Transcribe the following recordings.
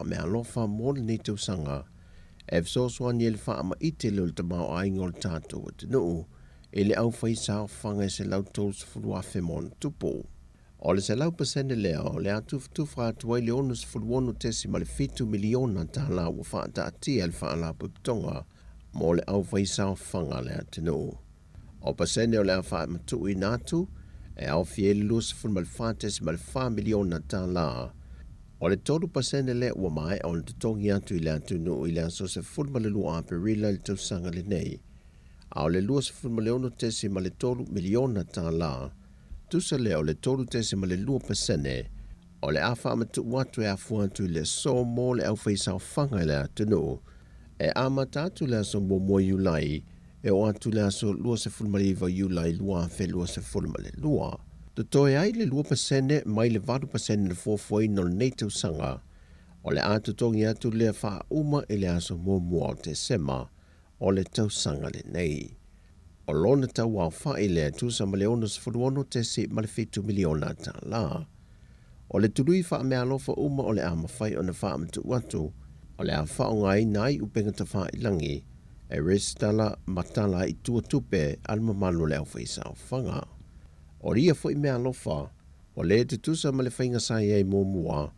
Meaalofa mo lenei tausaga e fesoasoani ai i le faamaite lea o le tamaoaiga o le tatou atunuu i le aufaisaofaga e $130,000 ma ona tupu. O le 100% lea o le a tufatufa atu ai le $66.7 miliona tala ua faataatia e le Faalapotopotoga mo le aufaisaofaga a le atunuu. O pasene o le a faamatuuina atu e aofia ai le $24.4 miliona tala. O le 3% lea ua maea ona totogi atu i le atunuu i le aso 12 Aperila i le tausaga lenei, a o le $26.3 miliona tala, tusa lea o le 3.2%, o le a faamatuu atu e afua atu i le aso mo le aufaisaofaga i le atunuu, e amata atu le aso 1 Iulai e oo atu le aso 29 Iulai 2022. Totoe ai le 2% mai le 8% na fuafuaina o lenei tausaga, o le a totogi atu lea faauma i le aso 1 o Tesema o le tausaga lenei. O lona tauaofa'i lea e tusa ma le $66.7 miliona tala. O le tului faameaalofa uma o le a mafai ona faamatuu atu, o le a faaaogaina ai upega tafailagi e resitala ma tala ai i tua tupe a le mamalu o le aufaisaofaga. O ia foi meaalofa, ua le tutusa ma le faiga sa i ai muamua,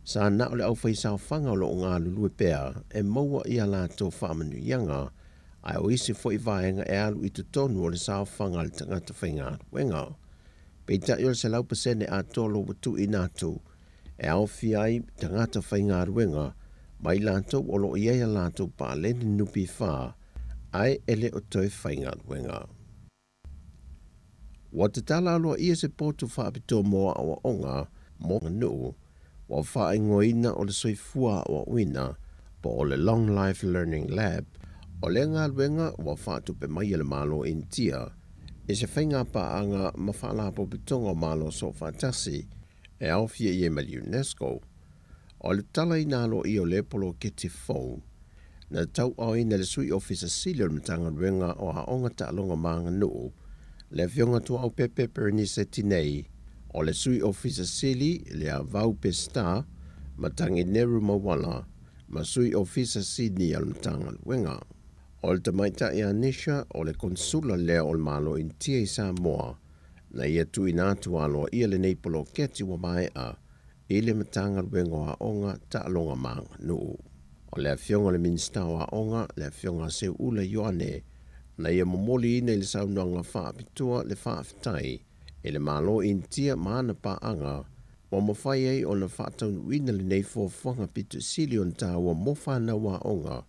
sa na o le aufaisaofaga o lo o galulue pea e maua i a latou faamanuiaga, ae o isi foi vaega e alu i totonu o le saofaga a le tagata faigaluega. Peitai o le 100% atoa lo ua tuuina atu e aofia ai tagata faigaluega ma i latou o lo o i ai a latou paleni NPF ae e le o toe faigaluega. Ua tatala aloaia se potu faapitoa mo aoaoga mo aganuu ua faaigoaina o le Soifua Aoaoina po o le Long Life Learning Lab. O lea galuega ua faatupe mai e le Malo o Initia i se faigapaaga ma Faalapotopotoga o Malo Soofaatasi e aofia i ai ma le UNESCO. O le tatalaina aloaia o lea poloketi fou na tauaaoina e le Sui Ofisa Sili o le Matagaluega o Aoga, Taaloga ma Aganuu, le Afioga Tuaaupepe Perenise Tinei, o le Sui Ofisa Sili le Avau Peseta Matagineru Mauala ma Sui Ofisa Sinia o le Matagaluega. O le tamaitai Anisha o le Konsula lea o le Malo Initia i Samoa na ia tuuina atu aloaia lenei poloketi ua maea i le Matagaluega o Aoga, Taaloga ma Aganuu. O le Afioga i le Minisita o Aoga, le Afioga Seuula Ioane, na ia momoliina i le saunoaga faapitoa le faafetai i le Malo Initia ma ana paaga ua mafai ai ona faataunuuina lenei fuafuaga pito sili ona taua mo fanau aoga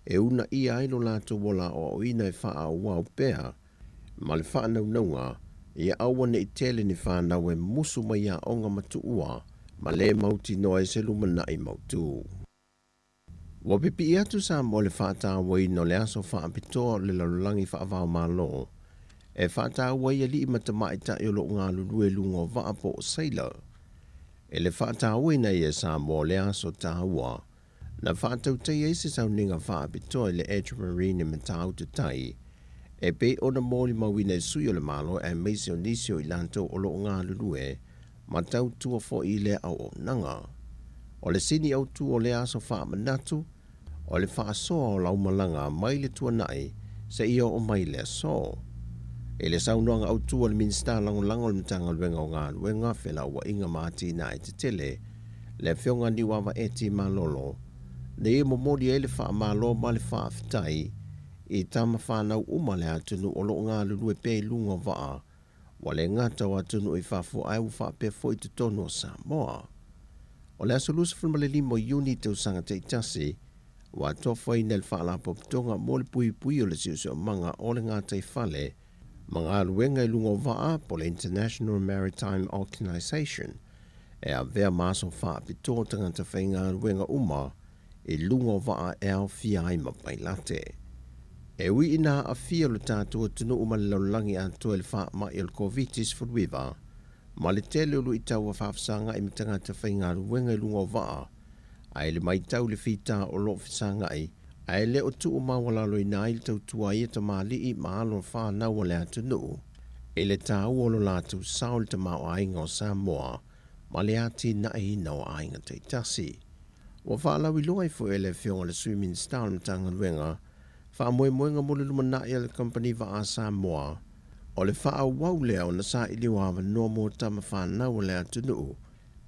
e uunaia ai lo latou ola aoaoina e faaauau pea ma le faanaunauga ia aua ne i tele ni fanau e musu mai aoga ma tuua ma le mautinoa ai se lumanai mautu. Ua pipii atu Samoa i le faatauaina o le aso faapitoa o le lalolagi faava-o-Malo e faataua ai alii ma tamaitai o lo o galulue i luga o vaa po o sailor. I le faatauaina ai e Samoa o lea aso taua, na faatautaia ai se sauniga faapitoa i le Edge Marine i Matautu Tai, e pei ona molimauina e sui o le Malo aemaise o nisi o i latou o lo o galulue ma tautua foi i lea auaunaga. O le sini autu o lea aso faamanatu, o le faasoa o laumalaga mai le tuanai seia oo mai le aso. I le saunoaga autu a le Minisita Lagolago o le Matagaluega o Galuega, Felauaiga ma Atinae Tetele, le Afioga Niuava Eti Malolo, na ia momoli ai le faamalo ma le faafetai i tama fanau uma a le atunuu o lo o galulue pea i luga o vaa, ua le gata o atunuu i fafo ae ua faapea foi i totonu o Samoa. O le aso 25 o Iuni tausaga taitasi, ua atofaina e le Faalapotopotoga mo le Puipui o le Siosiomaga o le Gataifale ma Galuega i luga o vaa po o le International Maritime Organization e avea ma aso faapitoa tagata faigaluega uma i luga o vaa e aofia ai ma pailate. E ui ina aafia lo tatou atunuu ma le lalolagi atoa i le faamai o le Koviti-19 ma le tele o luitau ua faafesagai ma tagata faigaluega i luga o vaa, ae i le matau i le fita o lo o fesagai, ae le o tuumaualaloina ai le tautua a ia tamalii ma alo fanau a le atunuu i le taua o lo latou sao i le tamaoaiga o Samoa ma le atinaeina o aiga taitasi. Ua faalauiloa ai foi e le Afioga i le Sui Minisita o le Matagaluega faamoemoega mo le lumanai a le Kamupani Vaa Samoa, o le faaauau lea ona saili o avanoa mo tama fanau a le atunuu.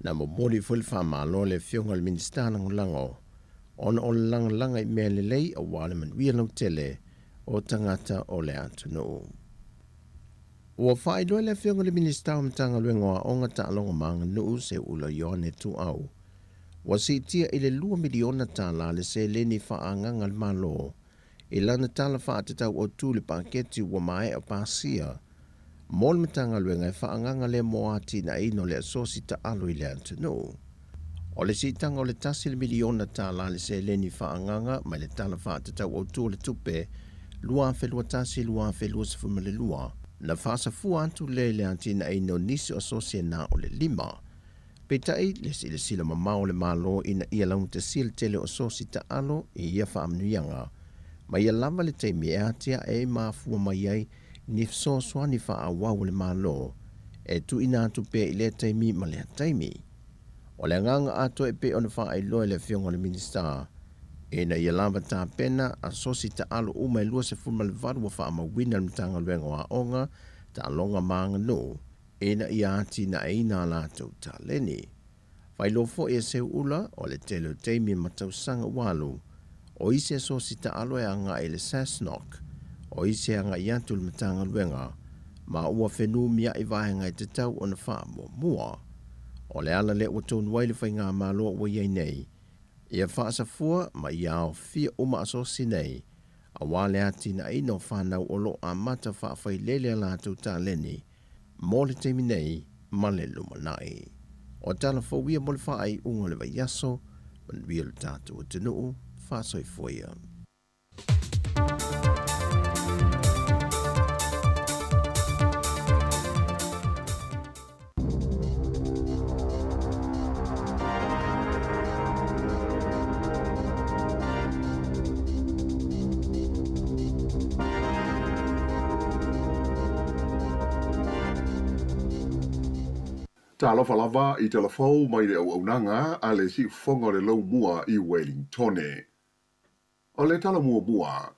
Na momoli foi le faamalo a le Afioga i le Minisita Lagolago ona o le lagalaga i mea lelei aua le manuia lautele o tagata o le atunuu. Ua faailoa e le Afioga i le Minisita o Matagaluega o Aoga, Taaloga ma Aganuu, Seuula Ioane Tuuau, ua siitia i le $2 miliona le seleni faaagaga a le Malo i lana tala faatatau autu i le paketi ua maea pasia mo le Matagaluega e faaagaga lea mo atinaeina o le asosi taalo i le atunuu. O le siitaga o le $1 miliona le seleni faaagaga mai le tala faatatau autu o le tupe 2021/2022 na faasafua atu lea i le atinaeina o nisi o asosi e na o le 5. Peitai le silasila mamao o le Malo ina ia laugatasia le tele o asosi taalo i ia faamanuiaga, ma ia lava le taimi e atiae ai mafua mai ai ni fesoasoani faaauau a le Malo e tuuina atu pea i lea taimi ma lea taimi. O le agaga atoa e pei ona faailoa e le Afioga i le Minisita, ina ia lava tapena asosi taalo uma e 28 ua faamauina e le Matagaluega o Aoga, Taaloga ma Aganuu, ina ia atinaeina a latou taleni. Faailoa foi e Seuula o le tele o taimi ma tausaga ua alu, o isi asosi taalo e agai i le SASNOC, o isi e agai atu i le Matagaluega, ma ua fenumiai vaega e tatau ona faamuamua. O le ala lea ua tonu ai le faigamalo ua i ai nei, ia faasafua ma ia aofia uma asosi nei, aua le atinaeina o fanau o loo amata faafailele a latou taleni mo le taimi nei ma le lumanai. O tala fou ia mo le faaiuga o le vaiaso, manuia lo tatou atunuu, faasoifua ia. Talofa lava i talafou mai le auaunaga a le siufofoga o le Laumua i Wellingtone. O le tala muamua,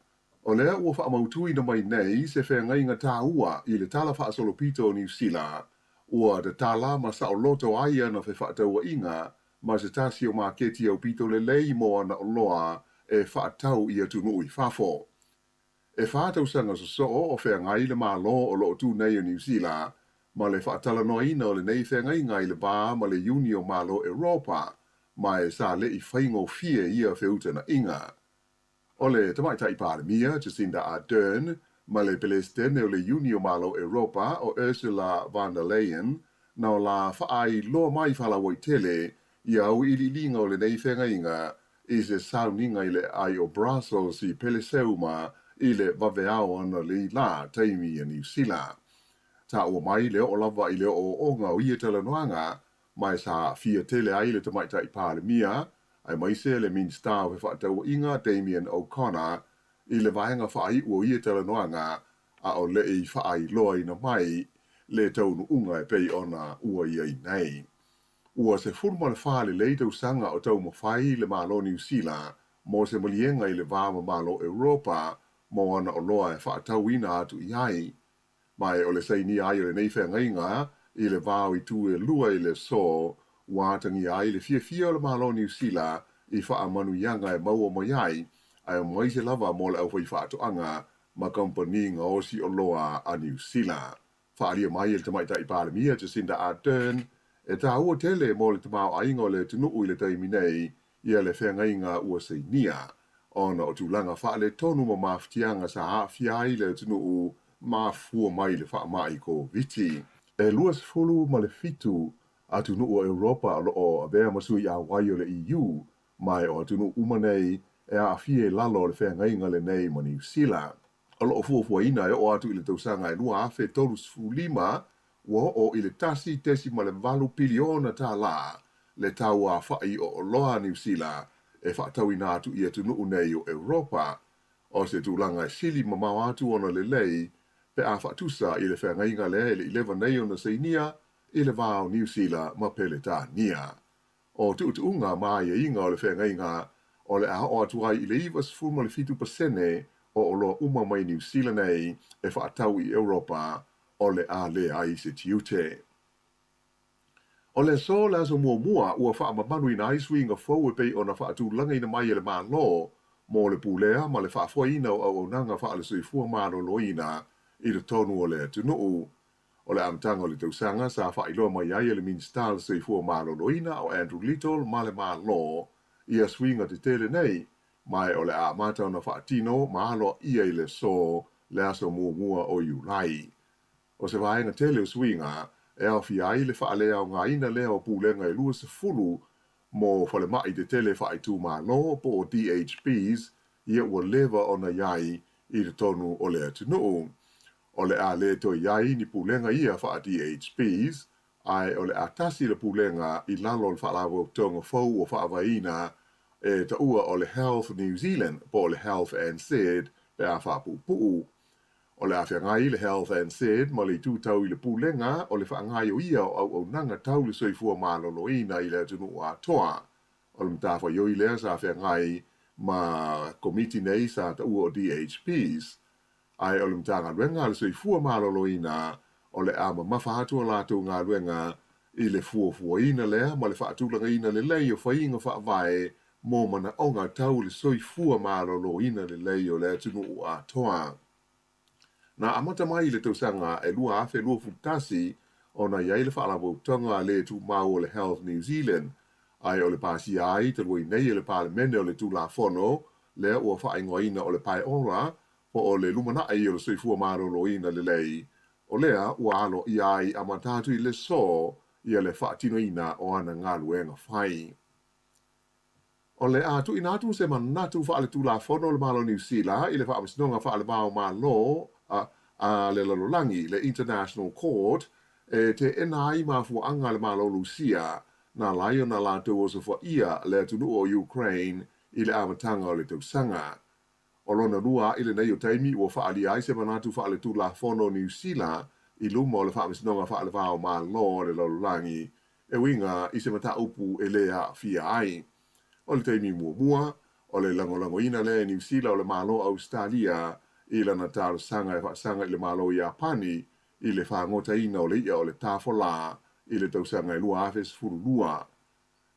o lea ua faamautuina mai nei se feagaiga tāua i le Tala Faasolopito o Niu Sila, ua tatala ma saoloto ai ana fefaatauaiga ma se tasi o maketi aupito lelei mo ana oloa e faatau i atunuu i fafo. E 4 tausaga sosoo o feagai le Malo o loo tu nei o Niu Sila ma le faatalanoaina o lenei feagaiga i le va ma le Iuni o Malo Europa, ma e sa le'i faigofie ia feutana'iga. O le Tamaitai Palemia Jacinda Ardern ma le Pelesitene o le Iuni o Malo Europa o Ursula von der Leyen na o la faailoa mai faalauaitele ia auiliiliga o lenei feagaiga i se sauniga i le ai o Brussels i Peleseuma i le vaveao ana lei la taimi ia Niu Sila. Taua mai le oo lava i le ooooga o ia talanoaga ma e sa aafia tele ai le Tamaitai Palemia aemaise le Minisita o Fefaatauaiga Damien O'Connor i le vaega faaiu o ia talanoaga a o le'i faailoaina mai le taunuuga e pei ona ua i ai nei. Ua 14 lelei tausaga o taumafai le Malo Niu Sila mo se maliega i le va ma Malo Europa mo ana oloa e faatauina atu i ai. Ma e o le sainia ai o lenei feagaiga i le va o itu e lua i le aso, ua atagia ai le fiafia o le Malo Niu Sila i faamanuiaga e maua mai ai, aemaise lava mo le aufai faatoaga ma kamupani gaosi oloa a Niu Sila. Faaalia mai e le Tamaitai Palemia Jacinda Ardern, e tāua tele mo le tamaoaiga o le atunuu i le taimi nei ia le feagaiga ua sainia, ona o tulaga faaletonu ma mafatiaga sa aafia ai le atunuu mafua mai le faamai Koviti. E 27 atunuu o Europa o loo avea ma sui auai o le EU, ma e o atunuu uma nei e aafia i lalo o le feagaiga lenei ma Niu Sila. O loo fuafuaina e oo atu i le tausaga e 2035, ua oo i le 1.8 piliona tālā le tauafa'i o oloa a Niu Sila e faatauina atu i atunuu nei o Europa, o se tulaga e sili mamao atu ona lelei pe a faatusa i le feagaiga lea e le'i leva nei ona sainia i le va o Niu Sila ma Peletania. O tuutuuga ma aiaiga o le feagaiga, o le a oo atu ai i le 97% o oloa uma mai Niu Sila nei e faatau i Europa o le a leai se tiute. O le aso le aso muamua ua faamamaluina ai suiga fou e pei ona faatulagaina mai e le Malo mo le pulea ma le faafoeina o auaunaga faale-soifua maloloina i totonu o le atunuu. O le amataga o le tausaga sa faailoa mai ai e le Minisita o le Soifua Maloloina o Andrew Little ma le Malo ia suiga tetele nei, ma o le a amata ona faatino ma aloaia i le aso le aso muamua o Iulai. O se vaega tele o suiga e aofia ai le faaleaogaina lea o pulega e 20 mo falemai tetele faaitumalo po o DHBs ia ua leva ona i ai i totonu o le atunuu. O le a le toe i ai ni pulega ia faa-DHBs, ae o le a tasi le pulega i lalo o le faalapotopotoga fou ua faavaeina e taua o le Health New Zealand po o le Health NZ pe a faapuupuu. O le a feagai le Health NZ ma le itu tau i le pulega o le faagaoioia o auaunaga tau le soifua maloloina i le atunuu atoa. O le matafaioi lea sa feagai ma komiti nei sa taua o DHBs. Ae o le Matagaluega a le Soifua Maloloina o le a mamafa atu a latou galuega i le fuafuaina lea ma le faatulagaina lelei o faiga faavae mo manaoga tau le soifua maloloina lelei o le atunuu atoa. Na amata mai i le tausaga e 2021 ona i ai le Faalapotopotoga le Tumau o le Health New Zealand, ae o le pasia ai talu ai nei e le Palemene o le Tulafono lea ua faaigoaina o le Paeora po o le lumanai o le soifua maloloina lelei, o lea ua aloaia ai amata atu i le aso ia le faatinoina o ana galuega fai. O le a tuuina atu se manatu faaletulafono o le Malo o Niu Sila i le Faamasinoga Faale-va o Malo a le Lalolagi, le International Court, e teena ai mafuaaga a le Malo o Lusia na ala ai ona latou osofaia le atunuu o Ukraine i le amataga o le tausaga. O lona lua a'i lenei o taimi ua faaalia ai se manatu faaletulafono o Niu Sila i luma o le Faamasinoga Faale-va o Malo a le Lalolagi e uiga i se mataupu e le aafia ai. O le taimi muamua, o le lagolagoina lea e Niu Sila o le Malo o Ausetalia i lana talosaga e faasaga i le Malo o Iapani i le fagotaina o le i'a o le tafolā i le tausaga e 2012.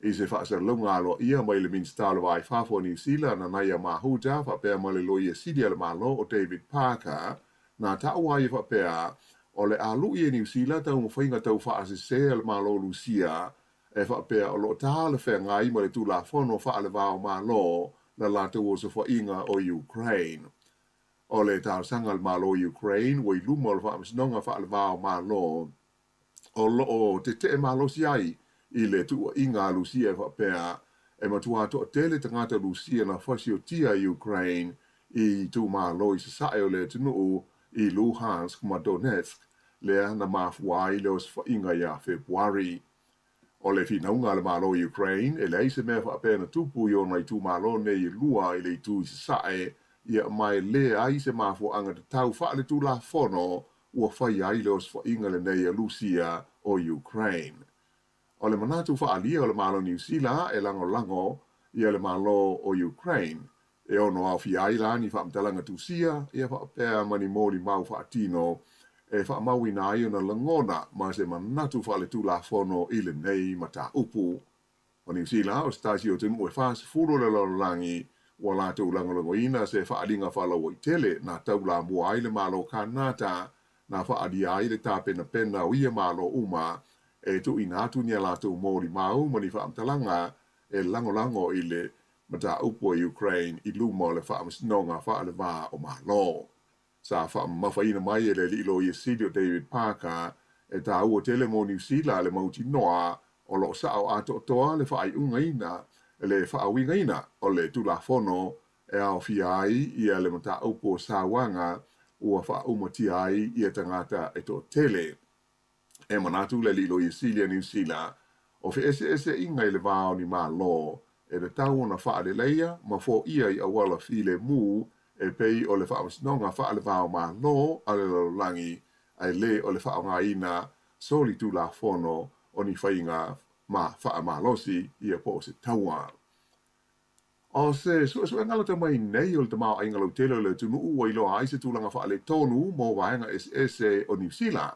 I se faasalalauga aloaia mai le Minisita o le Va i Fafo o Niu Sila, Nanaia Mahuta, faapea ma le Loia Sili a le Malo o David Parker, na taua ai e faapea, o le a lu'i e Niu Sila taumafaiga tau faasese a le Malo o Lusia e faapea o lo o talafeagai ma le Tulafono faale-va o Malo la latou osofaʻiga o Ukraine. O le talosaga a le Malo o Ukraine ua i luma o le Faamasinoga faale-va o Malo o lo o tetee malosi ai i le tuuaiga a Lusia e faapea, e matua toatele tagata Lusia na fasiotia i Ukraine i itumalo i sasae o le atunuu i Luhansk ma Donetsk, lea na mafua ai le osofaiga ia Fepuari. O le finauga a le Malo o Ukraine, e leai se mea faapea na tupu i ona itumalo nei e lua i le itu i sasae, ia ma e leai se mafuaaga tatau faaletulafono ua fai ai le osofaiga lenei a Lusia o Ukraine. O le manatu faaalia o le Malo o Niu Sila e lagolago ia le Malo o Ukraine, e ono aofia ai la ni faamatalaga tusia ia faapea ma ni molimau faatino e faamauina ai ona lagona ma se manatu faaletulafono i lenei mataupu. O Niu Sila, o se tasi o atunuu e 40 o le lalolagi ua latou lagolagoina se faaaliga faalauaitele na taulamua ai le Malo Kanata na faaalia ai le tapenapena o ia Malo uma e tuuina atu ni a latou molimau ma ni faamatalaga e lagolago i le mataupu a Ukraine i luma o le Faamasinoga Faale-va o Malo. Sa faamamafaina mai e le alii loia sili o David Parker e taua tele mo Niu Sila le mautinoa o lo o sao atoatoa le faaiugaina le faauigaina o le Tulafono e aofia ai ia le mataupu o sauaga ua faaumatia ai ia tagata e toatele. E manatu le alii loia sili a Niu Sila, o feeseeseaiga i le va o ni Malo e tatau ona faaleleia ma foia i auala filemu e pei o le Faamasinoga Faale-va o Malo a le Lalolagi, ae le o le faaaogaina solitulafono o ni faiga ma faamalosi ia po o se taua. O se suesuega lata mai nei o le tamaoaiga lautele o le atunuu ua iloa ai se tulaga faaletonu mo vaega eseese o Niu Sila.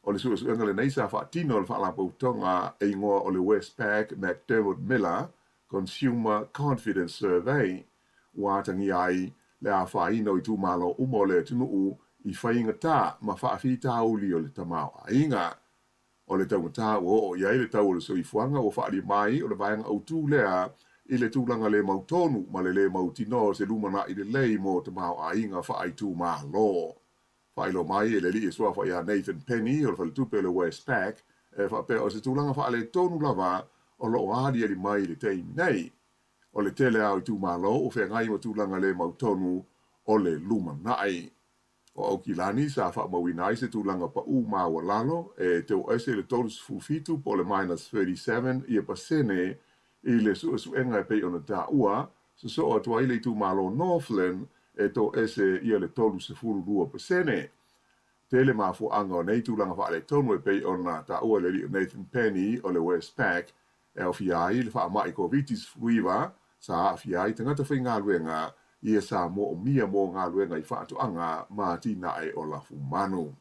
O le suesuega lenei sa faatino e le Faalapotopotoga e igoa o le Westpac MacDermid Miller Consumer Confidence Survey, ua atagia ai le afaina o itumalo uma o le atunuu i faigata ma faafitauli o le tamaoaiga. O le taugata ua oo i ai le tau o le soifuaga ua faaalia mai o le vaega autu lea i le tulaga le mautonu ma le le mautinoa o se lumanai lelei mo tamaoaiga faaitumalo. Faailoa mai e le alii e suafa ia Nathan Penny o le faletupe o le Westpac e faapea o se tulaga faaletonu lava o lo o aliali mai i le taimi nei. O le tele lava o itumalo ua feagai ma tulaga le mautonu o le lumanai. O Aukilani sa faamauina ai se tulaga pau maualalo e teuese i le 37 po o le minus 37 ia pasene i le suesuega e pei ona taua, sosoo atu ai le itumalo Northland e toese ia le 32%. Tele mafuaaga o nei tulaga faaletonu e pei ona taua e le alii o Nathan Penny o le Westpac e aofia ai le faamai Koviti-19 sa aafia ai tagata faigaluega ia sa moomia mo galuega i faatoaga ma atinae o lafumanu.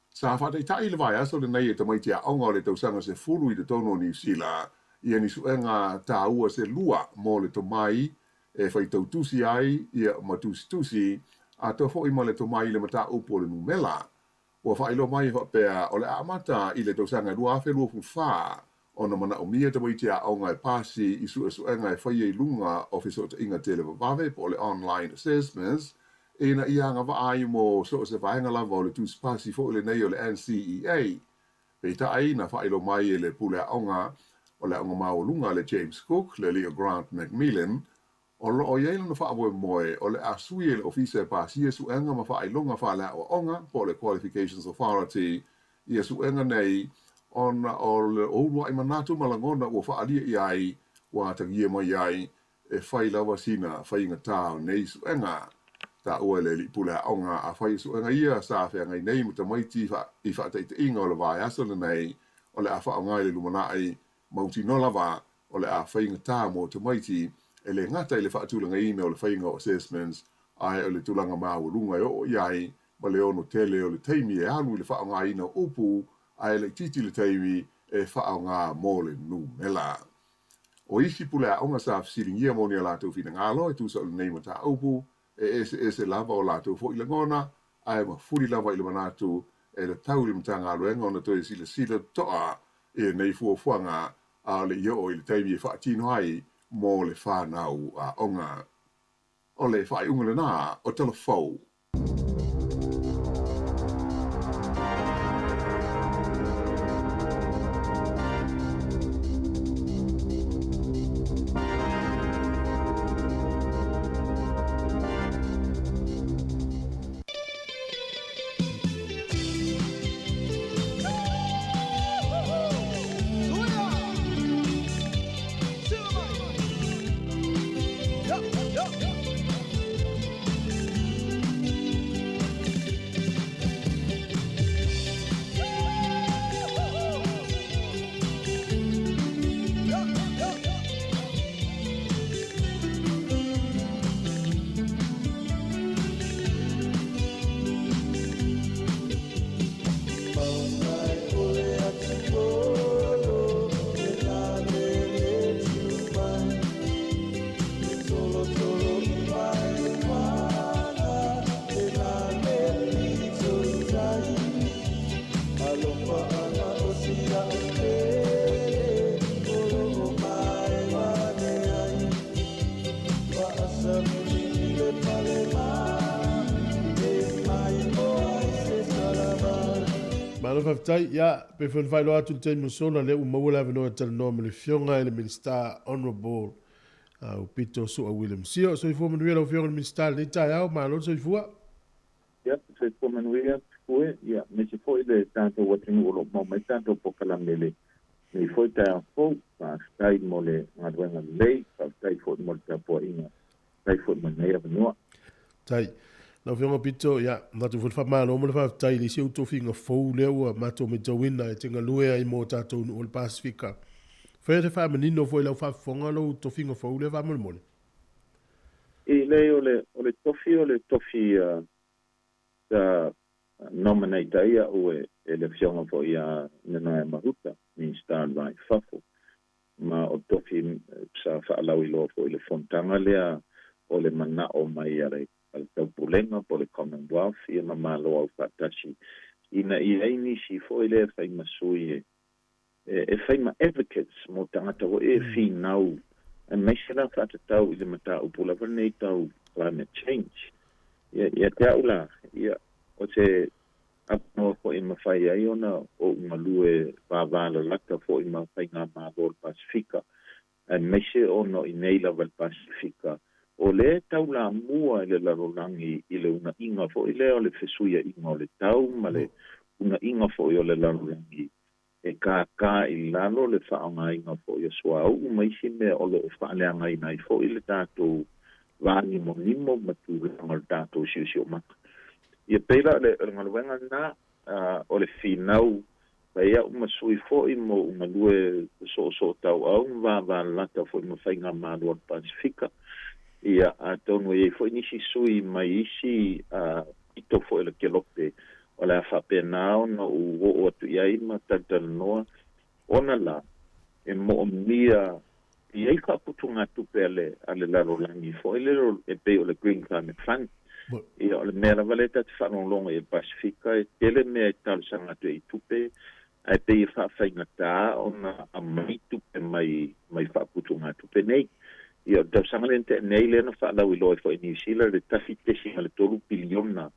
Sa faataitai le vaiaso lenei e tamaiti aoga o le tausaga 10 i totonu o Niu Sila ia ni suega taua se lua mo le tomai e faitautusi ai ia ma tusitusi atoa foi ma le tomai i le mataupu o le numela. Ua faailoa mai e faapea o le a amata i le tausaga 2024 ona manaomia tamaiti aoga e pasi i suesuega e faia i luga o fesootaiga televavave po o le online assessments ina ia agavaa ai mo so o se vaega lava o le tusipasi foi lenei o le NCEA. Peitai, na faailoa mai e le pule aoga o le aoga maualuga a le James Cook, le alii o Grant McMillan, o lo o i ai lona faamoemoe o le a sui e le Ofisa e pasia suega ma faailoga faaleaoaoga po o le Qualifications Authority ia suega nei ona o le uluai manatu ma lagona ua faaalia i ai ua atagia mai ai e fai lava sina faigata o nei suega. Taua e le alii pule aoga afai o suega ia sa feagai nei ma tamaiti i faataitaiga o le vaiaso lenei o le a faaaoga i le lumanai mautinoa lava o le a faigata mo tamaiti e le gata i le faatulagaina o le faiga o assessments ae o le tulaga maualuga e oo i ai ma le ono tele o le taimi e alu i le faaaogaina o upu ae laitiiti le taimi e faaaoga mo le numela. O isi pule aoga sa fesiligia mo ni a latou finagalo e tusa o lenei mataupu, e eseese lava o latou foi lagona, ae mafuli lava i le manatu e tatau i le Matagaluega ona toe silasila totoa i lenei fuafuaga a o le i oo i le taimi e faatino ai mo le fanau aoga. O le faaiuga lena o Tala Fou. Malo faafetai. Ia, pei foi ona faailoa atu i le taimi ua sola, lea ua maua le avanoa e talanoa ma le Afioga i le Minisita Honourable Aupito Su'a William Sio. Soifua manuia lau Afioga i le Minisita i lenei taeao. Malo le soifua. Ia, soifua manuia Pue, ia, aemaise foi le tatou atunuu o lo o maua mai tatou polokalame i lenei foi taeao fou. Faafetai mo le galuega lelei, faafetai foi mo le tapuaiga, faafetai foi mo lenei avanoa. Tai. Lau Afioga Pito, ia, matou foi le faamalo ma le faafetai i le isi ou tofiga fou lea ua matou matauina e te galue ai mo tatou nuu o le Pasefika. Faia le faamanino foi i lau faafofoga lou tofiga fou lea faamolemole. E leai, o le, o le tofi o le tofi sa nominate ai a'u e, e le Afioga foi ia Nanaia Mahuta, Minista o le Va i Fafo, ma o tofi sa faalauiloa foi i le fonotaga lea o le mana'o mai a le a le Taupulega po o le Commonwealth ia ma Malo Aufaatasi ina ia i ai nisi foi lea e fai ma sui e e fai ma advocates mo tagata foi e finau aemaise la faatatau i le mataupu lava lenei tau climate change. Ia, ia te au la, ia, o se avanoa foi e mafai ai ona ou galue vavalalata foi ma faigamalo o le Pasefika, aemaise ona o i inei lava i le Pasefika, o lea e taulamua i le lalolagi i le uunaiga foi lea o le fesuiaiga o le tau ma le uunaiga foi o le lalolagi e kākā i lalo le faaaogaina foi o suauu ma isi mea o lo o faaleagaina ai foi le tatou vānimonimo ma tulaga o le tatou siosiomaga. Ia pei la o le galuega lena, o le finau mai au ma sui foi ma ou galue soosootauau ma vavalalata foi ma faigamalo a le Pasefika. Ia, atonu e i ai foi nisi sui mai isi pito foi o le kelope o le a faapena ona ou oo atu i ai ma talatalanoa, ona la e moomia e i ai faaputugatupe a le a le lalolagi foi lele e pei o le Green Climate Fund. Ia, o le mea lava lea ta te faalogologo i ai i le Pasefika, e tele mea e talosaga atu ai i tupe, ae pei e faafaigatā ona aumai tupe mai mai faaputugatupe nei. Ia, o le tausaga lea na tea nei lea na faalauiloa ai foi e Niu Sila le 1.3 piliona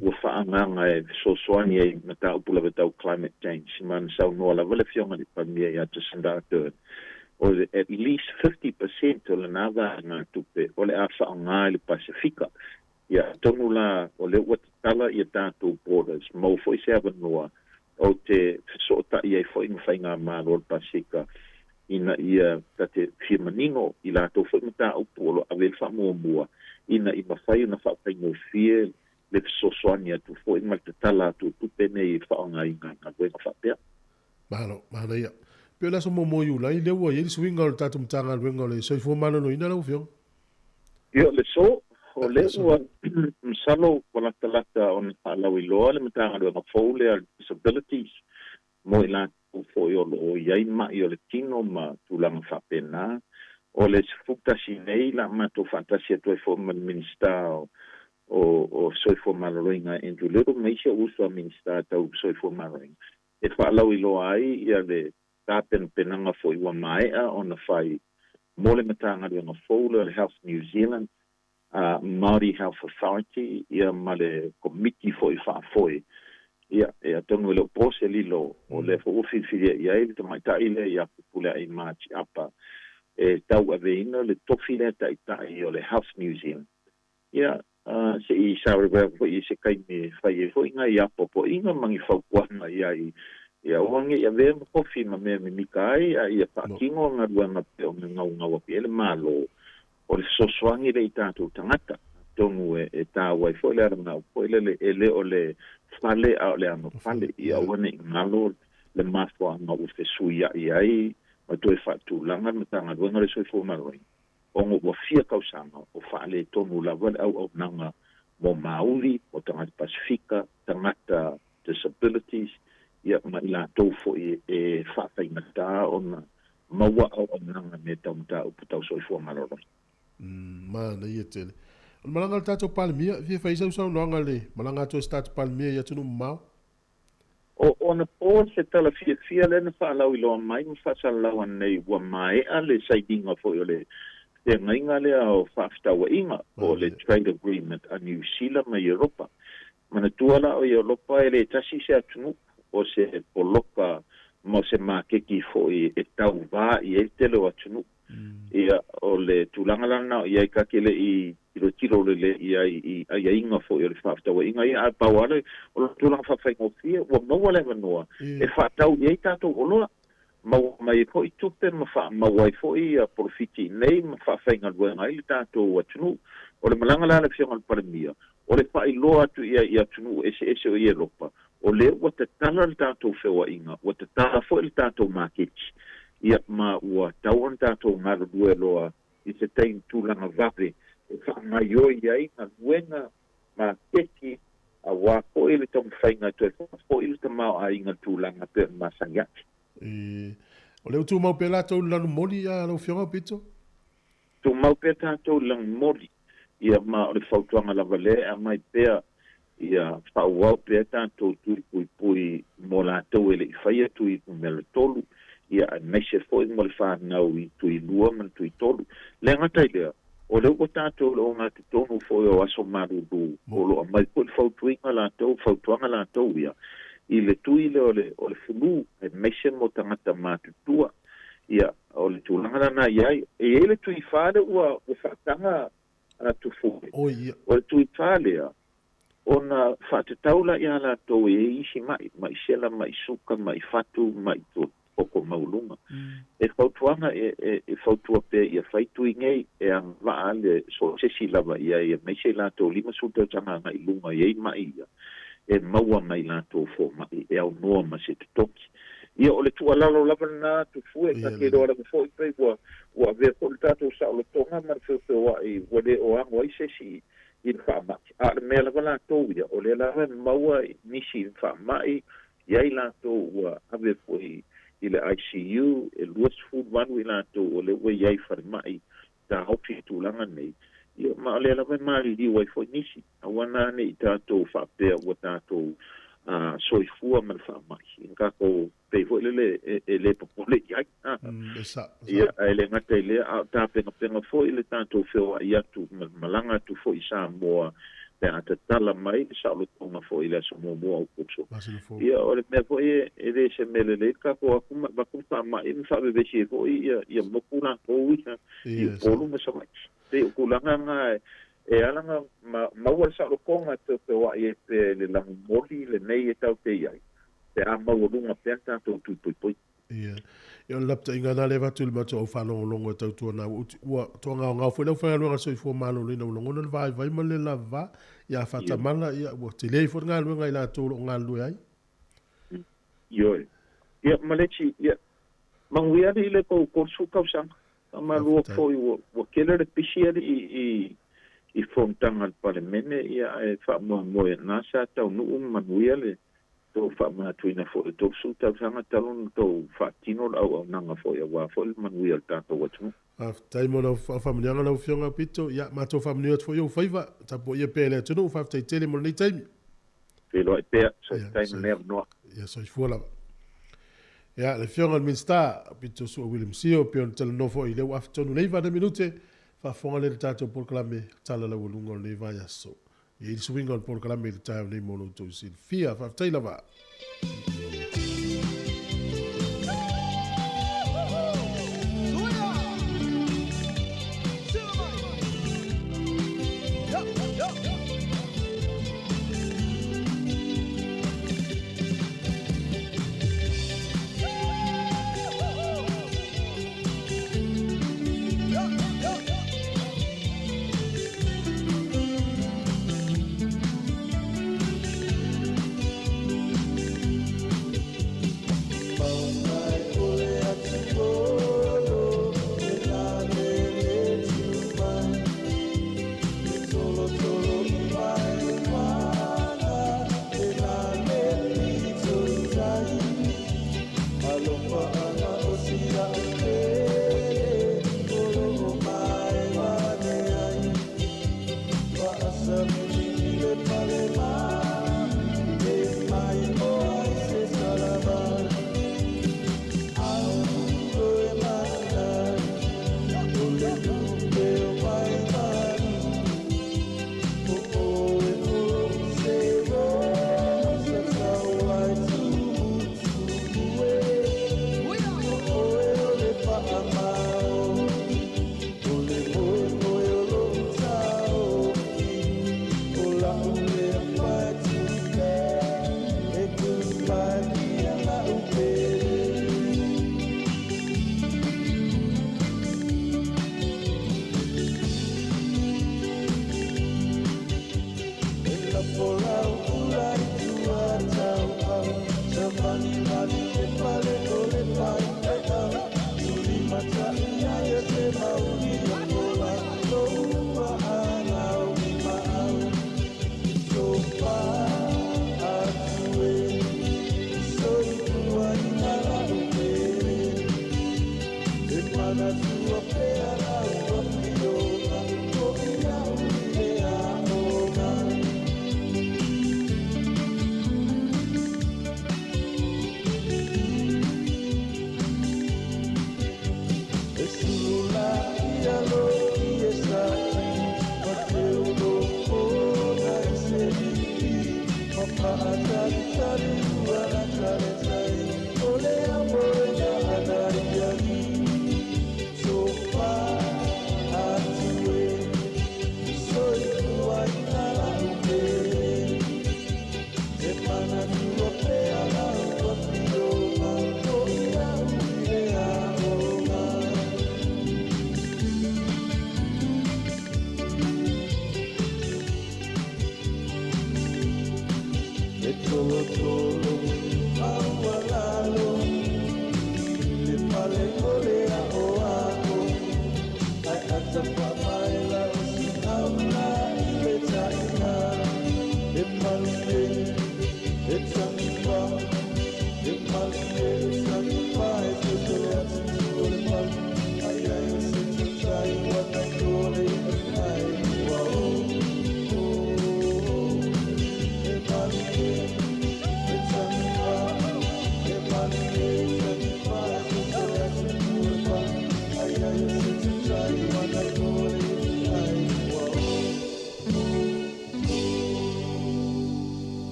ua faaagaaga e fesoasoani ai i mataupu lava tau climate change, ma na saunoa lava le Afioga i le Palemia ia Jacinda Ardern, o le at least 50% o lena vaegatupe o le a faaaoga i le Pasefika. Ia, atonu la o lea ua tatala ia tatou borders, maua foi se avanoa ou te fesootai ai foi ma faigamalo o le Pasefika ina ia ta te fia manino i latou foi mataupu o lo o ave i ai le faamuamua ina i mafai ona faafaigofie le fesoasoani atu foi ma le tatala atu o tupe nei e faaaogaina i galuega faapea. Malo, manaia. Pei o le aso muamua o Iulai lea ua i ai le suiga o le tatou Matagaluega o le Soifua Maloloina lau Afioga. Ia, o le aso, o lea ua masalo ua latalata ona faalauiloa le Matagaluega fou lea o le Disabilities mo i latou foi o lo o i ai ma'i o le tino ma tulaga faapena. O le 11 nei la matou faatasi atu ai foi ma le Minisita o o Soifua Maloloina Andrew Little ma isi ou uso a Minisita tau Soifua Maloloina e faalauiloa ai ia le tapenapenaga foi ua maea ona fai mo le Matagaluega fou lea o le Health New Zealand, Māori Health Authority ia ma le Komiti foi faafoe. Ia, e atonu e le o po se lilo o lea foi ua filifilia i ai le tamaitai lea ia Fepuleai Mati'apa e tauaveina le tofi lea taitai o le Health New Zealand. Ia, se i saolewa foi i se taimi e fai ai foi nai apoapoaiga ma ni fautuaga i ai, ia aua ne i avea ma kofi ma mea mimita ai, a ia faatino galuega pei ona naunau atu i ai le Malo, o le fesoasoani lea i tatou tagata. Atonu e taua ai foi le alagaoa foi lele, e le o le fale a o le anofale, ia aua ne i galo le mafuaaga ua fesuiai ai ma toe faatulaga le Matagaluega o le Soifua Maloloina. Ona ua fia tausaga o faaletonu lava le auaunaga mo Māori, mo tagata Pasefika, tagata disabilities, ia ma i latou foi e faafaigatā ona maua auaunaga mea tau mataupu tau soifua maloloina. Manaia tele. O le malaga a le tatou Palemia, e fia fai sau saunoaga i le malaga atu a se tatou Palemia i atunuu mamao? O anapo se tala fiafia lea na faalauiloa mai ma faasalalau anei ua maea le sainiga foi o le feagaiga lea o faafetauaiga po o le Trade Agreement a Niu Sila ma Europa. Manatua la o Europa e le tasi se atunuu, o se poloka ma o se makeki foi e tauvā i ai le tele o atunuu. Ia, o le tulaga la lena o i ai ka te le i tilotilo lelei i ai i aiaiga foi o le faafetauaiga ia, ae pau lava le, o le tulaga faafaigofie, ua maua le avanoa e faatau i ai tatou oloa, maua mai ai foi tupe ma faamau ai foi polofiti i inei ma faafaigaluega ai le tatou atunuu. O le malaga la a le Afioga i le Palemia, O le faailoa atu ia i atunuu eseese o Ieropa, o lea ua tatala le tatou feoaiga, ua tatala foi le tatou maketi, ia ma ua tatau ona tatou galulue loa i se taimi tulaga vave e faagaoioi ai galuega maketi auā foi le taumafaiga e toe faafoi le tamaoaiga i le tulaga e pei ona masani ake. O lea ua tumau pea latou i le lanumoli, lau Afioga Aupito? Tumau pea tatou i le lanumoli, ia ma o le fautuaga lava lea e aumai pea ia faaauau pea tatou tui puipui mo latou e le i faia tui numera tolu, ia aemaise foi mo le fanau i tui lua ma le tui tolu. Le gata i lea, o lea ua tatou i le ogatotonu foi o aso malulu, o lo o aumai foi le fautuiga latou, fautuaga latou ia, i le tui lea o le, o le fulu, aemaise mo tagata matutua. Ia, o le tulaga lena i ai. E i ai le tui fa lea ua, ua faataga a Tufue. Oi ia. O le tui fa lea, ona faatatau la ia latou e i ai isi ma'i, ma'i sela, ma'i suka, ma'i fatu, ma'i toto maualuga. E fautuaga e, e, e fautua pea ia fai tui nei e agavaa le so o se isi lava i ai, aemaise i latou 50 tausaga agai i luga e i ai ma'i ia, e maua mai latou fomai e aunoa ma se totogi. Ia, o le tuualalo lava lena, Tufue, ta te iloa lava foi pei ua, ua avea foi le tatou saolotoga ma le feofeoa'i ua le o ago ai se isi i le faama'i. A o le mea lava latou ia, o lea lava e maua nisi i le faama'i, i ai latou ua ave foi i le ICU, e 28 i latou o lea ua i ai i falemai taofi i tulaga nei, ia, ma o lea lava e maliliu ai foi nisi. Aua na ne i tatou faapea ua tatou soifua ma le faamai, ina tatou pei foi lele e le popole i ai. Ia, ae le gata i lea, a o tapenapena foi le tatou feoai atu ma le malaga atu foi i Samoa pe a tatala mai le saolotoga foi i le aso muamua o Aokuso. Ia, o le mea foi e le se mea lelei le tatou atu ma avatu le faamai ma faavevesi ai foi ia motu latou ia i Upolu ma Savaii. Pei o tulaga na e ala ona maua le saolotoga e feofeoai ai pea i le lagomoli lenei e tatou te i ai, pe a maualuga pea le tatou tui poipoi. Ia. Ia o le lapataiga lena lea e avatu i le matou au faalogologo e tautua ua uti, ua toagaogao foi le aufaigaluega a le soifua maloloina ua lagona le vaivai ma le lava ia faatamala, ia ua tele ai foi le galuega a i latou o lo o galulue ai. Ioe. Ia ma le isi, ia, manuia alii le tou 30 tausaga. Faamalulu atu foi ua tele le pisi alii i i fonotaga a le Palemene, ia ae faamoemoe na sa taunuu ma manuia le tou faamanatuina foi o le 30 tausaga talu ona tou faatino le auaunaga foi aua foi le manuia o le tatou atunuu. Faafetai mo lau faamanuiaga lau Afioga Aupito. Ia, matou faamanuia atu foi i ou faiva. Tapuaia pea e le atunuu. Faafetai tele mo lenei taimi. Feiloai pea. Faafetai mo lenei avanoa. Ia, soifua lava. Ia, le Afioga i le Minisita, Aupito Su'a William Sio, pei ona talanoa foi i lea ua afe tonu i le 9 na minute, faafofoga lea i le tatou polokalame Tala Laualuga o lenei vaiaso. E i ai le suiga o le polokalame i le taeao nei mo lo outou silafia. Faafetai lava.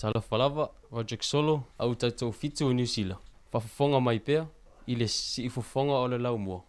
Talofa lava, Roderick Solo, au tatou fitu o Niu Sila. Faafofoga mai pea i le siufofoga o le laumua.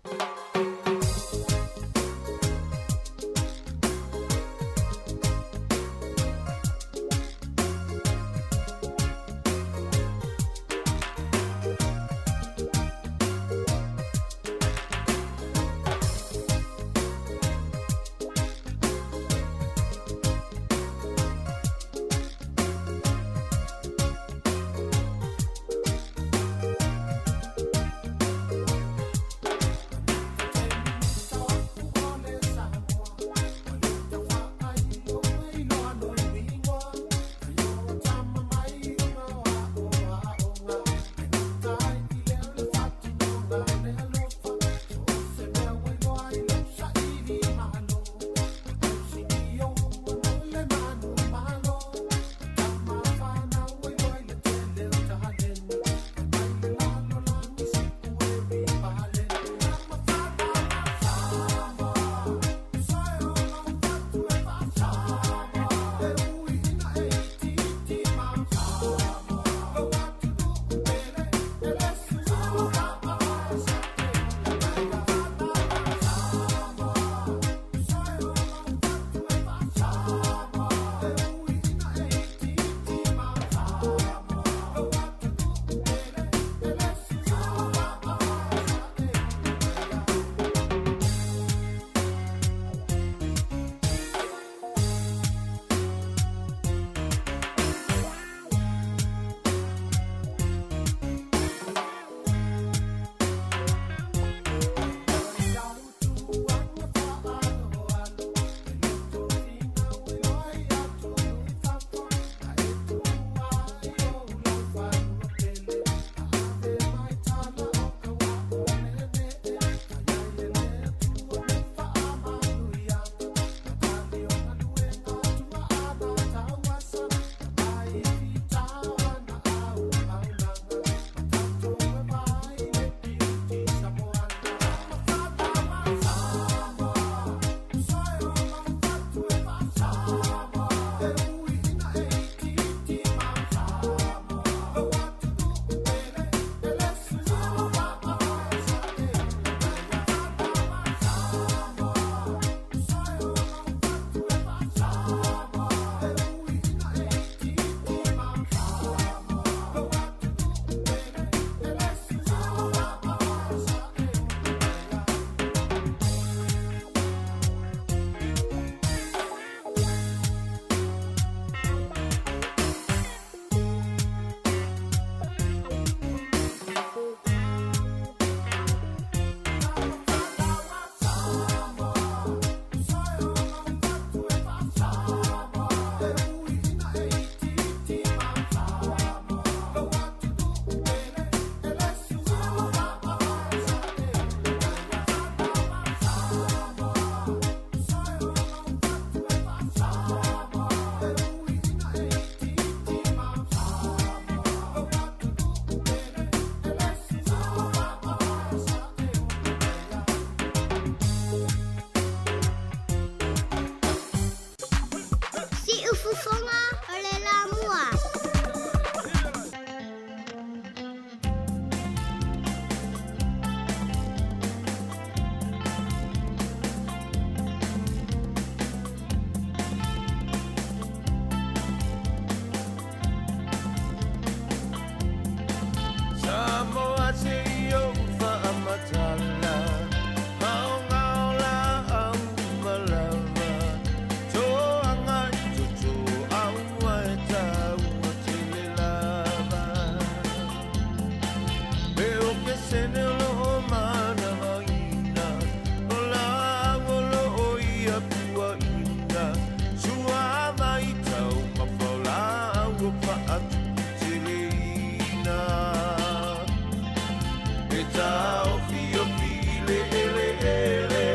E taofiofi i le eleele,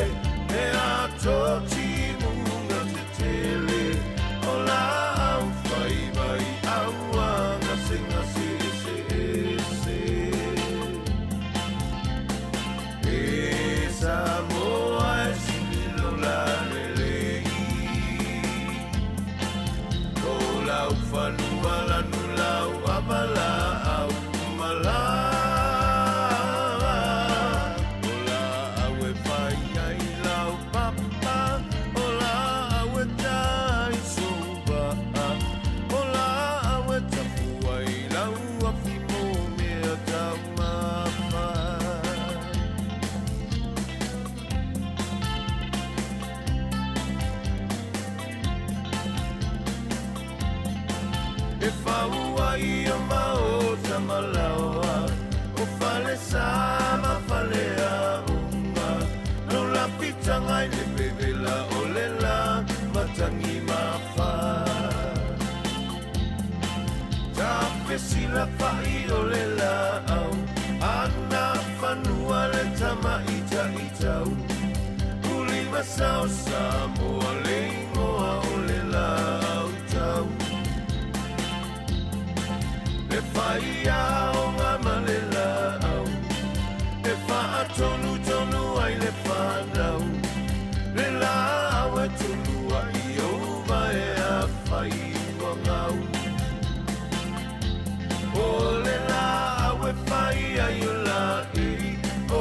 e ato timuga tetele. O laau faiva i aua gasegase eseese. E Samoa e sili lou lalelei, o lau fanua lanu lau avalaau malaga. O laau e fai ai lau papa, o laau e tai souvaa, o laau e tapu ai lau afi mo mea taumafa. E fau ai o maota ma laoa, o fale sa ma fale aoga, no lafitaga i le vevela o le la matagi mafa. Tafesilafa'i o le laau, ana fanua le tamaʻitaʻitau, ulimasao Samoa le igoa o le laau tau. E fai aoga ma le laau, e faatonutonu ai le fanau, le laau e tuluaʻi ouvae afai ua gau. O le laau e fai ai o laʻi,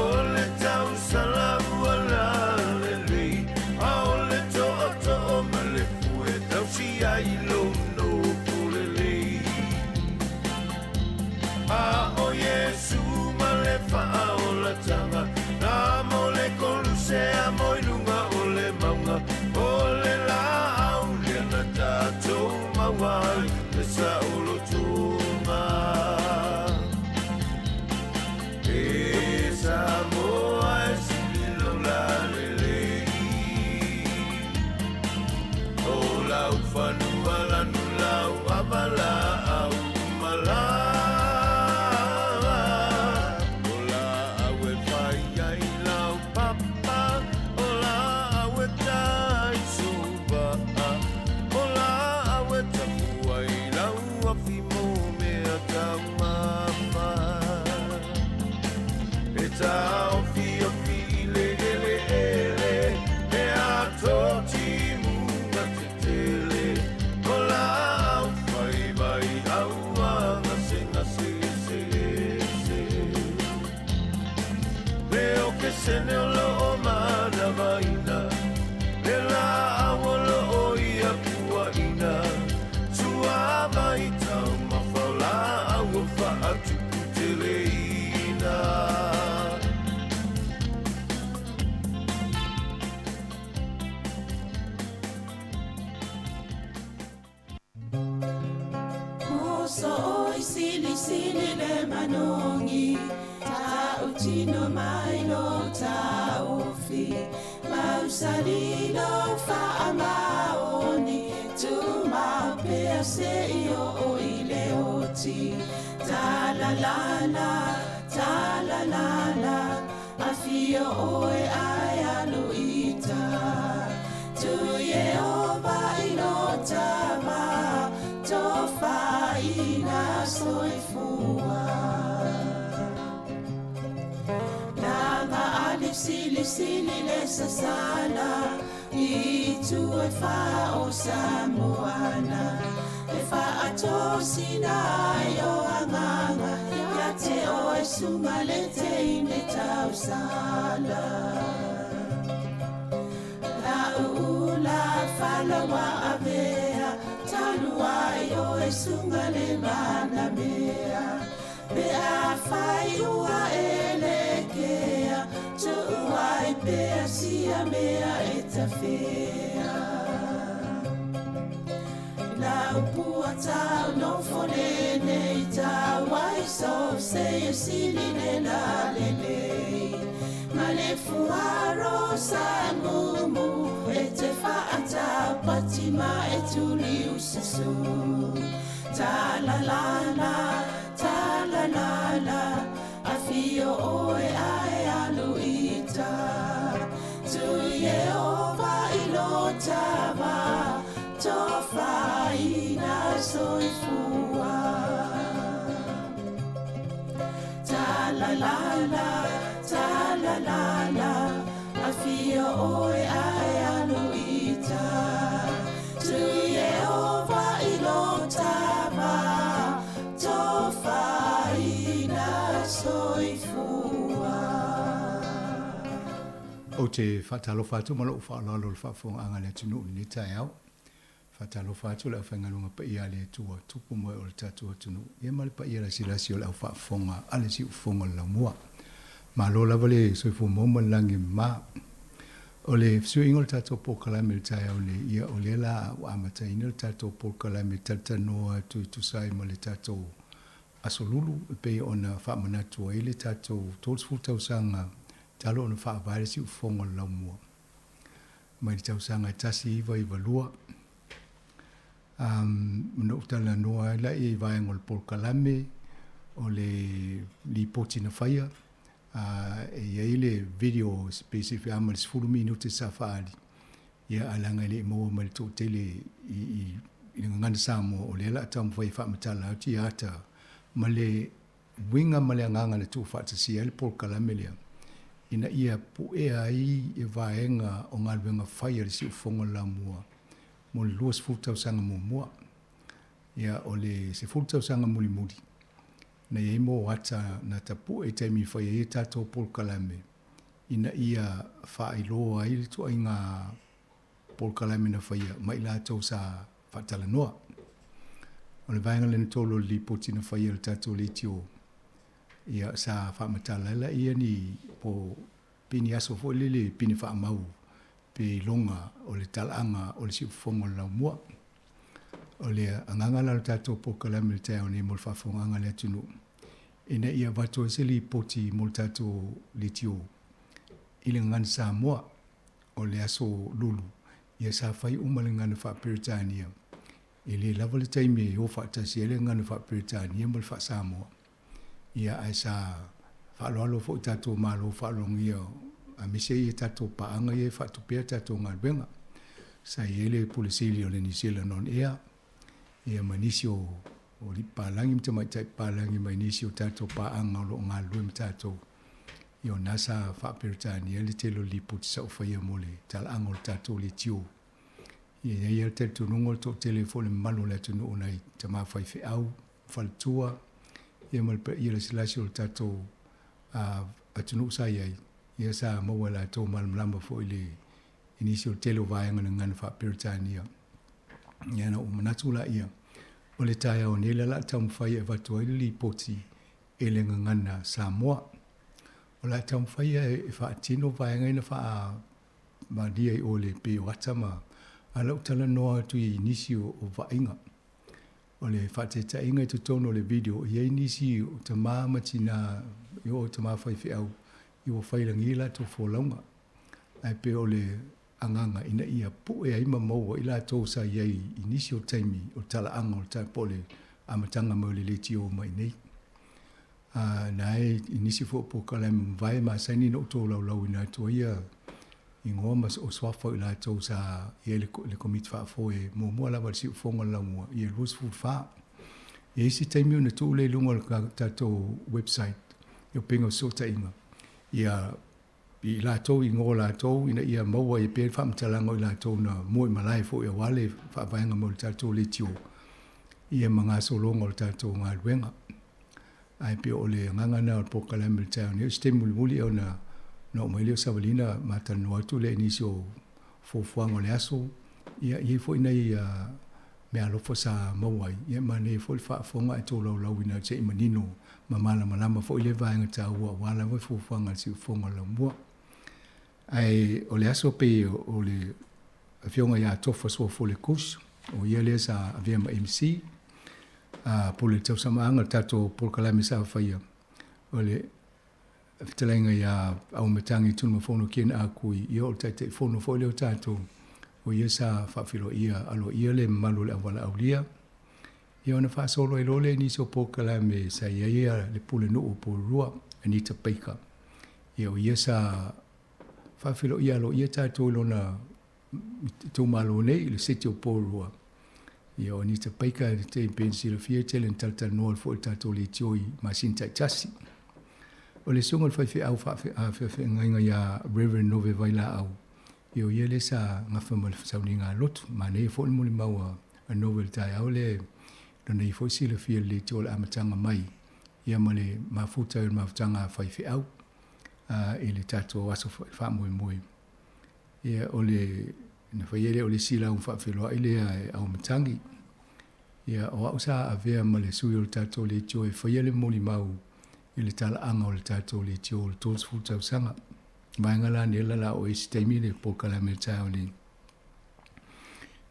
o le tausala ua lalelei, a o le tootoo ma le fue tausi ai lou nofo lelei. A o Iesu ma le faaolataga, na mo le kolusea mo i luga o le mauga, o le laau lea na tatou maua ai le saolotoga. E Samoa e sili lou lalelei, o lau fanua lanu lau avalaau malaga. O laau e fai ai lau papa, o laau e tai souvaa, o laau e tapu ai lau afi mo mea taumafa. E taofiofi i le eleele, e ato timuga tetele, o laau faiva i aua gasegase eseese. Le okesene o loo manavaina, le laau o loo ia puaʻina, suava i taumafa o laau o faatuputeleina. Moso oi sili sili le manogi, Tautino mai lo taofi, Mausali lo faamaoni, Tumau pea se i o i le oti. Ta la la la, ta la la la, Afio oe ai aluita. Tu Yehova i lo tama, Tofaina soifua. Lava ali sili sili le sasala, I tu e fa o Samoana, E fa atosina ai o anganga, Ia te o e sunga le te ine tausala. La ula falawa avea, Talu ai o e sunga le mana mea. Pe a fai ua e le kea, Tuai pea sia mea e tawhea. La upua tau no fone nei tau ai so se e sili le la le le. Ma le fuaro sa mumu e te whaata pati ma e tuli ususu. Ta la la la, ta la la la, afio oe la la, ta la la la, afio oe ae alu ita. Tu Yehova i lo tava, tofaina soifua. Ou te faatalofa atu ma lou faaaloalo i le faafofogaaga a le atunuu i lenei taeao. Faatalofa atu le aufaigaluega paia a le Atua, tupu moe o le tatou atunuu, ia ma le paia lasilasi o le aufaafofoga a le siufofoga o le laumua. Malo lava le soifua maua ma le lagi e mama. O le fesuiaiga o le tatou polokalame i le taeao nei, ia o lea la ua amataina le tatou polokalame e talatalanoa atu e tusa ai ma le tatou Aso Lulu e pei ona faamanatu ai le tatou 30 tausaga talu ona faavae le siufofoga o le laumua. Mai le tausaga e 1992, na ou talanoa ai laia i vaega o le polokalame, o le lipoti na faia, e i ai le video pe se ama le 10 minute sa faaali, ia ae leaga e le i maua mai le toatele i le gagana Samoa, o lea o le a taumafai e faamatala atu ia ata ma le uiga ma le agaga na tuufaatasia ai le polokalame lea, ina ia puea ai e vaega o galuega fai a le siufofoga o le Lamua mo le 20 tausaga muamua. Ia, o le 10 tausaga mulimuli, na i ai mo ata na tapue i taimi i fai ai e tatou polokalame ina ia faailoa ai le ituaiga polokalame na faia ma i latou sa faatalanoa. O le vaega lona tolu o le lipoti na faia e le tatou leitio, ia sa faamatala ai laia ni po pini aso foi lele pini faamau pe iloga o le talaaga o le siufofoga o le laumua. O le agaga la o le tatou polokalame i le taeao nei mo le faafofogaaga a le atunuu, ina ia avatu ai se lipoti mo le tatou leitio i le gagana Samoa o le aso Lulu, ia sa fai uma le gagana faa-Peretania. E le lava le taimi e o faatasi ai le gagana faa-Peretania ma le faa-Samoa. Ia ae sa faaaloalo foi tatou Malo faalogia aemaise ia tatou paaga ia e faatupea tatou galuega. Sa i ai le Pule Sili o le New Zealand On Air, ia ma nisi o alii papalagi ma tamaitai papalagi mai nisi o tatou paaga o lo o galulue ma tatou. Ia o na sa faa-Peretania le tele o le lipoti sa ou faia mo le talaaga o le tatou leitio. Ia e i ai lava le talitonuga o le toatele foi o le mamalu o le atunuu nai tama faifeau, faletua, ia ma le paia lasilasi o le tatou atunuu sa i ai, ia sa maua e latou malamalama foi i le i nisi o le tele o vaega o le gagana faa-Peretania. Ia na ou manatu laia, o le taeao nei lea o le a taumafai e avatu ai le lipoti e le gagana Samoa. O le a taumafai e faatino vaega ia na faamalia i o i le pei o ata ma a o lau talanoa atu i nisi o vaaiga. O le faataitaiga i totonu o le video, e i ai nisi o tama ma tina, e oo i tama faifeau, ua failagia latou folauga. Ae pei o le agaga ina ia pue ai ma maua i latou sa i ai i nisi o taimi o le talaaga o le po o le amataga mai o le leitio mai i inei. Na e i nisi foi o polokalame ua mavae e masani ona ou tolaulauina atu ai ia igoa ma o suafa o i latou sa i ai le Komiti Faafoe muamua lava i le Siufofoga o le Laumua ia 24. E i ai isi taimi ona tuu lea i luga o le tatou website i upega o fesootaiga ia i latou i igoa o latou ina ia maua ai pea le faamatalaga o i latou na mua i malae foi aua le faavaega mai o le tatou leitio ia ma gasologa o le tatou galuega. Ae pei o le agaga lena o le polokalame i le taeao nei, o se taimi mulimuli ona oo mai lea o Savalina ma talanoa atu lea i nisi o fuafuaga o le aso, ia e i ai foi nai meaalofa sa maua ai, ia manaia foi le faafofoga ae tolaulaauina atu se i manino ma malamalama foi lea vaega taua aua lava fuafuaga a le siufofoga o le laumua. Ae o le aso pei o le afioga ia Tofa Suafole Kush, o ia lea sa avea ma MC, a pule le tausamaaga o le tatou polokalame sa faia, o le fetalaiga ia Auimatagi Tunumafono Ken Akui, ia o le Taitaifono foi lea o tatou, o ia sa faafiloia aloaia le mamalu o le auwalaaulia. Ia ona faasolo ai loa lea i nisi o polokalame sa i ai le pulenuu o Porirua, Anita Baker. Ia o ia sa faafiloia aloaia tatou i lona itumalo nei i le city o Porirua. Ia o Anita Baker te pei ona silafia e tele ina talatalanoa foi le tatou leitio i masina taitasi. O le susuga i le faifeau faafeagaiga ia Reverend Nove Vailaau, ia o ia lea sa gafa ma le sauniga lotu. Manaia foi le molimau a Nove i le taeao lea, lona ia foi silafia lelei o le amataga mai ia ma le mafuta i le mafutaga a faifeau i le tatou aso faamoemoe. Ia o le na faia lea o le isi lauga faafeiloai lea e Auimatagi. Ia o au sa avea ma le sui o le tatou leitio e faia le molimau i le talaaga o le tatou leitio o le 30 tausaga. Vaega la nei la o isi taimi le polokalame le taeao nei.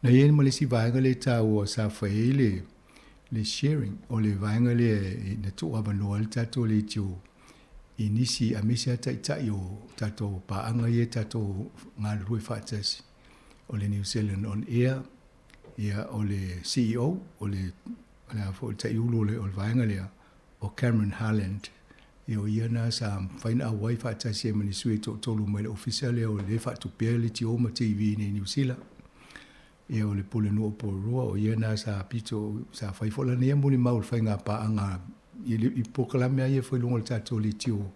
Na i ai ma le isi vaega lea e taua sa fai ai le sharing o le vaega lea na tuuavanoa ai le tatou leitio i nisi aemaise lava taitai o tatou paaga ia tatou galulue faatasi o le New Zealand On Air, ia o le CEO o le a foi le taiulu o le vaega lea o Cameron Harland. Ia o ia na sa mafai ona auai faatasi ai ma ni sui e toatolu mai le ofisa lea o le faatupea le tio ma TV nei Niu Sila. Ia o le Pulenuu o Porirua, o ia na sa pito sa fai foi lana ia molimau i le faiga paaga i polokalame lava ia e fai i luga o le tatou leitio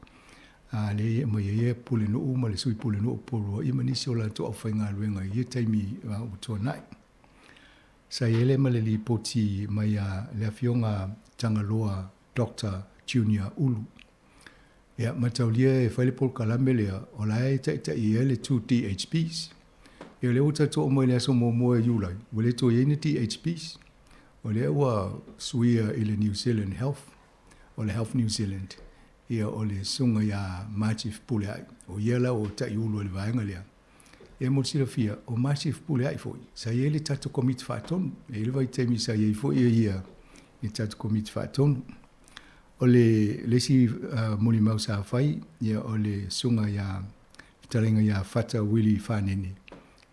a lea e aumai ai ia Pulenuu ma le Sui Pulenuu o Porirua ia ma nisi o latou aufaigaluega i ia taimi ua tuanai. Sa i ai lea ma le lipoti mai a le Afioga Tagaloa Dr. Junior Ulu. Ia, mataulia e fai le polokalame lea, o la e taitai ai le 2 DHBs. Ia, o lea ua tatou oo mai i le aso muamua o Iulai, ua le toe i ai ni DHBs. O lea ua suia i le New Zealand Health, o le Health New Zealand. Ia, o le susuga ia Margie Fepuleai, o ia la ua taiulu i le vaega lea. Ia mo le silafia, o Margie Fepuleai foi, sa i ai le tatou komiti faatonu. E i ai le vaitaimi sa i ai foi ia i le tatou komiti faatonu. O le isi molimau sa fai, ia o le susuga ia fetalaiga ia Fata Willie Fanene.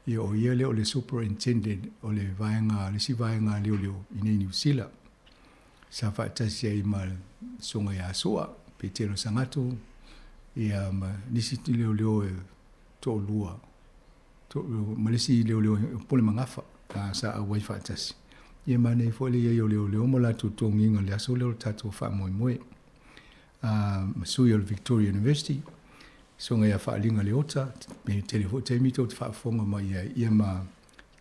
Ia o ia lea o le superintendent o le vaega, le isi vaega a leoleo i nei Niu Sila. Sa faatasi ai ma le susuga ia Sua, Petelo Sagato, ia ma nisi leoleo e toalua, ma le isi leoleo o Pule Magafa sa auai faatasi. Ia manaia foi le i ai o leoleo ma latou togiga i le aso lea o le tatou faamoemoe. Ma sui o le Victoria University, susuga ia Faaliga Leota, e tele foi taimi tou te faafofoga mai ai, ia ma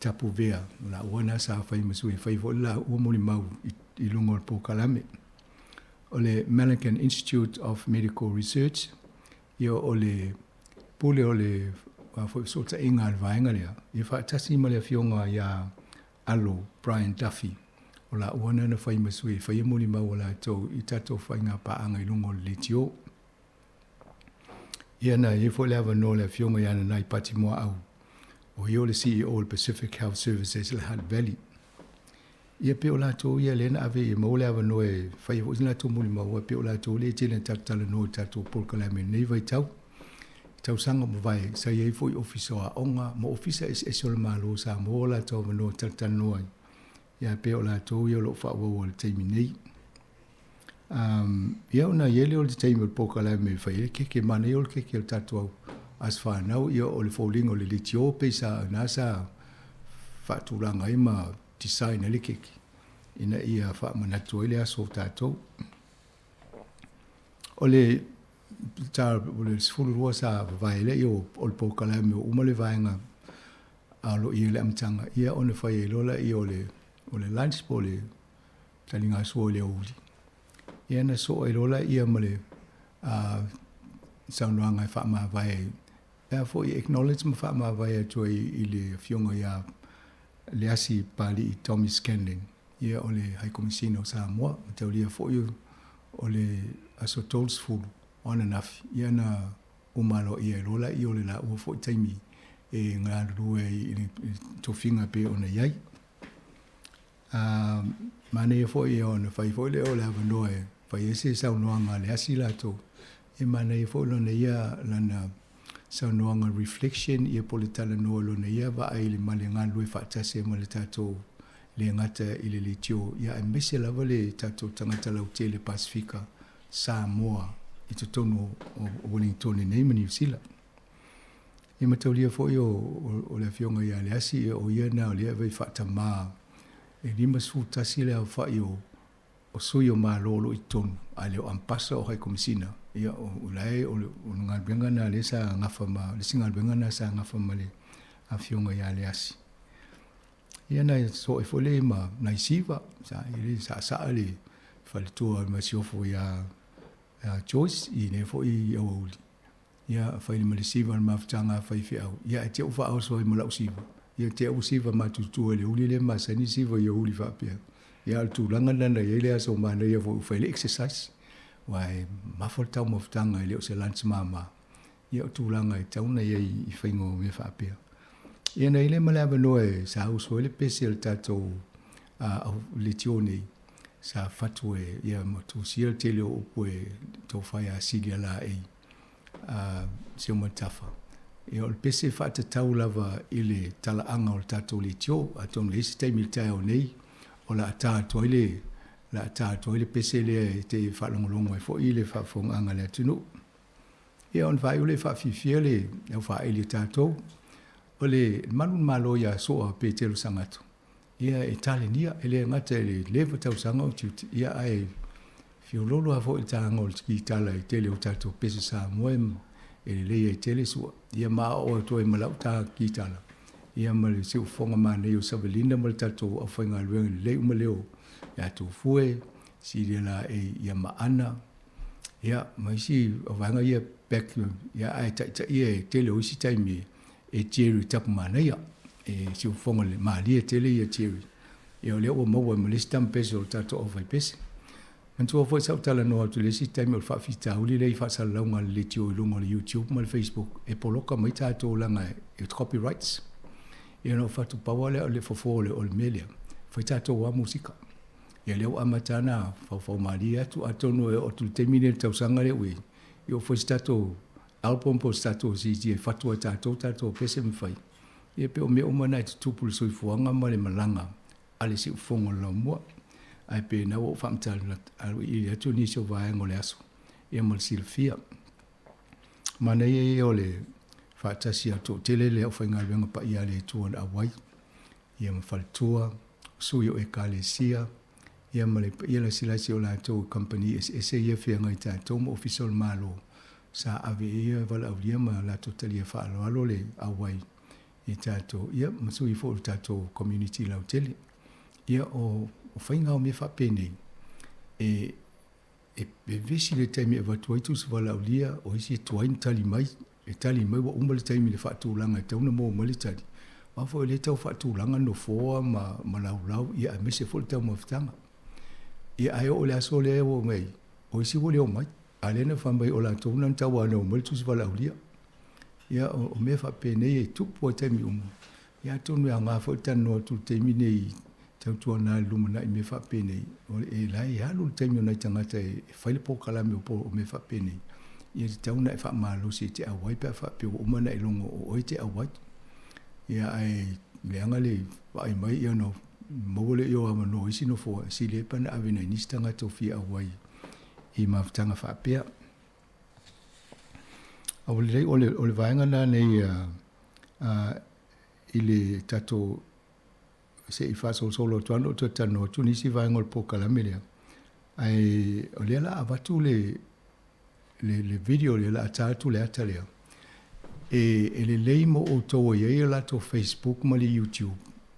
Tapu Vea, o laua na sa fai ma sui e fai foi le laua molimau i luga o le polokalame. O le Malaghan Institute of Medical Research, ia o le pule o le foi fesootaiga a le vaega lea, ia faatasi ma le afioga ia Alo Brian Duffy, o laua na na fai ma sui e faia molimau a latou i tatou faiga paaga i luga o le leitio. Ia na i ai foi le avanoa o le afioga ia Nanai Patimoaau, o ia o le CEO o le Pacific Health Services i le Hutt Valley. Ia pei o latou ia lea na ave ia maua le avanoa e faia foi se latou molimau, aua pei o latou lea e tele ina tatou talanoa i tatou polokalame i lenei vaitau. I tausaga ua mavae, sa i ai foi ofisa o aoga ma ofisa eseese o le Malo o Samoa o latou avanoa e talatalanoa ai, ia pei o latou ia o lo o faaauau i le taimi nei. Ia ona i ai lea o le taimi o le polokalame e fai ai le keke, manaia o le keke o le tatou aso fanau, ia o le foliga o le leitio pei sa na sa faatulaga ai ma design ai le keke ina ia faamanatu ai le aso o tatou. O le ta o le 12 sa vavae lea o le polokalame o uma le vaega a lo ia le amataga, ia ona fai ai loa laia o le lunch po o le taligasua i le aoauli. Ia na soo ai loa laia ma le saunoaga e faamavae ai. Pe a foi acknowledge ma faamavae atu ai i le afioga ia Leasi Papali'i Tommy Scanlon, ia o le High Commissioner o Samoa, mataulia foi o le aso 30 o ananafi, ia na uma aloaia ai loa laia o le laua foi taimi e galulue ai i le tofiga pei ona i ai. Manaia foi ona fai foi lea o le avanoa e fai ai se saunoaga a Leasi latou. E manaia foi lona ia lana saunoaga reflection ia po o le talanoa lona ia vaai i le male galulue faatasi ai ma le tatou le gata i le leitio, ia aemaise lava le tatou tagata lautele Pasefika Samoa i totonu o Uelintone nei ma Niu Sila. Ia mataulia foi o le afioga ia Leasi, o ia na o lea e avea i faatamā e 51 le aofai o sui o Malo o lo o i totonu, ae le o ambasa o Haikomisina Ia, o la e, o le galuega lena lea sa gafa ma, le isi galuega lena sa gafa ma le Afioga ia Leasi. Ia na sooe foi lea ma nai siva, sa i le saasaa le faletua o le Masiofo ia Joyce i lea foi aoauli. Ia fai ma le siva o le mafutaga a faifeau, ia ae te i ua faaoso ai ma lau siva. Ia te i ua siva matutua i le uli lea e masani siva i aoauli faapea. Ia a o le tulaga lena na i ai le aso manaia foi ua fai ai le exercise. Aua e mamafa le taumafataga e le o se lunch mama. Ia o tulaga e tatau ona i ai i faiga o mea faapea. Ia na i ai lea ma le avanoa e sa usu ai le pese a le tatou leitio nei, sa fatu e ia ma tusia le tele o upu e tofa ia Silia Laei Seumanutafa. Ia o le pese e faatatau lava i le talaaga o le tatou leitio. Atonu e i ai se taimi i le taeao nei o le a ta atu ai le le a ta atu ai le pese lea e te faalogologo ai foi le faafofogaaga a le atunuu. Ia ona faaiu lea e faafiafia le au faaeli a tatou, o le malu o le Malo ia Soa Petelo Sagato, ia e talenia, e le gata i le leva tausaga o tiute, ia ae fiololo lava foi i le taga o le kitala i tele o tatou pese Samoa e lelei ai tele sua. Ia ma aoao atu ai ma lau ta kitala, ia ma le siufofoga manaia o Savelina ma le tatou aufaigaluega lelei uma lea o ia Tufue, Silia Laei, ia ma Ana, Ia, ma isi vaega ia back, ia ae taitaia e tele o isi taimi e Jerry Tapumanaia, e siufofoga le malie tele ia Jerry. Ia o lea ua maua ai ma le isi tama pese o le tatou aufaipese. Manatua foi sa ou talanoa atu i le isi taimi o le faafitauli lea i faasalalauga a le leitio i luga o le YouTube ma le Facebook e poloka mai tatou leaga e copyrights. Ia na ou fai atu pau lava lea o le fofo o le mea lea, fai tatou lava musika. Ia lea ua amata ana faufau malie atu, atonu e oo atu i le taimi lea i le tausaga lea ua i ai, ia ua fai se tatou album po o se tatou CD e fatu ai e tatou tatou pese ma fai. Ia pei o mea uma na e tutupu i le soifuaga ma le malaga a le siufofoga o le laumua. Ae pei na ua ou faamatala auiliili atu nisi o vaega o le aso, ia ma le silafia. Manaia ia o le faatasi a le toatele le aufaigaluega paia a le Atua na auai, ia ma faletua, sui o Ekalesia, ia ma le paia lasilasi o latou i kamupani eseese ia feagai tatou ma Ofisa o le Malo, sa ave i ai ia valaaulia ma latou talia faaaloalo le auai i tatou, ia ma sui foi o le tatou community lautele. Ia o faiga o mea faapenei, e e vevesi le taimi e avatu ai tusi valaaulia, o isi e tuai ona tali mai, e tali mai ua uma le taimi i le faatulaga e tatau ona maua mai le tali, aua foi o lea e tau faatulaga nofoa ma ma laulau, ia aemaise foi le taumafataga. Ia ae oo i le aso lea ua omai ai, o isi ua le omai, a o lea na fai mai o latou na na tauanau mai le tusi valaaulia. Ia o mea faapenei e tupu lava i taimi uma. Ia atonu e aoga foi le talanoa atu i le taimi nei tautuana i le lumanai i mea faapenei, o le la e alu le taimi o nai tagata e fai le polokalame o o mea faapenei, ia tatau ona e faamalosi e te auai pe a faapea ua uma ona e logo o oe e te auai. Ia ae leaga le vaai mai ia ona maua lea o avanoa o isi nofoa, e sili ai pe ana ave nai nisi tagata o fia auai i mafutaga faapea. A ua lelei o le, o le vaega lena nei i le tatou se i faasolosolo atu lava ona ou toe talanoa atu nisi vaega o le polokalame lea. Ae o lea la a avatu le, le, le video lea, la a ta atu le ata lea. E, e lelei mo outou e i ai o latou Facebook ma le YouTube,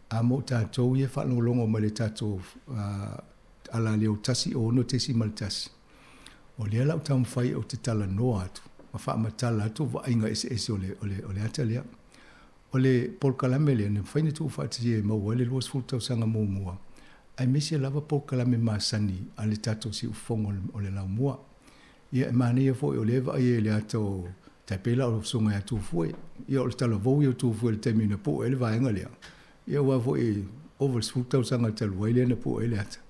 a mo tatou ia e faalogologo mai le tatou alaleo 106.1. O lea la ou taumafai ou te talanoa atu ma faamatala atu vaaiga eseese o le, o le, o le ata lea. O le polokalame lea, na mafai ona tuufaatasia e maua ai le 20 tausaga muamua, aemaise lava polokalame masani a le tatou siufofoga o le laumua. Ia, e manaia foi o lea e vaai ai i le ata o, tai pei la o le Susuga ia Tufue. Ia, o le talavou ia o Tufue i le taimi na pue ai le vaega lea. Ia, aua foi ova i le 10 tausaga talu ai lea na pue ai le ata.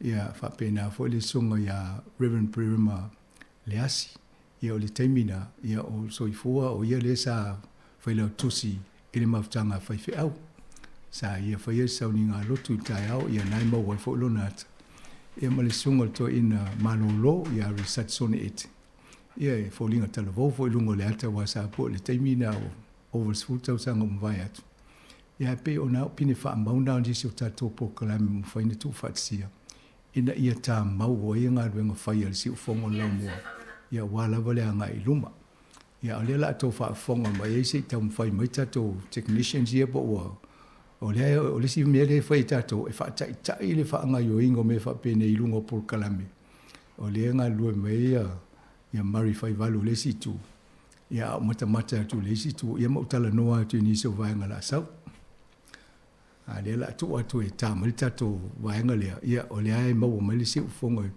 Ia, faapena foi le Susuga ia Reverend Perema Leasi. Ia o le taimi na, ia o soifua o ia lea sa failautusi i le mafutaga a faifeau. Sa ia faia le sauniga lotu i le taeao, ia na e maua ai foi lona ata. Ia ma le susuga o le toeaina malolo ia Risatsone Ete. Ia e foliga talavou foi i luga o le ata aua sa pue i le taimi na o ova i le 10 tausaga ua mavae atu. Ia ae pei o na pine faamau na o nisi o tatou polokalame ua mafai ona tuufaatasia ina ia tamau ai galuega fai a le siufofoga o le laumua. ia aua lava le agai i luma. Ia, o lea o le a tou faafofoga mai ai se i taumafai mai tatou technicians ia po ua o lea o le isi mea lea e fai e tatou e faataitai le faagaoioiga o mea faapenei i luga o polokalame. O lea e galulue mai ai ia ia Murray Faivalu i le isi itu, ia a ou matamata atu i le isi itu, ia ma ou talanoa atu i nisi o vaega o le a sau. A lea o le a tuu atu e ta mai le tatou vaega lea, ia o lea e maua mai le siufofoga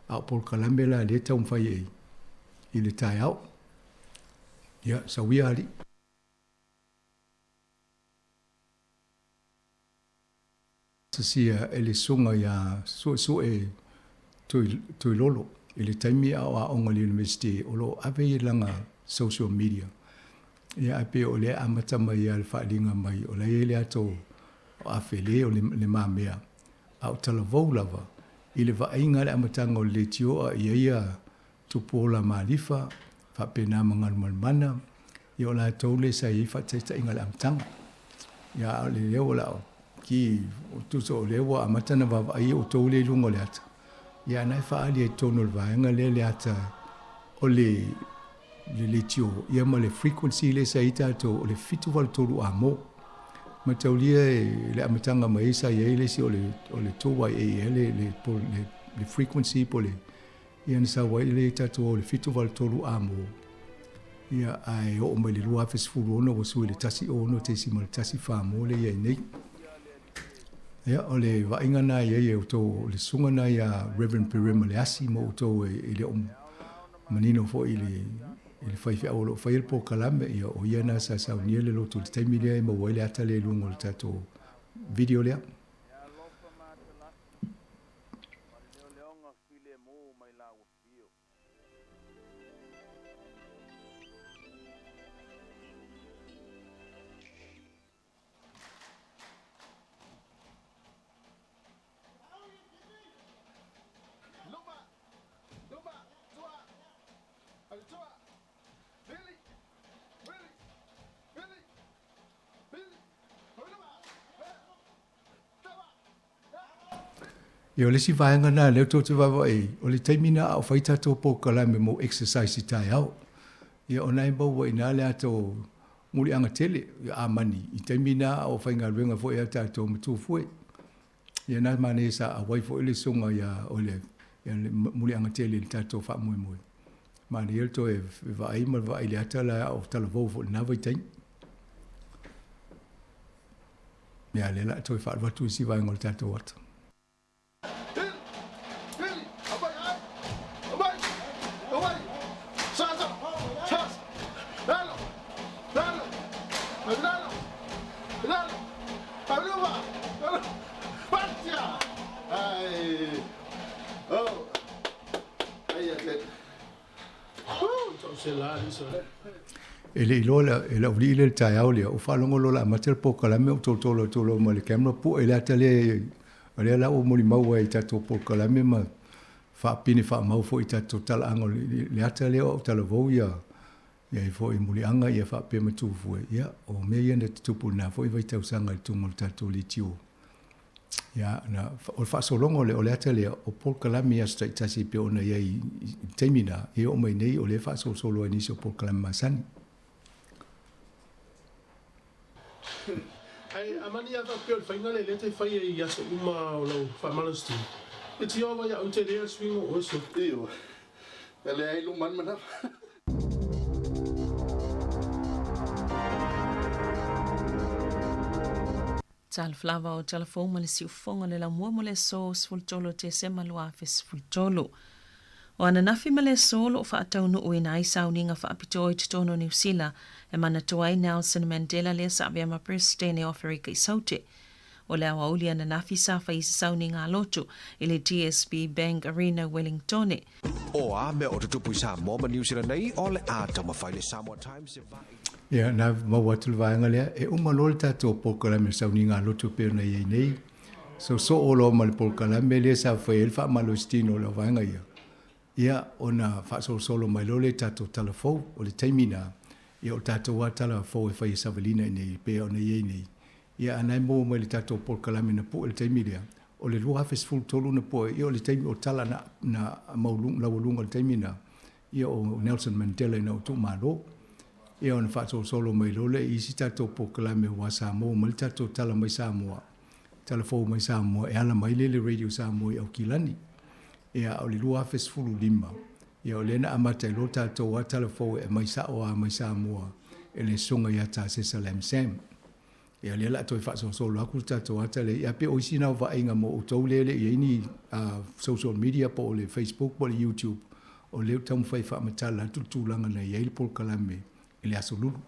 a o polokalame la lea e taumafai ai i le taeao. Ia, sauia alii. Tasia e le susuga ia Suesue Tuilolo i le taimi a o aoga i le University o lo o ave i lana social media. Ia ae pei o lea e amata mai lava i le faaaliga mai o la e i ai le ato o Afele o le Mamea, a o talavou lava i le vaaiga i le amataga o le leitio a i ai ia Tupuola Malifa, faapena ma Galumalemana, ia o latou lea sa i ai faataitaiga i le amataga. Ia a o le lea ua lao ki tusa o lea ua amata ona vaavaai outou lea i luga o le ata, ia a na e faaali ai i totonu o le vaega lea le ata o le le leitio ia ma le frequency lea sa i ai tatou o le 783 amo. Mataulia i le amataga mai ai sa i ai le isi o le o le 2YA ea le le le frequency po o le Ia na sau ai le tatou o le 783 amo, ia ae oo mai le 2016 ua sui le 16.14 mo le i ai nei. Ia o le vaaiga na i ai e outou, o le susuga na ia Reverend Perema Leasi mo outou e le o manino foi i le i le faifeau o lo o faia le polokalame, ia o ia na sa saunia le lotu i le taimi lea e maua ai le ata lea i luga o le tatou video lea. Ma le leoleoga filemu mai lau afio. Ia, o le isi vaega lena lea tou te vaavaai ai, o le taimi lena a o fai tatou polokalame mo exercise i taeao. Ia, o na e maua i ina le ata o muliaga tele, ia amani, i taimi lena a o faigaluega foi a tatou matua fue. Ia, na manaia sa auai foi le susuga ia, o le, ia le muliaga tele i le tatou faamoemoe. Manaia le toe vaai ma le vaai i le ata la a o talavou foi i lena vaitaimi. Ia, lea o le a toe faalu atu isi vaega o le tatou ata. E le i iloa e le aualii lea i le taeao lea, ua faalogo loa o le a amata le polokalame ou tolotolo atu loa ma le camera pue le ata lea, o lea la ua molimau ai i tatou polokalame ma faapine faamau foi i tatou talaaga o le ata lea o au talavou ia ia foi i Muliaga ia faapea ma Tufue, ia o mea ia na tutupu i lena foi vaitausaga i totonu o le tatou leitio. Ia, na, o le faasologa o le, o le ata lea, o polokalame i aso taitasi e pei ona i ai i le taimi na, e oo mai nei o lea e faasolosolo ai nisi o polokalame masani. Ae amani a faapea o le faiga lea lea te fai ai i aso uma o lau faamalositino, e tio ava ia au tele le suiga o oe so. Ioe, e leai luma le manava. Talofa lava o Talafou ma le siufofoga o le laumua mo le aso 13 o Tesema 2013. O ananafi ma le aso o lo o faataunuuina ai sauniga faapitoa i totonu o Niu Sila e manatua ai Nelson Mandela lea sa avea ma Peresetene o Aferika i Saute. O le aoauli ananafi sa fai i se sauniga a lotu i le DSB Bank Arena Wellingtone. O a mea o tutupu i Samoa ma Niu Sila nei, o le a taumafai le Samoa Times e vaai. Ia, na maua atu le vaega lea, e uma loa le tatou polokalame o le sauniga lotu e pei ona i ai nei. So, soo loa ma le polokalame lea sa fai ai le faamalositino o le vaega ia, ia, ona faasolosolo mai loa lea i tatou tala fou. O le taimi na, ia o le tatou lava tala fou e fai e savalina i nei, e pei ona i ai nei. Ia, a na e maua mai le tatou polokalame na pue i le taimi lea, o le 2013 na pue, ia o le taimi o tala na, na laualuga i le taimi na, Ia o Nelson Mandela ina ua tuumalo. Ia ona faasolosolo mai loa lea i isi tatou polokalame aua Samoa mai le tatou tala mai Samoa, tala fou mai Samoa e ala mai lea i le Radio Samoa i Aukilani. Ia o le 2015, ia o lea na amata ai loa tatou lava tala fou e aumai sao lava mai Samoa e le Susuga ia Tasesa Lam Sam. Ia lea o le a toe faasolosolo atu le tatou ata lea, ia pei o isi na o vaaiga mo outou lea e le i ai ni social media po o le Facebook po o le YouTube, o lea ua taumafai e faamatala atu le tulaga na i ai le polokalame i le Aso Lulu.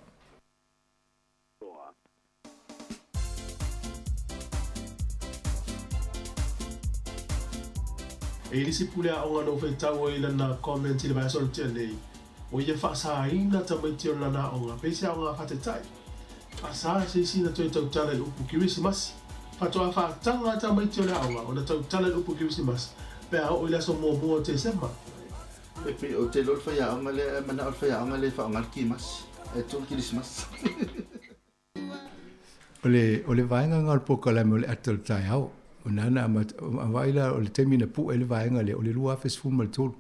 E i le isi pule aoga na ou faitau ai i lana comment i le vaiaso na tea nei, ua ia faasaina tamaiti o lana aoga pei se aoga faataitai. Faasa se isi na toe tautala i le upu Kerisimasi. Faatoa faataga tamaiti o le aoga ona tautala i le upu Kerisimasi pe a oo i le aso muamua o Tesema. E pei ou te iloa le faiaoga lea e manao le faiaoga lea e faaaoga le kimasi ae tuu le kerisimasi. O le, o le vaega lena o le polokalame o le ata o le taeao. O na na amata, a vaai la o le taimi na pue ai le vaega lea, o le 2013.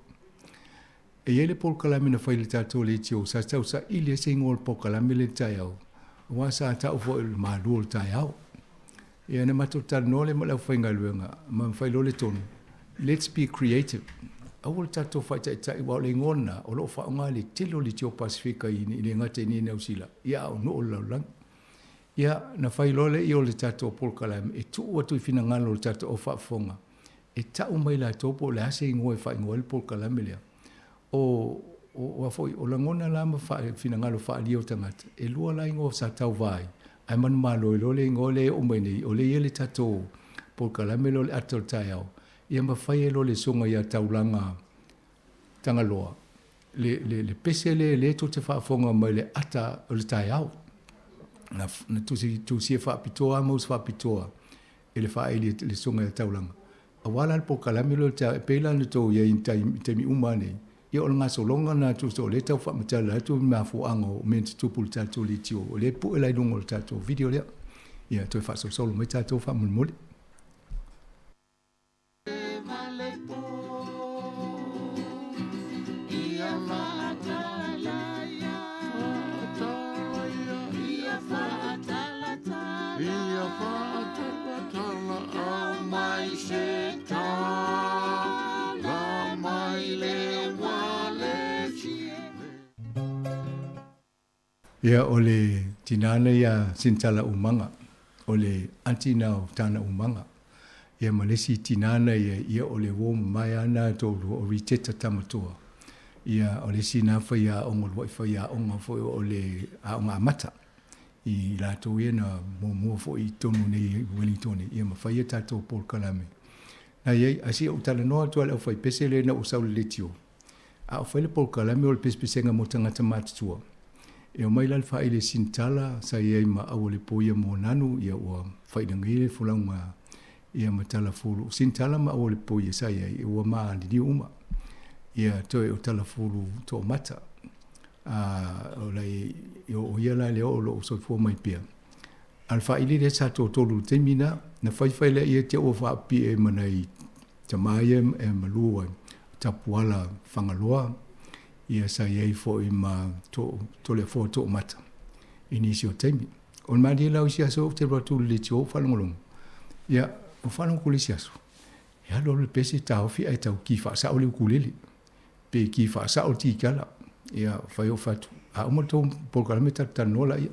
E i ai le polokalame na fai i le tatou leitio, sa tau saili ai se igoa o le polokalame lea i le taeao, aua sa tau foi o le malu o le taeao. Ia na matou talanoa lea ma le aufaigaluega, ma fai loa le tonu, let's be creative. Aua le tatou faataitai, aua o le igoa lena o lo o faaaoga e le tele o leitio Pasefika i le gata i Niu Sila, ia a o nuu o le lalolagi. Ia, na fai loa lea o le tatou polokalame e tuu atu i finagalo o le tatou au faafofoga e tau mai latou po o le a se igoa e faaigoa ai le polokalame lea. O, o, a foi, o lagona la ma finagalo faaalia o tagata, e lua la igoa sa tauva ai, ae manumalo ai loa le igoa lea e oo mai nei, o lea e i ai le tatou polokalame lea o le ata o le taeao, ia ma fai ai loa le susuga ia Taulaga Tagaloa, le, le, le pese lea lea tou te faafofoga mai le ata o le taeao. Na, na tusi, tusia faapitoa ma usi faapitoa e le faaili le susuga ia Taulaga. Aua la le polokalame lea o le taeao, e pei la ona tou i ai i taimi uma lava nei, ia o le gasologa lena tusa o lea e tau faamatala atu le mafuaaga o mea na tutupu i le tatou leitio, o lea e pue la i luga o le tatou video lea. Ia toe faasolosolo mai tatou faamolemole. Ia, o le tinā nei a Sintala Umaga, o le aunty na o Tana Umaga. Ia ma le isi tinā na i ai, ia o le uo mamae lava na toalua o Riteta Tamatoa. Ia, o le isi na faiaoga, uluai faiaoga foi o le aoga amata i latou ia na muamua foi i totonu nei i Wellington nei, ia ma fai a tatou polokalame. Na i ai, ae se i ou talanoa atu lava i le aufaipese lea ina ua sau i le leitio. A o fai le polokalame o le pesepesega mo tagata matutua, e omai la le faaili e Sinitala sa i ai ma Aualepoia Moananu, ia ua failagi le folauga ia ma Talafulu. O Sinitala ma Aualepoia sa i ai, ua maliliu uma. Ia toe o Talafulu Toomata. A o lai, o ia la lea o lo o soifua mai pea. A o le faaili lea sa toatolu i le taimi na, na faifai lea ia te ua faapipii ma nai tama ia e malu ai, Tapuala Fagaloa, ia sa i ai foi ma Toleafoa Toomata i nisi o taimi. O le malie la o isi aso ou te alu atu i le leitio ou faalogologo, ia, ua faalogo atu i le isi aso, e alu alu le pese taofi ae tau ki faasao le ukulele, pe ki faasao le tikala, ia fai ou fai atu, a uma le tou polokalame tatou talanoa laia.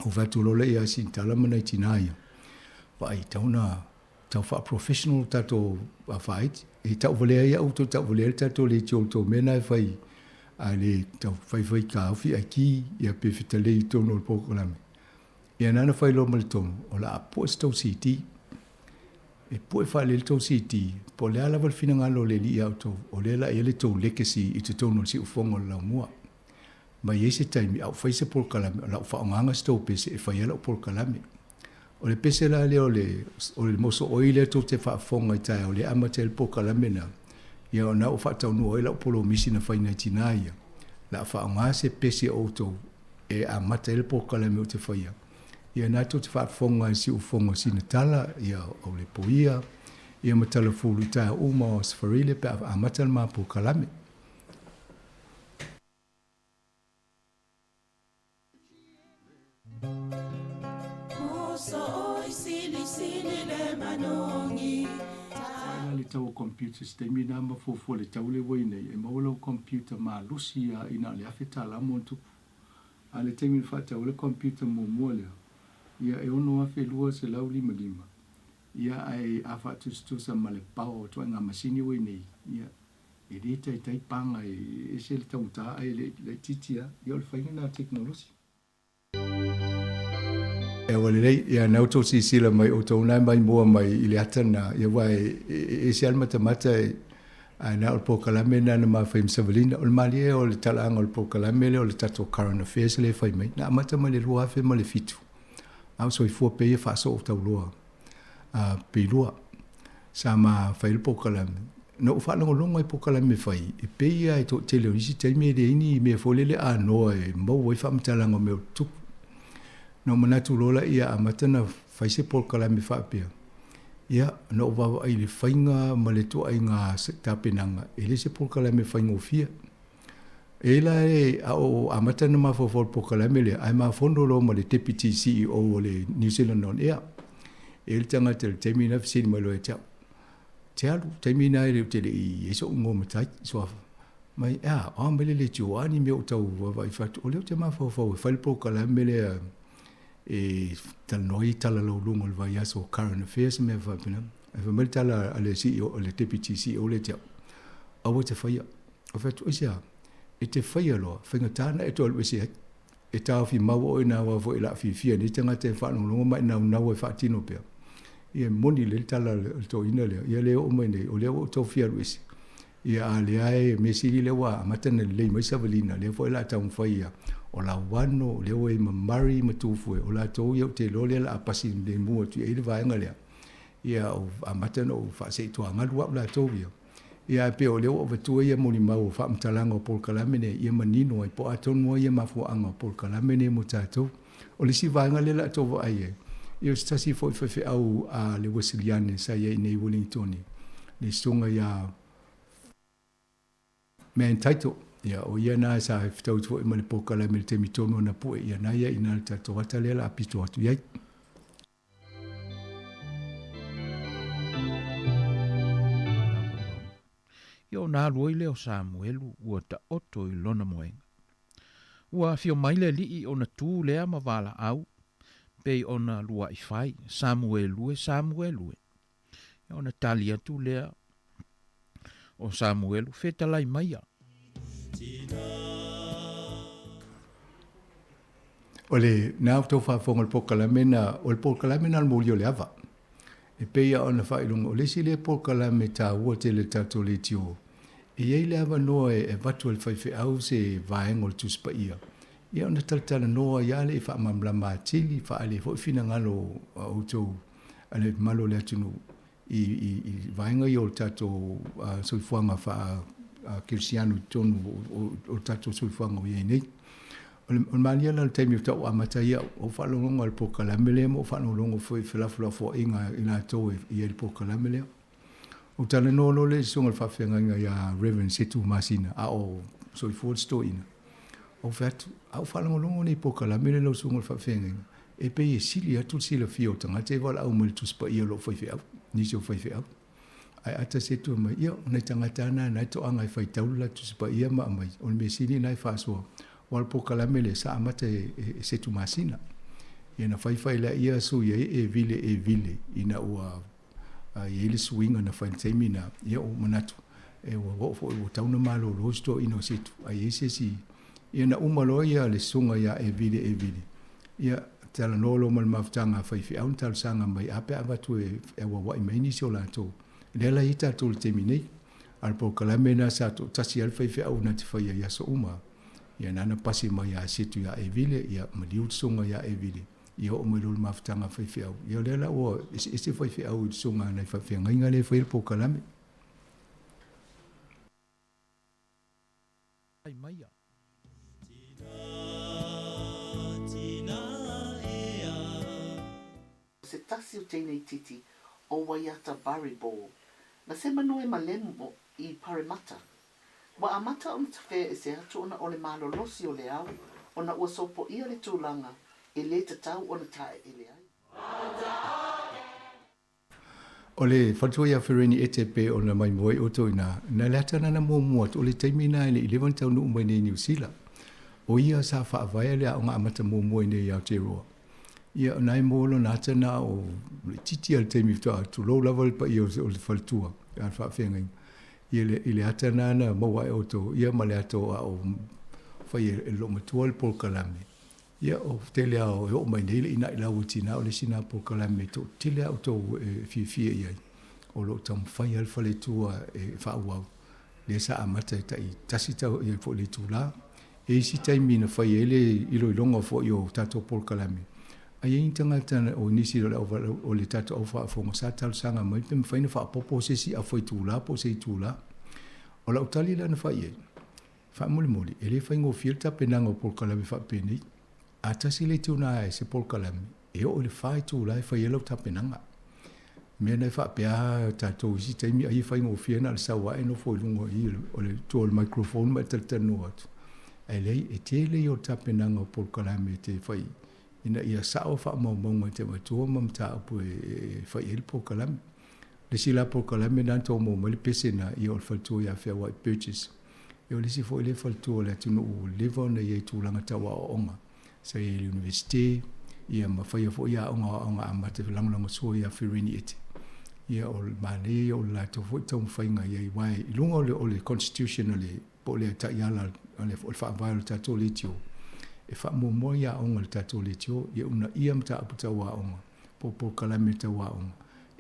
Ou fai atu loa lea ia Sinitala ma nai tinā ia, vaai, tatau ona tau faa-professional tatou faaiti. E tauvalea ai au, toe tauvalea ai le tatou leitio i le tou mea lena e fai, a le tau faifai taofi ae ki, ia pe fetalei i totonu o le polokalame. Ia na ona fai loa ma le tonu, o le a pue se tou CD. E pue faalelei le tou CD, po o le a lava le finagalo o le Alii ia outou, o lea o le a i ai le tou legacy i totonu o le siufofoga o le laumua. Ma i ai se taimi a ou fai se polokalame, o le a ou faaaogaina se tou pese e fai ai lau polokalame. O le pese la lea o le, o le mosooi lea tou te faafofoga i taeao lea e amata ai le polokalame lena, ia o lena ua faataunuu ai lau polomisi na fai nai tinā ia, o le a faaaoga se pese o outou e amata ai le polokalame ou te faia. Ia lena tou te faafofoga i siufofoga o Sinatala, ia o Lepoia, ia ma Talafulu i taeao uma o Aso Faraile pe a amata le ma polokalame. So'o i silisili le manogi. Vaai la le tau o computers i se taimi lena ma fuafua i le tau lea ua i ai nei, e maua lau computer malosi lava i na o le $1,000 ma ona tupu. A o le taimi na faatau ai le computer muamua lea, ia e $6,255, ia ae a faatusatusa ma le power o ituaiga masini ua i ai nei, ia e le taitai paga e ese le taugata ae laitiiti lava. Ia o le faiga lena o le tekonolosi. Ua lelei, ia na outou silasila mai outou na e maimoa mai i le ata lena, ia aua e ese lava le matamata ae na o le polokalame lena na ma fai ma Savalina. O le malie o le talaaga o le polokalame lea o le tatou current affairs lea e fai mai, na amata mai le 2007, a o soifua pea ia faasoo tauloa a peilua. Sa ma fai le polokalame. Na ou faalogologo i polokalame fai, e pei lava e toatele o isi taimi e leai ni mea foi lele anoa e maua ai faamatalaga o mea o tutupu. Na ou manatu loa la ia amata ona fai se polokalame faapea. Ia, na ou vaavaai i le faiga ma le ituaiga tapenaga, e le se polokalame faigofie. E i ai la e a o amata ona mafaufau i le polokalame lea, ae mafono loa ma le Deputy CEO o le New Zealand On Air. E i ai le tagata i le taimi lena fesili mai loa ia te au, Te alu, taimi lena e le ou te le i i ai so'u igoa matai, suafa, mai, e a, o a mai le leitio, o a ni mea o tau vaavaai fatu, o lea ou te mafaufau e fai le polokalame lea e talanoa ai tala lauluga o le vaiaso o current affairs ma mea faapena. Ae fai mai le tala a le CEO, a le Deputy CEO lea ia te au, aua e te faia. Ou fai atu, aisea? E te faia loa, faigata ona e toe alu ese ai. E taofi mau oe na aua foi o le a fiafia nei tagata e faalogologo ma e naunau ai faatino pea. Ia e moni lelei le tala a le toeaina lea, ia lea e oo mai nei, o lea ua ou tau fia alu ese. Ia a lea e mea sili lea ua amata ona lelei mai savalina, lea foi o le a taumafai ia o Lauano, o lea ua i ai ma Murray ma Tufue, o latou ia ou te iloa lea o le a pasi lemu atu i ai le vaega lea. Ia ua amata ona ou faaseituagalu au latou ia. Ia ae pei o lea ua avatua ia molimau o faamatalaga o polokalame nei ia manino ai po o a tonu ai ia mafuaaga o polokalame nei mo tatou. O le isi vaega lea o le a tou vaai ai, ia o se tasi foi faifeau a le Uesiliane sa i ai i nei i Uelingitoni, le susuga ia Man Taito, ia o ia na sa fetau foi ma le polokalame i le taimi tonu ona pue, ia na ia i ina le tatou ata lea o le a pito atu i ai. Ia ona alu ai lea o Samuelu ua taoto i lona moega. Ua afio mai le alii ona tu lea ma valaau, pei ona luaʻi fai, Samuelu e, Samuelu e. Ia ona tali atu lea o Samuelu, Fetalai maia. O le na outou faafofoga i le polokalame na, o le polokalame na o le moli o le ava. E pei lava ona faailoga, o le isi lea polokalame taua tele i le tatou leitio, e i ai le avanoa e avatu e le faifeau se vaega o le Tusi Paia, ia ona talatalanoa ai lava lea e faamalamalama atili, faaali ai foi finagalo o outou a le mamalu o le atunuu i, i, i vaega ia o le tatou soifuaga faa-kerisiano i totonu o le tatou soifuaga o i ai nei. O le malia la o le taimi o tau amata ai au, ou faalogologo i le polokalame lea ma ou faalogologo foi i felafolafoaiga a i latou e i ai i le polokalame lea. Ou talanoa loa lea i le susuga i le faafeagaiga ia Reverend Setu Masina, a o soifua le toeaina. Ou fai atu, a ou faalogologo nei i polokalame lea lau susuga i le faafeagaiga, e pei e sili atu le silafia o tagata e valaau mai i le Tusi Paia o lou faifeau, nisi o faifeau. Ae ata se tua mai, ia, o nai tagata lava na, na e toaga e faitau le latou Tusi Paia ma aumai, o le mea sili na e faasoa, aua o le polokalame lea sa amata e, e Setu Masina. Ia na faifai lea ia sui ai e vile e vile ina ua i ai le suiga na fai i le taimi na, ia ua manatu, e ua oo foi ua tatau ona malolo si toeaina o Setu, a i ai se isi, ia na uma loa ia le susuga ia Evile Evile, ia talanoa loa ma le mafutaga a faifeau na talosaga mai a pe a avatu e auauai mai nisi o latou. Lea la e i ai tatou i le taimi nei. A o le polokalame lena sa toatasi lava le faifeau na te faia i aso uma, ia nana pasi mai ia Setu ia Evile, ia maliu le susuga ia Evile, ia oo mai loa le mafutaga a faifeau. Ia o lea la ua eseese faifeau i le susuga a nai faafeagaiga lea e faia le polokalame. O se tasi o tenei titi o Waiata Barriball, na se manu e malemo i Paremata. Ua amata ona tafea ese atu ona o le malolosi o le ao ona ua sopoia le tulaga e le tatau ona taeele ai. O le faletua ia Fereni Ete pe ona maimoa ai outou i ina, na le ata lana muamua atu o le taimi lena e le i leva ona taunuu mai nei i Niu Sila. O ia sa faavaea le aoga amata muamua i nei i Aotearoa. Ia o na e maua lona ata na o le itiiti lava i le taimi faatoa tulou lava le paia o le faletua a le faafeagaiga. Ia le, i le ata lena na maua ai outou ia ma le ata o a o fai e le loomatua le polokalame. Ia, o tele lava e oo mai nei le ina'i lau o tina, o le isi lena polokalame e toatele lava outou e fiafia i ai, o lo o taumafai lava le faletua e faaauau, lea sa amata e tai tasi tau ia po o le itula. E i ai isi taimi na fai ai le iloiloga foi o tatou polokalame, a i ai ni tagata o nisi o le au o le tatou au faafofoga sa talosaga mai pe mafai ona faaopoopo se isi afa itula po o se itula. O lau tali la na fai i ai, Faamolemole, e le faigofie le tapenaga o polokalame faapenei. A tasi le itula e se polokalame, e oo i le fa itula e fai ai lau tapenaga. Mea na e faapea tatou i isi taimi ai e faigofie na o le sau ae nofo i luga i o le tua o le microphone ma e talatalanoa atu. Ae leai, e tele ia o le tapenaga o polokalame e te fai ina ia sao faamaumauga e te avatua ma mataupu e fai ai le polokalame. Le isi la polokalame lena na tou maua mai le pese na ia o le faletua ia Feauai Burgess. Ia o le isi foi lea faletua o le atunuu ua leva ona i ai i tulaga tau aoaoga. Sa i ai i le Universite, ia ma faia foi aoga o aoga amata e lagolagosua ia Ferini Ete. Ia o le manaia ia o le latou foi taumafaiga i ai aua i luga o le, o le constitution o le, po o le taiala o le, o le faavae o le tatou leitio, e faamuamua i aoga a le tatou leitio, ia uunaia mataupu tau aoga, po o polokalame tau aoga,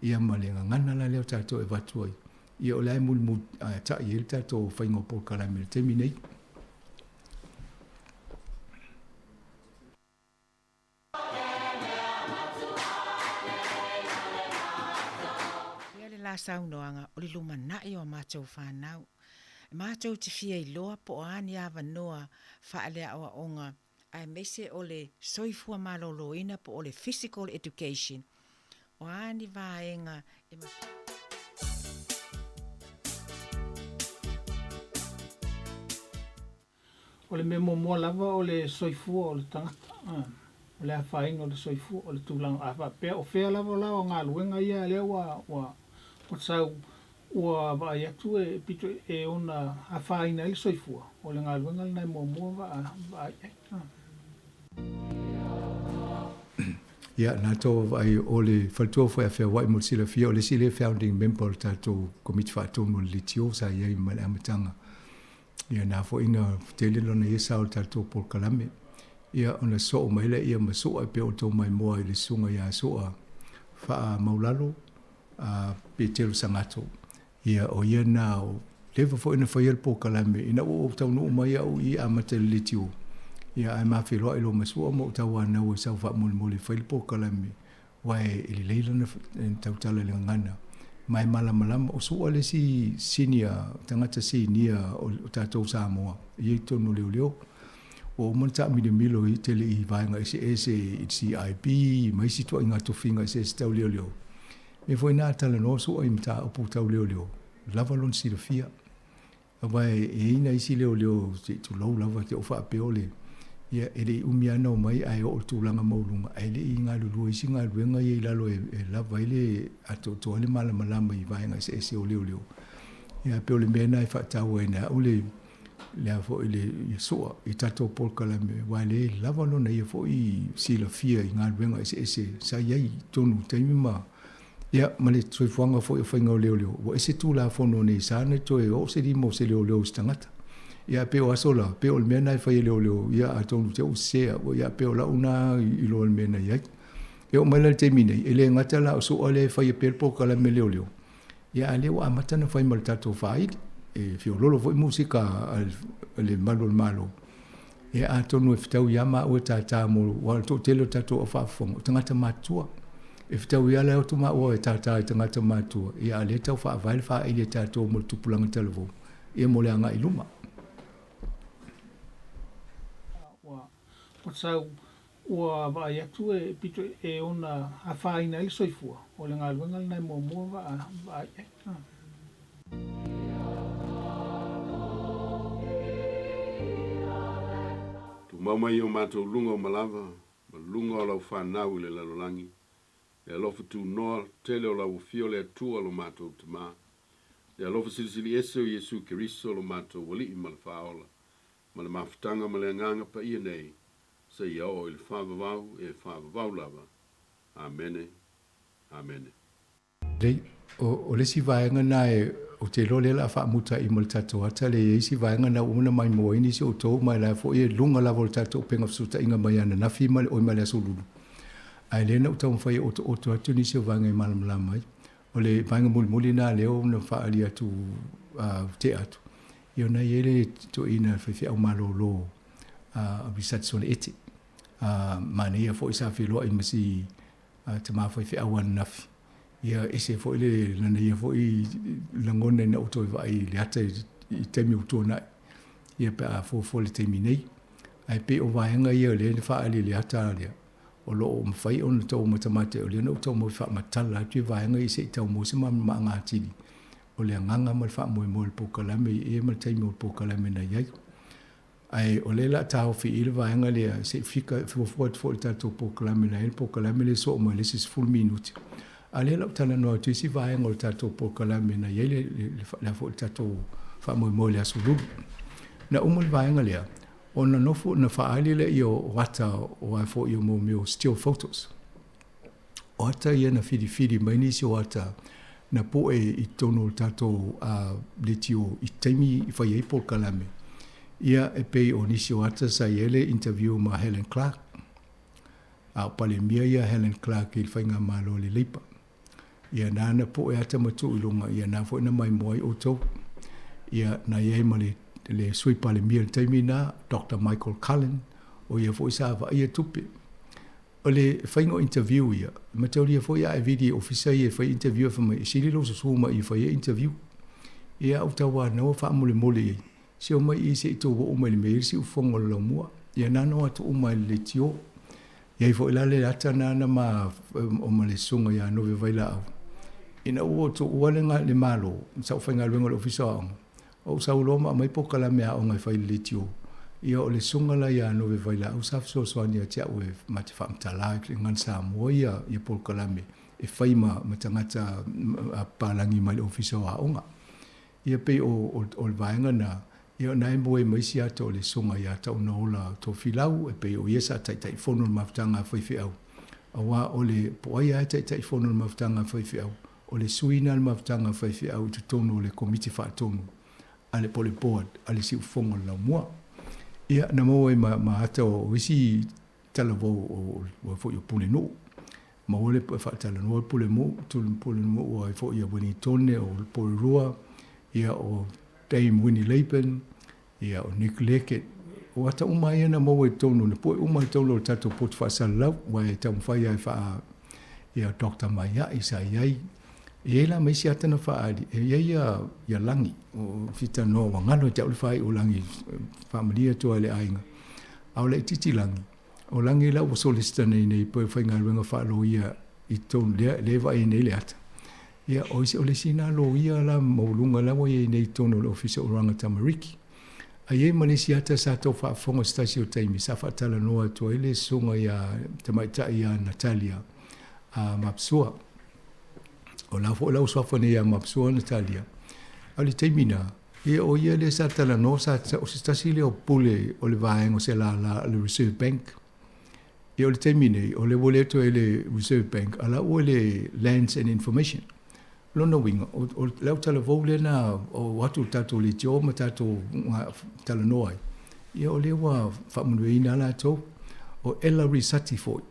ia ma le gagana la lea o tatou e avatu ai, ia o la e mulimulitai ai le tatou faiga o polokalame i le taimi nei. Pea le la saunoaga o le lumanai o a matou fanau. E matou te fia iloa po o a ni avanoa faaleaoaoga aemaise o le soifua maloloina po o le physical education, o a ni vaega e O le mea muamua lava o le soifua o le tagata, o le afaina o le soifua, o le tulaga a faapea o fea lava la o galuega ia lea ua ua ua sau ua vaai atu e pito e ona afaina ai le soifua, o le galuega lena e muamua vaai ai. Ia, na tou vaavaai o le faletua foi a Feauai mo le silafia, o le isi lea founding member o le tatou Komiti Faatonu o le Leitio sa i ai mai le amataga. Ia na foi na tele lona ia sao i le tatou polokalame. Ia ona soo mai lea ma Su'a e pei ona tou maimoa i le susuga ia Su'a Faamaulalo a Petelo Sagato. Ia o ia na o leva foi na faia le polokalame ina ua ou taunuu mai au i amata i le leitio. Ia ae ma feiloai loa ma Su'a ma ou tauanau e sau faamolemole e fai le polokalame aua e lelei lana tautala i le gagana ma e malamalama. O Su'a le isi senior, tagata sinia o tatou Samoa e i ai i totonu o leoleo. Ua uma ona taamilomilo i tele i vaega eseese i le CIB ma isi ituaiga tofiga eseese tau leoleo. Mea foi na talanoa Su'a i mataupu tau leoleo, lava lona silafia. Aua e i ai nai isi leoleo se i tulou lava te oo faapea o le ia e le i umi lava ona omai ae oo i le tulaga maualuga ae le i galulue i isi galuega ia i lalo e lava ai le atoatoa ai le malamalama i vaega eseese o leoleo. Ia pei o le mea lena e faatauaina ai au le le a foi le ia sua i tatou polokalame aua e le lava lona ia foi silafia i galuega eseese sa i ai i totonu i taimi ma Ia, ma le soifuaga foi o faiga o leoleo, ua ese Tulafono nei sa na toe oo se lima o se leoleo i se tagata. Ia, e pei o aso la, pei o le mea na e fai e leoleo, ia, atonu te ua sese au, ia, pei o lau na iloa i le mea na i ai. E oo mai la i le taimi nei, e le gata la o Su'a lea e faia pea le polokalame leoleo, ia, a o lea ua amata ona fai ma le tatou faaili, e feoloolo foi musika a le malu o le Malo. Ia, atonu e fetaui lava maua e tātā mo, aua o le toatele o tatou au faafofoga, o tagata matutua. E fetaui lava le atu maua e tātā i tagata matutua, ia, a o lea e tau faavae le faaili a tatou mo le tupulaga talavou, ia, mo le agai i luma. Ua sau, ua vaai atu e pito e ona afaina ai le soifua, o le galuega lena e muamua vaai ai. Tumau mai i o matou luga o malava ma luga o lau fanau i le lalolagi, Le alofa tunoa tele o lau Afio le Atua lo matou Tamā. Le alofa silisili ese o Iesu Keriso lo matou Alii ma le Faaola, ma le mafutaga ma le Agaga Paia nei, seia oo i le faavavau e faavavau lava. Amene. Amene. Lelei, o le isi vaega lena e, ou te iloa o lea o le a faamuta i ma le tatou ata lea e i ai isi vaega na ua uma ona maimoa ai nisi o outou ma o la e foi e luga lava o le tatou upega fesootaiga mai ananafi ma le oi mai le aso Lulu. Ae lea na ou taumafai e otooto atu nisi o vaega e malamalama ai. O le vaega mulimuli lena lea ua na faaali atu a tea atu, ia ona e i ai le toeaina faifeau malolo a Research Sole Ete. A manaia foi sa feiloai ma si tama faifeau ananafi. Ia ese foi le lana ia foi lagona ina ua toe vaai i le ata i taimi ua tuanai, ia pe a fuafua i le taimi nei. Ae pei o vaega ia lea na faaali i le ata lea, o lo o mafai ona tou matamata o lea na ou taumafai faamatala atu i vaega ia se i tau maua se malamalamaaga atili o le agaga ma le faamoemoe o le polokalame ia ma le taimi o le polokalame na i ai. Ae o lea o le a taofi i i le vaega lea se i fika fuafua atu foi i le tatou polokalame na i ai le polokalame lea e soo mai le isi 10 minute. A o lea o le a ou talanoa atu i isi vaega o le tatou polokalame na i ai le, le, le, le, le tatou faamoemoe i le Aso Lulu. Na uma le vaega lea, ona nofo na faaali lea o ata o a foi o mea o still photos. O ata ia na filifili mai nisi o ata na poe i totonu o le tatou leitio i taimi i fai ai polokalame. Ia e pei o nisi o ata sa i ai le interview ma Helen Clark. A o Palemia ia Helen Clark i le faigamalo a le Labour. Ia nāna poe ata ma tuu i luga, ia na foi na maimoa ai outou. Ia na i ai ma le, le Sui Palemia i le taimi na, Doctor Michael Cullen, o ia foi sa vaaia tupe. O le faiga o interview ia, e mataulia foi a e vili i ofisa ia e fai interview e fai mai, e sili lou susu mai e fai ai interview. Ia au tauanau faamolemole i ai, se omai i se i tou oo mai i le mea e i ai le siufofoga o le laumua. Ia nana o atu uma i le leitio. I ai foi la le ata nana ma o ma le susuga ia Nove Vailaau. Ina ua tuua le, le Malo, sa ou faigaluega i le Ofisa o Aoga, ou sau loa ma aumai polokalame aoga e fai i le leitio. Ia o le susuga la ia Nove Vailaau sa fesoasoani ia te au e ma te faamatala i le gagana Samoa ia, ia polokalame e fai ma, ma tagata papalagi mai le Ofisa o Aoga. Ia pei o, o, o le vaega na, ia na e moe mai isi ata o le susuga ia Taunaola Tofilau, e pei o ia sa Taitaifono i le mafutaga a faifeau, auā o le, po o ai lava e Taitaifono i le mafutaga a faifeau, o le sui lena o le mafutaga a faifeau i totonu o le Komiti Faatonu a le, po o le Board a le Siufofoga o le Laumua. Ia, na maua ai ma, ma ata o isi talavou o, o, foi o Pulenuu. Maua le faatalanoa le pule mou, pule mou ai foi ia Wellingtone, o Porirua, ia o Dame Winnie Laban, ia o Nick Leckett. O ata uma ia na maua i totonu, na poe uma i totonu o le tatou potu faasalalau, aua e taumafai lava e faa, ia Doctor Maia'i sa i ai. E i ai la ma isi ata na faaali, e i ai ia, ia Lagi, o Fitanoa ua galo ia te au le faaiu o Lagi, faamalie atu ai i le aiga. A o laitiiti Lagi, O Lagi la ua solicitor nei nei pe faigaluega faaloia i totonu lea lea e vaai nei le ata. Ia o isi o le isi na loia la maualuga la ua iai nei i totonu o le ofisa o Ranga Tamariki. A iai ma le isi ata sa tau faafofoga i se tasi o taimi sa faatalanoa atu ai le susuga ia tamaitai ia Natalia a Mapsua. O la foi la ua suafa nei ia Mapsua Natalia. A o le taimi na, Ia, o ia lea sa talanoa, sa, o se tasi lea o pule o le vaega o se lālā o le Reserve Bank. Ia, o le taimi nei, o lea ua le toe le Reserve Bank, a la ua le Lands and Information. O lona uiga, o, o le autalavou lea na o atu i le tatou leitio ma tatou talanoa ai, ia o lea ua faamanuiaina lava latou. O Ella Risati foi,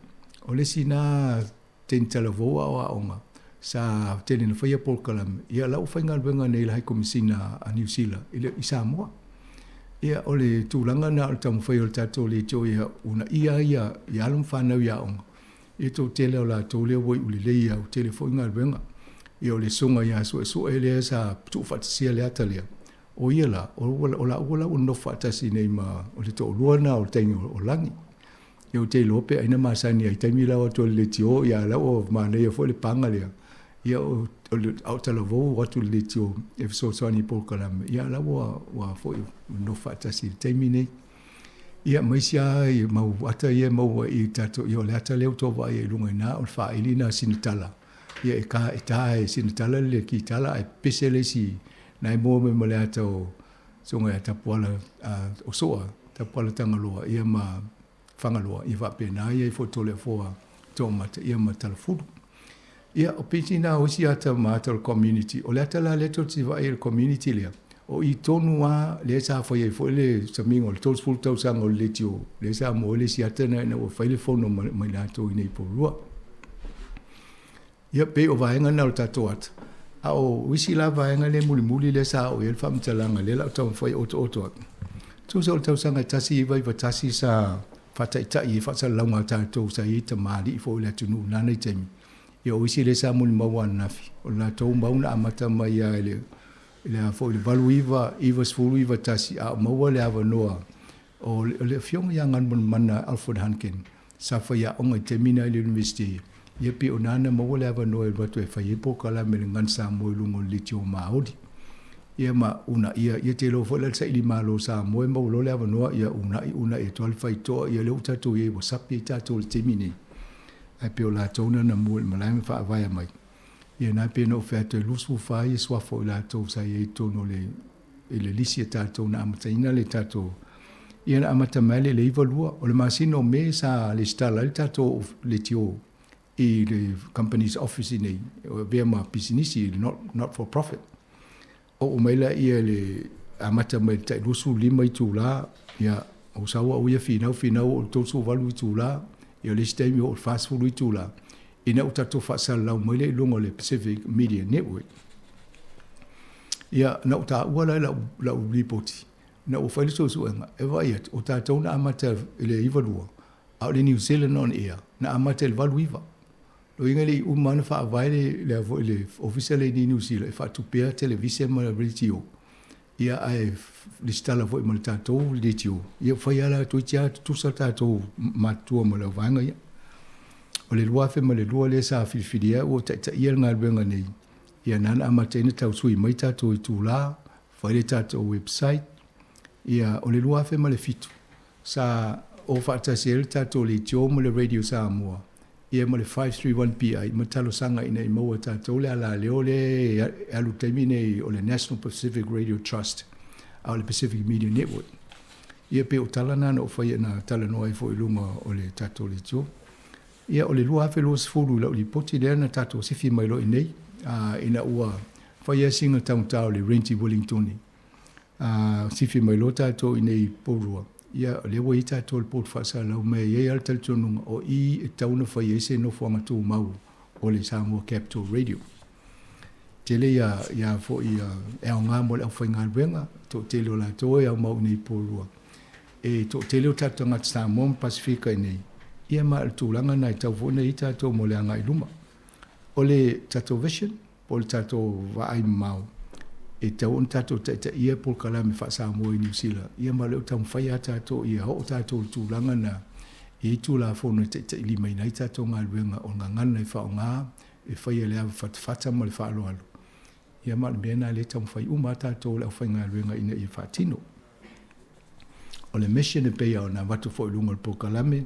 o le isi na teine talavou a o aoga, sa tele ina faia polokalame, ia la ua faigaluega nei i le High Komisina a Niu Sila i le, i Samoa. Ia o le tulaga lena o le taumafai o le tatou leitio ia uunaia ai ia, ia alo ma fanau i aoga, ia tou tele o latou lea ua iu lelei ia, ua tele foi galuega. Ia o le susuga ia Suesue lea sa tuufaatasia le ata lea, o ia la, o, o laua la ua nonofo faatasi nei ma, o le toalua lena o le teine o Lagi. Ia ou te iloa pe ai na masani ai taimi la o atu le leitio ia la ua manaia foi le paga lea. Ia o le a o talavou atu le leitio e fesoasoani i polokalame ia la ua ua foi nofo faatasi i le taimi nei. Ia, ma isi lava mau ata ia e maua i tatou, ia o le ata lea ua tou vaai ai i luga i ina, o le faaili lena o sina tala. Ia e ka, e ta e sina tala le kitala ae pese le isi na e mua mai ma le ata o susuga ia Tapuala o Soa, Tapuala Tagaloa, ia ma Fagaloa, ia faapena ia i Fotoleafoa Toomata, ia ma Talafulu. Ia, o pisi na o isi ata ma ata o le community, o le ata la lea tou te vaai i le community lea, o i tonu lava lea sa fai ai foi le samiga o le 30 tausaga o le leitio, lea sa maua ai le isi ata na ina ua fai le fono ma i latou i nei Porirua. Ia, pei o vaega na o le tatou ata. A o isi la vaega lea mulimuli lea sa oo i ai le faamatalaga lea la o taumafai e otooto atu. Tusa o le tausaga e 1991 sa faataitai ai faasalalauga a tatou sa i ai tamalii foi o le atunuu i lana taimi. Ia o isi lea sa molimau ananafi, o le latou mau na amata mai lava i le i le a foi le 89, 90, 91 a o maua le avanoa o le Afioga ia Galumalemana Alfred Hunkin sa faiaoga i taimi na i le University, ia pei o na na maua le avanoa e alu atu e fai ai polokalame i le Gagana Samoa i luga o le leitio Māori. Ia ma uunaia, ia te iloa foi la le saili malo o Samoa e maua loa le avanoa, ia uunai, uunai atu lava le faitoa, ia lea ua tatou i ai ua sapi ai tatou i le taimi nei. Ae pei o latou na na mua i le malae ma faavaea mai. Ia na pei ona ou fai atu e 24 ia suafa o i latou sa i ai i totonu o le i le lisi a tatou na amataina le tatou ia na amata mai le 92 o le masina o Me sa lesitala ai le tatou leitio i le company's office i nei avea ma pisinisi not, not for profit. Oo mai laia i le amata mai le tai 25 itula, ia, ou sau au ia finau, finau oo i le 38 itula, ia o le isi taimi oo i le 40 itula, ina ua tatou faasalalau mai lea i luga o le Pacific Media Network. Ia, na ou taua la i lau, lau lipoti, na ua fai le suesuega, e vaai atu, o tatou na amata i le 92, a o le New Zealand on Air, na amata i le 89. Loiga e le i uma ona faavae le, le, foi, le ofisa lea i Niu Sila e faatupea televise ma radio. Ia ae lesitala foi ma le tatou radio. Ia fai ala toeitiiti lava tutusa tatou matutua ma le vaega ia. O le 2002 lea sa filifilia ua taitaia le galuega nei. Ia na na amata ai ona tausui mai tatou itula, fai le tatou website. Ia o le 2007 sa o faatasi ai le tatou leitio ma le Radio Samoa ia ma le 531 PI ma talosaga ina ia maua e tatou le alaleo lea e alu i le taimi nei o le National Pacific Radio Trust a o le Pacific Media Network. Ia pei o tala na na ou faia na talanoa ai foi i luga o le tatou leitio. Ia o le 2020 i lau lipoti lea na tatou sifi mai loa i nei ina ua fai sina taugata o le rent i Wellingtoni. Sifi mai loa tatou i nei Porirua, ia o lea ua i ai tatou i le potu faasalalau ma e i ai lava le talitonuga o i e tatau ona fai ai se nofoaga tumau o le Samoa Capital Radio. Tele ia, ia foi e aoga mo le aufaigaluega, toatele o latou e aumau i nei Porirua. E toatele o tatou tagata Samoa ma Pasefika i nei, ia ma o le tulaga lena e tatau foi ona i ai tatou mo le agai i luma. O le tatou vision, po o le tatou vaai mamao, e tatau ona tatou taitaia polokalame faa-Samoa i Niu Sila, ia ma o lea ua taumafai lava tatou ia oo tatou i le tulaga na i ai Tulafono e taitailimaina ai tatou galuega o le gagana e faaaoga e faia i le ava fatafata ma le faaaloalo. Ia ma o le mea lena lea e taumafai uma lava tatou o le aufaigaluega ina ia faatino. O le mission e pei ona avatu foi i luga o le polokalame, e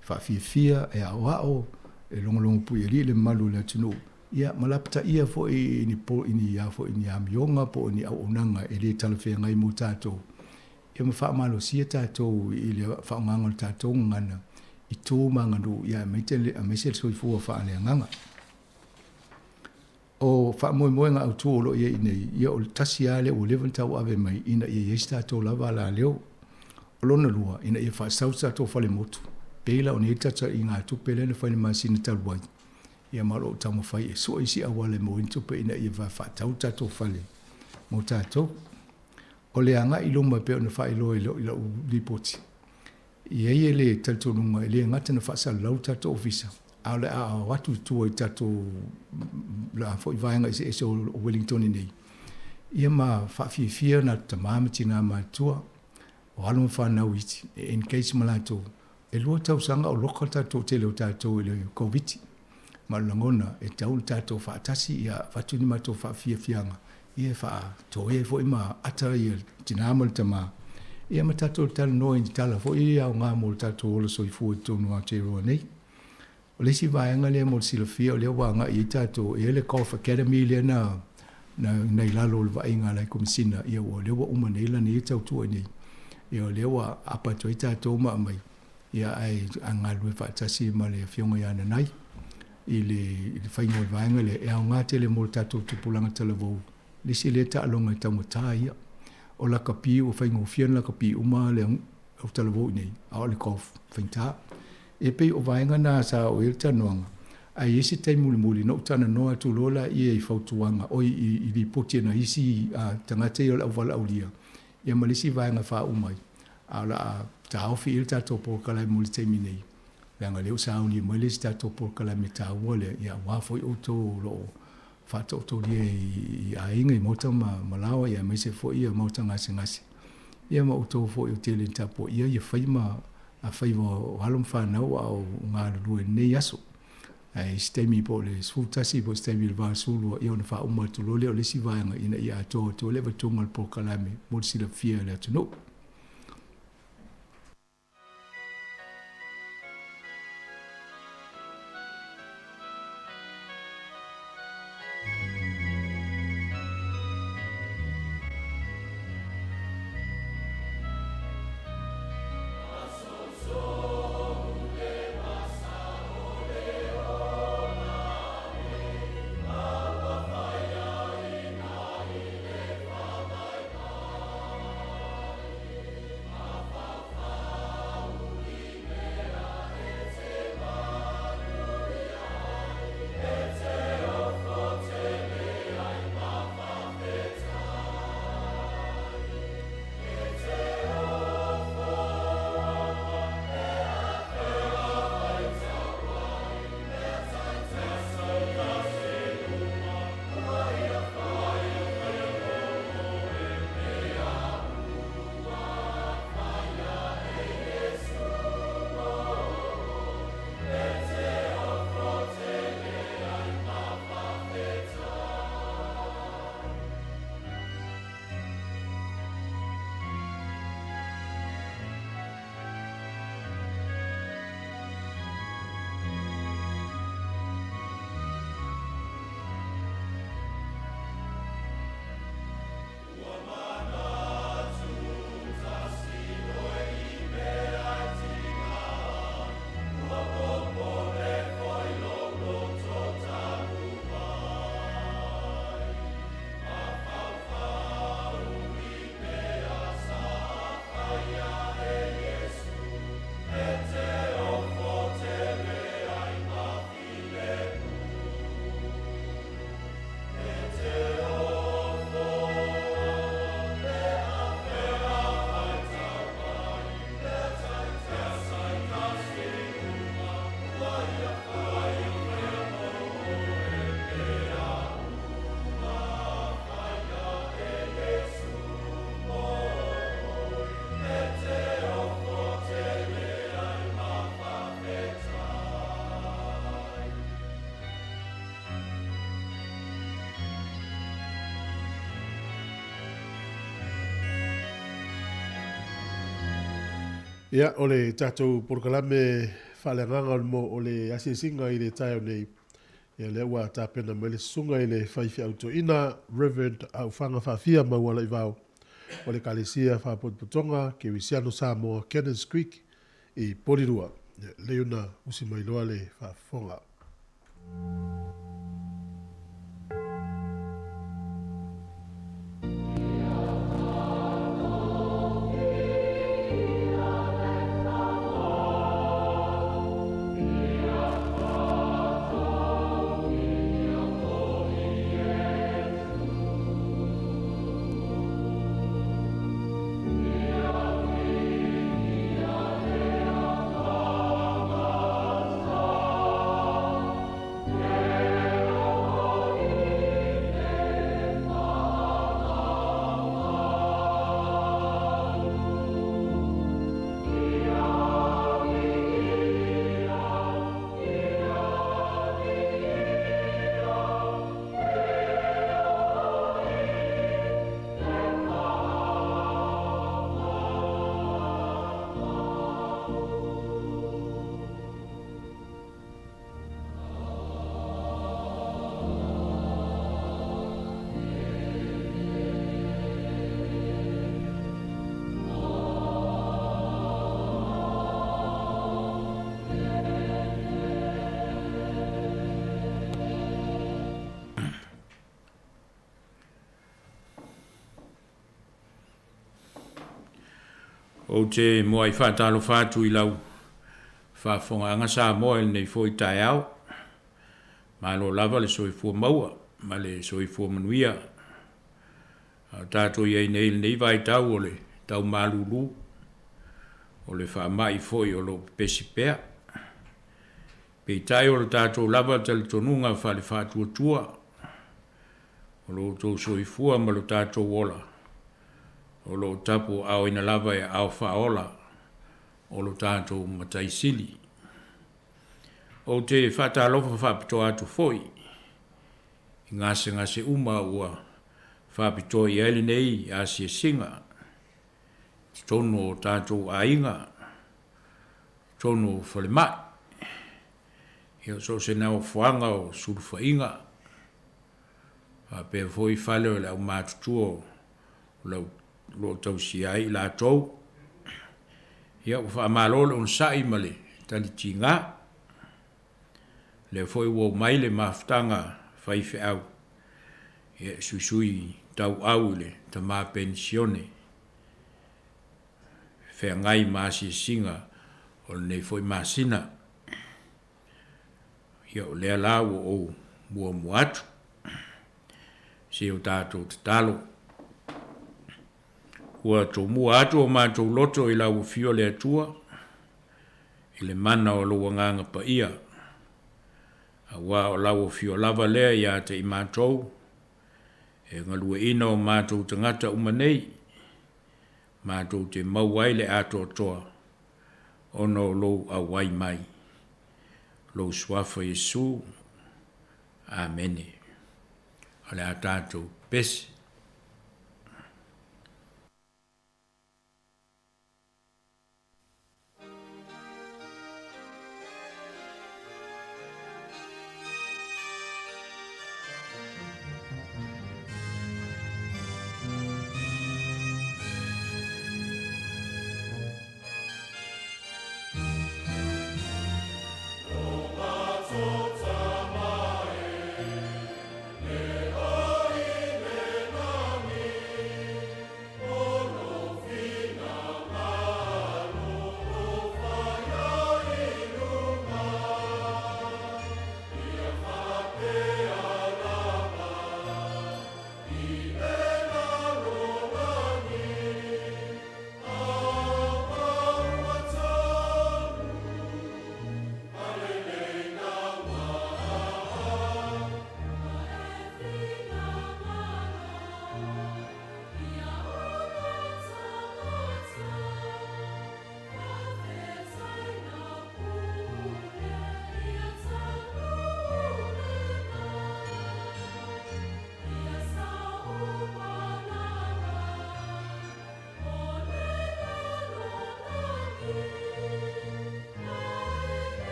faafiafia, e aoao, e logologo puialii le mamalu o le atunuu, ia ma lapataia foi i ni po, i ni a foi ni amioga po o ni auaunaga e le talafeagai mo tatou, ia ma faamalosia tatou i le faaaogaga o le tatou gagana i tu ma aganuu, ia aemaise le soifua faaleagaga. O faamoemoega autu o lo o i ai i nei, ia o le tasi lava lea ua leva ona tauave mai ina ia i ai se tatou lava alaleo. O lona lua, ina ia faasau se tatou falemotu, pei la ona i ai le tatou tupe lea na fai i le masina talu ai, ia ma o lo o taumafai e sue isi auala e maua ai ni tupe ina ia faatau le tatou fale mo tatou. O le agai i luma e pei ona faailoa i lau lipoti, e i ai le talitonuga e le gata na faasalalau le tatou ofisa, a o le a o atu i tua i tatou la foi vaega eseese o Wellington nei, ia ma faafiafia na tama ma tina matutua, o alo ma fanau iti, e engage ma latou. E 2 tausaga o loka le tatou tele o tatou i le Koviti. Ma o le lagona e tatau ona tatou faatasi ia avatu ni matou faafiafiaga ia e faatoe ai foi ma ata ia le tina ma le tama Ia ma tatou talanoa i ni tala foi e aoga mo le tatou ola soifua i totonu o Aotearoa nei. O le isi vaega lea mo le silafia o lea ua agai ai tatou, e i ai le Golf Academy lea na na na i lalo o le vaaiga a le Komesina, ia ua lea ua uma nei lana ia tautua i inei. Ia o lea ua apa atu ai tatou ma aumai, ia ae galulue faatasi ma le Afioga ia Nanai i le i le faiga o le vaega lea e aoga tele mo le tatou tupulaga talavou, le isi lea taaloga e taugata ia. O lakapi ua faigofie ona lakapi uma le au talavou i inei, a o le golf faigata. E pei o vaega na sa oo i ai le talanoaga, ae i ai se taimi mulimuli ona ou talanoa atu loa laia i fautuaga, oi, i lipoti a nai isi tagata ia o le auvalaaulia, ia ma le isi vaega e faauma ai, a o le a taofi i i le tatou polokalame mo le taimi nei, leaga o lea ua sauni mai le isi tatou polokalame taua lea, ia aua foi outou o lo o faataotolia i aiga, i maota ma malaoa, ia aemaise foi ia maota gasegase, ia ma outou foi o tele ina tapuaia ia fai ma faiva o alo ma fanau a o galulue i lenei aso. Ae i se taimi po o le 11 po o se taimi i le 82, ia ona faauma atu loa lea o le isi vaega ina ia atoa atu ai le avatuga o le polokalame mo le silafia e le atunuu. Ia, o le tatou polokalame faaleagaga o le mo o le asiasiga i le taeao nei, ia lea ua tapena mai le susuga i le faifeau toeaina Reverend Aufaga Faafia Maualaivao o le Ekalesia Faapotopotoga Kerisiano Samoa Cannons Creek i Porirua. Ia, lelei ona usi mai loa le faafofoga. Ou te muai faatalofa atu i lau faafofogaaga Samoa i lenei foi taeao. Malo lava le soifua maua ma le soifua manuia. A o tatou i ai nei i lenei vaitau o le tau malulu, o le faamai foi o lo o pepesi pea. Peitai o le tatou lava talitonuga faale-faatuatua, o lo outou soifua ma lo tatou ola, o lo o tapuaaoina lava e aao faaola o lo tatou Matai Sili. Ou te faatalofa faapitoa atu foi i gasegase uma ua faapitoa i ai lenei asiasiga i totonu o tatou aiga, totonu o falemai, ia so o se nofoaga o sulufaiga, faapea foi fale o le aumatutua o lo o tausia ai i latou. Ia, ua faamalo le onosai ma le talitiga. Lea foi ua omai le mafutaga faifeau e suisui tauau i le tama penisione feagai ma asiasiga o lenei foi masina. Ia o lea la ua ou muamua atu se o tatou tatalo. Ua tomua atu o matou loto i lau afio le Atua i le mana o lou agaga paia, aua o lau afio lava lea ia te i matou e galueaiina o matou tagata uma nei, matou te maua ai le atoatoa ona o lou auai mai. Lou suafa Iesu. Amene. O le a tatou pese.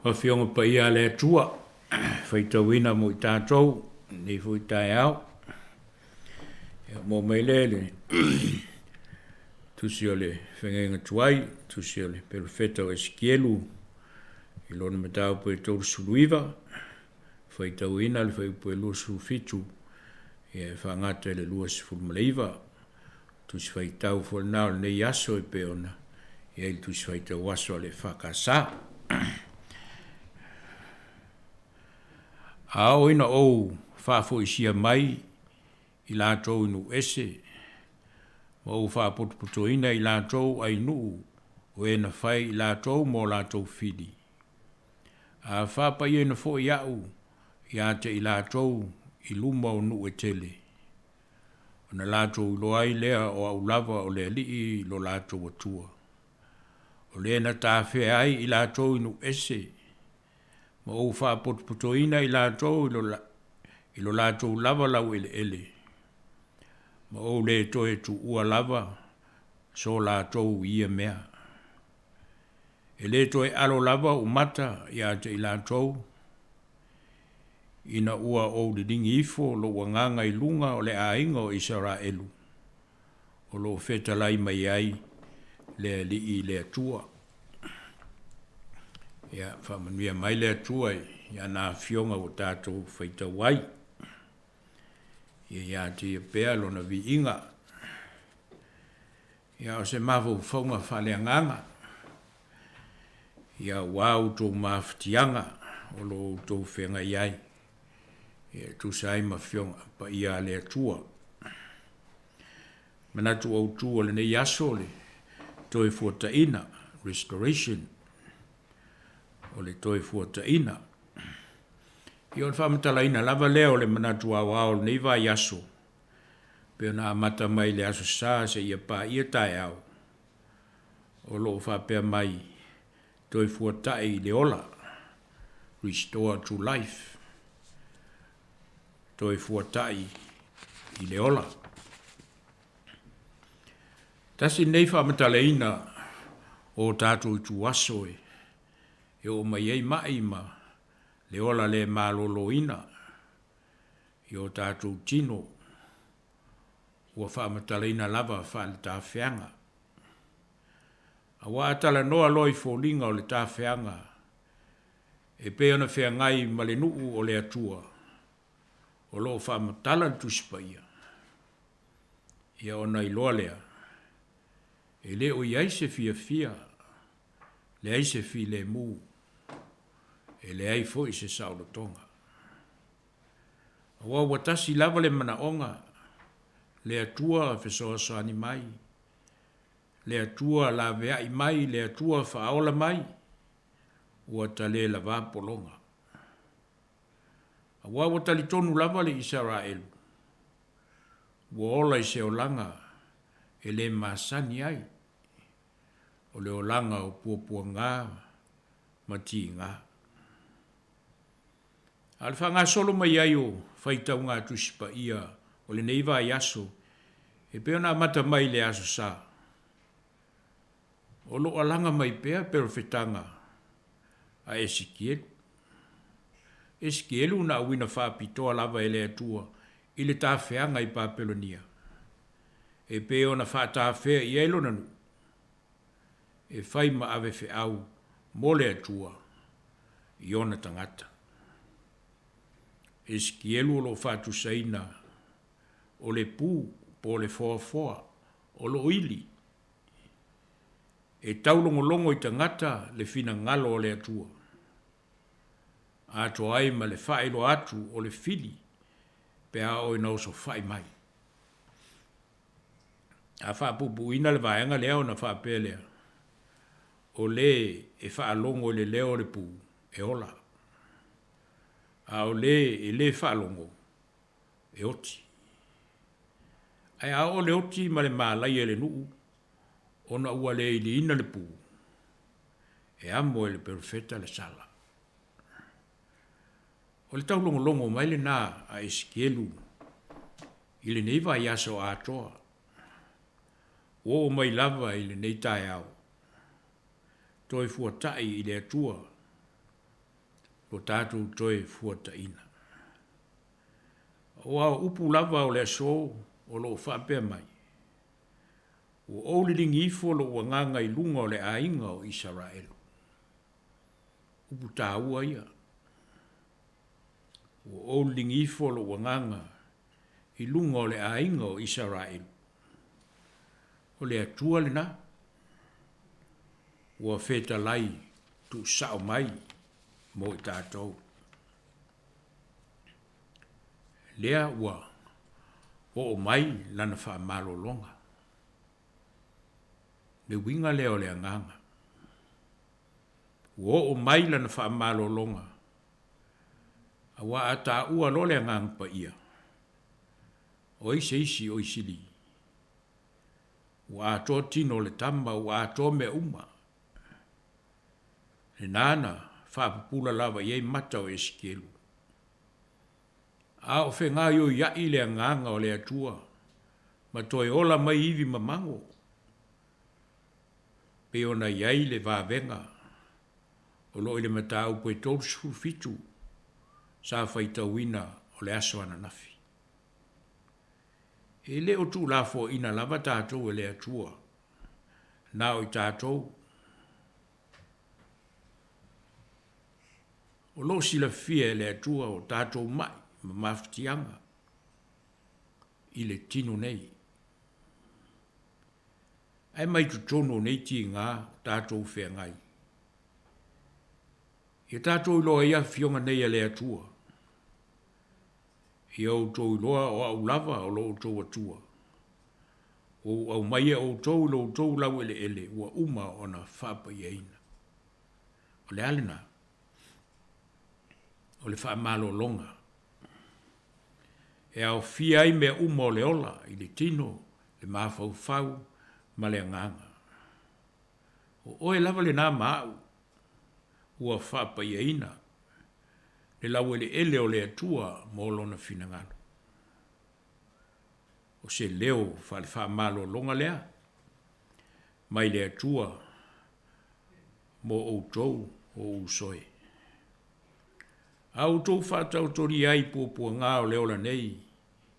Afioga Paia a le Atua, faitauina mo i tatou i lenei foi taeao. Ia maua mai lea i le Tusi o le Feagaiga Tuai, Tusi o le Perofeta o Esikielu i lona mataupu e 39, faitauina le fuaiupu e 27, ia e faagata i le 29. Tusi Faitau foi lena o lenei aso e pei ona i ai le Tusi Faitau Aso a le EFKS. A oo ina ou faafoisia mai i latou i nuu ese, ma ou faapotopotoina i latou ai nuu o e na fai i latou ma o latou fili, a faapaiaina foi a'u ia te i latou i luma o nuu e tele, ona latou iloa ai lea o au lava o le Alii lo latou Atua, o le na tafea ai i latou i nuu ese, ma ou faapotopotoina i latou i lo, i lo latou lava laueleele, ma ou le toe tuua lava so latou i ia mea. E le toe alo lava ou mata ia te i latou, ina ua ou liligi ifo lou agaga i luga o le aiga o Isaraelu, o lo o fetalai mai ai le Alii le Atua. Ia, faamanuia mai le Atua i ana afioga ua tatou faitau ai. Ia ia te ia pea lona viiga. Ia, o se mafaufauga faaleagaga, ia aua outou mafatiaga o lo o outou feagai ai, ia e tusa ai ma Afioga Paia a le Atua. Manatu autu o lenei aso o le Toefuataiga, Restoration, o le Toefuataiga. Ia o le faamatalaina lava lea o le manatu aoao o lenei vaiaso, pei ona amata mai le Aso Sa seia paia taeao, o lo o faapea mai, Toe fuatai i le ola, restore to life, toe fuatai i le ola. Tasi lenei faamatalaina o tatou ituaso e e oo mai ai mai ma le ola le maloloina i o tatou tino ua faamatalaina lava faaletafeaga. Aua a talanoa loa i foliga o le tafeaga e pei ona feagai ma le nuu o le Atua, o lo o faamatala le Tusi Paia, ia ona iloa lea, e le o i ai se fiafia, leai se filemu, e leai foi se saolotoga. Aua ua tasi lava le manaoga, le Atua fesoasoani mai, le Atua laveai mai, le Atua faaola mai, ua ta le lavā pologa. Aua ua talitonu lava le Isaraelu, ua ola i se olaga e le masani ai, o le olaga o puapuagā ma tigā. A o le faagasolo mai ai o faitauga Tusi Paia o lenei vaiaso e pei ona amata mai i le Aso Sa, o lo o alaga mai pea perofetaga a Esikielu. Esikielu na auina faapitoa lava e le Atua i le tafeaga i Papelonia, e pei ona faatafea i ai lona nuu, e fai ma ave feau mo le Atua i ona tagata. Esikielu o lo o faatusaina o le pu po o le foafoa o lo o ili e taulogologo i tagata le finagalo o le Atua, atoa ai ma le faailoa atu o le fili pe a oo ina osofai mai. A faapuupuuina le vaega lea ona faapea lea, o le e faalogo i le leo o le pu, e ola, a o le e le faalogo, e oti. Ae a oo le oti ma le malaia i le nuu ona ua le iliina le pu, e amo e le perofeta le sala. O le taulogologo mai lena a Esikielu i lenei vaiaso atoa, ua oo mai lava i lenei taeao, toe fuatai i le Atua. Lo tatou toe fuataina. Aua o upu lava o le aso o lo o faapea mai, Ua ou liligi ifo lou agaga i luga o le aiga o Isaraelu. Upu taua ia. Ua ou liligi ifo lou agaga i luga o le aiga o Isaraelu. O le Atua lena. Ua fetalai tuusao mai mo i tatou. Lea ua oo mai lana faamalologa. Le uiga lea o le agaga. Ua oo mai lana faamalologa, aua a taua loa le Agaga Paia, o ai se isi o i sili? Ua atoa tino o le tama, ua atoa mea uma. Lena na faapupula lava i ai mata o Esekielu. A o fegaioiaʻi le agaga o le Atua ma toe ola mai ivi mamago, pei ona i ai le vavega o lo o i le mataupu e 37 sa faitauina o le aso ananafi. E le o tuulafoaina lava tatou e le Atua, na o i tatou. O lo o silafia e le Atua o tatou mai ma mafatiaga i le tino nei. Ae mai totonu o nei tiga o tatou feagai. Ia tatou iloa ai afioga nei a le Atua. Ia outou iloa o au lava o lo outou Atua. Ua ou aumaia outou i lo outou laueleele ua uma ona faapaiaina. O le a lena? O le faamalologa. E aofia ai mea uma o le ola i le tino, le mafaufau ma le agaga. O oe lava lena ma au ua faapaiaina le laueleele o le Atua mo Lona finagalo. O se leo faale-faamalologa lea mai le Atua mo outou o uso e. A outou faataotolia ai i puapuaga o le ola nei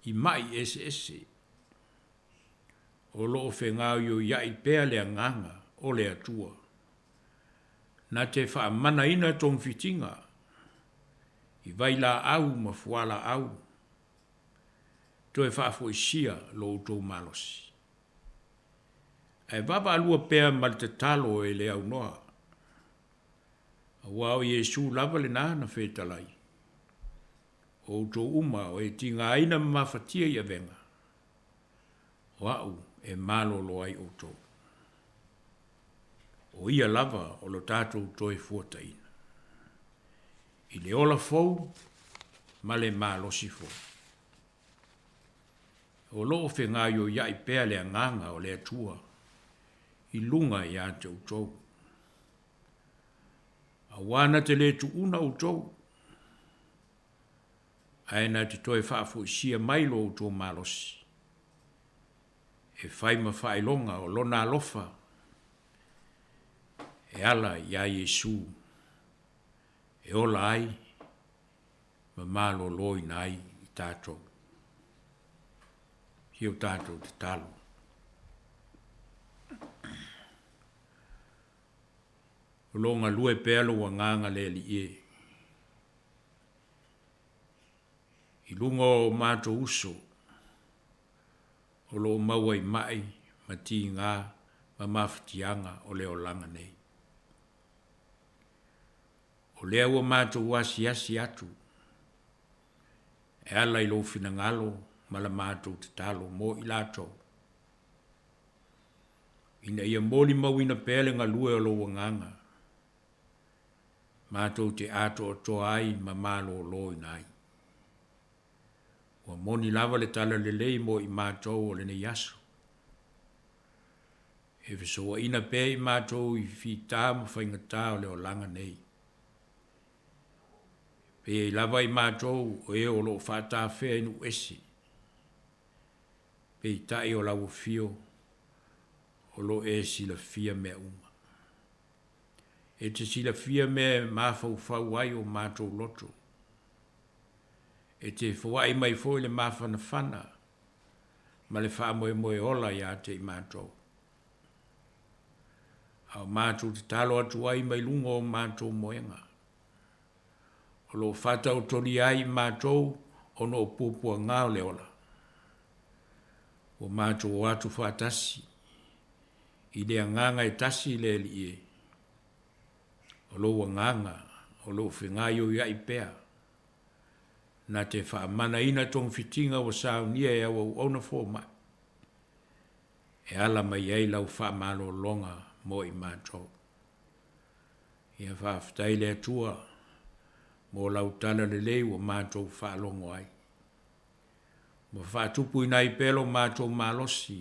i mai eseese, o lo o fegaoioiai pea le agaga o le Atua, na te faamanaina togafitiga i vailaau ma fualaau, toe faafoisia lo outou malosi. Ae vaavaalua pea ma le tatalo e le aunoa, aua o Iesu lava lena na fetalai, O outou uma o e tigaina ma mafatia i avega, o au e malolo ai outou. O ia lava o lo tatou toe fuataina i le ola fou ma le malosi fou. O lo o fegaioiai pea le agaga o le Atua i luga ia te outou. Aua na te le tuuna outou, ae na te toe faafoisia mai lo outou malosi, e fai ma faailoga o Lona alofa e ala iā Iesu e ola ai ma maloloina ai i tatou. Si o tatou tatalo. O lo o galue pea lou agaga le Alii e. I luga o matou uso, o lo o maua i mai ma tiga ma mafatiaga o le olaga nei. O lea ua matou asiasi atu e ala i lou finagalo ma la matou tatalo mo i latou, ina ia molimauina pea le galue o lou agaga, matou te atoatoa ai ma maloloina ai. Ua moni lava le talalelei mo i matou o lenei aso. E fesoaina pea i matou i fita ma faigata o le olaga nei. Pei ai lava i matou o e o lo o faatafea i nuu ese, peitai o lau afio o lo o e silafia mea uma. E te silafia mea e mafaufau ai o matou loto. E te foai mai foi le mafanafana ma le faamoemoe ola ia te i matou. A o matou tatalo atu ai mai luga o matou moega. O lo o faataotolia ai i matou ona o puapuaga o le ola. Ua matou o atu faatasi i le agaga e tasi le Alii e. O lou agaga o lo o fegaioiai pea. Na te faamanaina togafitiga ua saunia e au auauna fomai, e ala mai ai lau faamalologa mo i matou. Ia faafetai le Atua mo lau tala lelei ua matou faalogo ai. Ua faatupuina ai pea lo matou malosi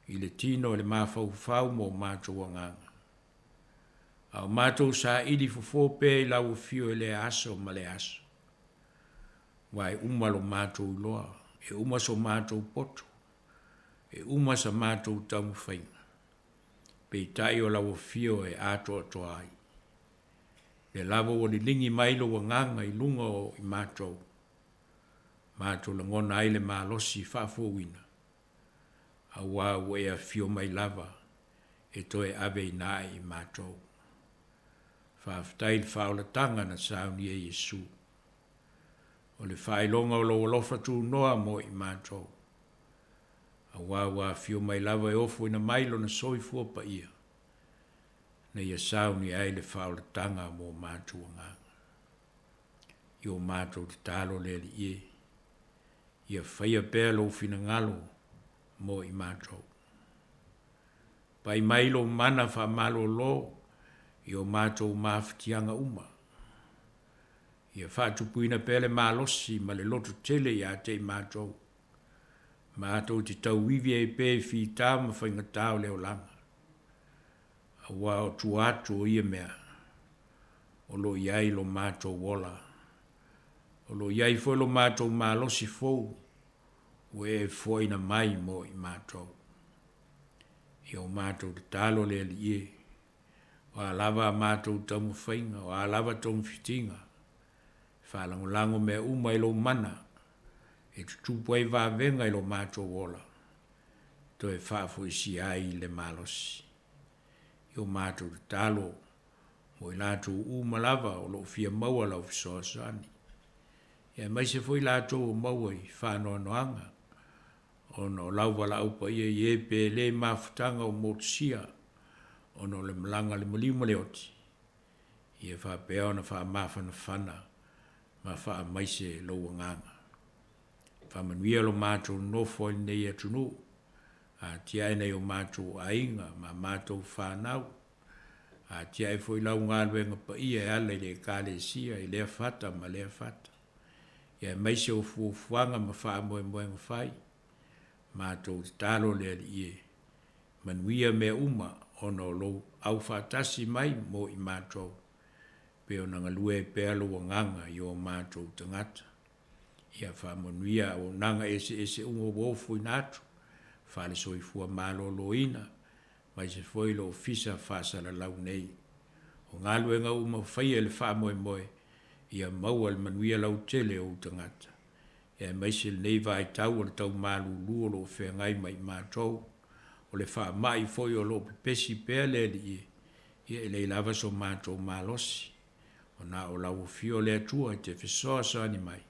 i le tino i le mafaufau ma o matou agaga. A o matou saili fofo pea i lau afio i lea aso ma lea aso. Aua e uma lo matou iloa, e uma so matou poto, e uma sa matou taumafaiga. Peitai o lau afio e atoatoa ai. Lea lava ua liligi mai lou agaga i luga o i matou, matou lagona ai le malosi faafouina, auā ua e afio mai lava e toe aveina ae i matou. Faafetai i le faaolataga na saunia e Iesu. O le faailoga o lou alofa tunoa mo i matou, auā ua afio mai lava e ofoina mai lona soifua paia, na ia saunia ai le faaolataga mo matou agaga. I o matou tatalo le Alii e, ia faia pea lou finagalo mo i matou. Pai mai lou mana faamalolo i o matou mafatiaga uma. Ia faatupuina pea le malosi ma le loto tele ia te i matou. Matou te tauivi ai pea i fita ma faigata o le olaga. Aua o tua atu o ia mea, o lo o i ai lo matou ola. O lo o i ai foi lo matou malosi fou ua e foaina mai mo i matou. Ia o matou tatalo le Alii e, o a lava a matou taumafaiga, o a lava togafitiga, e faalagolago mea uma i lou mana, e tutupu ai vavega i lo matou ola, toe faafoisia ai le malosi. I o matou tatalo mo i latou uma lava o lo o fia maua lau fesoasoani. Ia aemaise foi latou o maua i faanoanoaga ona o lau valaau paia i e pe le mafutaga o motusia ona o le malaga a le maliu ma le oti, ia faapea ona faamafanafana ma faamaise lou agaga. Faamanuia lo matou nonofo ai i lenei atunuu, atiae nai o matou aiga ma matou fanau, atiae foi lau galuega paia e ala i le Ekalesia i lea fata ma lea fata, ia aemaise o fuafuaga ma faamoemoega fai. Matou tatalo le Alii e manuia mea uma ona o lou aufaatasi mai mo i matou, pei ona galue ai pea lou agaga i o matou tagata. Ia faamanuia auaunaga eseese uma ua ofoina atu, faale-soifua maloloina, aemaise foi le Ofisa Faasalalau nei. O galuega uma faia i le faamoemoe ia maua le manuia lautele o ou tagata, aemaise lenei vaitau o le tau malulu o lo o feagai ma i matou, o le faamai foi o lo o pepesi pea le Alii e, ia e leai lava so matou malosi, ona o lau afio le Atua e te fesoasoani mai,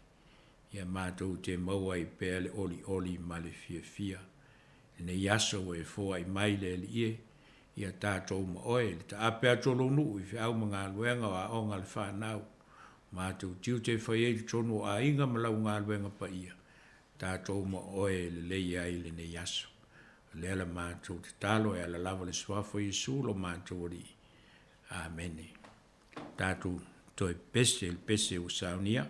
ia matou te maua ai pea le olioli ma le fiafia. Lenei aso ua e foai mai le Alii e, ia tatou ma oe, le taape atu o lou nuu i feau ma galuega o aoga a le fanau, matou tiute e fai ai i totonu o aiga ma lau galuega paia, tatou ma oe e lelei ai lenei aso. O lea la matou tatalo e ala lava le Suafa o Iesu lo matou Alii. Amene. Tatou toe pese i le pese ua saunia.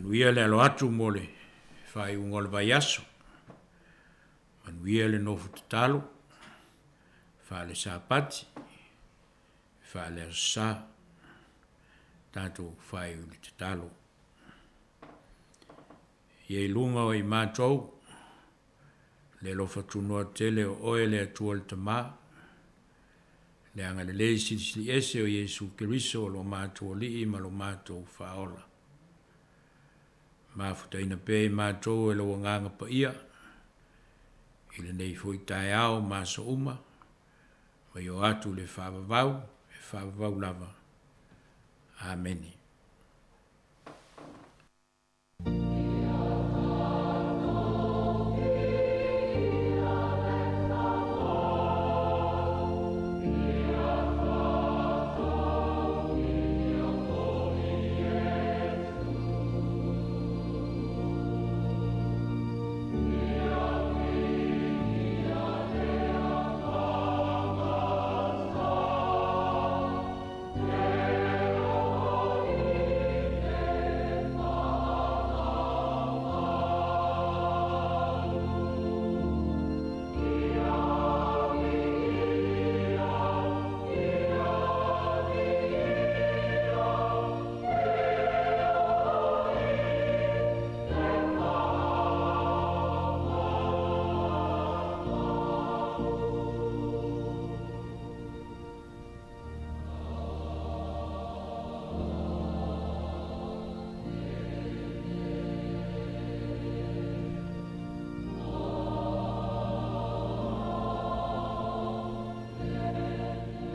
Manuia le alo atu mo le faaiuga o le vaiaso. Manuia le nofo tatalo, faale-Sapati, faale-Aso Sa. Tatou faaiu i le tatalo. Ia i luga o i matou, le alofa tunoa tele o oe le Atua le Tamā, le agalelei silisili ese o Iesu Keriso o lo matou Alii ma lo matou Faaola. Mafutaina pea i matou e lou Agaga Paia, i lenei foi taeao ma aso uma, ma io atu le faavavau, e faavavau lava. Amene.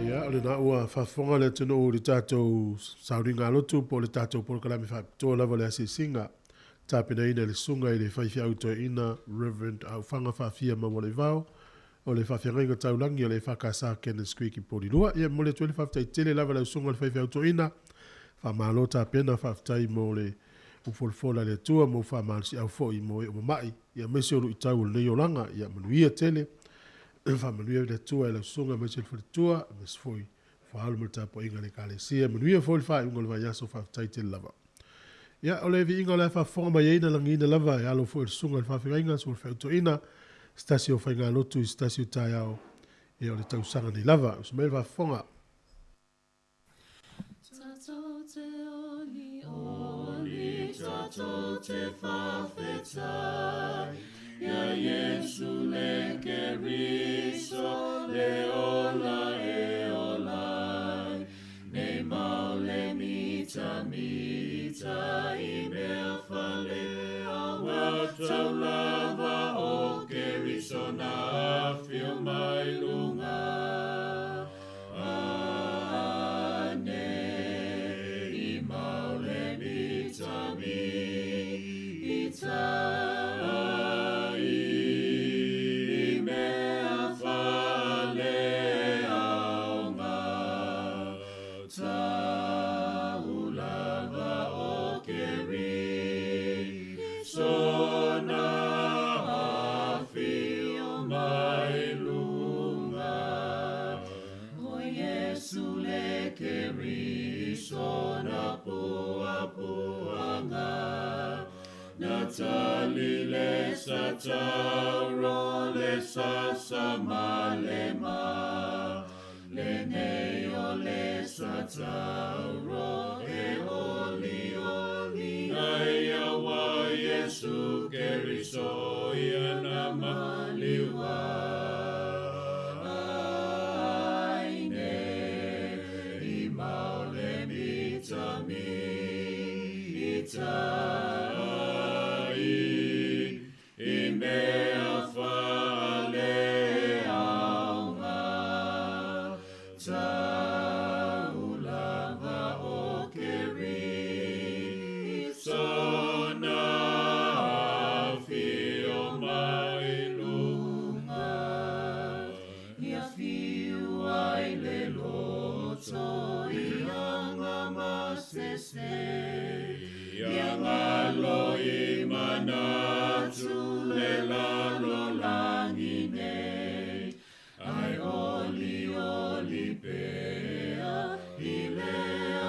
Ia, o lena ua faafofoga le atunuu i le tatou sauniga lotu po o le tatou polokalame faapitoa lava le asiasiga tapenaina e le susuga i le faifeau toeaina Reverend Aufaga Faafia Maualaivao o le faafeagaiga taulagi o le EFKS Cannons Creek i Polilua. Ia, e momoli atu ai le faafetai tele lava i lau susuga i le faifeau toeaina. Faamalo tapena, faafetai mo le ufolafola a le Atua mo faamalosiau foi mo e o mama'i, ia aemaise o luitau o lenei olaga. Ia manuia tele. Faamanuia le Atua i lau susuga aemaise le faletua, aemaise foi faaalu ma le tapuaiga a le Ekalesia. Manuia foi le faaiuga o le vaiaso, faafetai tele lava. Ia, o le viiga o le a faafofoga mai ai na lagiina lava e alo foi o le susuga i le faafeagaiga susuga i le feautoina se tasi o faigalotu i se tasi o taeao ia o le tausaga nei lava. Usu mai le faafofoga. Tatou te oli oli, tatou te whawhetai, Ia Iesu le Keriso, le ola e olai. Nei mau le mita mita, i mea whale awa, tau lava o Keriso na awhio mai lunga. Ane, i mau le mita mita, i mea whale aonga. Tau lava o Keriso na awhio mai lunga. O Iesu le Keriso na pua puanga. Na tali le satauro le sasa malema. Le nei o le satauro e oli oli. Ai awa Iesu Keriso ia na maliua. Ai ne i mau le mita mita i mea whale aonga. Tau lava o Keriso na awhio mai lunga. Ia whiu ai le loto i anga masese. Ia ngalo i manatu le lalo langi nei. Ai oli oli pea i le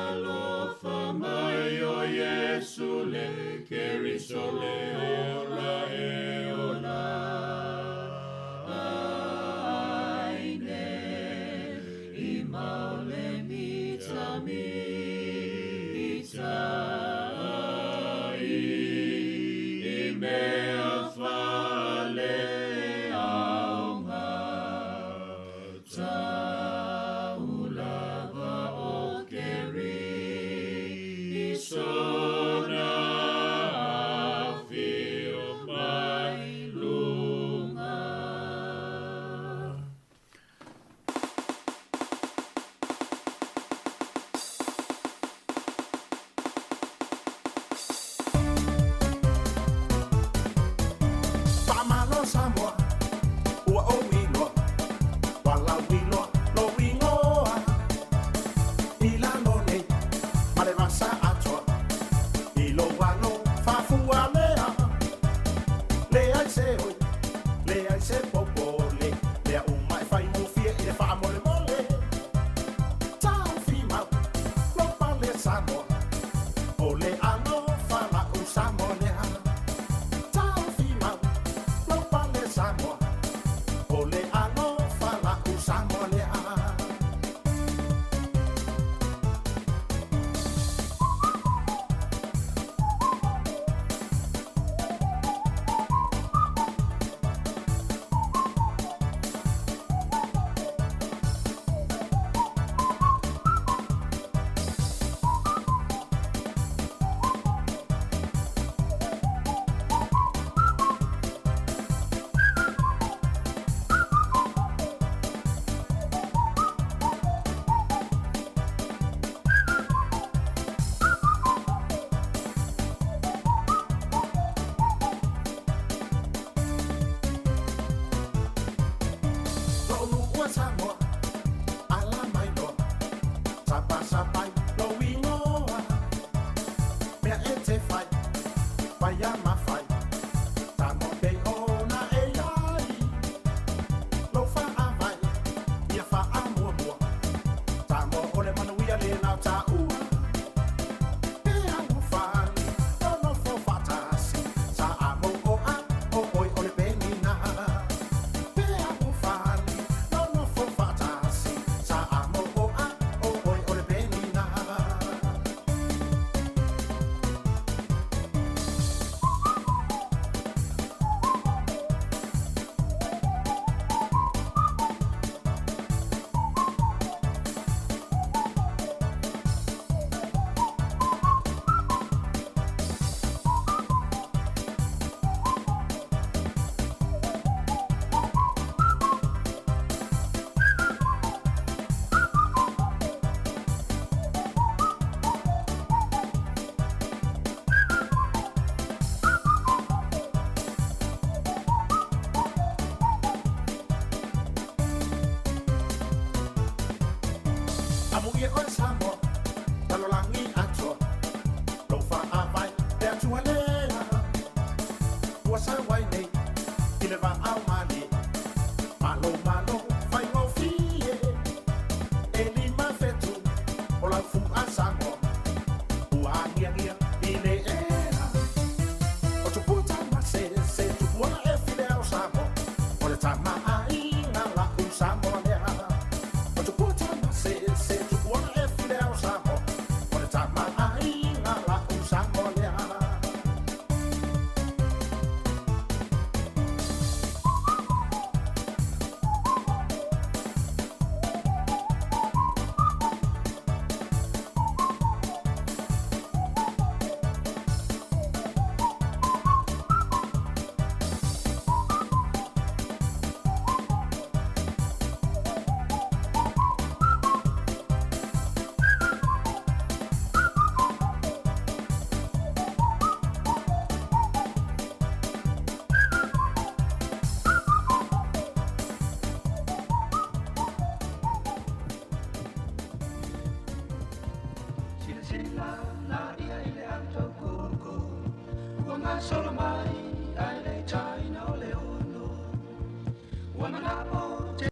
alofa mai o Iesu le Samoa, o le alofa la'u Samoa lea. Taofi mau lou pale Samoa, o le alofa la'u Samoa lea. Lo'u nu'u a Samoa, ala mai loa, sapasapai lou igoa. Mea e te fai, paia mafai, Samoa pei ona e ai. Lou fa'avae, ia fa'amuamua, Samoa o le manuia lena o ta'ua. E alofani, nonofo fa'atasi, sa a mou o a, o oe o le penina. E alofani, nonofo fa'atasi, sa a mou o a, o oe o le penina. Amuia oe Samoa, lalolagi atoa, lou fa'avae le Atua lea. Ua sau ai nei i le vaao malie, malo malo faigofie. E 5 fetu o lau fu'a Samoa, ua agiagia i le ea. O tupua tamasese, tupua e file ao Samoa, o le tama'aiga la'u Samoa lea. O tupua tamasese, tupua e file ao Samoa, o le tama'aiga la'u Samoa lea. Silasila la ia i le auto koko Ua gasolo mai ai le taina o le ono Ua manao te.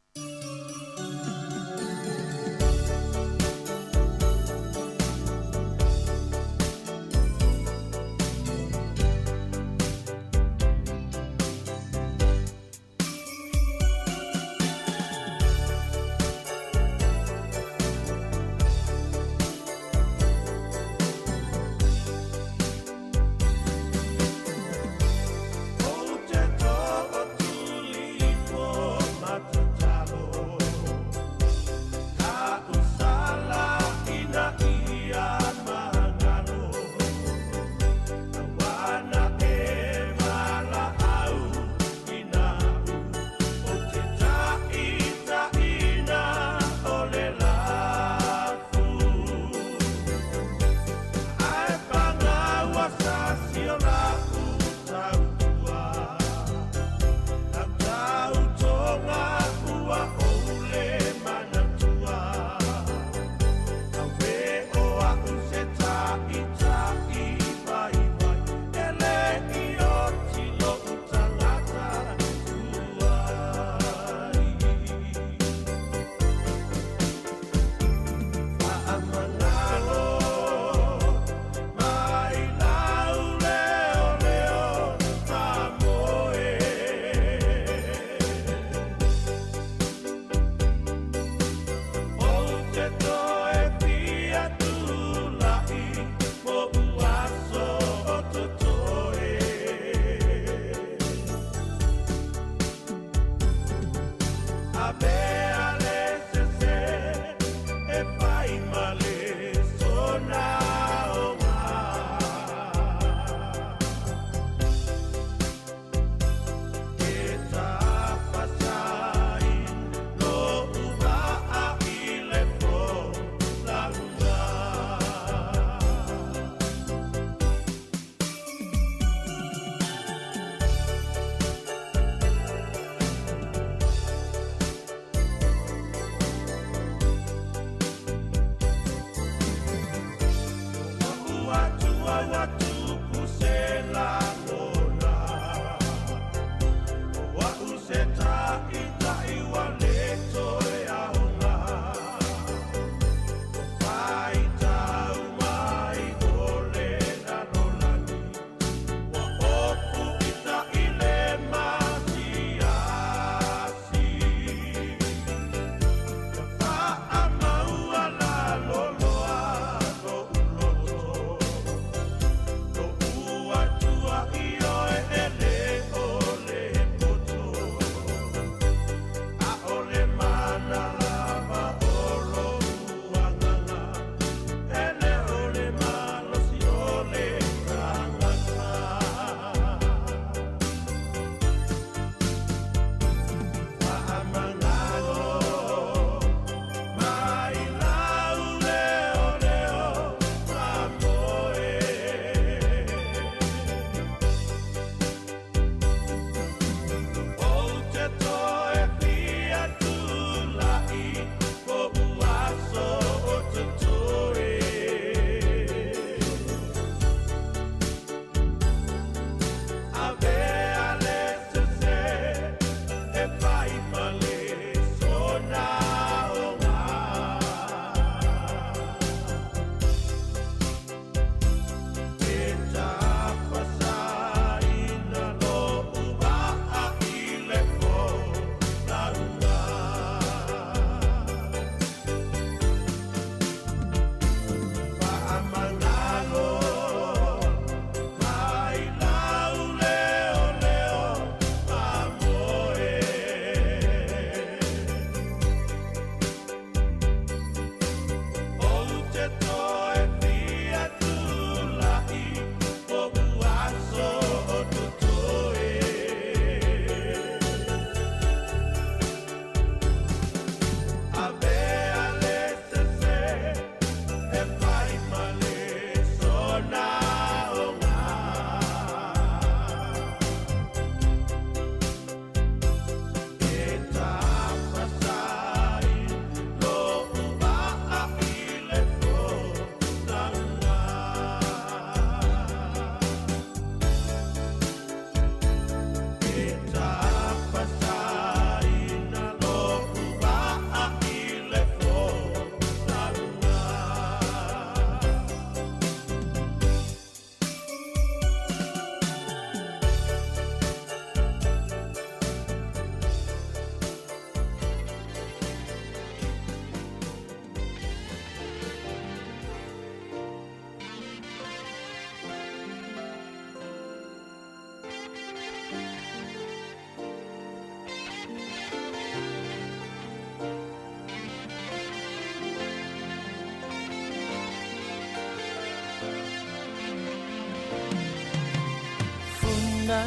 Funa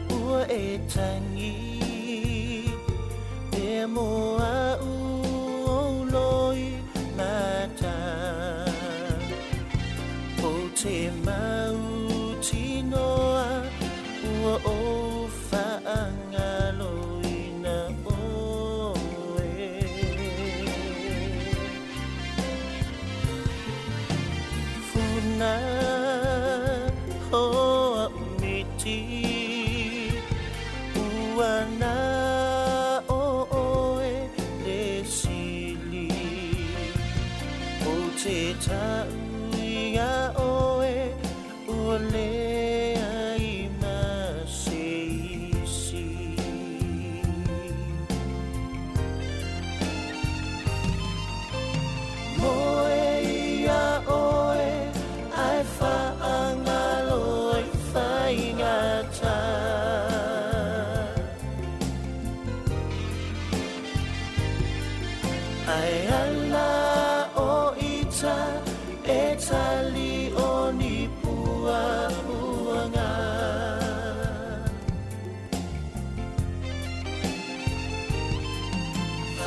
ua e tangi Te moa u o loi mata O te mau tinoa ua o whaangalo ina oe Funa hoa miti ua na o oe le sili O te tau ia oe ua lea i ma se isi Moe ia oe ai whaangalo i whaingata Ai ala o ita e tali o ni pua puanga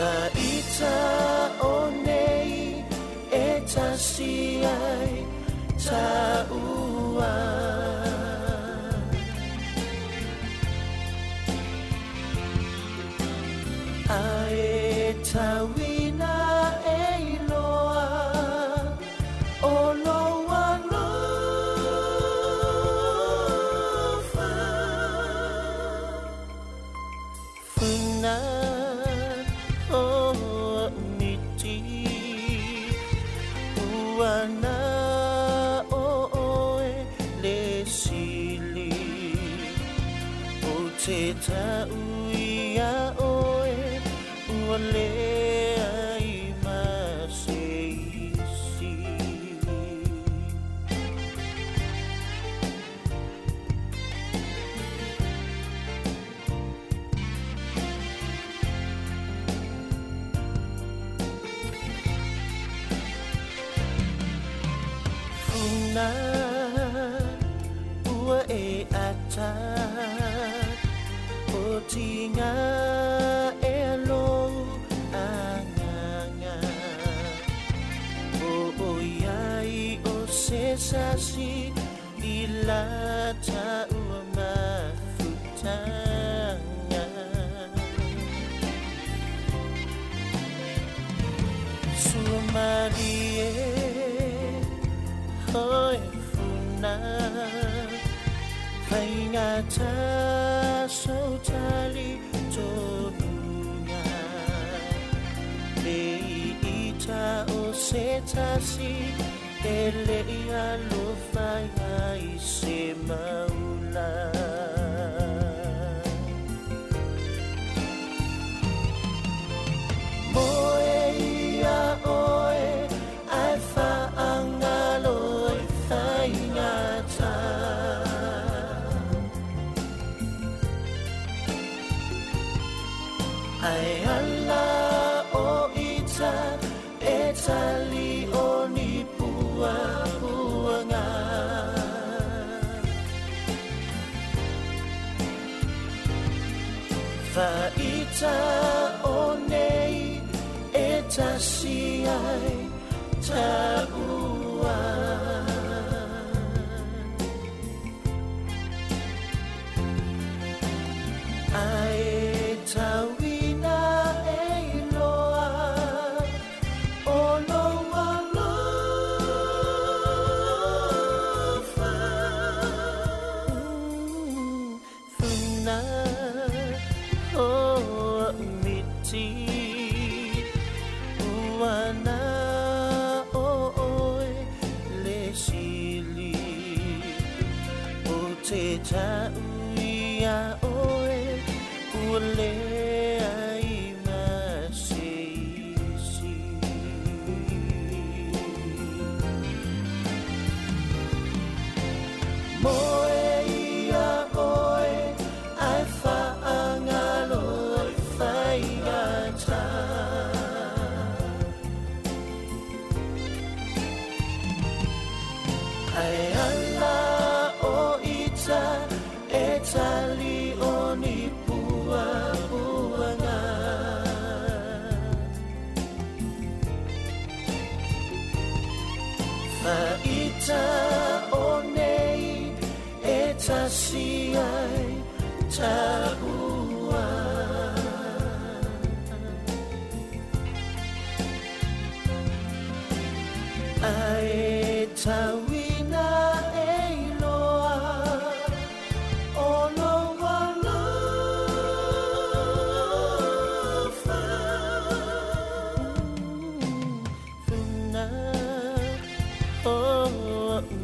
Whaita o nei e tasi ai taua Ae tauina e iloa o lou alofa Funa o miti ua na o oe le sili O te tau ia oe ua lea i ma se isi Funa ua e ata O tinga e lou anganga O oiai o se sasi i la taua mafutanga Sua marie hoi funa Faingata sautali tonunga Le ita o se tasi E le alofa ia i se maula Moe ia oe ai whaangalo i whaingata Ai ala o ita e tali o ni pua puanga Whaita o nei e tasi ai taua Ai tauina e iloa o lou alofa Funa o miti ua na o oe le sili O te tau ia oe ua lea i ma se isi Moe ia oe ai whaangalo i whaingata Ai ala o ita Faita e tali o ni puapuaga. Faita o nei e tasi ai taua. Ae tauina e iloa o lou alofa. Funa o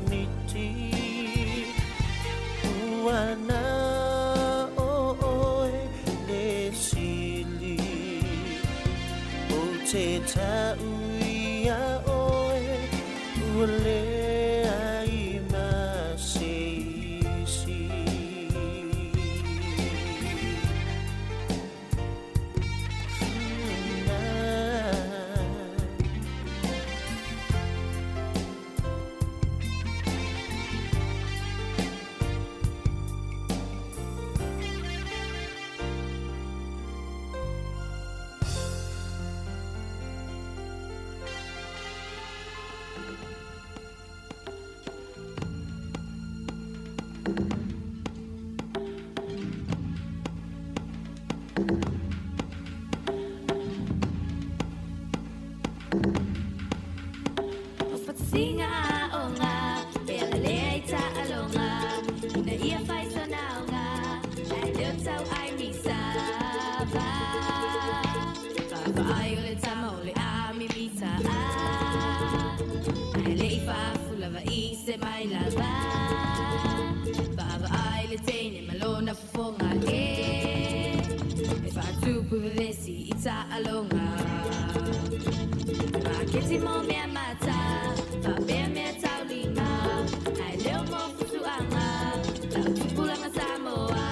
miti ua na o oe le sili o te tau ia oe ua leai ma se isi. Funa. O fatiga aoga, e alalea i taaloga, ina ia fai sona aoga, ae leo tau ai ni sava. Vaavaai o le tama o le amimita a, ae le i faafulava i se mai lava. Vaavaai le teine ma lona fofoga e, e faatupu vevesi i taaloga. Maketi mo mea mata, faapea mea taulima, ae leo mo futuaga, lau tupulaga Samoa.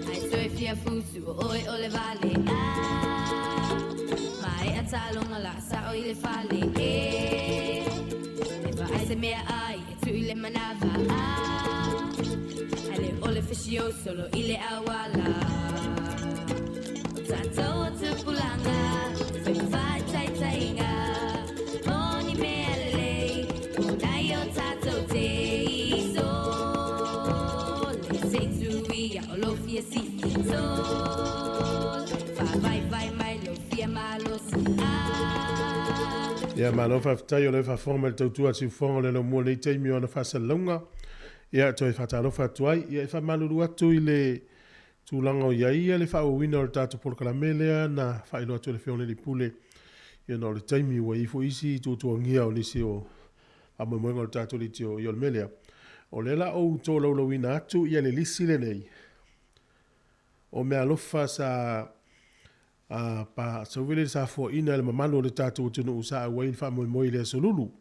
Ae toe fia fusu o oe o le vale a, maea taloga la sao i le fale e. E vaai se mea ai e tui le manava a, ae le o le fisio solo i le auala. O tatou o tupulaga, faitaitaiga, mo ni mea lelei, mo nai o tatou te iso. Le seituia o lo fia sifi sol, faavaivai mai lo fia malosi a. Ia malo faafetai o le faafofoga mai le tautua a le siufofoga o le laumua i lenei taimi o ana faasalalauga. Ia toe faatalofa atu ai. Ia e faamalulu atu i le tulaga o i ai ia le faaauauina o le tatou polokalame lea na faailoa atu e le Afioga i le Alii Pule. Ia ona o le taimi ua i ai foi isi tuatuagia o nisi o faamoemoega o le tatou leitio. Ia o le mea lea, o lea la ou tolaulauina atu ia le lisi lenei o meaalofa sa a pa sauvele le safoaina e le mamalu o le tatou atunuu sa auai i le faamoemoe i le aso Lulu.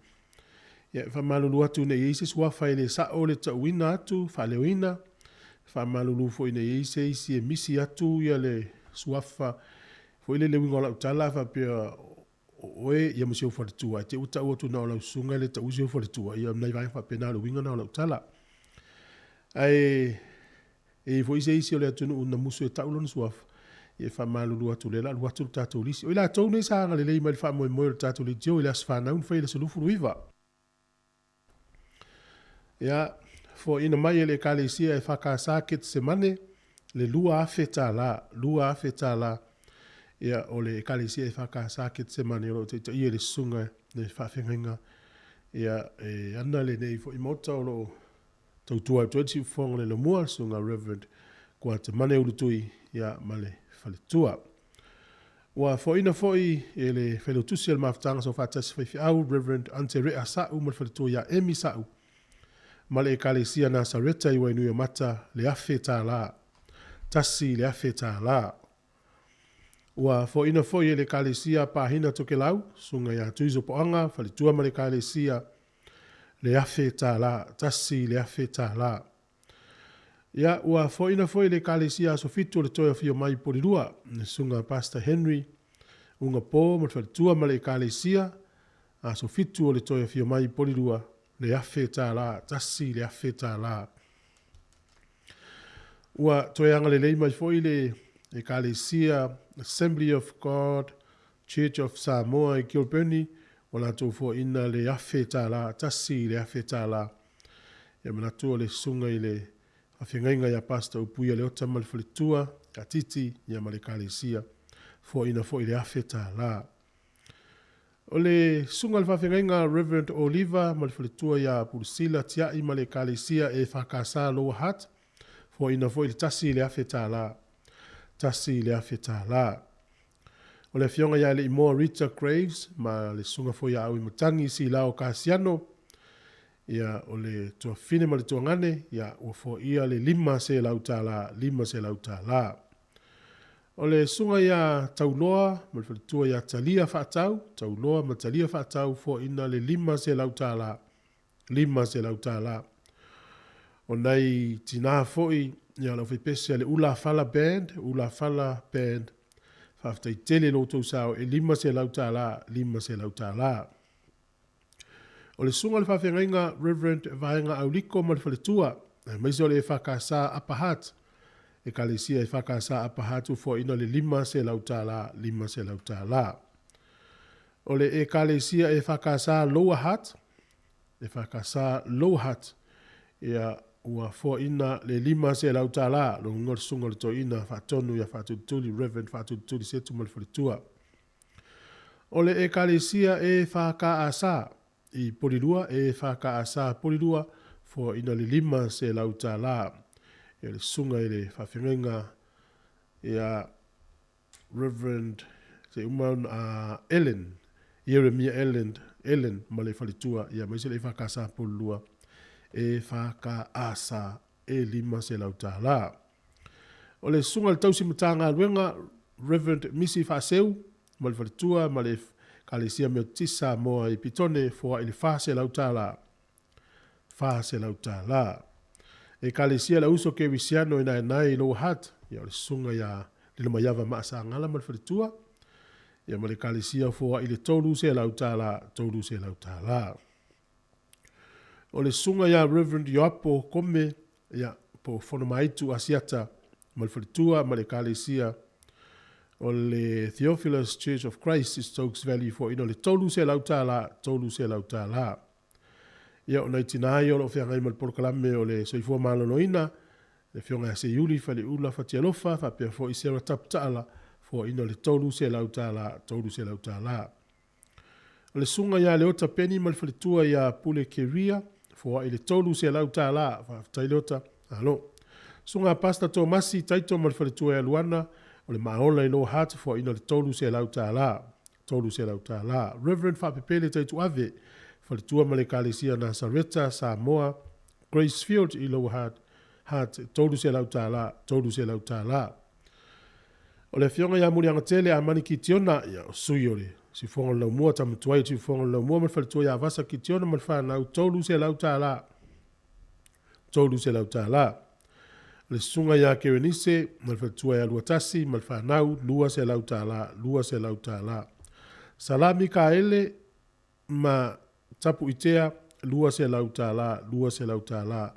Ia, e faamalulu atu ina ia i ai se suafa e le sa'o le ta'uina atu, faaleoina, faamalulu foi ina ia i ai se isi e misi atu ia le suafa foi lele uiga o la'u tala a faapea o oe ia ma si ou faletua, ae te i ua ta'u atu na o lau susuga e le ta'u si ou faletua, ia o nai vaega faapena o le uiga na o la'u tala. Ae e i ai foi se isi o le atunuu na musu e ta'u lona suafa, ia e faamalulu atu o lea o le a alu atu le tatou lisi. O i latou nei sa agalelei mai i le faamoemoe o le tatou leitio i le aso fanau na fai i le aso 29. Ia, foaiina mai e le Ekalesia EFKS Ketesemane le $2,000, $2,000. Ia, o le Ekalesia EFKS Ketesemane o lo o taitaia i le susuga le faafeagaiga, ia, e ana lenei foi maota o lo o tautua atu ai le siufofoga o le Laumua, le susuga Reverend Kuatemane Ulutui, ia, ma le faletua. Ua foaiina foi e le Failautusi o le Mafutaga Soofaatasi Faifeau, Reverend Ante Rea Sa'u ma le faletua ia Emi Sa'u, ma le Ekalesia Nasareta i Wainuiomata le $1,000. $1,000. Ua foaiina foi e le Ekalesia Pahina Tokelau, Susuga ia Tuiso Poaga, faletua ma le Ekalesia, le $1,000. $1,000. Ia, ua foaiina foi e le Ekalesia Aso Fitu o le Toe Afio Mai i Polilua, le Susuga Pastor Henry Ugapo ma le faletua ma le Ekalesia, Aso Fitu o le Toe Afio Mai i Polilua, le $1,000, $1,000. Ua toe agalelei mai foi le Ekalesia Assembly of God Church of Samoa i Kilbirnie, ua latou foaiina le $1,000, $1,000. Ia manatu o le susuga i le faafeagaiga ia Pastor Upuia Leota ma le faletua ia Titi ia ma le Ekalesia, foaiina foi le $1,000. O le susuga i le faafeagaiga Rev. Oliva ma le faletua ia Pulusila Tiai ma le Ekalesia EFKS Lower Hutt, foaiina foi le $1,000. $1,000. O le afioga ia Alii-moa Rita Graves ma le susuga foi ia Auimatagi Silao Kasiano, ia o le tuafafine ma le tuagane, ia ua foaia le $500, $500. O le susuga ia Tauloa ma le faletua ia Talia Faatau, Tauloa ma Talia Faatau foaina le $500, $500. O nai tinā foi ia le aufaipese a le Ulafala Band, Ulafala Band, faafetai tele i lo outou sao e $500, $500. O le susuga i le faafeagaiga Rev. Vaega Auliko ma le faletua, aemaise o le EFKS Upper Hutt, Ekalesia EFKS Upper Hutt ua foaiina le $500, $500. O le Ekalesia EFKS Lower Hutt, EFKS Lower Hutt, ia ua foaiina le $500, lona uiga o le susuga o le toeaina faatonu ia Faatulituli, Rev. Faatulituli Setu ma le faletua. O le Ekalesia EFKS i Polilua, EFKS Polilua, foaiina le $500. Ia le susuga i le faafeagaiga ia Reverend se uma ona a Ellen, Ieremia Ellen, Ellen ma le faletua, ia aemaise le EFKS Polilua, EFKS e $500. O le susuga i le tausi Matagaluega, Rev. Misi Faaseu, ma le faletua ma le Ekalesia Metotisi Samoa i Petone, foai le $400. $400. Ekalesia le Auso Kerisiano i Naenae i Lower Hutt, ia o le susuga ia Lilomaiava Maasagala ma le faletua, ia ma le Ekalesia foai le $300, $300. O le susuga ia Rev. Ioapo Kome, ia, po o Fonomaitu Asiata ma le faletua ma le Ekalesia o le Theophilus Church of Christ i Stokes Valley foaiina le $300, $300. Ia, o nai tinā ia o lo o feagai ma le polokalame o le soifua maloloina, le Afioga ia Seiuli Faleula Fatialofa faapea foi Sarah Taputaala, foaiina le $300, $300. O le susuga ia Leota Peni ma le faletua ia Pule Keria, foai le $300. Faafetai Leota. Malo. Susuga Pastor Tomasi Taito ma le faletua ia Luana, o le Maaola i Lower Hutt, foaiina le $300. $300. Reverend Faapepele Taituave, faletua ma le Ekalesia Nasareta, Samoa, Gracefield i Lower Hutt, Hutt, $300. $300. O le Afioga ia Muliagatele Amani Kitiona, ia, o sui o le Siufofoga o le Laumua, tama tuai o le Siufofoga o le Laumua ma le faletua ia Vasa Kitiona ma le fanau, $300. $300. O le susuga ia Kerenise ma le faletua ia Luatasi ma le fanau, $200, $200. Salami Kaele ma Tapuitea, $200, $200.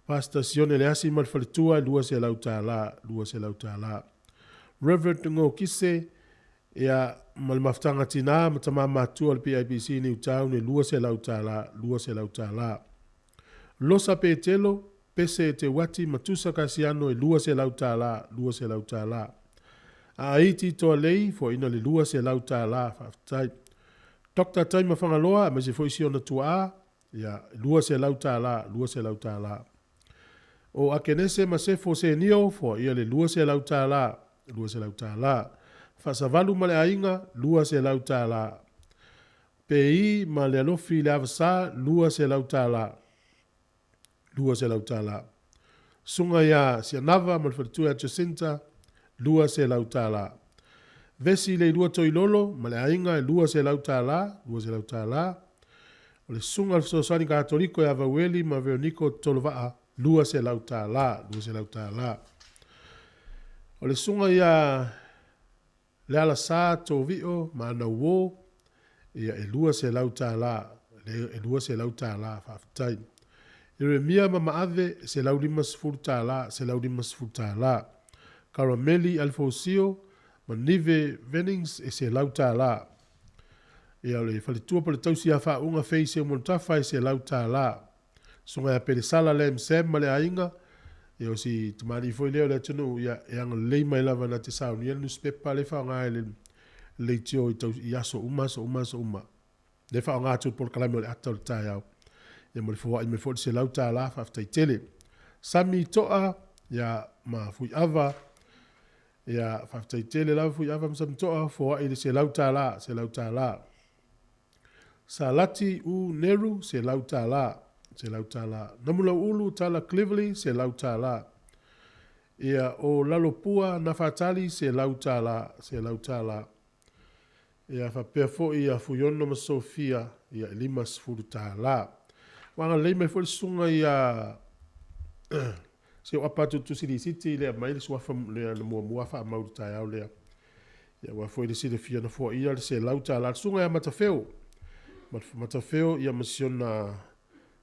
Pastor Sione Leasi ma le faletua, $200, $200. Reverend Ngo Kise, ia, ma le mafutaga tinā ma tamā matua o le PIPC Newtown, e $200, $200. Losa Petelo, Pese Te Uati ma Tusa Kasiano e $200, $200. Aaiti Toalei, foaiina le $200, faafetai. Doctor Taima Fagaloa, aemaise foi si ona tuaa, ia, $200, $200. O Akenese ma Sefo Senio, foaia le $200, $200. Faasavalu ma le aiga, $200. Pei ma le alofi i le Avasa, $200. $200. Susuga ia Sianava ma le faletua ia Jacinta, $200. Vesi Leilua Toilolo ma le aiga, e $200, $200. O le susuga i le Fesoasoani Katoliko ia Vaueli ma Veroniko Tolovaa, $200, $200. O le susuga ia Lealasa Tovio ma ana uō, ia e $200, le e $200, faafetai. Ieremia ma Maave, e $150, $150. Karameli Alfosio ma Nive Vennings, e $100. Ia, o le faletua po o le tausi ia Faauuga Fei Seumanutafa, e $100. Susuga ia Pelesala Lam Sam ma le aiga, ia o si tamalii foi lea o le atunuu, ia e agalelei mai lava na te saunia le nusipepa lea e faaaoga e le leitio i, tau, i aso uma, aso uma, aso uma. Lea e faaaoga atu le polokalame o le ata o le taeao. Ia mo le foai mai foi le $100, faafetai tele. Sami Toa, ia ma Fuiava, ia faafetai tele lava Fuiava ma Sami Toa, foai le $100, $100. Salati U Neru, $100, $100. Namulauulu Tala Cleverly, $100. Ia, o Lalopua Nafatali, $100, $100. Ia, faapea foi ia Fuiono ma Sofia, ia, e $50. Ua agalelei mai foi le susuga ia se o apa atu tusi lisiti lea mai le suafa lea na muamua faamau i le taeao lea. Ia, ua foi le silafia na foaia le $100. Le susuga ia Matafeo, Matafeo ia ma siona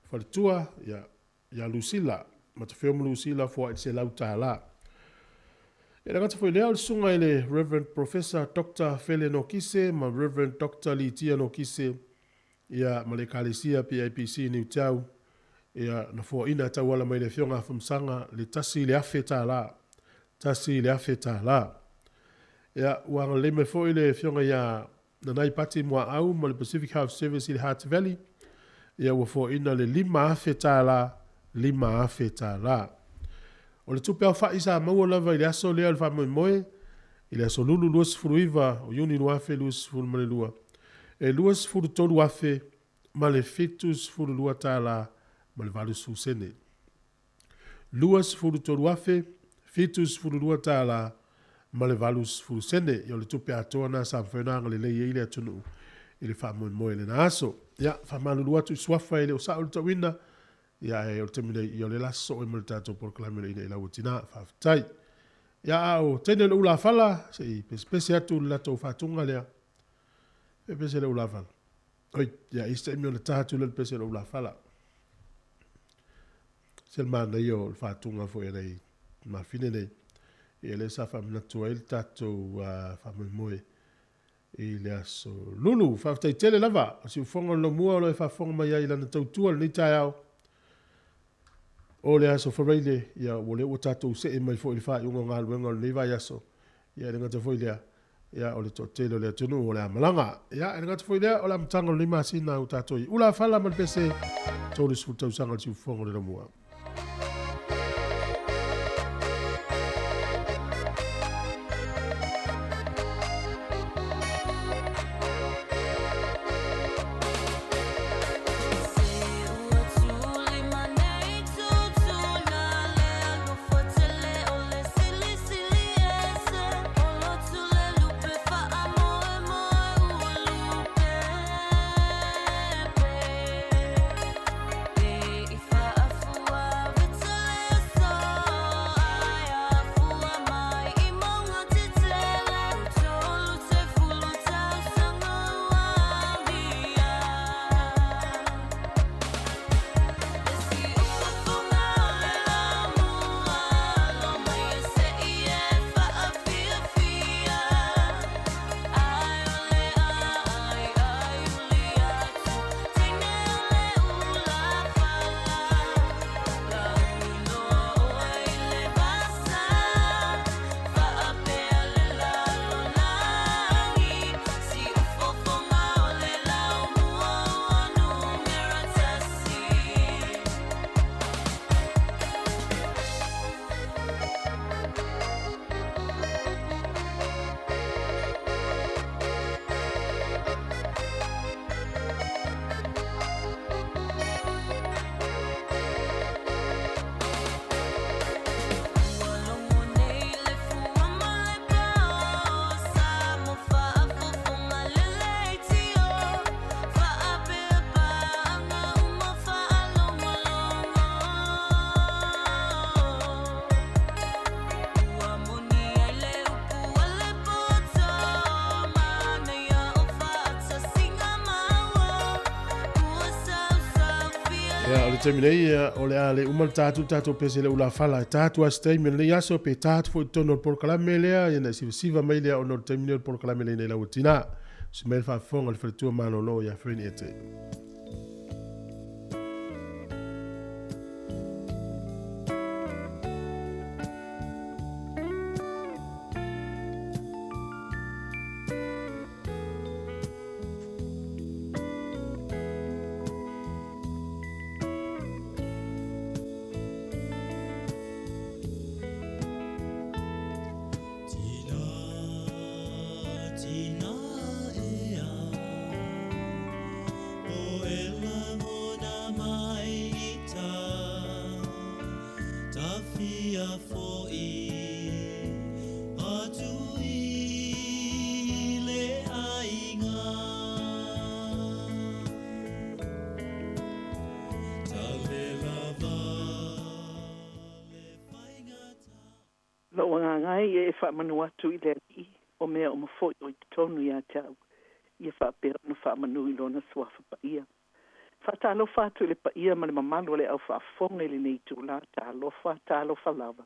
faletua, ia, ia Lusila, Matafeo ma Lusila foai le $100. E le gata foi lea o le susuga i le Reverend Professor Doctor Fele Nokise ma Reverend Doctor Litia Nokise, ia, ma le Ekalesia PIPC Niu Tau, ia, na foaina e tauala mai le Afioga Afamasaga le $1,000, $1,000. Ia, ua agalelei mai foi le Afioga ia Nanai Pati Muaau ma le Pacific Health Service i le Hutt Valley, ia ua foaina le $5,000, $5,000. O le tupe aofa'i sa maua lava i le aso lea o le faamoemoe, i le aso Lulu 29 o Iuni 2022, e 23 afe ma le $72 ma le 80 sene. 23 afe $72 ma le 80 sene. Ia o le tupe atoa na sa mafai ona agalelei ai le atunuu i le faamoemoe i lena aso. Ia, faamalulu atu i suafa e le o sa'o le tauina, ia ae o le taimi nei, ia o lea la sosoo ai ma le tatou polokalame o le Ina i Lau Tina. Faafetai. Ia a o teine le ulafala, se i pesepese atu le latou faatuga lea. Pese le ulafala. Oi, ia i se taimi ona ta atu lea le pese o le ulafala. Se le manaia o le faatuga foi e nei mafine nei. Ia lea sa faamanatu ai le tatou faamoemoe i le aso Lulu. Faafetai tele lava. O siufofoga o le Laumua o lo o e faafofoga mai ai i lana tautua lenei taeao. O le aso Faraile, ia ua lea ua tatou see mai foi i le faaiuga o galuega o lenei vaiaso. Ia e le gata foi lea, ia o le toatele o le atunuu o le a malaga. Ia e le gata foi lea, o le amataga o lenei masina ua tatou i ulafala ma le pese 30 tausaga o le siufofoga o le Laumua. Ia, o le taimi nei, ia, o le a le uma le ta atu le tatou pese i le ulafala e ta atu lava i se taimi o lenei aso pe ta atu foi i totonu o le polokalame lea, ia ona e sivasiva mai lea ona o le taimi nei o le polokalame lea i lau tina. Usi mai le faafofoga a le faletua malolo ia Fern Ete. Lou agaga e ia e faamanu atu i le Alii o mea uma foi o i totonu ia te au, ia faapea ona faamanu i Lona Suafa Paia. Faatalofa atu i le paia ma le mamalu o le au faafofoga i lenei itulā, talofa, talofa lava.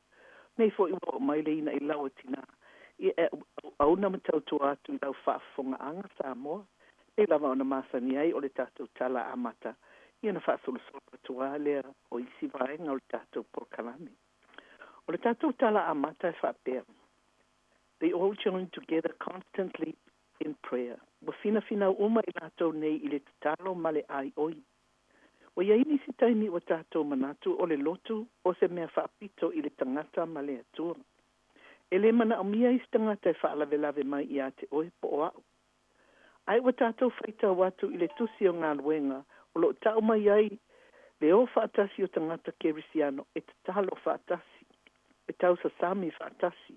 Nei foi ua oo mai le ina i lau o tinā, ia e auauna ma tautua atu i lau faafofogaaga Samoa, pei lava ona masani ai o le tatou tala amata, ia ona faasolosolo atu lava lea o isi vaega o le tatou polokalame. O le tatou tala amata e faapea, They all joined together constantly in prayer. Ua finafinau uma i latou nei i le tatalo ma le aioi. Ua i ai nisi taimi ua tatou manatu o le lotu o se mea faapito i le tagata ma le Atua. E le manaomia i se tagata e faalavelave mai ia te oe po o a'u. Ae ua tatou faitau atu i le Tusi o Galuega o lo o tau mai ai le o faatasi o tagata Kerisiano e tatalo faatasi, e tausasami faatasi,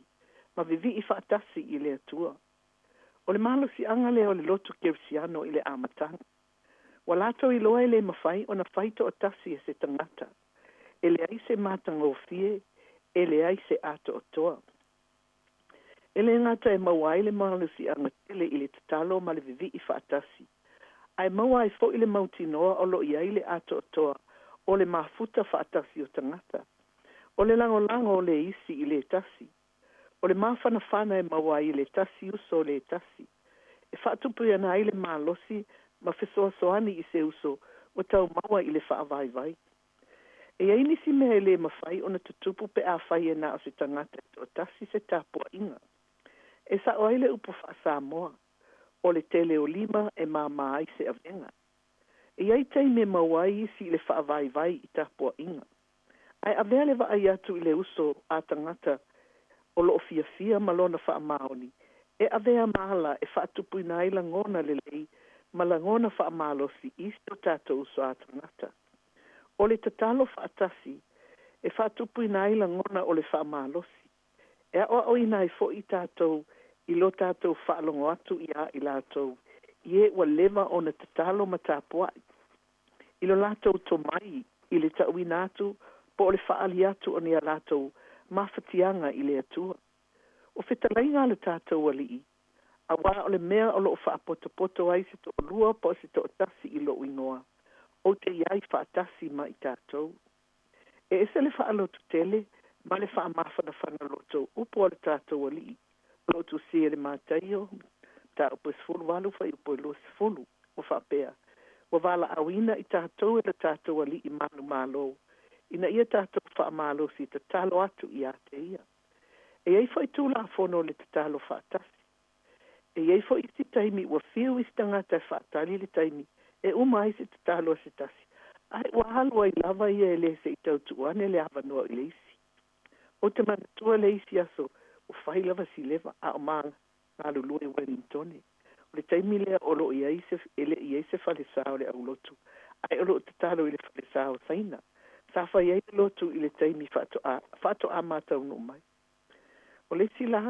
ma vivii faatasi i le Atua. O le malosiaga lea o le lotu Kerisiano i le amataga. Ua latou iloa e le mafai ona fai toatasi e se tagata. E leai se matagofie, e leai se atoatoa. E le gata e maua ai le malosiaga tele i le tatalo ma le vivii faatasi, ae maua ai foi le mautinoa o lo o i ai le atoatoa o le mafuta faatasi o tagata, o le lagolago o le isi i le tasi, o le mafanafana e maua ai i le tasi uso o le tasi, e faatupuina ai le malosi ma fesoasoani i se uso ua tau maua i le faavaivai. E i ai nisi mea e le mafai ona tutupu pe afai e na o se tagata e toatasi se tapuaiga. E sao ai le upu faa-Samoa, o le tele o lima e māmā ai se avega. E i ai taimi e maua ai isi i le faavaivai i tapuaiga. Ae avea le vaai atu i le uso a tagata o lo o fiafia ma lona faamaoni, e avea ma ala e faatupuina ai lagona lelei ma lagona faamalosi i si o tatou uso a tagata. O le tatalo faatasi e faatupuina ai lagona o le faamalosi. E aoaoina ai foi tatou i lo tatou faalogo atu iā i latou i e ua leva ona tatalo ma tapuai, i lo latou tomai i le tauina atu po o le faaali atu o ni a latou mafatiaga i le Atua. O fetalaiga a le tatou Alii, auā o le mea o lo o faapotopoto ai se toalua po o se toatasi i lou igoa, ou te i ai faatasi ma i tatou. E ese le faalototele ma le faamafanafana loto upu a le tatou Alii, o lo o tusia i le Mataio, mataupu e 18 fuaiupu e 20, ua faapea, Ua valaauina i tatou e le tatou Alii manumalo, ina ia tatou faamalosi e tatalo atu ia te Ia. E i ai foi Tulafono o le tatalo faatasi. E i ai foi isi taimi ua fiu isi tagata e faatali le taimi e uma ai se tatalo a se tasi, ae ua alu ai lava ia e le se i tautuu ane le avanoa i le isi. Ou te manatua le isi aso ua fai lava si leva a o ma galulue i Wellingtone. O le taimi lea o lo o i ai se, e le i i ai se falesa o le aulotu, ae o lo o tatalo i le falesa o Saina. Sa fai ai le lotu i le taimi faatoa, faatoa ma taunuu mai. O le isi la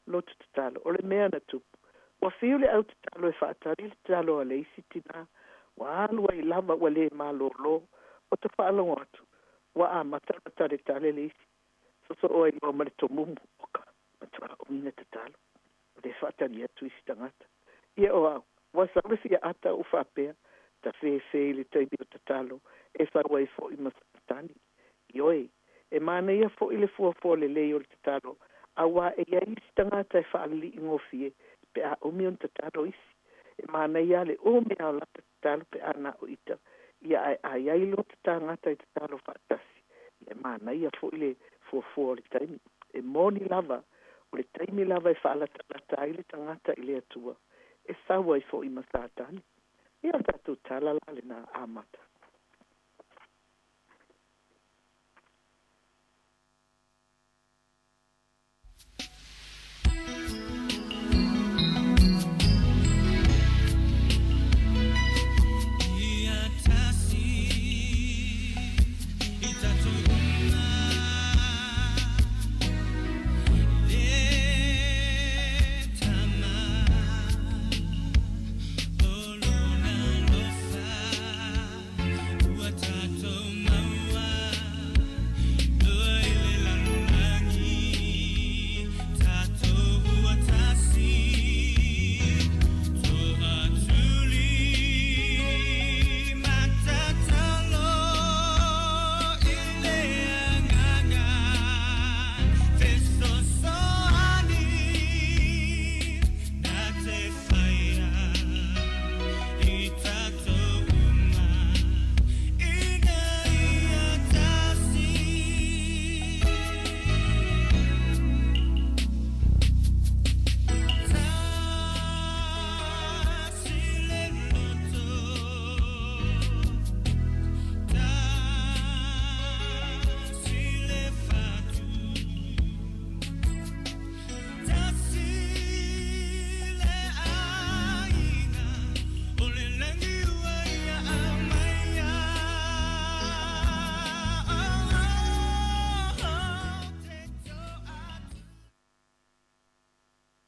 lotu tatalo, o le mea na tupu, ua fiu le au tatalo e faatali le tatalo a le isi tinā, ua alu ai lava ua le malōlō, o ta faalogo atu, ua amata ona taletale le isi, sosoo ai loa ma le tomumu, oka, matuā umi na tatalo, o lea e faatali atu isi tagata. Ia o au, ua sau le fia ata ou faapea, tafēfē i le taimi o tatalo e sau ai fo'i ma Satani. Ioe, e manaia fo'i le fuafua lelei o le tatalo, auā e i ai isi tagata e faalili'igofie pe a umi ona tatalo isi. E manaia le umi a o lata tatalo pe a na o ita, ia ae a i ai loa tatagata i tatalo fa'atasi, ia e manaia fo'i le fuafua o le taimi. E moni lava, o le taimi lava e fa'alatalata ai le tagata i le Atua, e sau ai fo'i ma Satani. Ia o le tatou tala la lenā amata.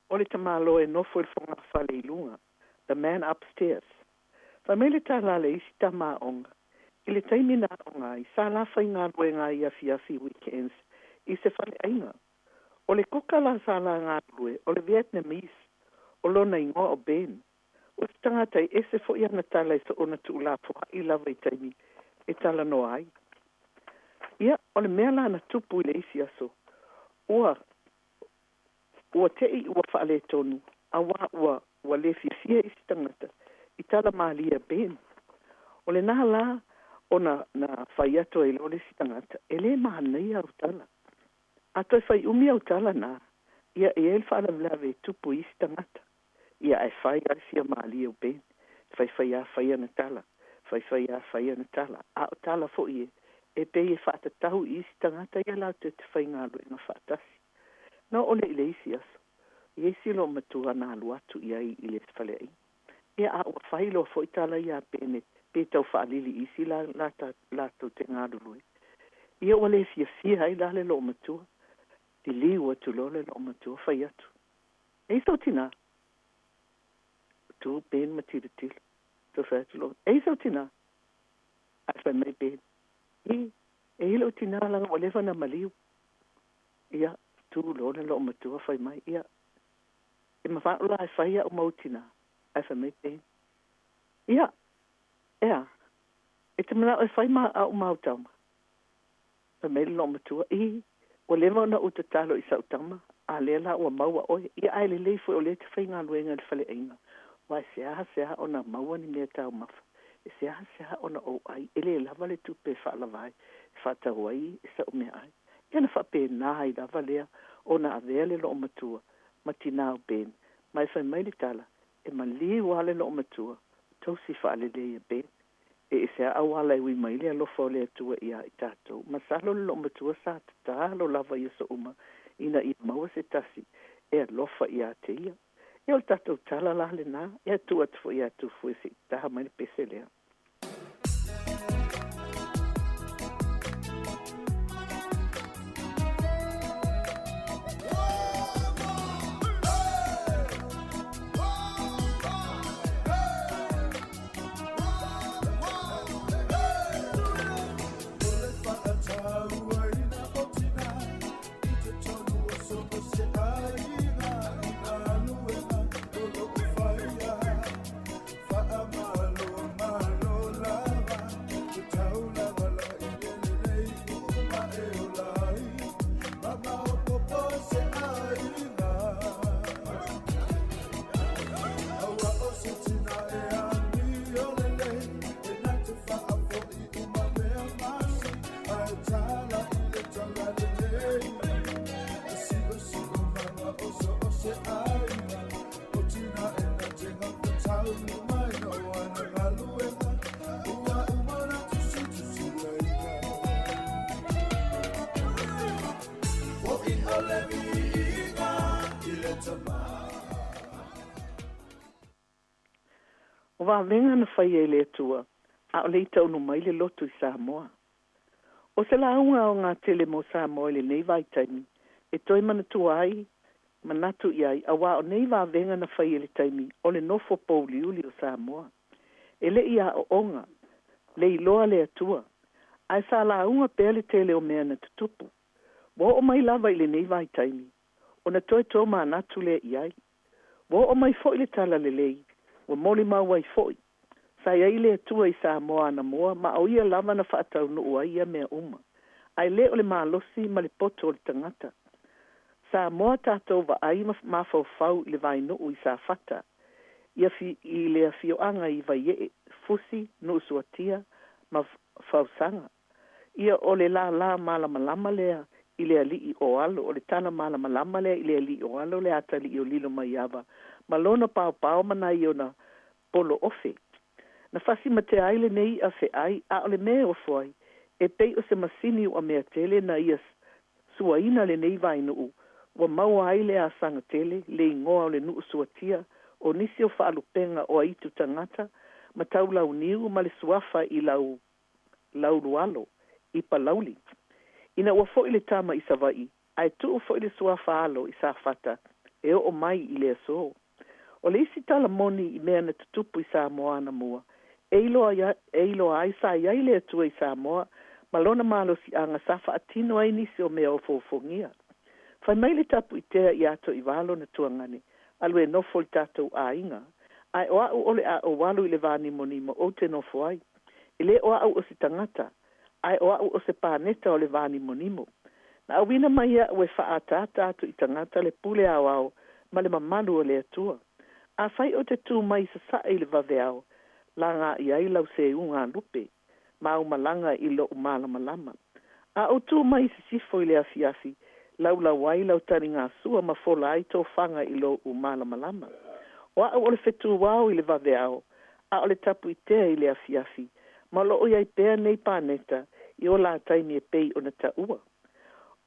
O le tamāloa e nofo i le fogafale i luga, the man upstairs. Fai mai le tala a le isi tama aoga, I le taimi na aoga ai, sa la faigaluega ai i afiafi, weekends, i se faleaiga. O le kuka la sa la galulue, o le Vietnamese, o lona igoa o Ben. O se tagata e ese fo'i ana tala i soona tuulafoa'i lava i taimi e talanoa ai. Ia, o le mea la na tupu i le isi aso, ua Ua te'i ua faaletonu, auā ua ua lē fiafia isi tagata i tala malie a Ben. O lenā lā ona na fai atu ai loa le isi tagata, E lē manaia au tala. A toe fai umi au tala nā, ia e i ai le faalavelave e tupu i isi tagata. Ia ae fai lava le fia malie o Ben, faifai lava fai ana tala, faifai lava fai ana tala, a o tala fo'i e e pei e faatatau i isi tagata ia latou te faigaluega faatasi. Na oo lea i le isi aso, i isi loomatua na alu atu i ai i le faleaiga. Ia, a ua fai loa foi tala iā Pene pe tau faalili i isi la, la, latou te galulue. Ia ua le fiafia ai la le loomatua. Liliu atu loa le loomatua, fai atu, Ei sou tinā. Tu Pene ma tilotilo. Toe fai atu loa, Ei sou tinā. Ae fai mai Pene, Ī, e i lou tinā laga ua leva ona maliu. Ia, tu loa le loomatua fai mai, Ia, e mavaʻu la e fai aʻu mau tinā. Ae fai mai Peni, Ia, e a, e te manaʻo e fai ma aʻu mau tama? Fai mai le loomatua, Ī, ua leva ona ou tatalo i saʻu tama, a lea la ua maua ʻoe. Ia, ae lelei foi o lea e te faigaluega i le faleaiga, aua e seāseā ona maua ni mea taumafa, e seāseā ona ou ʻai, e lē lava le tupe e faalava ai, e faatau ai i saʻu meaai. Ia na faapena ai lava lea ona avea le loomatua ma tinā o Ben, ma e fai mai le tala, e maliu lava le loomatua, tausi faalelei e Ben. E ese a auala e ui mai le alofa o le Atua iā i tatou. Masalo le loomatua sa tatalo lava i aso uma ina ia maua se tasi e alofa iā te ia. Ia o le tatou tala la lenā, e tuu atu foi iā Tufue se i taha mai le pese lea. vavega na faia e le Atua, a o le i taunu mai le lotu i Samoa. O se lauga aoga tele mo Samoa i lenei vaitaimi, e toe manatua ai, manatu i ai, auā o nei vavega na faia i le taimi o le nofo pouliuli o Samoa. E le i aoaoga, le iloa le Atua, ae sa lauga pea le tele o mea na tutupu. Ua oo mai lava i lenei vaitaimi, ona toe tomanatu lea i ai. Ua oo mai foi le Talalelei, ua molimau ai foi, sa i ai le Atua i Samoa anamua ma o Ia lava na faataunuu ai ia mea uma, ae le o le malosi ma le poto o le tagata. Samoa tatou vaai ma mafaufau i le vainuu i Safata, i i le afioaga i Vaiee, Fusi, Nuusuatia ma Fausaga. Ia o le lālā malamalama lea i le alii o Alo, o le tala malamalama lea i le alii o Alo le atalii o Lilomaiava, ma lona paopao ma nai ona polo ofe. Na fasi matea ai lenei i'a fe'ai, a o le mea e ofo ai, e pei o se masini uamea tele na ia suaina lenei vainuu, ua maua ai le asaga tele, le igoa o le Nuusuatia, o nisi o faalupega o aitu tagata, ma taulauniu ma le suafa i lau Laulualo, i Palauli. Ina ua fo'i le tama i Savaii, ae tuu foi le suafa Alo i Safata, e oo mai i le asō. O le isi tala moni i mea na tutupu i Samoa anamua, e iloa, e iloa ai sa i ai le Atua i Samoa ma lona malosiaga sa faatino ai nisi o mea ofoofogia. Fai mai le Tapuitea iā Toivalo na tuagane, alu e nofo i le tatou aiga, ae o a'u o le a ou alu i le vanimonimo ou te nofo ai. E lē o a'u o se tagata, ae o a'u o se paneta o le vanimonimo. Na auina mai a'u e faaataata atu i tagata le pule aoao ma le mamalu o le Atua. Afai ou te tu mai i sasae i le vaveao, laga'i ai lau seuga lupe, ma au malaga i lo'u malamalama. A ou tu mai i sisifo i le afiafi, laulau ai lau taligasua ma fola ai tofaga i lo'u malamalama. O a'u o le fetuao i le vaveao, a o le Tapuitea i le afiafi, ma o loo i ai pea nei paneta i o la taimi e pei ona taua.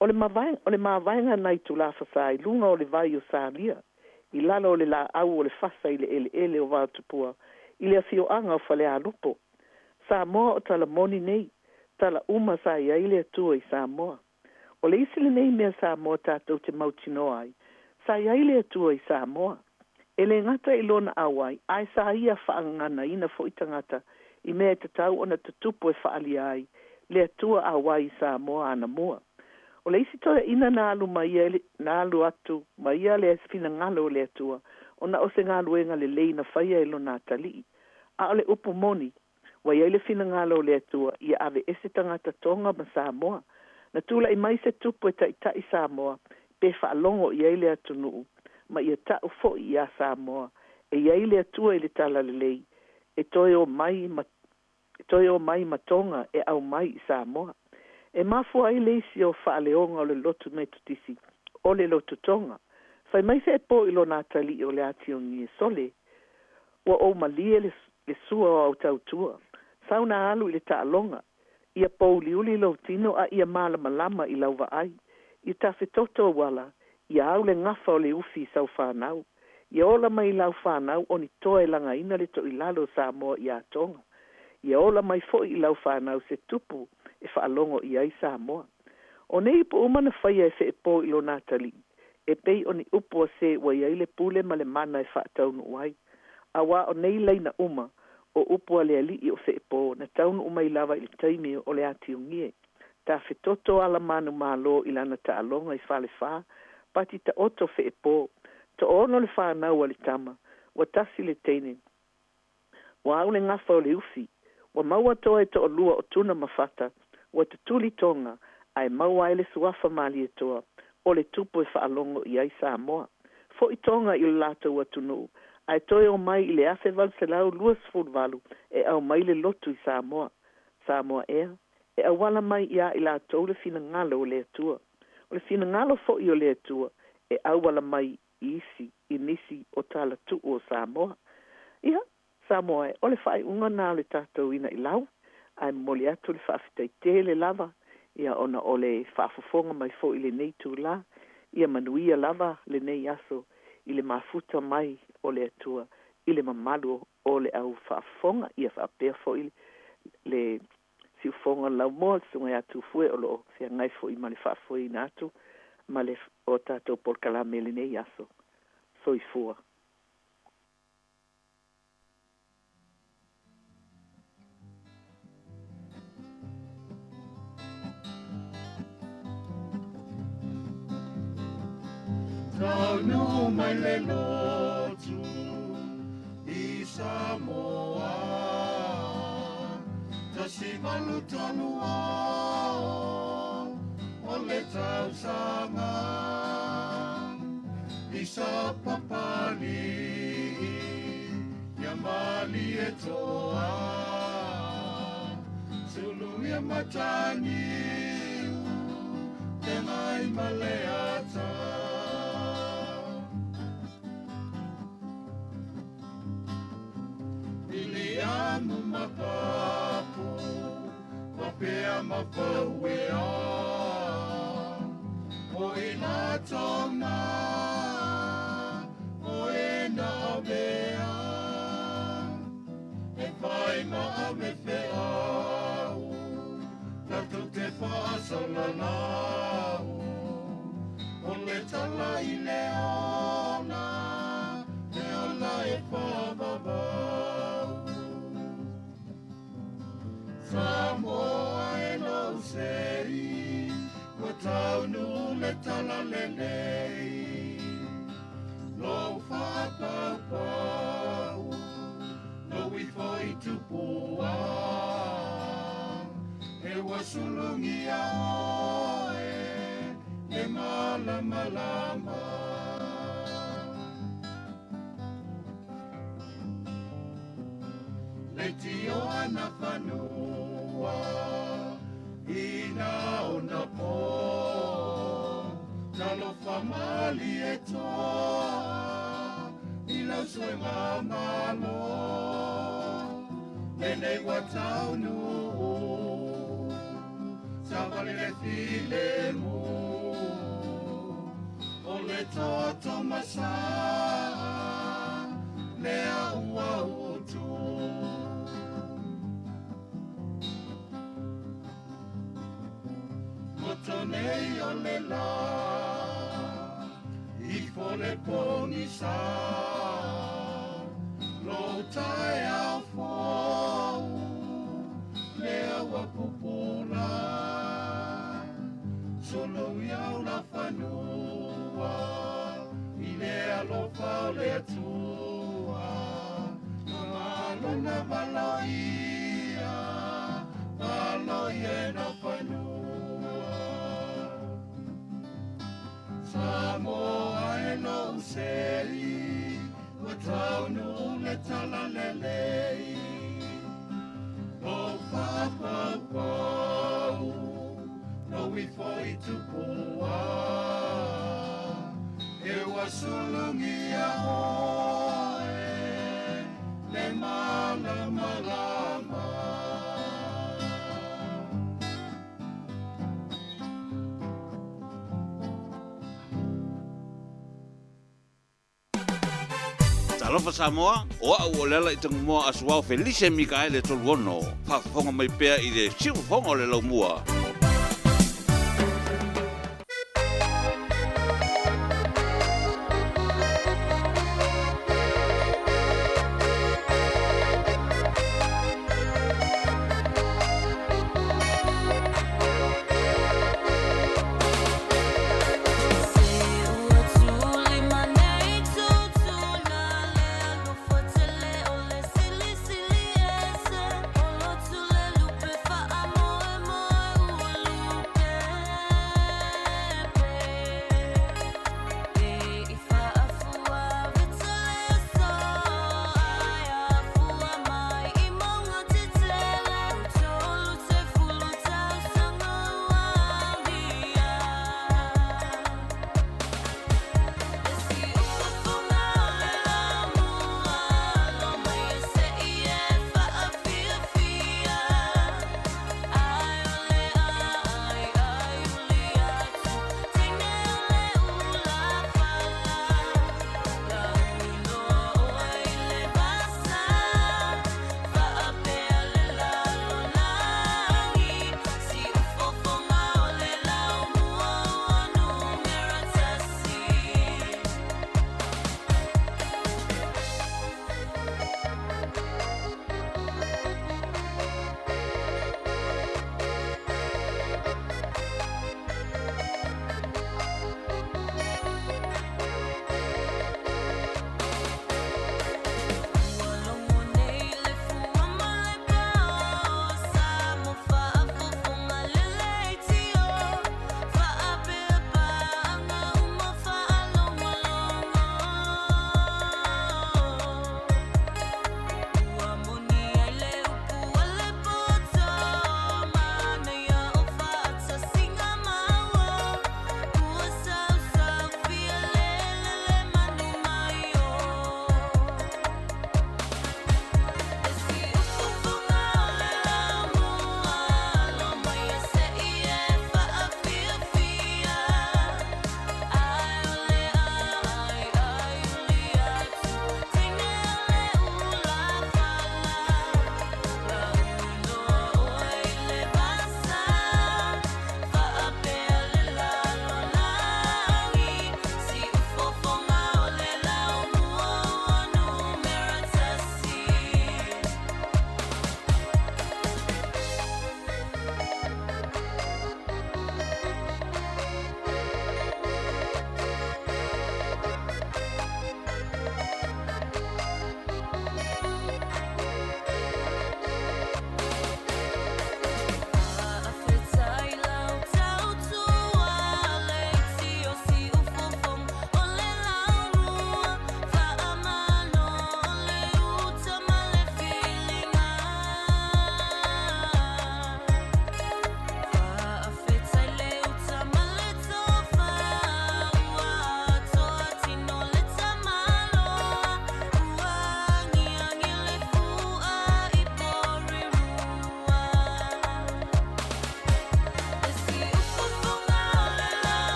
O le mavaega, o le mavaega nai tulafasā i luga o le vai o Salia, i lalo o le laau o le fasa i le eleele o Vaotupua, i le afioaga o Falealupo. Samoa o tala moni nei, tala uma sa i ai le Atua i Samoa. O le isi lenei mea Samoa tatou te mautinoa ai, sa i ai le Atua i Samoa. E lē gata i lona auai, ae sa ia faagaganaina foi tagata i mea e tatau ona tutupu e faaalia ai le Atua auai i Samoa anamua. O le isi toeaina na alu ma ia na alu atu ma ia le finagalo o le Atua, ona o se galuega lelei na faia e lona atalii. A o le upu moni, ua i ai le finagalo o le Atua ia aveese tagata Toga ma Samoa. Na tula'i mai se tupu e taita'i Samoa, pe faalogo i ai le atunuu, ma ia ta'u fo'i iā Samoa, e i ai le Atua i le Talalelei, e toe o mai ma toe o mai ma Toga e aumai i Samoa. E mafua ai le isi o faaleoga o le lotu Metotisi, o le lotu Toga. Fai mai Feepo i lona atalii o le Atiogie, Sole, ua ou malie le, le sua o au tautua. Sau na alu i le taaloga, ia pouliuli lou tino a ia malamalama i lau vaai. Ia tafetoto ou ala, ia au le gafa o le ufi i sau fanau. Ia ola mai lau fanau o ni toa e lagaina le toilalo o Samoa iā Toga. Ia ola mai foi i lau fanau se tupu e faalogo i ai Samoa. O nei upu uma na faia e Feepo i lona atalii, e pei o ni upu a se ua i ai le pule ma le mana e faataunuu ai. Auā o nei laina uma, o upu a le alii o Feepo na taunuu mai lava i le taimi o le Atiogie. Tafetoto ala manumalo i lana taaloga i Falefā, pati taoto Feepo, toaono le fanau a le tama, ua tasi le teine. Ua au le gafa o le ufi, ua maua toa e toalua o Tuna ma Fata, ua tutuli Toga, ae maua ai le suafa Malietoa, o le tupu e faalogo i ai Samoa. Fo'i Toga i le latou atunuu, ae toe omai i le 1828 e aumai le lotu i Samoa. Samoa ea, e auala mai iā i latou le finagalo o le Atua. O le finagalo foi o le Atua e auala mai i isi i nisi o talatuu o Samoa. Ia, Samoa e, o le faaiuga lena o le tatou inailau, ae momoli atu le faafetai tele lava, ia ona o le faafofoga mai foi i lenei itulā. Ia manuia lava lenei aso i le mafuta mai o le Atua i le mamalu o le au faafofoga ia faapea foʻi le siufoga o le laumua le susuga iā Tufue o loo feagai foʻi ma le faafoeina atu ma le o tatou polokalame i lenei aso. Soifua. Taunu mai le lotu i Samoa 1836 o le tausaga i sa papali'i ia Malietoa sulu ia mataniu te ngai ma le ata. Iliamu mapapu wapea mapauea o ila tona o e na avea e fai ma ave feau tatou te faasalalau o le tala i le ola e ola e whaavavau Samoa e lou sei ua taunu le tala lelei lou faapaupau lou ifo i tupua e ua sulugia oe le malamalama. Le tio ana fanua ina ona po talofa mali e toa i lau suega malo lenei ua taunuu savali le filemu o le toto masaa lea ua utu. Moto nei o le la ifo le pogisa lou taeao fou lea ua pupula sulu iau la fanua i le alofa o le Atua malona valoia valoia e na fanua. Samoa e lou sei ua taunu le tala lelei lou faapaupau lou ifo i tupua e ua sulugia oe le malamalama. Talofa Samoa, o au o le ala i Tangumoa Asuao Felice Mikaele Toluono, faafofoga mai pea i le siufofoga o le laumua.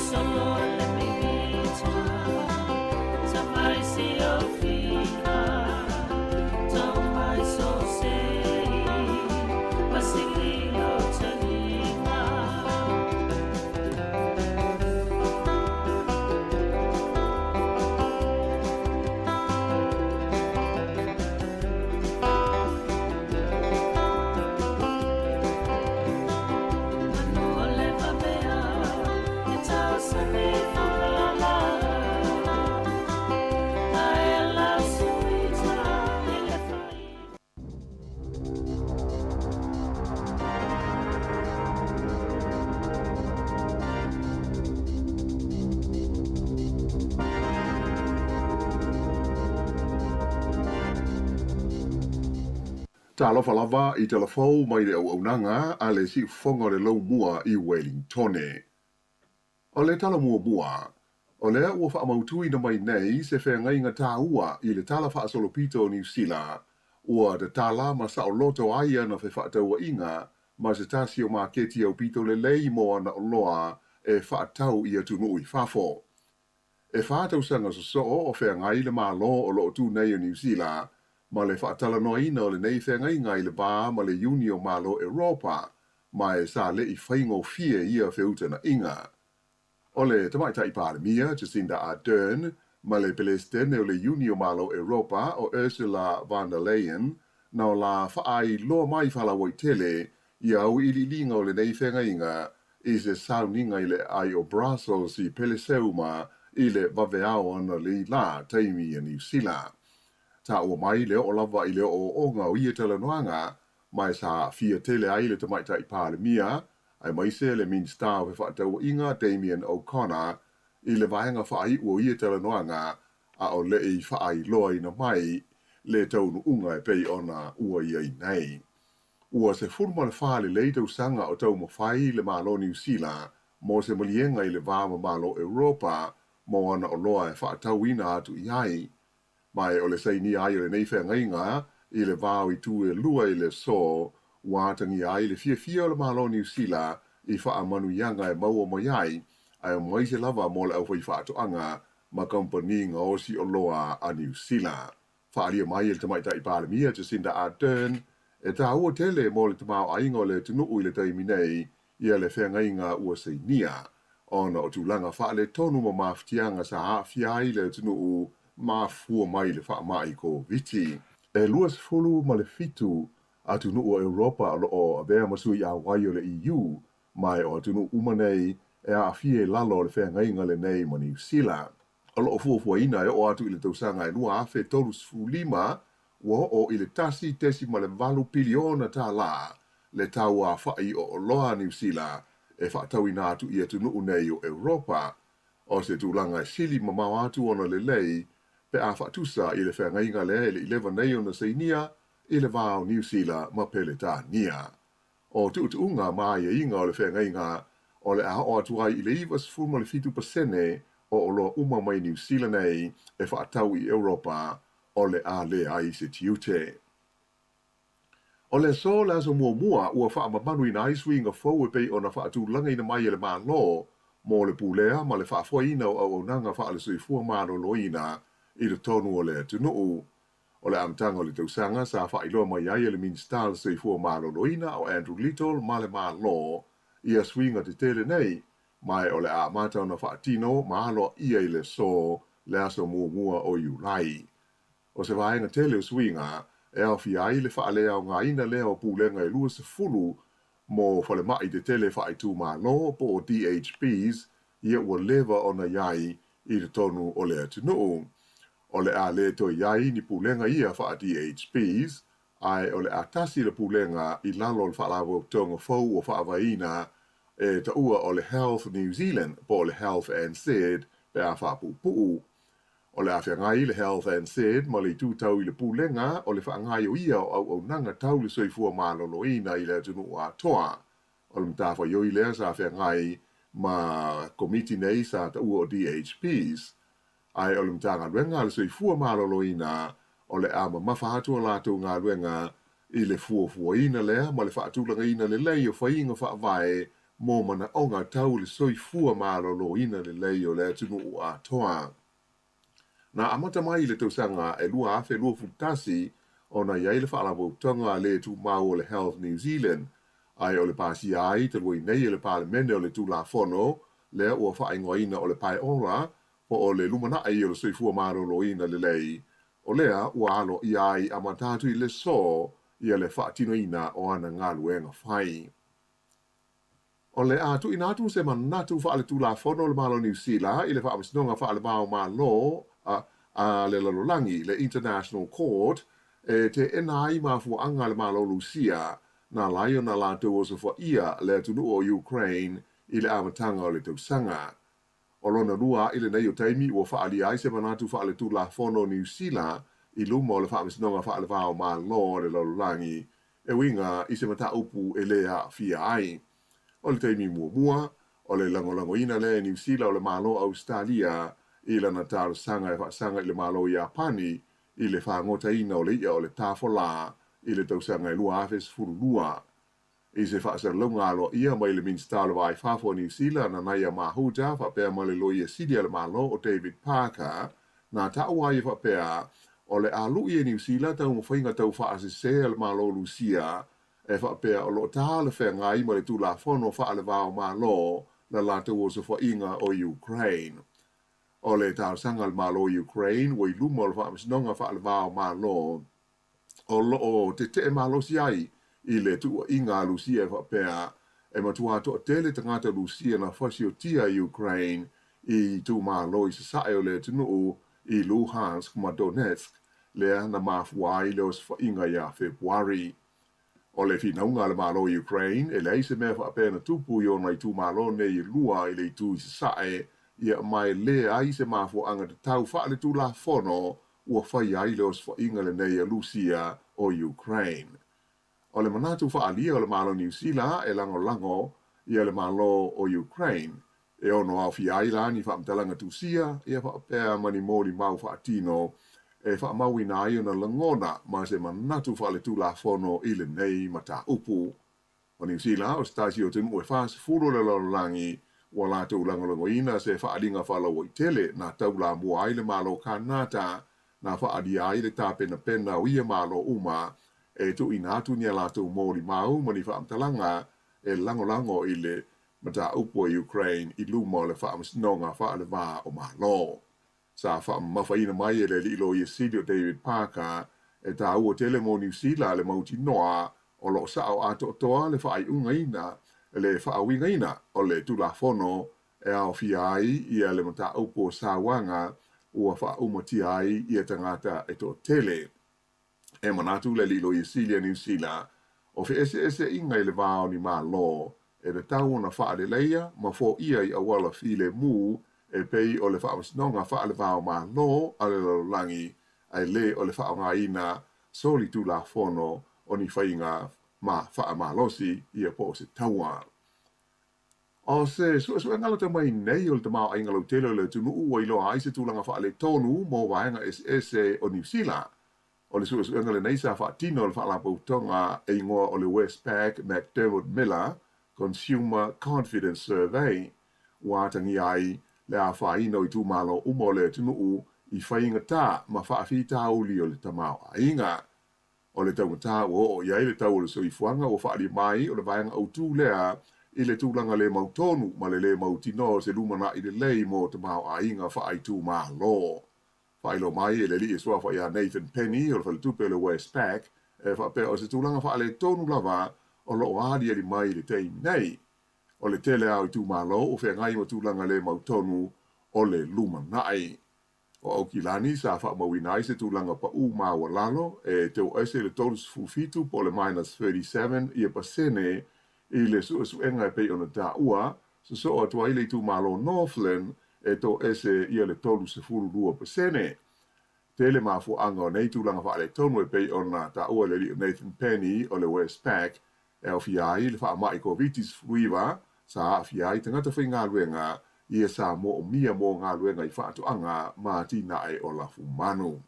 Solo le mi vita, Talofa lava i talafou mai le auaunaga a le siufofoga o le Laumua i Welingtone. O le tala muamua, o lea ua faamautuina mai nei se feagaiga taua i le Tala Faasolopito o Niu Sila, ua tatala ma saoloto ai ana fefaatauaiga ma se tasi o maketi aupito lelei mo ana oloa e faatau i atunuu i fafo. E 4 tausaga sosoo o feagai le Malo o loo tu nei o Niu Sila ma le faatalanoaina o lenei feagaiga i le va ma le Iuni o Malo Europa, ma e sa le'i faigofie ia feutagaiga. O le Tamaitai Palemia Jacinda Ardern ma le Pelesitene o le Iuni o Malo Europa o Ursula von der Leyen na o la faailoa mai faalauaitele ia auiliiliga o lenei feagaiga i se sauniga i le aai o Brussels i Peleseuma i le vaveao analeila taimi a Niu Sila. Taua mai le oo lava i le ooooga o ia talanoaga, ma e sa aafia tele ai le Tamaitai Palemia aemaise le Minisita o Fefaatauaiga Damien O'Connor i le vaega faaiu o ia talanoaga, a o le'i faailoaina mai le taunuuga e pei ona ua i ai nei. Ua 14 lelei tausaga o taumafai le Malo Niu Sila mo se maliega i le va ma Malo Europa mo ana oloa e faatauina atu i ai. Ma e o le sainia ai o lenei feagaiga i le va o itu e lua i le aso, ua atagia ai le fiafia o le Malo Niu Sila i faamanuiaga e maua mai ai, aemaise lava mo le aufaifaatoaga ma kamupani gaosi oloa a Niu Sila. Faaalia mai e le Tamaitai Palemia Jacinda Ardern, e taua tele mo le tamaoaiga o le atunuu i le taimi nei ia le feagaiga ua sainia, ona o tulaga faaletonu ma mafatiaga sa aafia ai le atunuu mafua mai le faamai Koviti. E 27 atunuu o Europa o loo avea ma sui auai o le EU, ma e o atunuu uma nei e aafia i lalo o le feagaiga lenei ma Niu Sila. O loo fuafuaina e oo atu i le tausaga e 2035, ua oo i le $1.8 piliona le tau afa'i o oloa a Niu Sila e faatauina atu i atunuu nei o Europa, o se tulaga e sili mamao atu ona lelei pe a faatusa i le feagaiga lea e le'i leva nei ona sainia i le va o Niu Sila ma Peletania. O tuutuuga ma aiaiga o le feagaiga, o le a oo atu ai i le 97% o oloa uma mai Niu Sila nei e faatau i Europa o le a leai se tiute. O le aso le aso muamua ua faamamaluina ai suiga fou e pei ona faatulagaina mai e le Malo mo le pulea ma le faafoeina o auaunaga faale-soifua maloloina i totonu o le atunuu. O le amataga o le tausaga sa faailoa mai ai e le Minisita o le Soifua Maloloina o Andrew Little ma le Malo ia suiga tetele nei, ma e o le a amata ona faatino ma aloaia i le aso le aso muamua o Iulai. O se vaega tele o suiga e aofia ai le faaleaogaina lea o pulega e 20 mo falemai tetele faaitumalo po o DHBs ia ua leva ona i ai i totonu o le atunuu. O le a le toe i ai ni pulega ia faa-DHBs, ae o le a tasi le pulega i lalo o le faalapotopotoga fou ua faavaeina e taua o le Health New Zealand po o le Health NZ pe a faapuupuu. O le a feagai le Health NZ ma le itu tau i le pulega o le faagaoioia o auaunaga tau le soifua maloloina i le atunuu atoa. O le matafaioi lea sa feagai ma komiti nei sa taua o DHBs. Ae o le Matagaluega a le Soifua Maloloina o le a mamafa atu a latou galuega i le fuafuaina lea ma le faatulagaina lelei o faiga faavae mo manaoga tau le soifua maloloina lelei o le atunuu atoa. Na amata mai i le tausaga e 2021 ona i ai le faalapotopotoga le tumau o le Health New Zealand, ae o le pasia ai talu ai nei e le Palemene o le Tulafono lea ua faaigoaina o le Paeora po o le Lumanai o le Soifua Maloloina Lelei, o lea ua aloaia ai amata atu i le aso ia le faatinoina o ana galuega fai. O le a tuuina atu se manatu faaletulafono o le Malo Niu Sila i le Faamasinoga Faale-va o Malo a le Lalolagi, le International Court, e teena ai mafuaaga a le Malo Lusia na ala ai ona latou osofaia le atunuu o Ukraine i le amataga o le tausaga. O lona lua a'i lenei o taimi ua faaalia ai se manatu faaletulafono o Niu Sila i luma o le Faamasinoga Faale-Va o Malo a le Lalolagi e uiga i se mataupu e lē aafia ai. O le taimi muamua, o le lagolagoina lea e Niu Sila o le Malo o Ausetalia i lana talosaga e faasaga i le Malo o Iapani i le fagotaina o le i'a o le tafolā i le tausaga e 2012. I se faasalalauga aloaia mai le Minisita o le Va i Fafo o Niu Sila, Nanaia Mahuta, faapea ma le Loia Sili a le Malo o David Parker, na taua ai e faapea, o le a lu'i e Niu Sila taumafaiga taufaasese a le Malo o Lusia e faapea o lo o talafeagai ma le Tulafono faale-Va o Malo la latou osofaʻiga o Ukraine. O le talosaga a le Malo o Ukraine ua i luma o le Faamasinoga faale-Va o Malo o lo o teteʻe malosi ai i le tuuaiga a Lusia e faapea e matuā toatele tagata Lusia na fasiotia i Ukraine i itumalo i sasae o le atunuu i Luhansk ma Donetsk lea na mafua ai le osofaʻiga iā Fepuari. O le finauga a le Malo o Ukraine, e leai se mea faapea na tupu i ona itumalo nei e lua i le itu i sasae, ia ma e leai se mafuaaga tatau faaletulafono ua faia ai le osofaʻiga lenei a Lusia o Ukraine. O le manatu faaalia o le Malo o Niu Sila e lagolago ia le Malo o Ukraine, e ono aofia ai la ni faamatalaga tusia ia faapea ma ni molimau faatino e faamauina ai ona lagona ma se manatu faaletulafono i lenei mataupu. O Niu Sila, o se tasi o atunuu e 40 o le lalolagi ua latou lagolagoina se faaaliga faalauaitele na taulamua ai le Malo Kanata na faaalia ai le tapenapena o ia Malo uma e tuuina atu ni a latou molimau ma ni faamatalaga e lagolago i le mataupu a Ukraine i luma o le Faamasinoga faale-Va o Malo. Sa faamamafaina mai e le alii Loia Sili o David Parker e tāua tele mo Niu Sila le mautinoa o lo o sao atoatoa le faaiugaina le faauigaina o le Tulafono e aofia ai ia le mataupu o sauaga ua faaumatia ai ia tagata e toatele. E manatu le alii Loia Sili a Niu Sila, o feeseeseaiga i le va o ni Malo e tatau ona faaleleia ma foia i auala filemu e pei o le Faamasinoga faale-Va o Malo a le Lalolagi ae lē o le faaaogaina solitulafono o ni faiga ma faamalosi ia po o se taua. O se suesuega lata mai nei o le tamaoaiga lautele o le atunuu ua iloa ai se tulaga faaletonu mo vaega eseese o Niu Sila. O le suesuega lenei sa faatino e le Faalapotopotoga e igoa o le Westpac McDermott Miller Consumer Confidence Survey, ua atagia ai le afaina o itumalo uma o le atunuu i faigata ma faafitauli o le tamaoaiga. O le taugata ua oo i ai le tau o le soifuaga ua faaalia mai o le vaega autū lea i le tulaga le mautonu ma le lē mautinoa o se lumanai lelei mo tamaoaiga faaitumalo. Faailoa mai e le alii e suafa ia Nathan Penny o le faletupe o le Westpac e faapea o se tulaga faaletonu lava o lo o aliali mai i le taimi nei. O le tele lava o itumalo ua feagai ma tulaga le mautonu o le lumanai. O Aukilani sa faamauina ai se tulaga paʻū maualalo e teu ese i le 37 po o le minus 37 ia pasene i le suesuega e pei ona taua, sosoo atu ai le itumalo Northland e toese ia le 32%. Tele mafuaaga o nei tulaga faaletonu e pei ona taua e le alii o Nathan Penny o le Westpac e aofia ai le faamai Koviti-19 sa aafia ai tagata faigaluega ia sa moomia mo galuega i faatoaga ma atinae o lafumanu.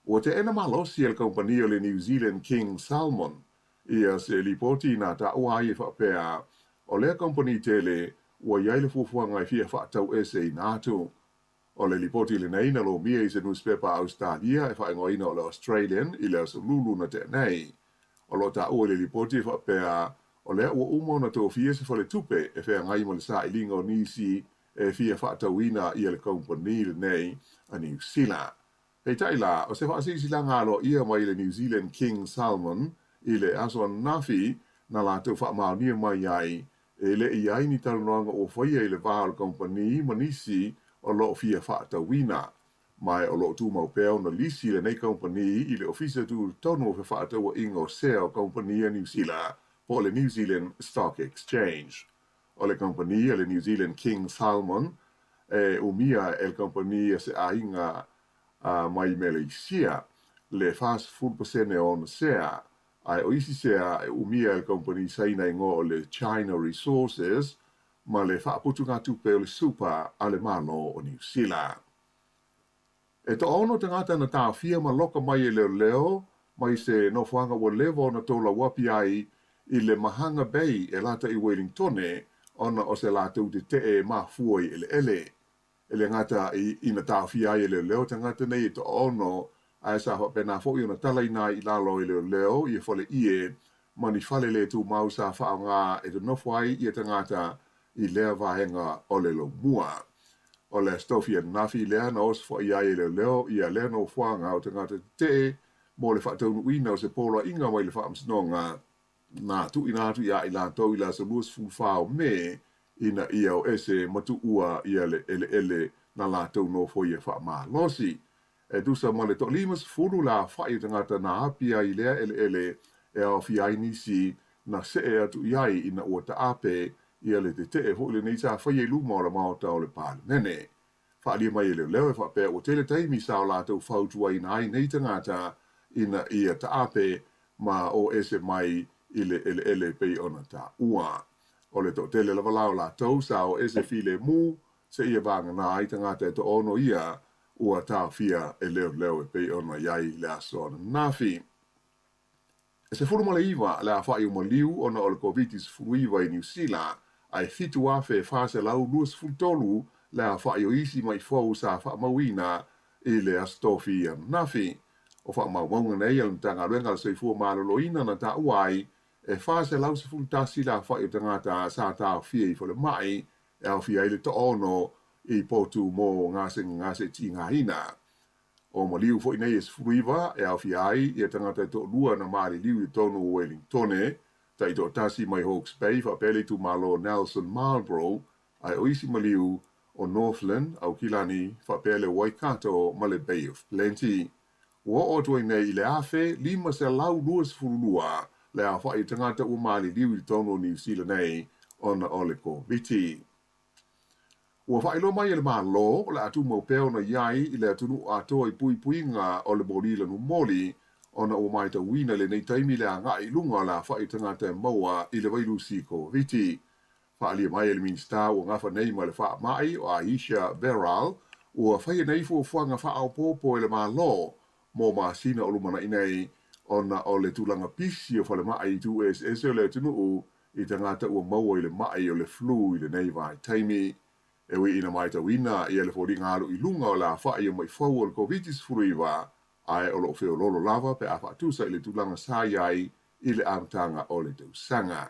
Ua teena malosi e le kamupani o le New Zealand King Salmon ia se lipoti na taua ai e faapea o lea kamupani tele ua i ai le fuafuaga e fia faataueseina atu. O le lipoti lenei na lomia i se nusipepa a Ausetalia e faaigoaina o le Australian i le aso Lulu na tea nei. O lo o taua i le lipoti e faapea o lea ua uma ona tofia se faletupe e feagai ma le sailiga o nisi e fia faatauina ia le kamupani lenei a Niu Sila. Peitai la, o se faasilasilaga aloaia mai le New Zealand King Salmon i le aso ananafi na latou faamaonia mai ai e le i ai ni talanoaga ua faia i le va o le kamupani ma nisi o lo o fia faatauina. Ma o lo o tumau pea ona lisi lenei kamupani i le Ofisa Tutotonu o Fefaatauaiga o Sea o Kamupani a Niu Sila po o le New Zealand Stock Exchange. O le kamupani a le New Zealand King Salmon e umia e le kamupani a se aiga mai Meleisia le 40% o ona sea, ae o isi sea e umia e le kamupani Saina igoa o le China Resources ma le faaputugatupe o le Super a le Malo o Niu Sila. E toaono tagata na taofia ma loka mai e leoleo mai se nofoaga ua leva ona toulauapi ai i le Mahanga Bay e lata i Wellingtone ona o se latou tetee mafua i eleele. E le gata i ina taofia ai e leoleo tagata nei e toaono, ae sa faapena foi ona talaina ai i lalo e leoleo ia fale ie ma ni fale le tumau sa faaaoga e nonofo ai ia tagata i lea vaega o le laumua. O le Aso Tofi ananafi lea na osofaia ai e leoleo ia lea nofoaga o tagata tetee mo le faataunuuina o se poloaiga mai le Faamasinoga na tuuina atu iā i latou i le aso 24 o Me ina ia o ese ma tuua ia le eleele na latou nofoia faamalosi. E tusa ma le toa-50 le aofai o tagata na api ai i lea eleele e aofia ai nisi na see atu i ai ina ua taape ia le tetee foi lenei sa faia i luma o le Maota o le Palemene. Faaalia mai e leoleo e faapea ua tele taimi sa o latou fautuaina ai nei tagata ina ia taape ma o ese mai i le eleele pei ona taua. O le toatele lava la o latou sa o ese filemu seia vagana ai tagata e toaono ia ua taofia e leoleo e pei ona i ai le aso ananafi. E 19 le aofai o maliu ona o le Koviti-19 i Niu Sila, ae 7,423 le aofai o isi ma'i fou sa faamauina i le Aso Tofi ananafi. O faamaumauga nei a le Matagaluega a le Soifua Maloloina na taua ai, e 411 le aofai o tagata sa taofia i falemai, e aofia ai le toaono i potu mo gasegase tigaina. O maliu foi nei e 19 e aofia ai ia tagata e toalua na maliliu i totonu o Wellingtone, taitoatasi mai Hawke's Bay faapea le itumalo Nelson Marlborough, ae o isi maliu o Northland, Aukilani faapea le Waikato ma le Bay of Plenty. Ua oo atu ai nei i le 1522 le aofai o tagata ua maliliu i totonu o Niu Sila nei ona o le Koviti. Ua faailoa mai e le Malo o le a tumau pea ona i ai i le atunuu atoa i puipuiga o le moli lanumoli ona ua matauina i lenei taimi le agai i luga o le aofai o tagata e maua i le vailusi Koviti. Faaalia mai e le Minisita ua gafa nei ma le faamai o Ayesha Verrall ua faia nei fuafuaga faaopoopo e le Malo mo masina o lumanai nei ona o le tulaga pisi o falemai i itu eseese o le atunuu i tagata ua maua i le ma'i o le flu i lenei vaitaimi. E ui ina matauina ia le foliga alu i luga o le afa'i o ma'i fou o le Koviti-19, ae o lo o feoloolo lava pe a faatusa i le tulaga sa i ai i le amataga o le tausaga.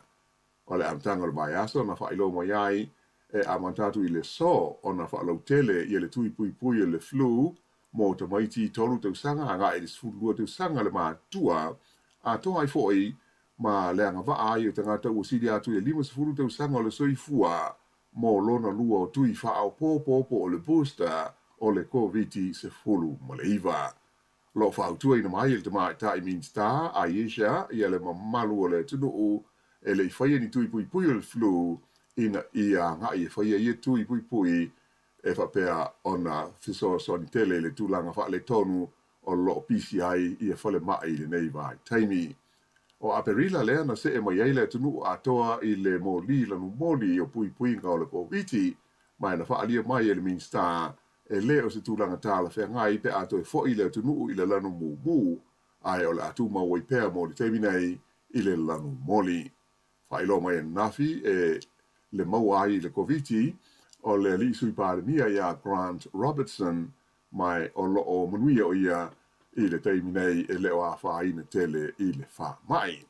O le amataga o le vaiaso na faailoa mai ai e amata atu i le aso ona faalautele ia le tui puipui o le flu mo tamaiti 3 tausaga agai i le 12 tausaga le matutua, atoa ai foi ma le agavaa ai o tagata ua sili atu i le 50 tausaga o le soifua mo lona lua o tui faaopoopo po o le booster o le Koviti-19. O lo o fautuaina mai e le Tamaitai Minisita Ayesha ia le mamalu o le atunuu e le i faia ni tui puipui o le flu ina ia agai e faia ia tui puipui e faapea ona fesoasoani tele i le tulaga faaletonu o lo o pisi ai ia falemai i lenei vaitaimi. O Aperila lea na see mai ai le atunuu atoa i le moli lanumoli o puipuiga o le Koviti, ma e na faaalia mai e le Minisita e le o se tulaga talafeagai pe a toe foi le atunuu i le lanu mumu, ae o le a tumau ai pea mo le taimi nei i le lanu moli. Faailoa mai ananafi e le maua ai i le Koviti o le alii Sui Palemia ia Grant Robertson, ma o lo o manuia o ia i le taimi nei e le o afaina tele i le faamai.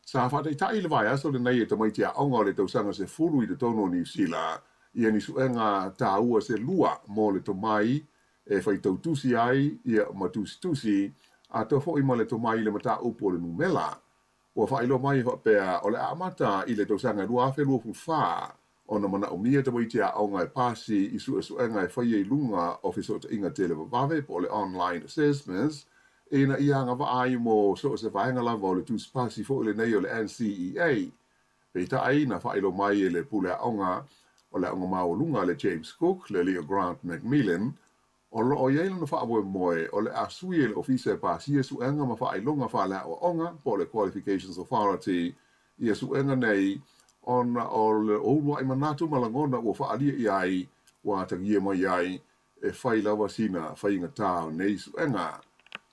Sa faataitai le vaiaso lenei e tamaiti aoga o le tausaga 10 i totonu o Niu Sila ia ni suega taua se lua mo le tomai e faitautusi ai ia ma tusitusi, atoa foi ma le tomai i le mataupu o le numela. Ua faailoa mai e faapea o le a amata i le tausaga 2024 ona manaomia tamaiti aoga e pasi i suesuega e faia i luga o fesootaiga televavave po o le online assessments ina ia agavaa ai mo so o se vaega lava o le tusipasi foi lenei o le NCEA. Peitai, na faailoa mai e le pule aoga o le aoga maualuga a le James Cook, le alii o Grant McMillan, O loo i ai lona faamoemoe o le a sui e le Ofisa e pasia suega ma faailoga faaleaoaoga po o le Qualifications Authority ia suega nei ona o le uluai manatu ma lagona ua faaalia i ai ua atagia mai ai e fai lava sina faigatā o nei suega.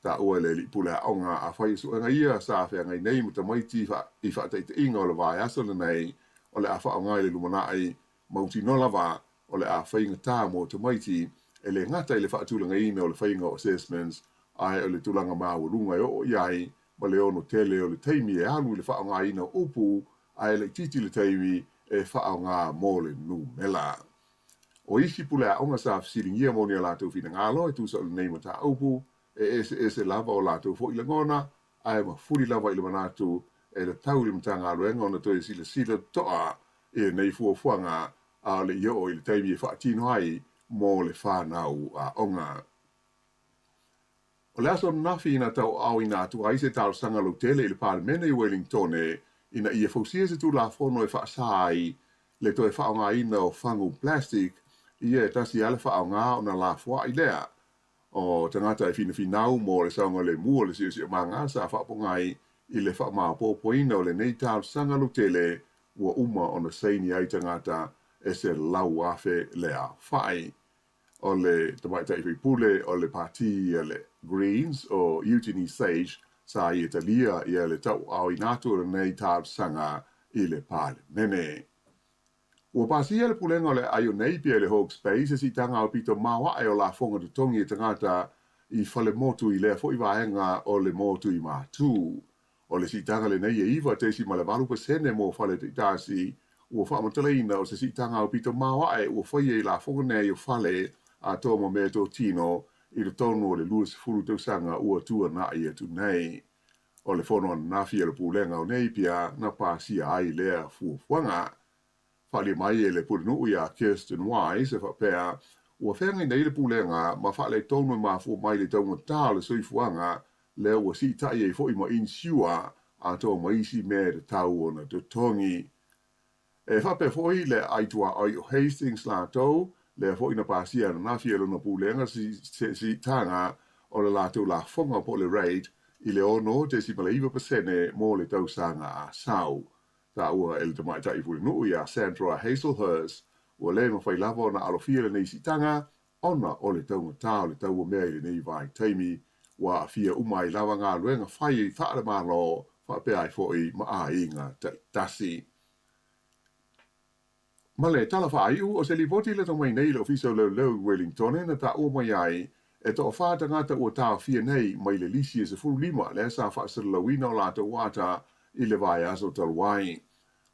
Taua e le alii pule aoga afai o suega ia sa feagai nei ma tamaiti i faataitaiga o le vaiaso lenei o le a faaaoga i le lumanai mautinoa lava o le a faigatā mo tamaiti e lē gata i le faatulagaina o le faiga o assessments ae o le tulaga maualuga e oo i ai ma le ono tele o le taimi e alu i le faaaogaina o upu ae laitiiti le taimi e faaaoga mo le numela. O isi pule aoga sa fesiligia mo ni a latou finagalo e tusa o lenei mataupu e eseese lava o latou foi lagona ae mafuli lava i le manatu e tatau i le Matagaluega ona toe silasila totoa i lenei fuafuaga a o le i oo i le taimi e faatino ai mo le fanau aoga. O le aso ananafi na tauaaoina atu ai se talosaga lautele i le Palemene i Wellingtone ina ia fausia se Tulafono e faasā ai le toe faaaogaina o fagu plastic, ia e tasi lava le faaaoga ona lafoai lea. O tagata e finafinau mo le saogalemu o le siosiomaga sa faapogai i le faamaopoopoina o lenei talosaga lautele ua uma ona saini ai tagata e 100,000 le aofai. O le tamaitai faipule o le Pati a le Greens o Eugenie Sage sa ia talia ia le tauaaoina atu o lenei talosaga i le Palemene. Ua pasia le Pulega o le Aai o Napier i le Hawke's Bay se siitaga aupito maoae o lafoga totogi e tagata i fale motu i lea foi vaega o le motu i Matū. O le siitaga lenei e 9.8% mo fale taitasi ua faamatalaina o se siitaga aupito maoae ua faia i lafoga nei o fale atoa ma meatotino i totonu o le 20 tausaga ua tuanai atu nei. O le fono ananafi a le Pulega o Napier na pasia ai lea fuafuaga. Faaalia mai e le Pulenuu iā Kirsten Wise e faapea, ua feagai nei le Pulega ma faaletonu e mafua mai le taugatā o le soifuaga lea ua siitai ai foi ma inisiua atoa ma isi mea e tatau ona totogi. E faapea foi le aituaoi o Hastings latou, lea foi na pasia ananafi e lona Pulega se siitaga o le latou lafoga po o le rate i le 6.9% mo le tausaga a sau. Taua e le tamaitai pulenuu iā Sandra Hazelhurst, ua le mafai lava ona alofia lenei siitaga ona o le taugatā o le tau o mea i lenei vaitaimi, ua aafia uma ai lava galuega fai faale-Malo faapea ai foi ma aiga taitasi. Ma le tala faaiu, o se lipoti lata mai nei i le Ofisa o Leoleo i Wellingtone na taua mai ai e toafā tagata ua taofia nei mai le lisi e 15 lea sa faasalalauina o latou ata i le vaiaso talu ai.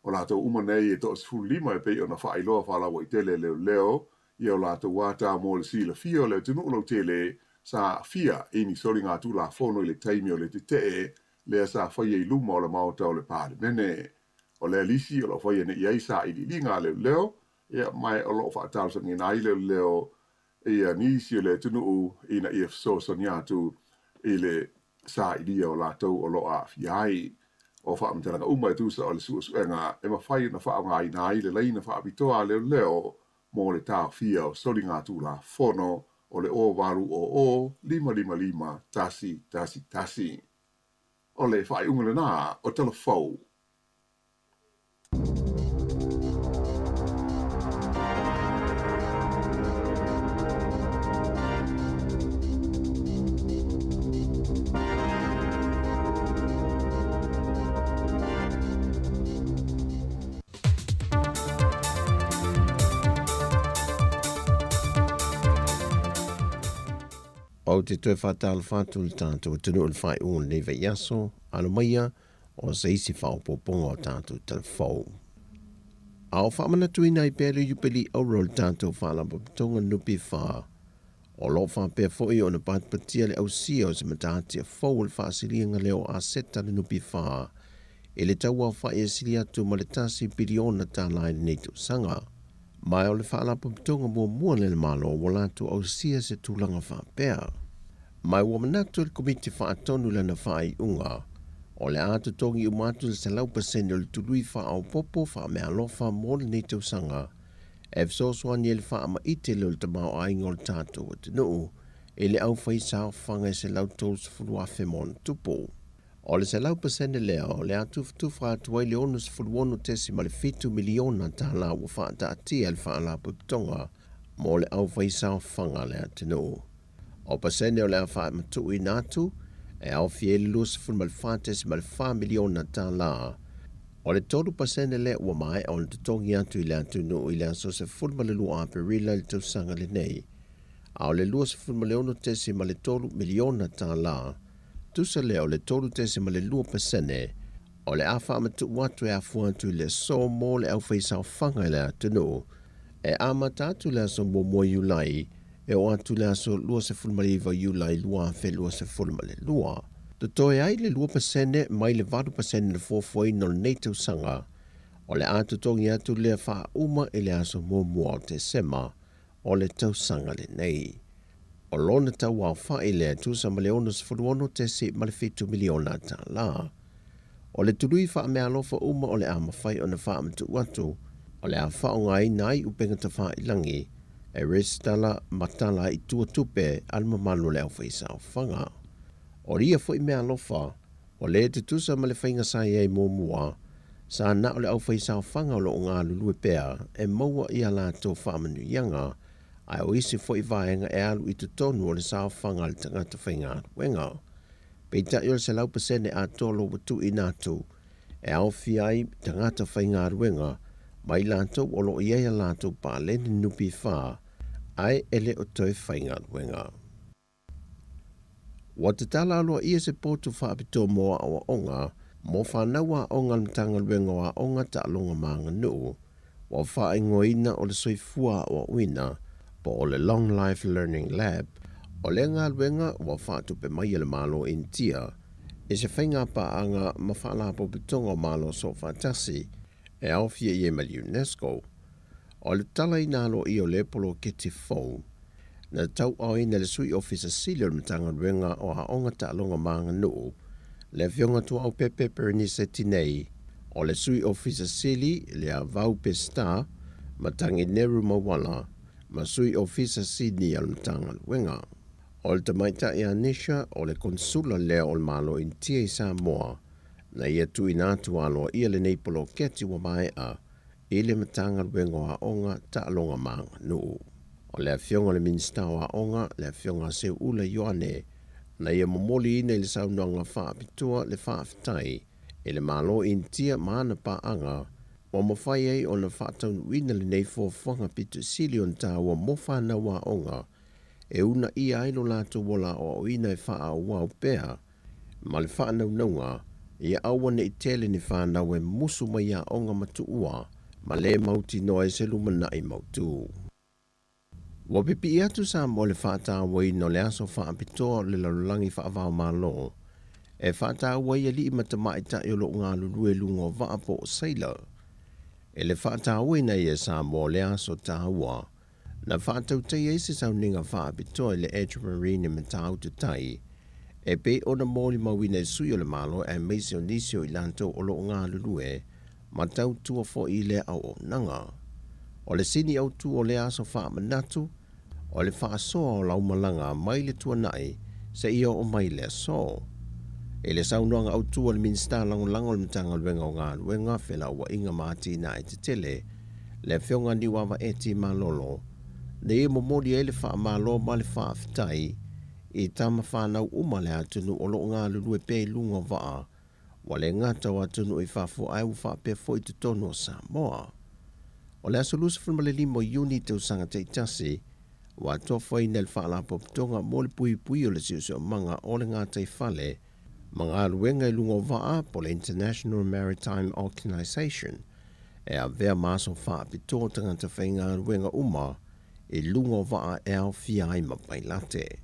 O latou uma nei e toa-15 e pei ona faailoa faalauaitele e leoleo ia o latou ata mo le silafia o le atunuu lautele sa aafia i ni soligatulafono i le taimi o le tetee lea sa faia i luma o le Maota o le Palemene. O lea lisi o lo o faia nei i ai sailiiliga a leoleo, ia, ma o lo o faatalosagaina ai leoleo ia nisi o le atunuu ina ia fesoasoani atu i le sailia o latou o lo o aafia ai. O faamatalaga uma e tusa o le suesuega e mafai ona faaaogaina ai le laina faapitoa a leoleo mo le taofia o soligatulafono o le 0800 555 111. O le faaiuga lenā o Tala Fou. Ou te toe faatalofa atu i le tatou atunuu i le faaiuga o lenei vaiaso, alo maia o se isi faaopoopoga o tatou talafou. A o faamanatuina ai pea le Iupeli Auro i le tatou Faalapotopotoga NPF, o lo o faapea foi ona patipatia le ausia o se matatia fou o le faasiliga lea o aseta a le NPF i le tauaofai e sili atu ma le $1 piliona i lenei tausaga. Ma o le Faalapotopotoga muamua lea a le Malo ua latou ausia se tulaga faapea. Ma ua manatu le Komiti Faatonu i lana faaiuga, o le a totogi uma atu le 100% o le tului faaopoopo faameaalofa mo lenei tausaga E fesoasoani ai i le faamaite lea o le tamaoaiga o le tatou atunuu i le aufaisaofaga e 130,000 ma ona tupu. O le 100% lea o le a tufatufa atu ai le $66.7 miliona tālā ua faataatia e le Faalapotopotoga mo le aufaisaofaga a le atunuu. O pasene o le a faamatuuina atu e aofia ai le $24.4 miliona tālā. O le 3% lea ua maea ona totogi atu i le atunuu i le aso 12 Aperila i le tausaga lenei, a o le $26.3 miliona tālā, tusa lea o le 3.2%, o le a faamatuu atu e afua atu i le aso mo le aufaisaofaga i le atunuu, e amata atu i le aso 1 Iulai e oo atu i le aso 29 Iulai 2022. Totoe ai le 2% mai le 8% na fuafuaina o lenei tausaga, o le a totogi atu lea faauma i le aso 1 o Tesema o le tausaga lenei. O lona tauaofa'i lea e tusa ma le $66.7 miliona tālā. O le tului faameaalofa uma o le a mafai ona faamatuu atu, o le a faaaogaina ai upega tafailagi e resitala ma tala ai i tua tupe a le mamalu o le aufaisaofaga. O ia foi meaalofa, ua le tutusa ma le faiga sa i ai muamua, sa na o le aufaisaofaga o lo o galulue pea e maua i a latou faamanuiaga, ae o isi foi vaega e alu i totonu o le saofaga a le tagata faigaluega. Peitai o le 100% atoa o lo ua tuuina atu e aofia ai tagata faigaluega ma i latou o lo o i ai a latou paleni NPF ae e le o toe faigaluega. Ua tatala aloaia se potu faapitoa mo aoaoga mo fanau aoga a le Matagaluega o Aoga, Taaloga ma Aganuu, ua faaigoaina o le Soifua Aoaoina po o le Long Life Learning Lab. O lea galuega ua faatupe mai e le Malo Initia i se faigapaaga ma Faalapotopotoga o Malo Soofaatasi e aofia i ai ma le UNESCO. O le tatalaina aloaia o lea poloketi fou, na tauaaoina e le Sui Ofisa Sili o le Matagaluega o Aoga, Taaloga ma Aganuu, le Afioga Tuaaupepe Perenise Tinei, o le Sui Ofisa Sili le Avau Peseta Matangi Neru Mauala, ma Sui Ofisa Sini o le Matagaluega. O le tamaitai a Nisha o le Konsula lea o le Malo Initia i Samoa, na ia tuuina atu aloaia lenei poloketi ua maea i le Matagaluega o Aoga, Taaloga ma Aganuu. O le Afioga i le Minisita o Aoga, le Afioga Seuula Ioane, na ia momoliina i le saunoaga faapitoa le faafetai i le Malo Initia ma ana paaga ua mafai ai ona faataunuuina lenei fuafuaga pito sili ona taua mo fanau aoga e uunaia ai lo latou ola aoaoina e faaauau pea ma le faanaunauga ia aua ne i tele ni fanau e musu mai aoga ma tuua ma lē mautinoa ai se lumanai mautū. Ua pipii atu Samoa i le faatauaina o le aso faapitoa o le lalolagi faava-o-Malo e faataua ai alii ma tamaitai o lo o galulue i luga o vaa po o sailor. I le faatauaina ai e Samoa o lea aso taua, na faatautaia ai se sauniga faapitoa i le Edge Marine i Matautu Tai, e pei ona molimauina e sui o le Malo aemaise o nisi o i latou o lo o galulue ma tautua foi i lea auaunaga. O le sini autū o lea aso faamanatu, o le faasoa o laumalaga mai le tuanai seia oo mai le aso. I le saunoaga autū a le Minisita Lagolago o le Matagaluega o Galuega, Felauaiga ma Atinae Tetele, le Afioga Niuava Eti Malolo, na ia momoli ai le faamalo ma le faafetai i tama fanau uma a le atunuu o lo o galulue pea i luga o vaa, ua le gata o atunuu i fafo ae ua faapea foi i totonu o Samoa. O le aso 25 o Iuni tausaga taitasi, ua atofaina e le Faalapotopotoga mo le Puipui o le Siosiomaga o le Gataifale ma Galuega i luga o Vaa po o le International Maritime Organisation e avea ma aso faapitoa tagata faigaluega uma i luga o vaa e aofia ai ma pailate.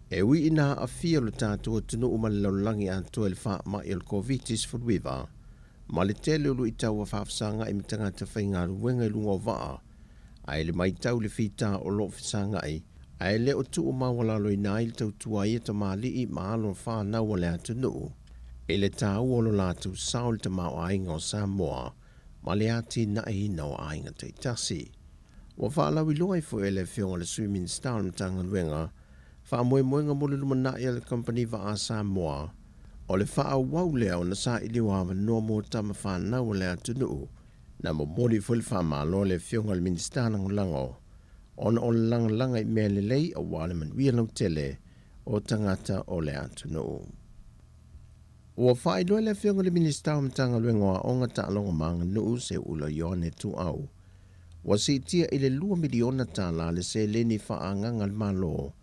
E ui ina aafia lo tatou atunuu ma le lalolagi atoa i le faamai o le Koviti-19, ma le tele o luitau ua faafesagai ma tagata faigaluega i luga o vaa, ae i le matau i le fita o lo o fesagai, ae le o tuumaualaloina ai le tautua a ia tamalii ma alo fanau a le atunuu i le taua o lo latou sao i le tamaoaiga o Samoa ma le atinaeina o aiga taitasi. Ua faalauiloa ai foi e le Afioga i le Sui Minisita o le Matagaluega faamoemoega mo le lumanai a le Kamupani Vaa a Samoa, o le faaauau lea ona saili o avanoa mo tama fanau a le atunuu. Na momoli foi le faamalo a le Afioga i le Minisita Lagolago ona o le lagalaga i mea lelei aua le manuia lautele o tagata o le atunuu. Ua faailoa e le Afioga i le Minisita o Matagaluega o Aoga, Taaloga ma Aganuu, Seuula Ioane Tuuau, ua siitia i le $2 miliona tala le seleni faaagaga a le Malo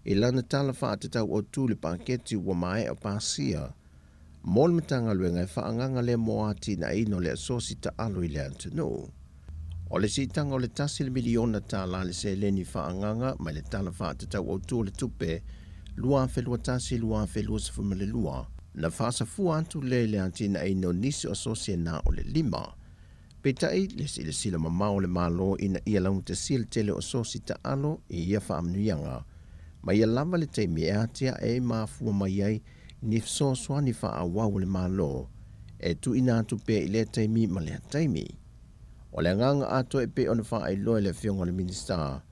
i lana Tala Faatatau Autu i le Paketi ua maea pasia mo le Matagaluega e faaagaga lea mo atinaeina o le asosi taalo i le atunuu. O le siitaga o le $1 miliona tala le seleni faaagaga mai le Tala Faatatau Autu o le Tupe 2021/2022 na faasafua atu lea i le atinaeina o nisi o asosi e na o le 5. Peitai le silasila mamao o le Malo ina ia laugatasia le tele o asosi taalo i ia faamanuiaga, ma ia lava le taimi e atiae ai ma afua mai ai ni fesoasoani faaauau a le Malo e tuuina atu pea i lea taimi ma lea taimi. O le agaga atoa e pei ona faailoa e le Afioga i le Minisita,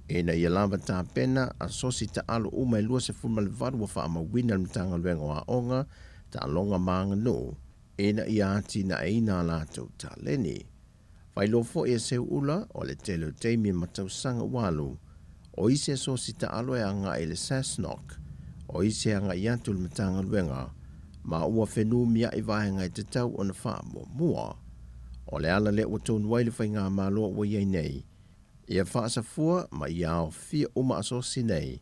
ina ia lava tapena asosi taalo uma e 28 ua faamauina e le Matagaluega o Aoga, Taaloga ma Aganuu ina ia atinaeina a latou taleni. Faailoa foi e Seuula, o le tele o taimi ma tausaga ua alu, o isi asosi taalo e agai i le SASNOC, o isi e agai atu i le Matagaluega, ma ua fenumiai vaega e tatau ona faamuamua. O le ala lea ua tonu ai le faigamalo ua i ai nei, ia faasafua ma ia aofia uma asosi nei,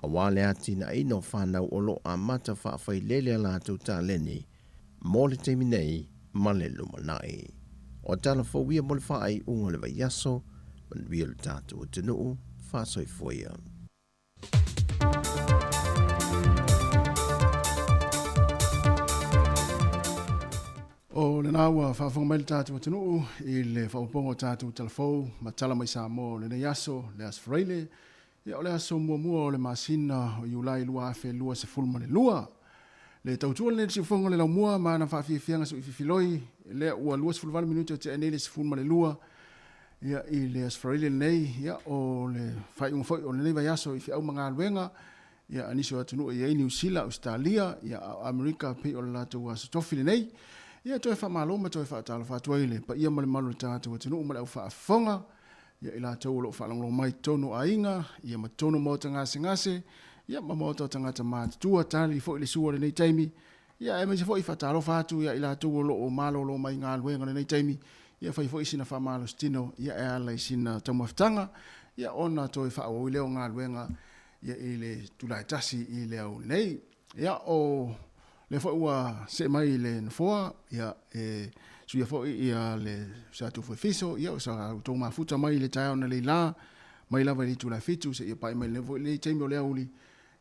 aua le atinaeina o fanau o lo o amata faafailele a latou taleni mo le taimi nei ma le lumanai. O tala fou ia mo le faaiuga o le vaiaso, manuia lo tatou atunuu, faasoifua ia. O lena ua faafofoga mai le tatou atunuu i le faaopoopoga o tatou talafou ma tala mai Samoa o lenei aso, le Aso Faraile, ia o le aso muamua o le masina o Iulai 2022. Le tautua lenei i le siufofoga o le laumua ma ana faafiafiaga suififiloi, lea ua 28 minute o tea nei le 12 ia i le Aso Faraile lenei, ia o le faaiuga foi o lenei vaiaso i feau ma galuega, ia a nisi o atunuu e i ai Niu Sila, Ausetalia, ia a o Amerika pei o le latou aso tofi lenei. Ia toe faamalo ma toe faatalofa atu ai i le paia ma le mamalu o le tatou atunuu ma le au faafofoga, ia i latou o lo o faalogologo mai i totonu o aiga, ia ma totonu o maota gasegase, ia ma maota o tagata matutua, tali foi le sua i lenei taimi, ia aemaise foi faatalofa atu ia i latou o lo o malolo mai galuega i lenei taimi, ia fai foi sina faamalositino ia e ala i sina taumafataga, ia ona toe faaauau ai lea o galuega ia i le itula e 1 i le ao nei. Ia o lea foi ua see mai i le nofoa, ia e suia foi ia le Sa Tufuefiso, ia o sa outou mafuta mai i le taeao na leila, mai lava i le itula e 7 seia pa'i mai foi lenei taimi o le aoauli,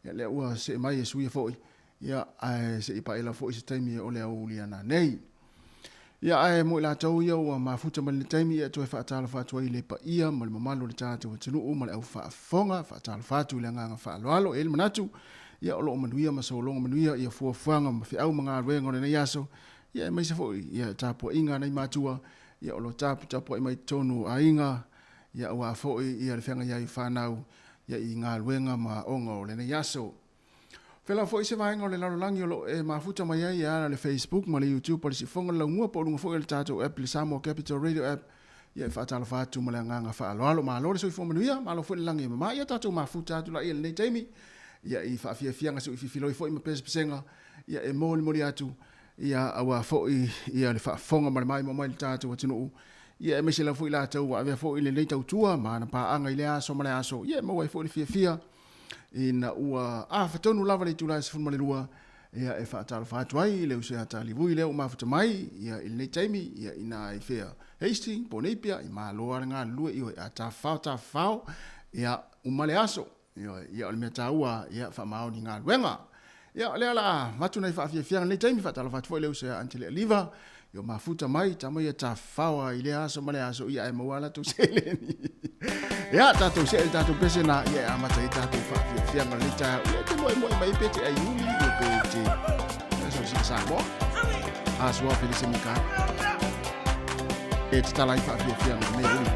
ia lea ua see mai e suia foi, ia ae seia pa'i lava foi se taimi o le aoauli ana nei. Ia ae mo i latou ia ua mafuta mai lenei taimi, ia toe faatalofa atu ai i le paia ma le mamalu o le tatou atunuu ma le au faafofoga, faatalofa atu i le agaga faaaloalo. E i ai le manatu, ia o lo o manuia ma sologa manuia ia fuafuaga ma feau ma galuega o lenei aso, ia aemaise foi ia tapuaiga a nai matua, ia o lo o taputapuai mai totonu o aiga, ia aua foi ia le feagai ai o fanau ia i galuega ma aoga o lenei aso. Fela foi se vaega o le lalolagi o lo o e mafuta mai ai e ala i le Facebook ma le YouTube a le Siufofoga o le Laumua po o luga foi o le tatou app le Samoa Capital Radio App. Ia e faatalofa atu ma le agaga faaaloalo. Malo le soifua manuia, malo foi le lagi e mama. Ia tatou mafuta atu laia i lenei taimi. Ia i faafiafiaga suififiloi foi ma pesepesega. Ia e molimoli atu ia aua foi ia le faafofoga ma le maimoa mai i le tatou atunuu. Ia aemaise lava foi latou ua avea foi lenei tautua ma ana paaga i lea aso ma lea aso. Ia e maua ai foi le fiafia ina ua afatonu lava le itula e 12 ia e faatalofa atu ai i le uso ia Talivui lea ua mafuta mai ia i lenei taimi ia ina i fea Hastings po o Napier i malo lava le galulue ioe a tafafao tafafao ia uma le aso ioe ia o le mea taua ia faamaoni galuega. Ia o lea o le a avatu nai faafiafiaga i lenei taimi, faatalofa atu foi i le uso ia Aunty Lealiva, ia ua mafuta mai, tama ia tafafao lava i lea aso ma lea aso, ia ae maua lava la tou seleni. Ia, tatou see i le tatou pese na, ia e amata ai tatou faafiafiaga o lenei taeao. Ia e te moemoe mai pe te ai Iuli, ia pe te so sina Samoa. A sua Felice Mikaele. E tatala ai faafiafiaga o lenei uli.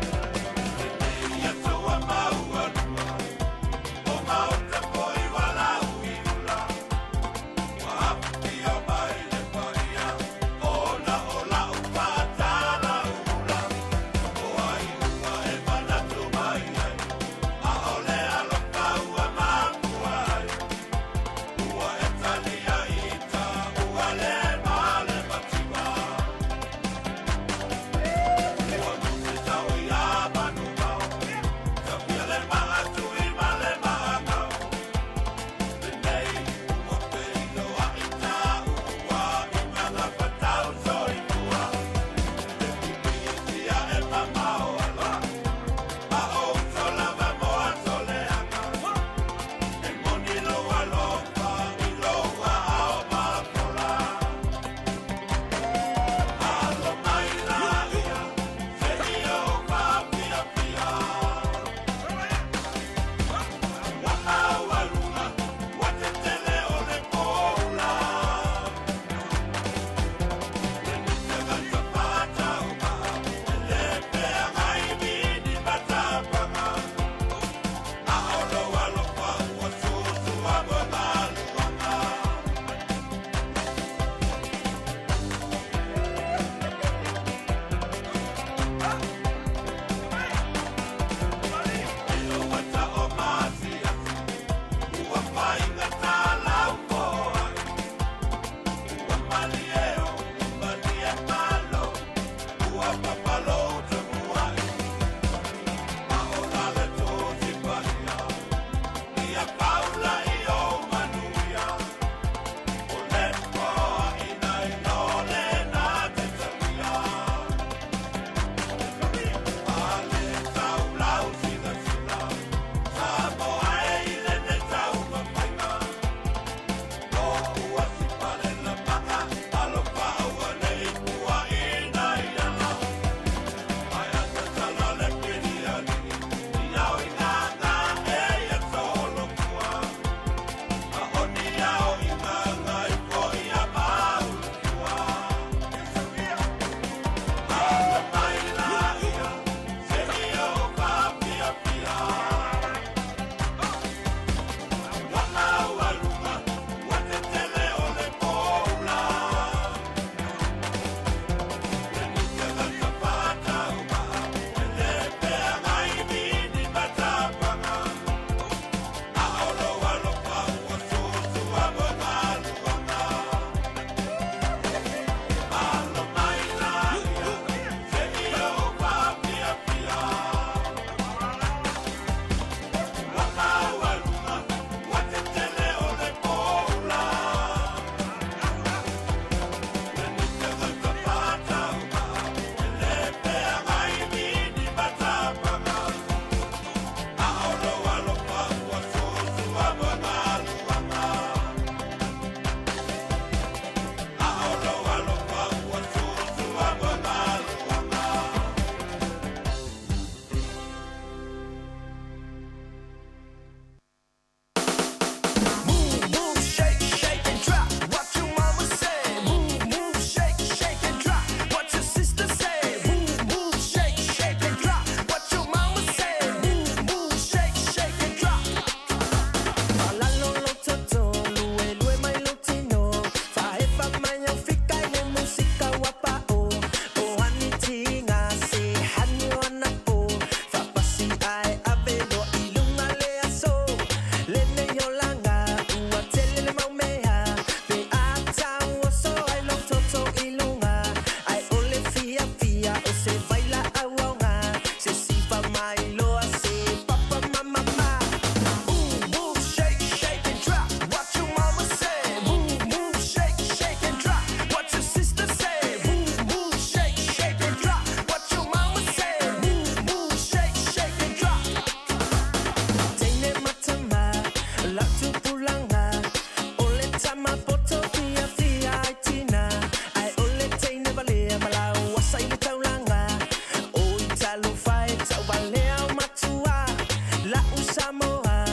Samoa,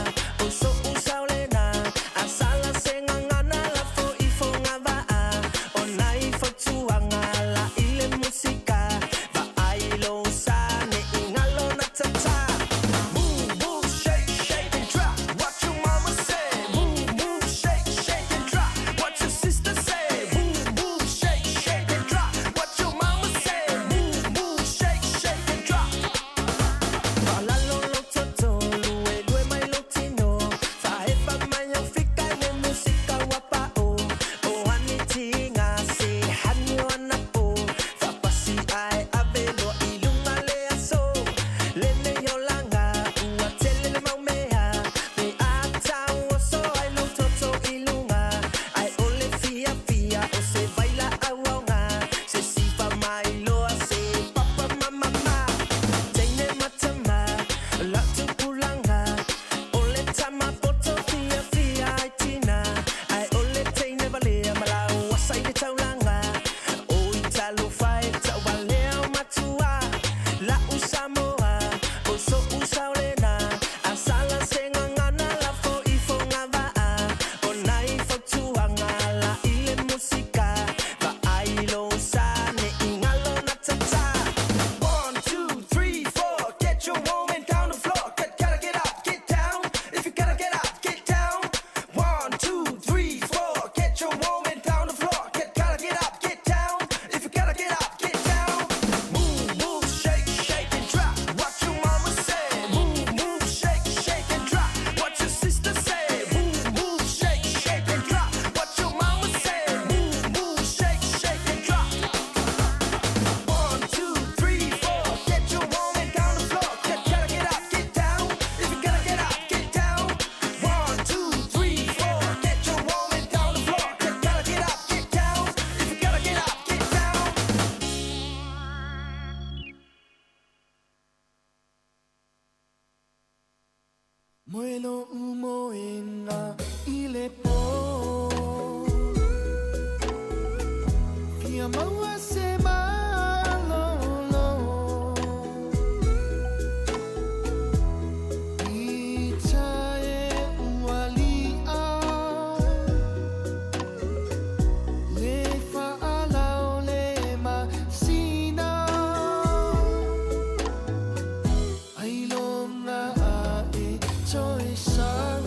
o so'u saolena, a sala se gagana lafo i fogava'a, o nai fautuaga la i le musika, vaai lou sa ne'i galo na tatā. Move, move, shake, shake and drop. What your mama say? Move, move, shake, shake and drop. What your sister say? Move, move, shake, shake and drop. What your mama say? Move, move, shake, shake and drop. Fa'alalo lou toto, luelue mai lou tino, fa'aepa mai au fika i le musika ua pa'o. O ani tiga se hani o anapo, fa'apasi ae ave loa i luga le aso. Lenei olaga ua tele le mau mea, pe a tauoso ai lou toto i luga, ae o le fiafia o se vailaau aoga, se sifa mailoa se papa ma mama. Teine ma tama, lau tupulaga, o le tama poto fiafia ai tina, ae o le teine valea ma lau asa i le taulaga. Oi talofa e tauvalea o matua, la'u Samoa, o so'u saolena, a sala se gagana lafo i fogava'a, o nai fautuaga la i le musika, vaai lou sa ne'i galo na tatā. 1, 2, 3, 4, get your woman down the floor. Get, gotta get up, get down. If you gotta get up, get down. 1, 2, 3, 4, get your woman down the floor. Get, gotta get up, get down. If you gotta get up, get down. Move, move, shake, shake and drop. What your mama say? Move, move, shake, shake and drop. What your sister say? Move, move, shake, shake and drop. What your mama say? Move, move, shake, shake and drop. 1, 2, 3, 4, get your woman down the floor. Get, gotta get up, get down. If you gotta get up, get down. 1, 2, 3, 4, get your woman down the floor. Get, gotta get up, get down. If you gotta get up, get down. Moe lo'u moega i le pō, Fia maua se malolo. I tae ua li'a, Le fa'alao le masina, Ai loga a'e toe sau.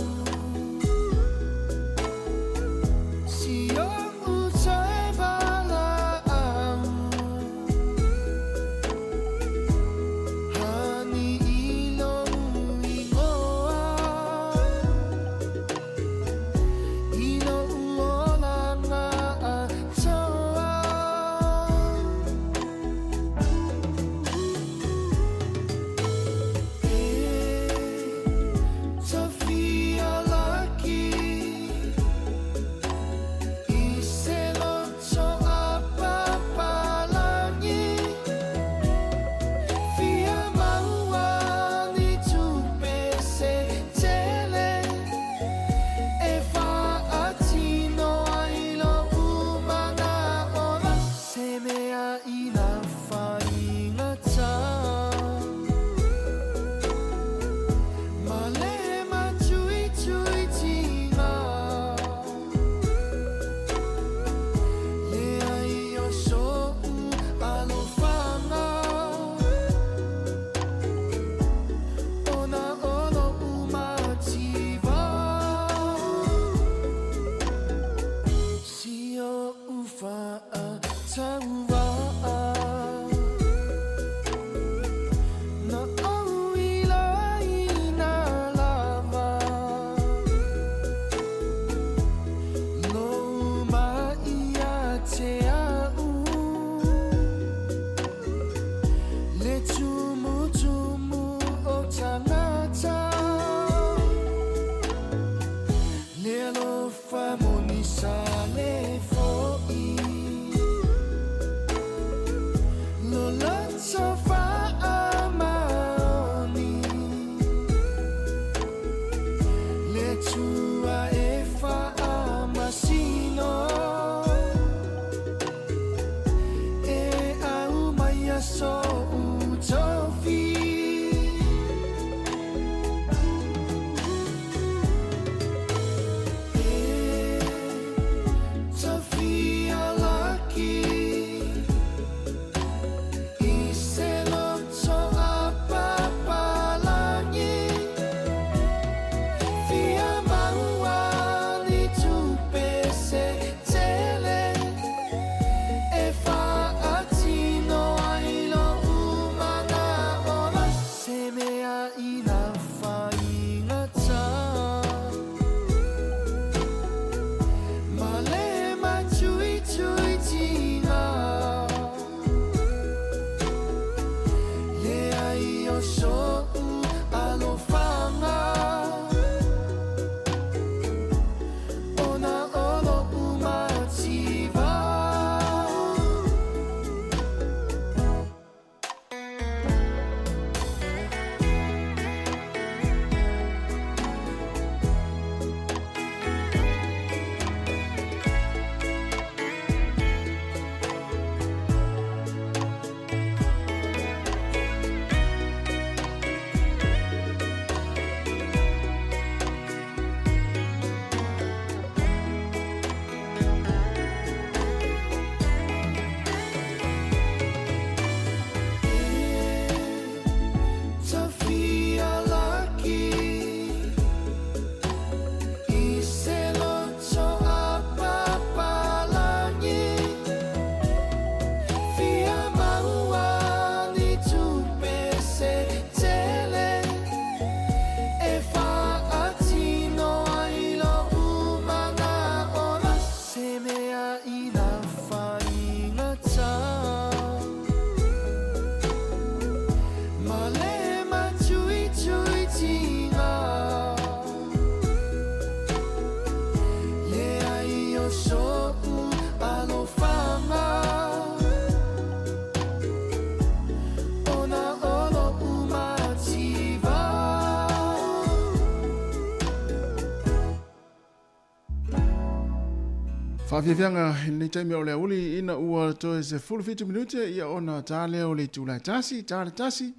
Faafiafiaga i lenei taimi o le aoauli ina ua toe 17 minute ia ona ta lea o le itula e tasi, ta le tasi,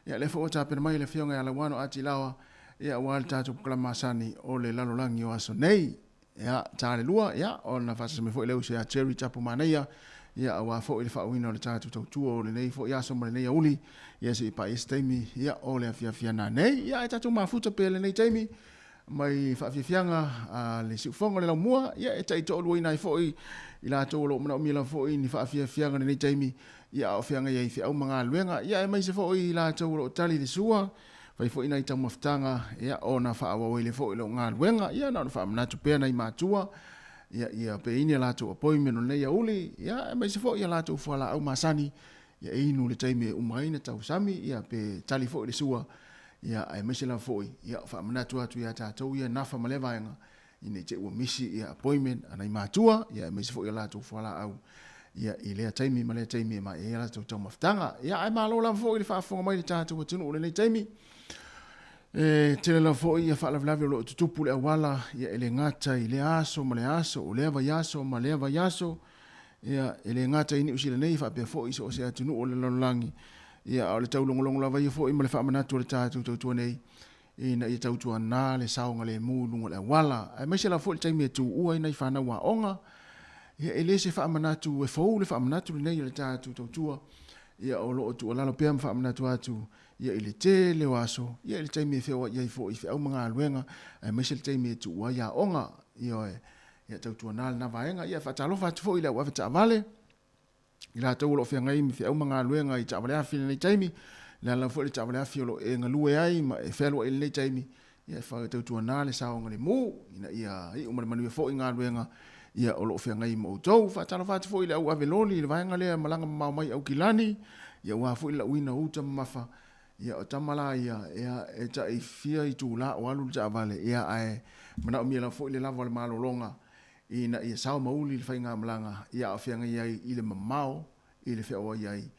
ia lea foi ua tapena mai le Afioga ia Lauano Atilaoa ia aua le tatou polokalame masani o le lalolagi o aso nei. Ia, ta le lua, ia ona faasasa mai foi le uso ia Jerry Tapu Manaia, ia aua foi le faauiina o le tatou tautua o lenei foi aso ma lenei aoauli, ia se i pai ai se taimi ia o le afiafi ana nei. Ia ae tatou mafuta pea lenei taimi mai faafiafiaga a le siufofoga o le laumua, ia e taitoaluaina ai foi i latou o lo o manaomia lava foi ni faafiafiaga i lenei taimi, ia a o feagai ai i feau ma galuega, ia aemaise foi i latou o lo o tali i le sua, fai foi nai taumafataga, ia ona faaauau ai lea foi o lau galuega, ia na ona faamanatu pea nai matua, ia ia pei ni a latou appointment o lenei aoauli, ia aemaise foi a latou fualaau masani, ia e inu i le taimi e uma ai na tausami, ia pe tali foi i le sua, Ia, aemaise lava foi, ia, faamanatu atu ia tatou ia nafa ma lea vaega, ina i te i ua misi ia appointment a nai matua, ia aemaise foi a latou fualaau, ia, i lea taimi ma lea taimi e maea ai a latou taumafataga. Ia, ae malo lava foi le faafofoga mai i le tatou atunuu i lenei taimi. E tele lava foi ia faalavelave o lo o tutupu i le auala, ia, e le gata i lea aso ma lea aso, o lea vaiaso ma lea vaiaso, Ia, e le gata i Niu Sila nei, faapea foi i so o se atunuu o le lalolagi. Ia, a o le taulogologo lava ia foi ma le faamanatu a le tatou tautua nei, ina ia tautuana le saogalemu i luga o le auala, aemaise lava foi le taimi e tuua ai nai fanau aoga. Ia, e le se faamanatu e fou le faamanatu lenei a le tatou tautua, ia, o lo o tuualalo pea ma faamanatu atu, ia, i le tele o aso, ia, i le taimi e feoai ai foi i feau ma galuega, aemaise le taimi e tuua ai aoga. Ioe. Ia tautuana lena vaega. Ia faatalofa atu foi i le au avetaavale, i latou o lo o feagai ma feau ma galuega i taavale afi i lenei taimi, le ala foi le taavale afi o lo o e galue ai ma e fealuai i lenei taimi, ia e tautuana le saogalemu ina ia iu ma le manuia foi galuega ia o lo o feagai ma outou. Faatalofa atu foi i le au ave loli i le vaega lea e malaga mamao mai Aukilani, ia aua foi le lauina o uta mamafa. Ia o tama la ia, ia e tai fia itula o alu le taavale, ia ae manaomia lava foi le lava o le malologa ina ia sao ma uli le faigamalaga, ia a o feagai ai i le mamao i le feauai ai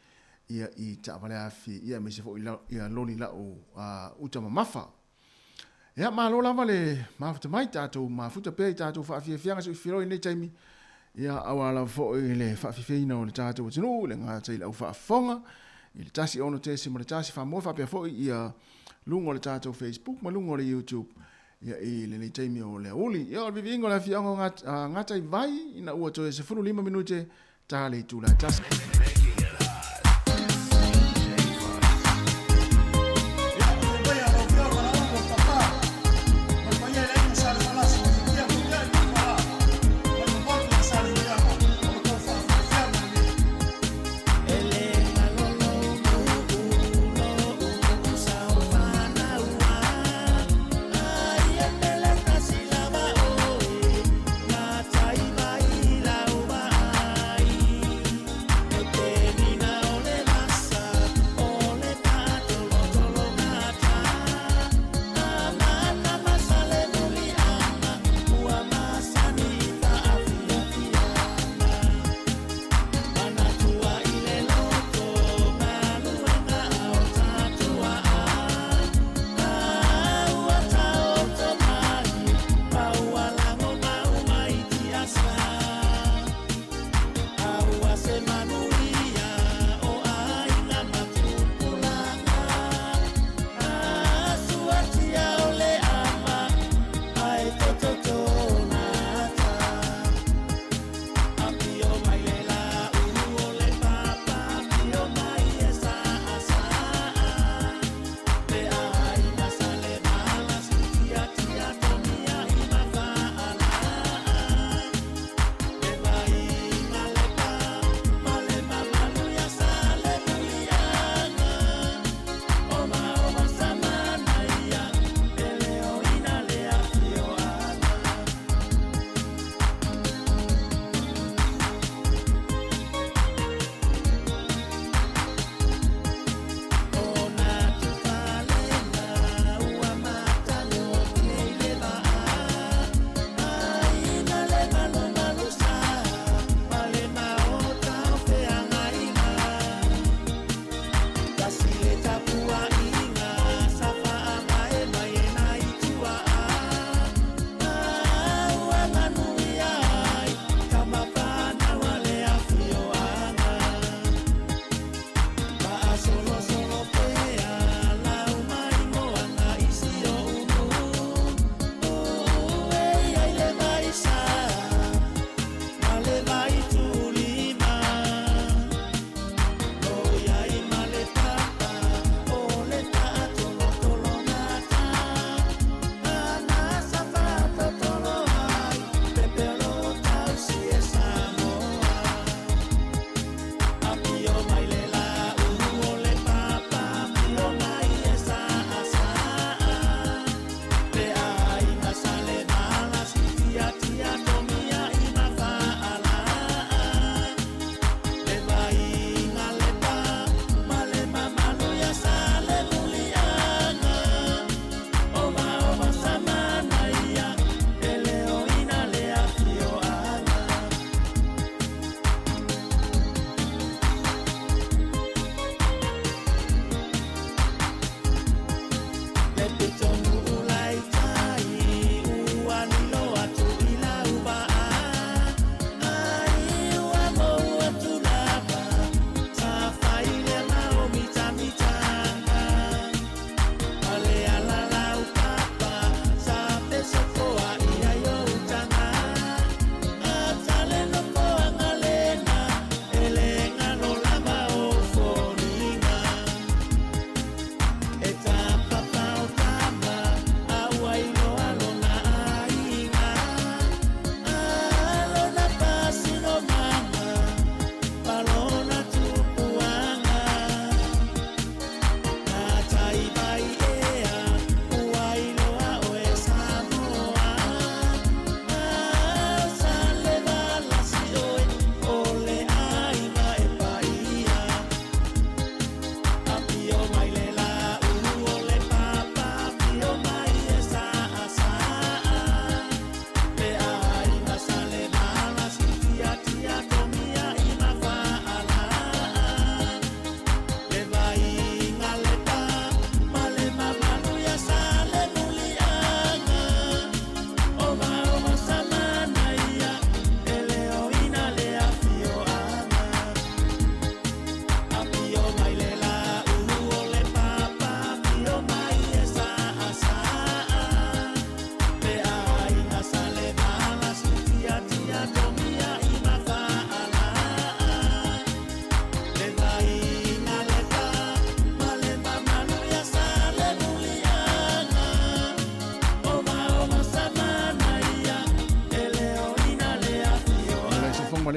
ia i taavale afi, ia aemaise foi ia loli lau uta mamafa. Ia malo lava le mafuta mai, tatou mafuta pea i tatou faafiafiaga soifiloi i lenei taimi, ia aua lava foi le faafiafiaina o le tatou atunuu, le gata i le au faafofoga, i le 1 6.1 faamoa faapea foi ia luga o le tatou Facebook ma luga o le YouTube ia i lenei taimi o le aoauli. Ia o le viviiga o le afioaga o Gataivai ina ua toe 15 minute ta le itula e tasi.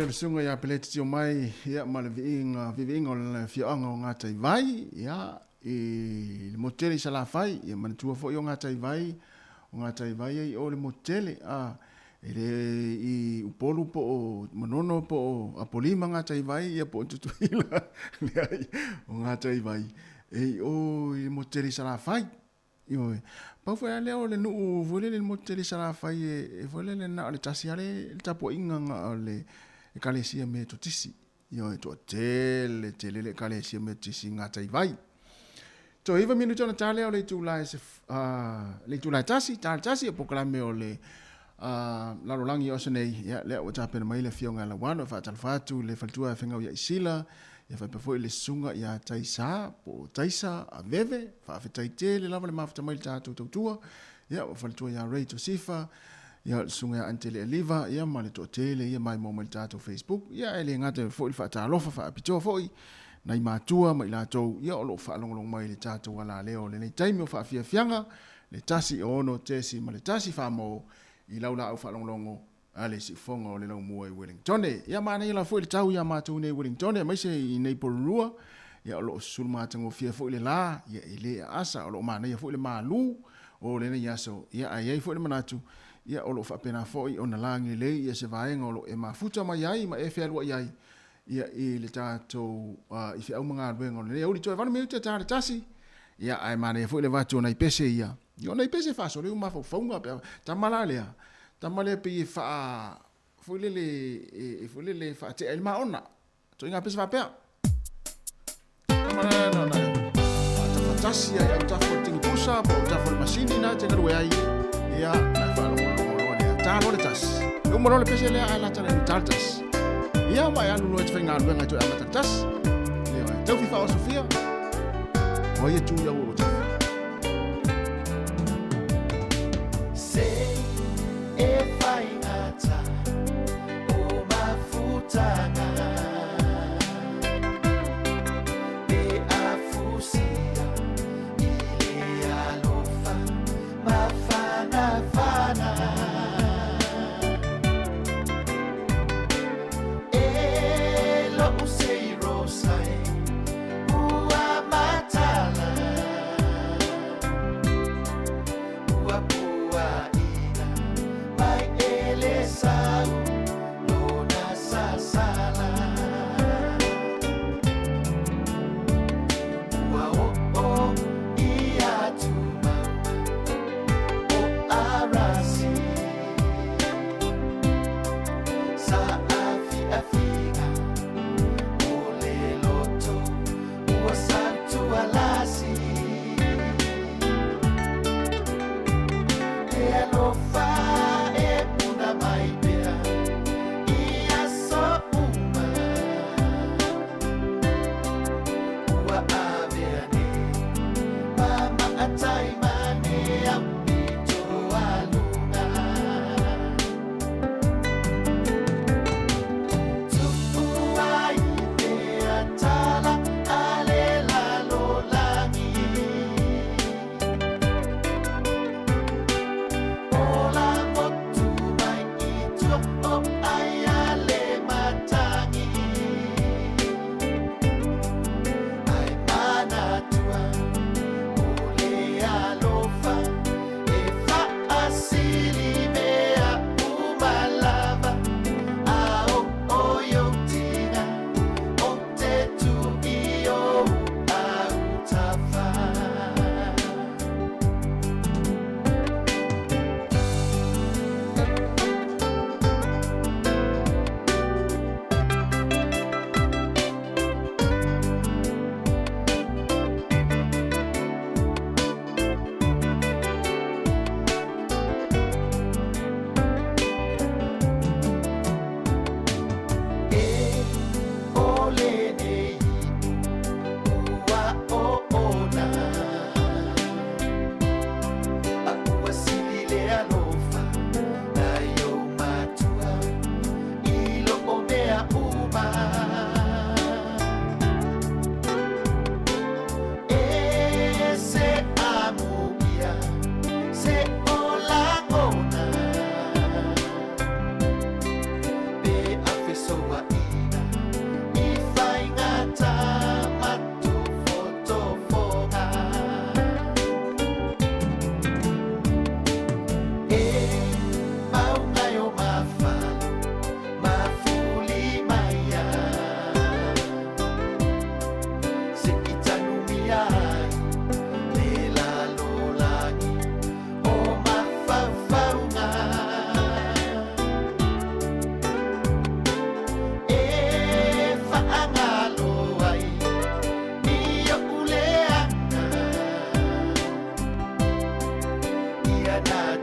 le susuga ia Peleti Tiomai ia ma le viiga viiviiga o le afioaga o Gataivai ia i le motu tele i Salafai. Ia manatua foi o Gataivai, o Gataivai ai o le motu tele a e le i Upolu po o Manono po o Apolima Gataivai ia po o Tutuila leai o Gataivai e i o i le motu tele i Salafai. Ioe. Pau foi lava lea o le nuu foi lele i le motu tele i Salafai e foi lele na o le tasi lava le tapuaiga na o le Ekalesia Metotisi. Ioe, toatele tele le Ekalesia Metotisi i Gataivai. Toe 9 minute ona ta lea o le itula e le itula e tasi, ta le tasi, o polokalame o le lalolagi o aso nei, ia, lea ua tapena mai le Afioga ia Lauano e faatalofa atu i le faletua e Fegau ia Isila, ia faapea foi le susuga ia Taisa, po o Taisa Aveve, faafetai tele lava le mafuta mai le tatou tautua, ia, ua faletua ia Ray Josifa, ia, le susuga ia Antele Aliva, ia, ma le toatele ia maimoa mai le tatou Facebook, ia, e le gata foi le faatalofa faapitoa foi nai matua ma i latou, ia, o lo o faalogologo mai i le tatou alaleo o lenei taimi o faafiafiaga, le 1 6.1 famo i lau laau faalogologo a le siufofoga o le laumua i Wellingtone. Ia manaia lava foi le tau ia matou nei i Wellingtone aemaise i nei Porirua, ia o lo o susulu matagofie foi le la, ia e le aasa, o lo o manaia foi le malu o lenei aso, ia ae i ai foi le manatu, ia o lo o faapena foi ona lagi lelei ia se vaega o lo o e mafuta mai ai ma e fealuai ai ia i le tatou i feau ma galuega o lenei aoauli. Toe 8 minute ta le tasi, ia ae manaia foi le avatu o nai pese ia. Ia o nai pese e faasolo ai mafaufauga pe a tama la lea, tama lea pei e faa foi lele e foi lele e faatea ai le maona. Ituaiga pese faapea. Tama la na na faatafatasi ai autafa o le tingipusa po o autafa o le masini na e te galue ai. Ia na e faalogologo loa lea. Ta loa le tasi. E uma loa le pese lea ae lata le ta le tasi. Ia ma e alu loa e te faigaluega e toe amata le tasi. Ioe. Tau fifa o Sofia. O ai e tu i au autafa. Se e whaingata o mafutanga Pe afusia i le alofa mafanafana E lo'u sei rosa e ua matala Ua puaʻina mai e le sau lona sasala Ua o'o i atumauga o Arasi Sa afiafiga o le loto ua sautualasi E alofa e puna mai pea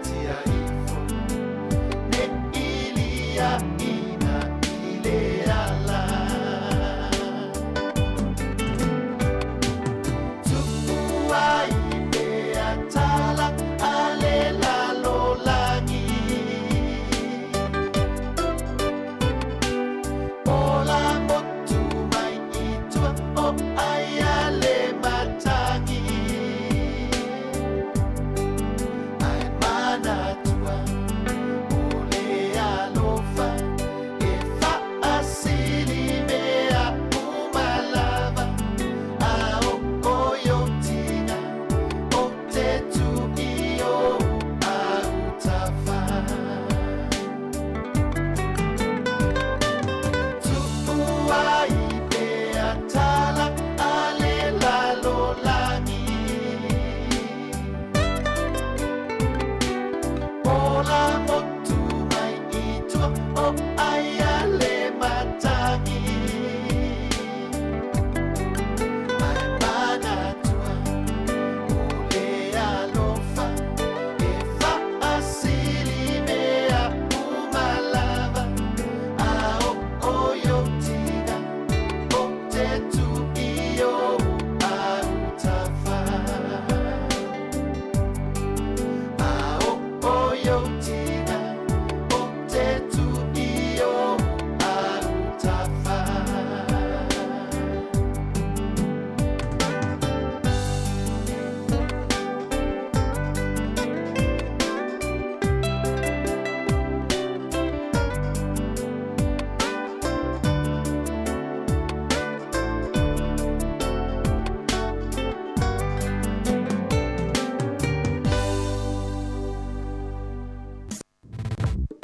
tia ifo Ne ilia ina ile ala Tu'ua i pea tala ale lalolagi Ola motu mai i tua o ai ale matagi Ai manatua o le alofa e faasili mea uma lava A o oiotiga o te tui o autafa Tu'ua i pea tala ale lalolagi Ola motu mai i tua o ai ale matagi Ai manatua o le alofa e faasili mea uma lava A o oiotiga o te tui o autafa A o oiotiga o te tui o autafa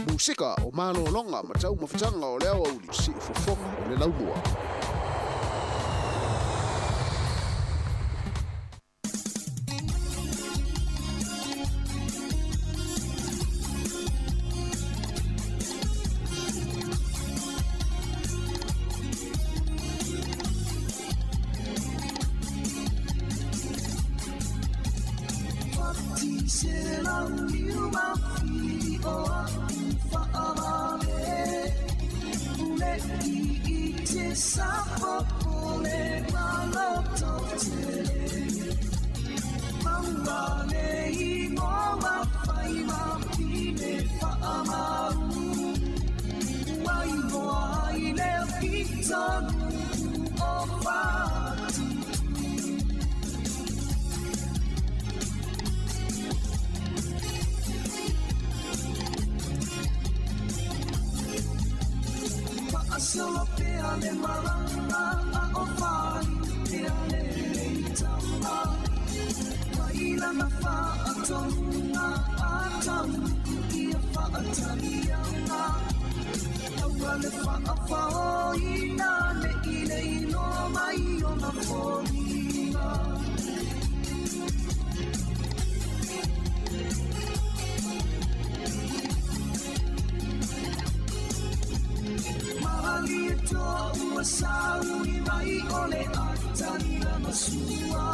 Musika o malōloga ma taumafataga o le aoauli siufofoga o le laumua. Solo pea le malanga a o fai pea le leitama Mai lana whaatonga a tau ia whaatalianga Aua le whaawhaoina le ile inoa mai o na foliga Mahali e toa ua saui mai o le atani la masua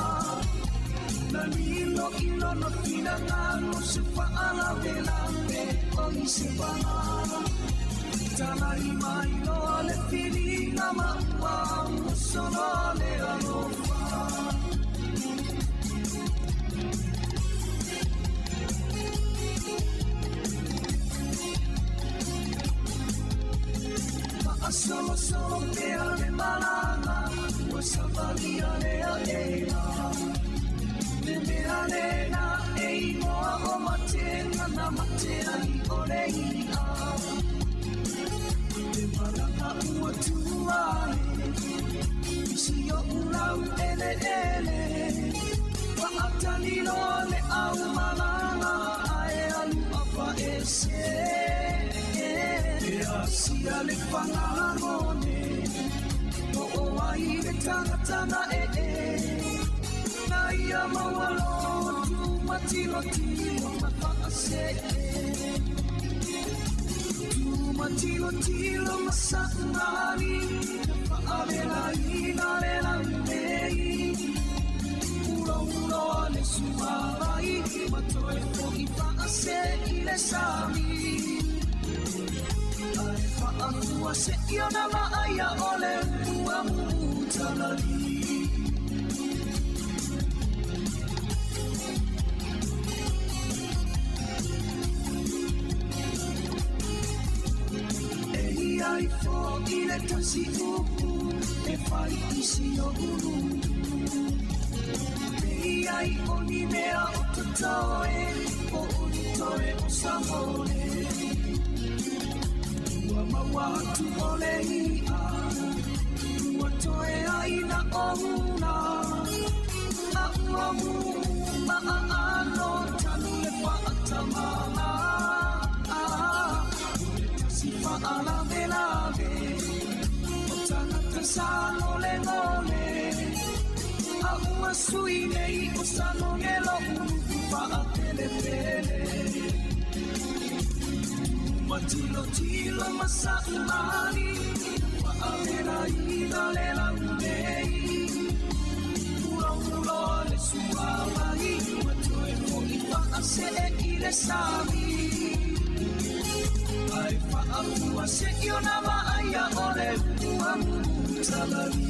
Na lilo ilo no tina ngalo se whaala le lambe o i se wala Talai mai loa le whiringa maua ua solo le alofa Solo solo pea le malanga ua savalia lea ea Le mea lena e ingoa o matenga na matea i ole ia Le malanga ua tuae Isi o ulau ele ele Waatani loa le au malanga ae alu apa ese E asia le whangarone O o ai le tangata na e e Na ia maualo tu matilo tilo ma whaase Tu matilo tilo ma sangani Whaavela ina le langei Uro uro le suarai Matoe fo i whaase. Faasee i le sami Ae faafua se i ona vaaia o le ua mutalali E ia ifo i le tasi upu e fai isi o ulu E ia i o ni mea o totoe o ni toe o samole Ua maua atu o le ia Ua toe ai na o una A ua mu ma a ano tanu le whaatamala Si whaalave lave O tangata sa ngole ngole A ua sui nei o sa ngongelo ulu whaatele pele Matilo tilo masa umani Waavela ina le launei Ulo ulo le suavai Ua toe fo'i faasee i le sami Ae faafua se i ona vaaia o le ua mutalali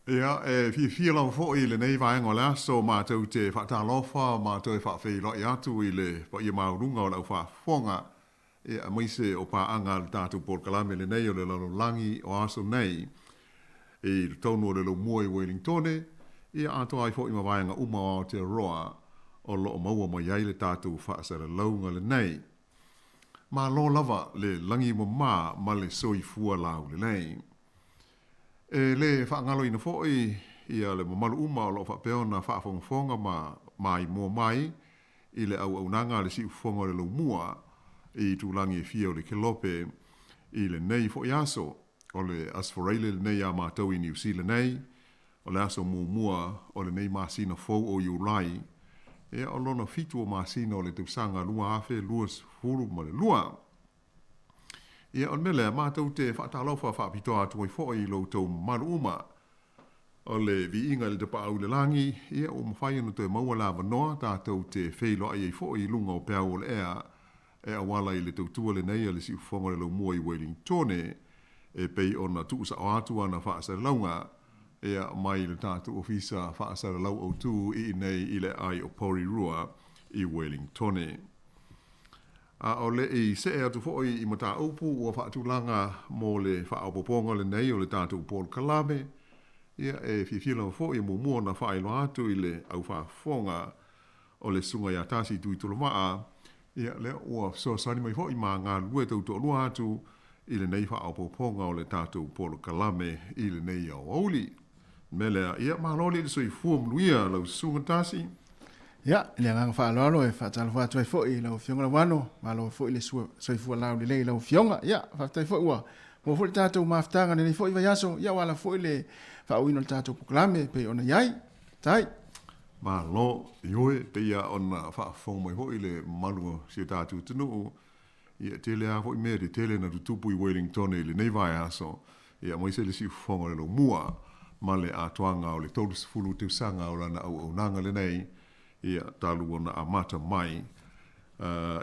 Ia, e fiafia lava foʻi i lenei vaega o le aso matou te faatalofa ma toe faafeiloai atu i le paia maualuga o le aufaafofoga, ia, aemaise o paaga a le tatou polokalame lenei o le lalolagi o aso nei i totonu o le Laumua i Welingtone, ia atoa ai foʻi ma vaega uma o Aotearoa o lo o maua mai ai le tatou faasalalauga lenei. Malo lava le lagi mamā ma le soifua laulelei. E lē faagaloina foʻi ia le mamalu uma o loo faapea ona faafogafoga ma maimoa mai i le auaunaga a le siufofoga o le laumua i itulagi e fia o le kelope i lenei foʻi aso. O le Aso Faraile lenei iā matou i Niu Sila nei, o le aso muamua o lenei masina fou o Iulai, ia o lona fitu o masina o le tausaga 2022. Ia, o le mea lea, matou te faatalofa faapitoa atu ai foi i lo outou mamalu uma. O le viiga i le Tapaau i le lagi, ia, ua mafai ona toe maua le avanoa tatou te feiloai ai foi i luga o peau o le ea e auala i le tautua lenei a le Siufofoga o le Laumua i Welingtone e pei ona tuusao atu ana faasalalauga ia mai le tatou Ofisa Faasalalau Autu i inei i le aai o Porirua i Welingtone. A o le i see atu foi i mataupu ua faatulaga mo le faaopoopoga lenei o le tatou polokalame, ia e fiafia lava foi e muamua ona faailoa atu i le aufaafofoga o le Susuga ia Tasi Tuitolovaa, ia lea ua fesoasoani mai foi ma galulue tautoalua atu i lenei faaopoopoga o le tatou polokalame i lenei aoauli. O le mea lea, ia malo le soifua manuia lau Susuga Tasi. Ia, i le agaga faaaloalo e faatalofa atu ai foi i lau Afioga Lauano, malo foi le soifua laulelei i lau Afioga. Ia, faafetai foi ua maua foi le tatou mafutaga i lenei foi vaiaso, ia ua ala foi le faaauauina o le tatou polokalame e pei ona i ai. Faafetai. Malo, ioe, pei lava ona faafofoga mai foi le mamalu o si o tatou atunuu, ia, e tele lava foi mea tetele na tutupu i Wellingtone i lenei vaiaso, ia, aemaise le siufofoga o le Laumua ma le atoaga o le 30 tausaga o lana auaunaga lenei, ia, talu ona amata mai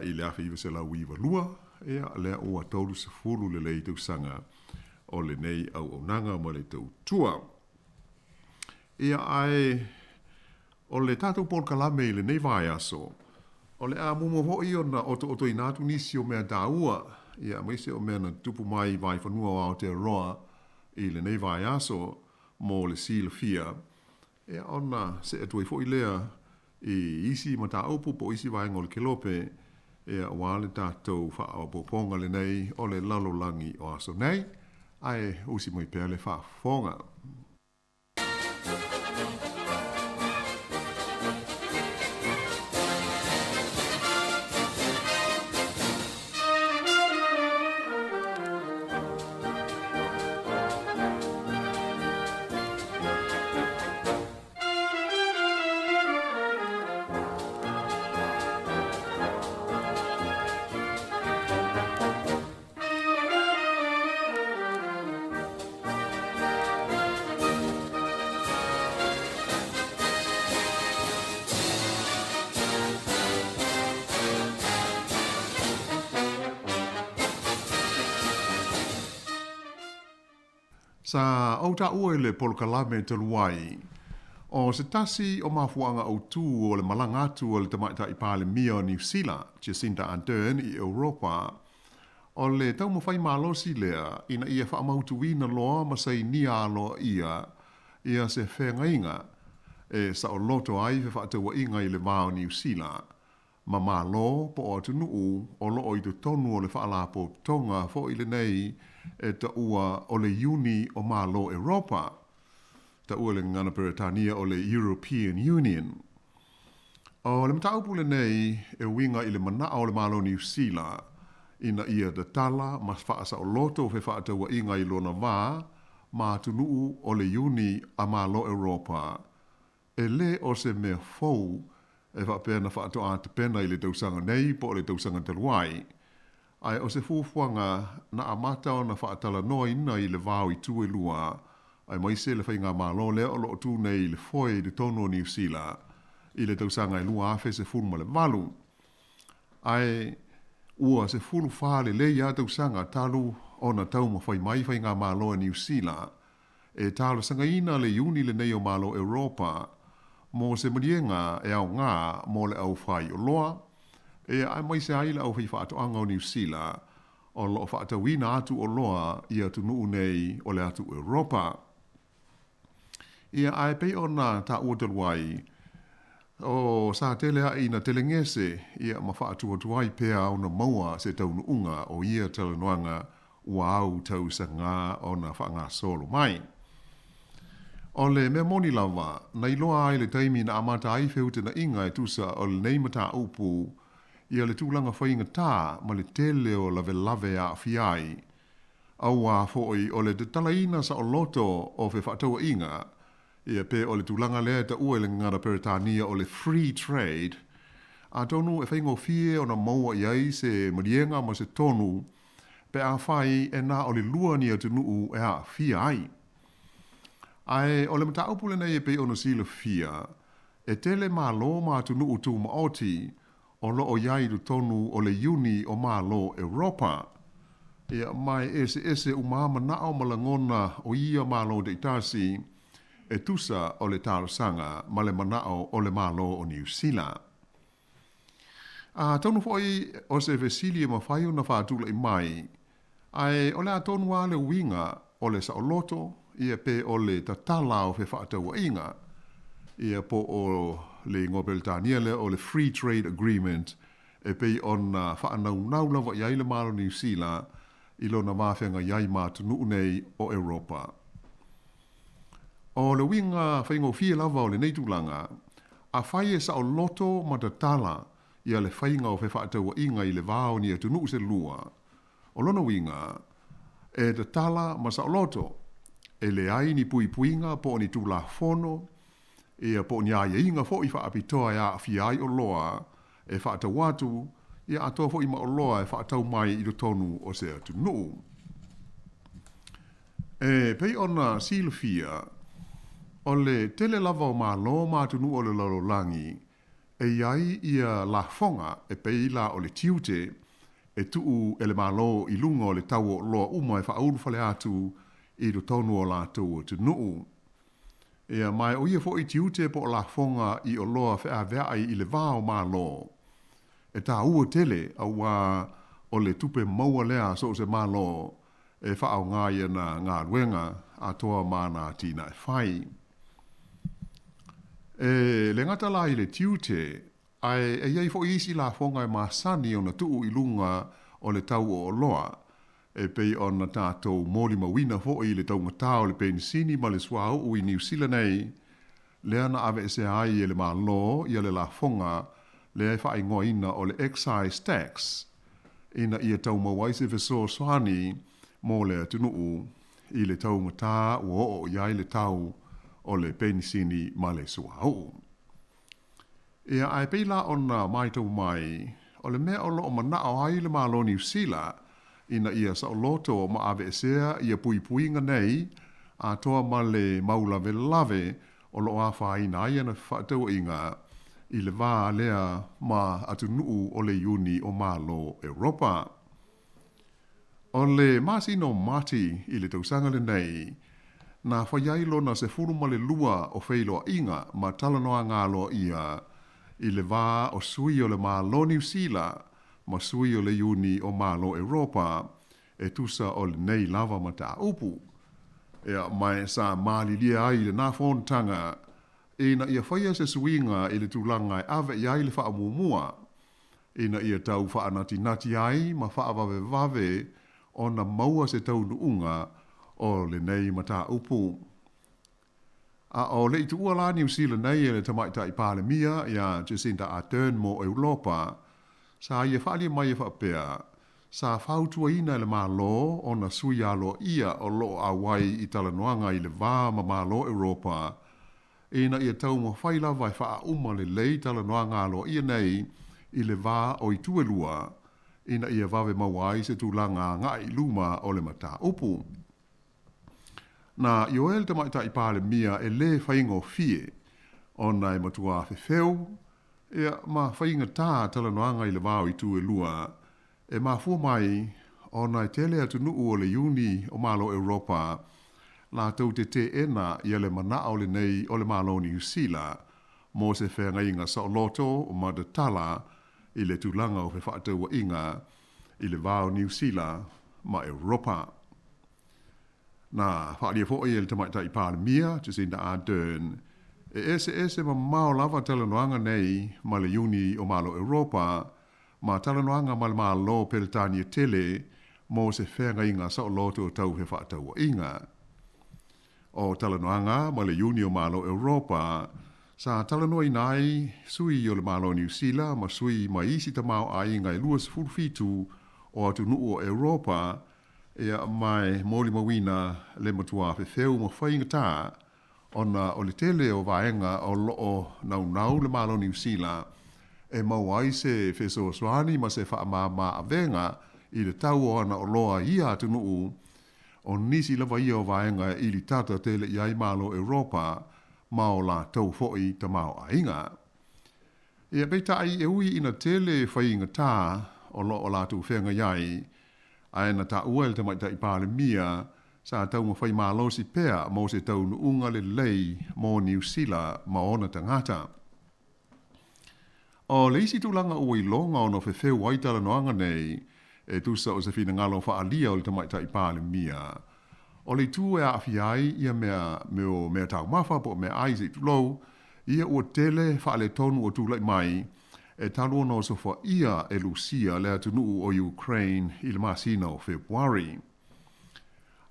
i le 1992, ia, lea ua 30 lelei tausaga o lenei auaunaga ma le tautua. Ia, ae o le tatou polokalame i lenei vaiaso, o le a muamua foi ona otootoina atu nisi o mea taua, ia, aemaise o mea na tutupu mai i vaifanua o Aotearoa i lenei vaiaso mo le silafia, ia, ona see atu ai foi lea i isi mataupu po o isi vaega o le kelope Ia, auā le tatou faaopoopoga lenei o le lalolagi o aso nei, ae usi mai pea le faafofoga. Sa ou taua i le polokalame talu ai, o se tasi o mafuaaga autū o le malaga atu a le Tamaitai Palemia o Niu Sila, Jacinda Ardern i Europa, o le taumafai malosi lea ina ia faamautuina loa ma sainia aloaia ia se feagaiga e saoloto ai fefaatauaiga i le va o Niu Sila ma Malo po o atunuu o loo i totonu o le Faalapotopotoga foi lenei e taua o le Iuni o Malo Europa, taua i le gagana Peretania o le European Union. O le mataupu lenei e uiga i le manao o le Malo o Niu Sila ina ia tatala ma faasaoloto fefaatauaiga i lona va ma atunuu o le Iuni a Malo Europa E lē o se mea fou e faapea na faatoa tapena i le tausaga nei po o le tausaga talu ai, ae o se fuafuaga na amata ona faatalanoaina i le va o itu e lua, aemaise le faigamalo lea o lo o tu nei i le foe i totonu o Niu Sila i le tausaga e 2018. Ae ua 14 lelei lava tausaga talu ona taumafai mai faigamalo a Niu Sila E talosagaina le Iuni lenei o Malo Europa mo se maliega e aoga mo le au faioloa, e aemaise ai le au faifaatoaga o Niu Sila o lo o faatauina atu oloa i atunuu nei o le atu Europa. Ia, ae pei ona taua talu ai, o sa tele aʻe ina telegese, ia, ma faatuatuai pea ona maua se taunuuga o ia talanoaga ua au tausaga ona faagasolo mai. O le mea moni lava, na iloa ai le taimi na amata ai feutanaiga e tusa o lenei mataupu ia le tulaga faigata ma le tele o lavelave e aafia ai, auā foi o le tatalaina saoloto o fefaatauaiga, ia pe o le tulaga lea e taua i le gagana Peretania o le free trade, atonu e faigofie ona maua i ai se maliega ma se tonu pe afai e na o le lua ni atunuu e aafia ai. Ae o le mataupu lenei e pei ona silafia, e tele Malo ma atunuu tumaoti o lo o i ai i totonu o le Iuni o Malo Europa. Ia, ma e eseese uma lava manao ma lagona o ia Malo taitasi e tusa o le talosaga ma le manao o le Malo o Niu Sila. Atonu foi o se fesili e mafai ona faatulai mai, ae o le a tonu lava le uiga o le saoloto, ia pe o le tatala o fefaatauaiga, ia po o le igoa Peretania lea o le Free Trade Agreement e pei ona faanaunau lava i ai le Malo o Niu Sila i lona va feagai ai ma atunuu nei o Europa. O le uiga faigofie lava o lenei tulaga, afai e saoloto ma tatala ia le faiga o fefaatauaiga i le va o ni atunuu se lua, o lona uiga, e tatala ma saoloto, e leai ni puipuiga po o ni tulafono, ia po o ni aiaiga foi faapitoa e aafia ai oloa e faatau atu, ia atoa foi ma oloa e faatau mai i totonu o se atunuu. E pei ona silafia, o le tele lava o Malo ma atunuu o le lalolagi e i ai ia lafoga e pei la o le tiute e tuu e le Malo i luga o le tau o oloa uma e faaulufale atu i totonu o latou atunuu. Ia, ma o ia foi tiute po o lafoga i oloa feaveai i le va o Malo, e taua tele auā o le tupe maua lea a so o se Malo e faaaoga i ana galuega atoa ma ana atinae fai. E le gata la i le tiute, Ae e i ai foʻi isi lafoga e masani ona tuʻu i luga o le tau o oloa, e pei ona tatou molimauina foʻi i le taugatā o le penisini ma le suauu i Niusila nei, lea na aveesea ai e le Malo ia le lafoga lea e faaigoaina o le excise tax, ina ia tau maua ai se fesoasoani mo le atunuu i le taugatā ua oo i ai le tau o le penisini ma le suauu. Ia, ae pei la ona matau mai, o le mea o loo manao ai le Malo Niusila ina ia saoloto ma aveesea ia puipuiga nei atoa ma le mau lavelave o loo afaina ai ana fefaatauaiga i le va lea ma atunuu o le Iuni o Malo Europa. O le masina o Mati i le tausaga lenei, na fai ai lona 12 o feiloaiga ma talanoaga aloaia i le va o sui o le Malo Niusila ma sui o le Iuni o Malo Europa e tusa o lenei lava mataupu. Ia, ma sa malilie ai i lenā fonotaga ina ia faia se suiga i le tulaga e ave i ai le faamuamua ina ia tau faanatinati ai ma faavavevave ona maua se taunuuga o lenei mataupu. A o le i tuua la Niu Sila nei e le Tamaitai Palemia ia Jacinda Ardern mo Europa, sa ia faaalia mai e faapea, sa fautuaina e le Malo ona sui aloaia o loo auai i talanoaga i le va ma Malo Europa, ina ia taumafai lava e faauma lelei talanoaga aloaia nei i le va o itu e lua, ina ia vave maua ai se tulaga agai i luma o le mataupu. Na ioe le Tamaitai Palemia e lē faigofie ona e matuā fefeu ia ma faigatā talanoaga i le va o itu e lua, e mafua mai ona e tele atunuu o le Iuni o Malo Europa latou te teena ia le manao lenei o le Malo Niusila mo se feagaiga saoloto ma tatala i le tulaga o fefaatauaiga i le va o Niusila ma Europa. Na faaalia foʻi e le Tamaitai Palemia Jacinda Ardern e eseese mamao lava talanoaga nei ma le Iuni o Malo Europa ma talanoaga ma le Malo Peretania tele mo se feagaiga saoloto tau fefaatauaiga. O talanoaga ma le Iuni o Malo Europa sa talanoaina ai sui o le Malo Niusila ma sui ma isi tamaoaiga e 27 o atunuu o Europa, ia ma e molimauina le matuā fefeu ma faigatā ona o le tele o vaega o loo naunau le Malo Niusila e maua ai se fesoasoani ma se faamāmā avega i le tau o ana oloa i ia atunuu, o nisi lava ia o vaega e ilitata tele i ai Malo Europa ma o latou foʻi tamaoaiga. Ia, peitai e ui ina tele faigatā o loo latou feagai ai, ae na taua e le Tamaitai Palemia sa taumafai malosi pea mo se taunuuga lelei mo Niusila ma ona tagata. O le isi tulaga ua iloga ona fefeu ai talanoaga nei e tusa o se finagalo faaalia o le Tamaitai Palemia, o le itu e aafia ai ia mea mea mea taumafa po o meaai se i tulou, ia ua tele faaletonu o tulai mai e talu ona osofaia e Lusia le atunuu o Ukraine i le masina o Fepuari.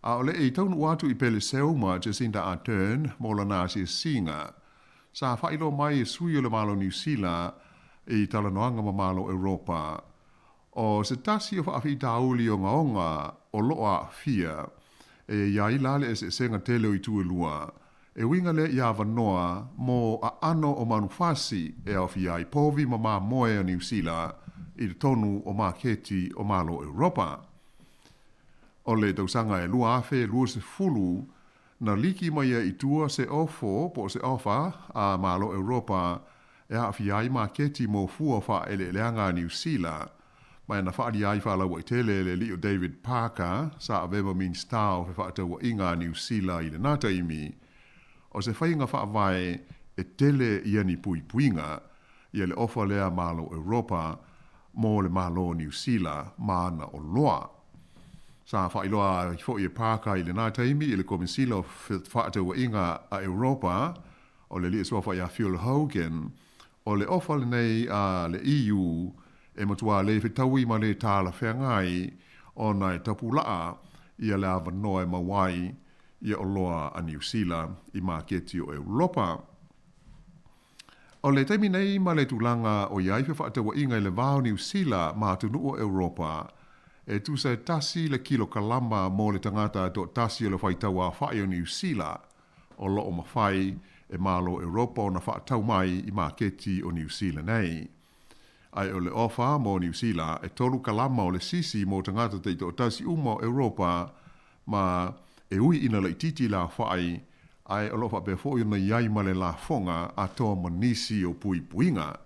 A o le i taunuu atu i Peleseuma Jacinda Ardern mo lana asiasiga, sa faailoa mai e sui o le Malo Niusila i talanoaga ma Malo Europa, o se tasi o faafitauli ogaoga o loo aafia e i ai la le eseesega tele o itu e lua, e uiga lea i avanoa mo aano o manufasi e aofia ai povi ma mamoe a Niusila i totonu o maketi o Malo Europa. O le tausaga e 2020 na liki mai ai i tua se ofo po o se ofa a Malo Europa e aafia ai maketi mo fua faaeleeleaga a Niusila, ma na faalia ai faalauaitele e le alii o David Parker sa avea ma Minisita o Fefaatauaiga a Niusila i lenā taimi, o se faiga faavae e tele ia ni puipuiga ia le ofa lea a Malo Europa mo le Malo o Niusila ma ana oloa. Sa faailoa ai foʻi e Parker i lenā taimi i le Komesila o Fefaatauaiga a Europa o le alii e suafa ia Phil Hogan, O le ofa lenei a le EU e matuā le fetaui ma le talafeagai ona e tapulaa ia le avanoa e maua ai ia oloa a Niu Sila i maketi o Europa. O le taimi nei ma le tulaga o i ai fefaatauaiga i le va o Niu Sila ma atunuu o Europa, e tusa e tasi le kilokalama mo le tagata toatasi o le faitauaofai o Niu Sila o lo o mafai e Malo o Europa ona faatau mai i maketi o Niu Sila nei. Ae o le ofa mo Niu Sila e tolu kalama o le sisi mo tagata taitoatasi uma o Europa ma e ui ina laitiiti le aofai, ae o lo o faapea foi ona i ai ma le lafoga atoa ma nisi o puipuiga.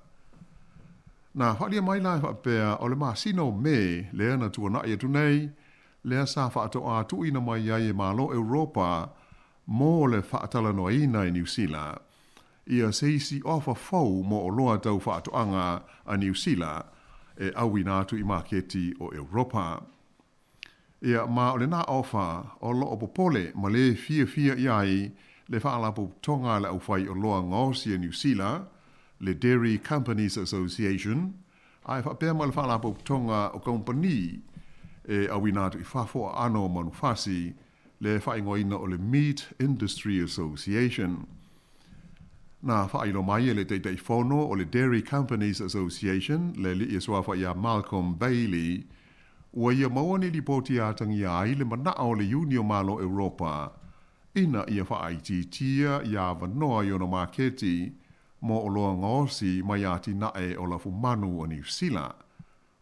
Na faaalia mai la e faapea o le masina o Me lea na tuanai atu nei, lea sa faatoa tuuina mai ai e Malo Europa mo le faatalanoaina i Niu Sila ia se isi ofa fou mo oloa tau faatoaga a Niu Sila e auina atu i maketi o Europa. Ia, ma o lenā ofa o lo o popole ma le fiafia i ai le Faalapotopotoga a le Aufaioloa Gaosi a Niu Sila, le Dairy Companies Association, ae faapea ma le Faalapotopotoga o Kamupani e auina atu i fafo aano o manufasi, le faaigoaina o le Meat Industry Association. Na faailoa mai e le Taitaifono o le Dairy Companies Association, le alii e suafa ia Malcolm Bailey, ua ia maua ni lipoti e atagia ai le manao o le Iuni o Malo Europa ina ia faaitiitia ia avanoa i ona maketi mo oloa gaosi mai atinae o lafumanu o Niu Sila.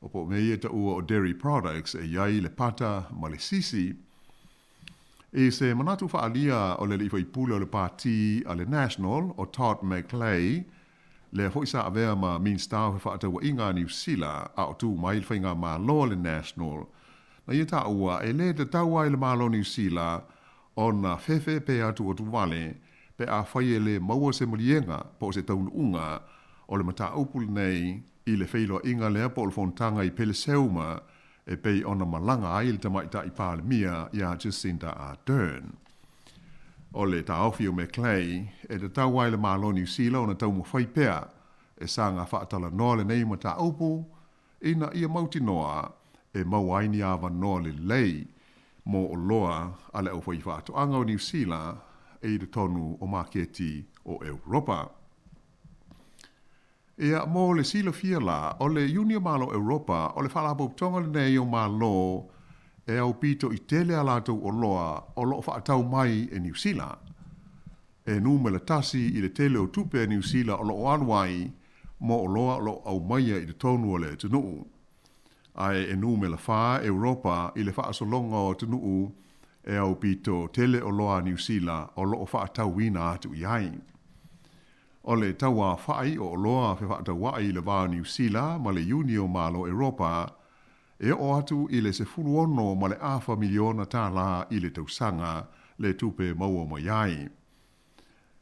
O po o mea ia e taua o dairy products e i ai le pata ma le sisi. I se manatu faaalia o le alii faipule o le Pati a le National o Todd McClay, lea foi sa avea ma Minista o Fefaatauaiga a Niu Sila a o tu mai le faigamalo a le National, na ia taua e le tatau ai le Malo o Niu Sila ona fefe pe atuatu wale pe afai e le maua se maliega po o se taunuuga o le mataupu lenei i le feiloaiga lea po o le fonotaga i Peleseuma e pei ona malaga ai le Tamaitai Palemia iā Jacinda Ardern. O le taofi o McClay e tatau ai le Malo o Niu Sila ona taumafai pea e saga faatalanoa lenei mataupu ina ia mautinoa e maua ai ni avanoa lelei mo oloa a le aufaifaatoaga o Niu Sila i totonu o maketi o Europa. Ia, mo le silafia la, o le Iuni o Malo Europa, o le faalapotopotoga lenei o Malo e aupito i tele a latou oloa o lo o faatau mai e Niu Sila. E numera tasi i le tele o tupe a Niu Sila o lo o alu ai mo oloa o lo o aumaia i totonu o le atunuu. Ae e numera fa Europa i le faasologa o atunuu e aupito tele oloa a Niu Sila o lo o faatauina atu i ai. O le tauaofai o oloa fefaatauai i le va o Niu Sila ma le Iuni o Malo Europa e oo atu i le $16.5 miliona tālā i le tausaga le tupe maua mai ai.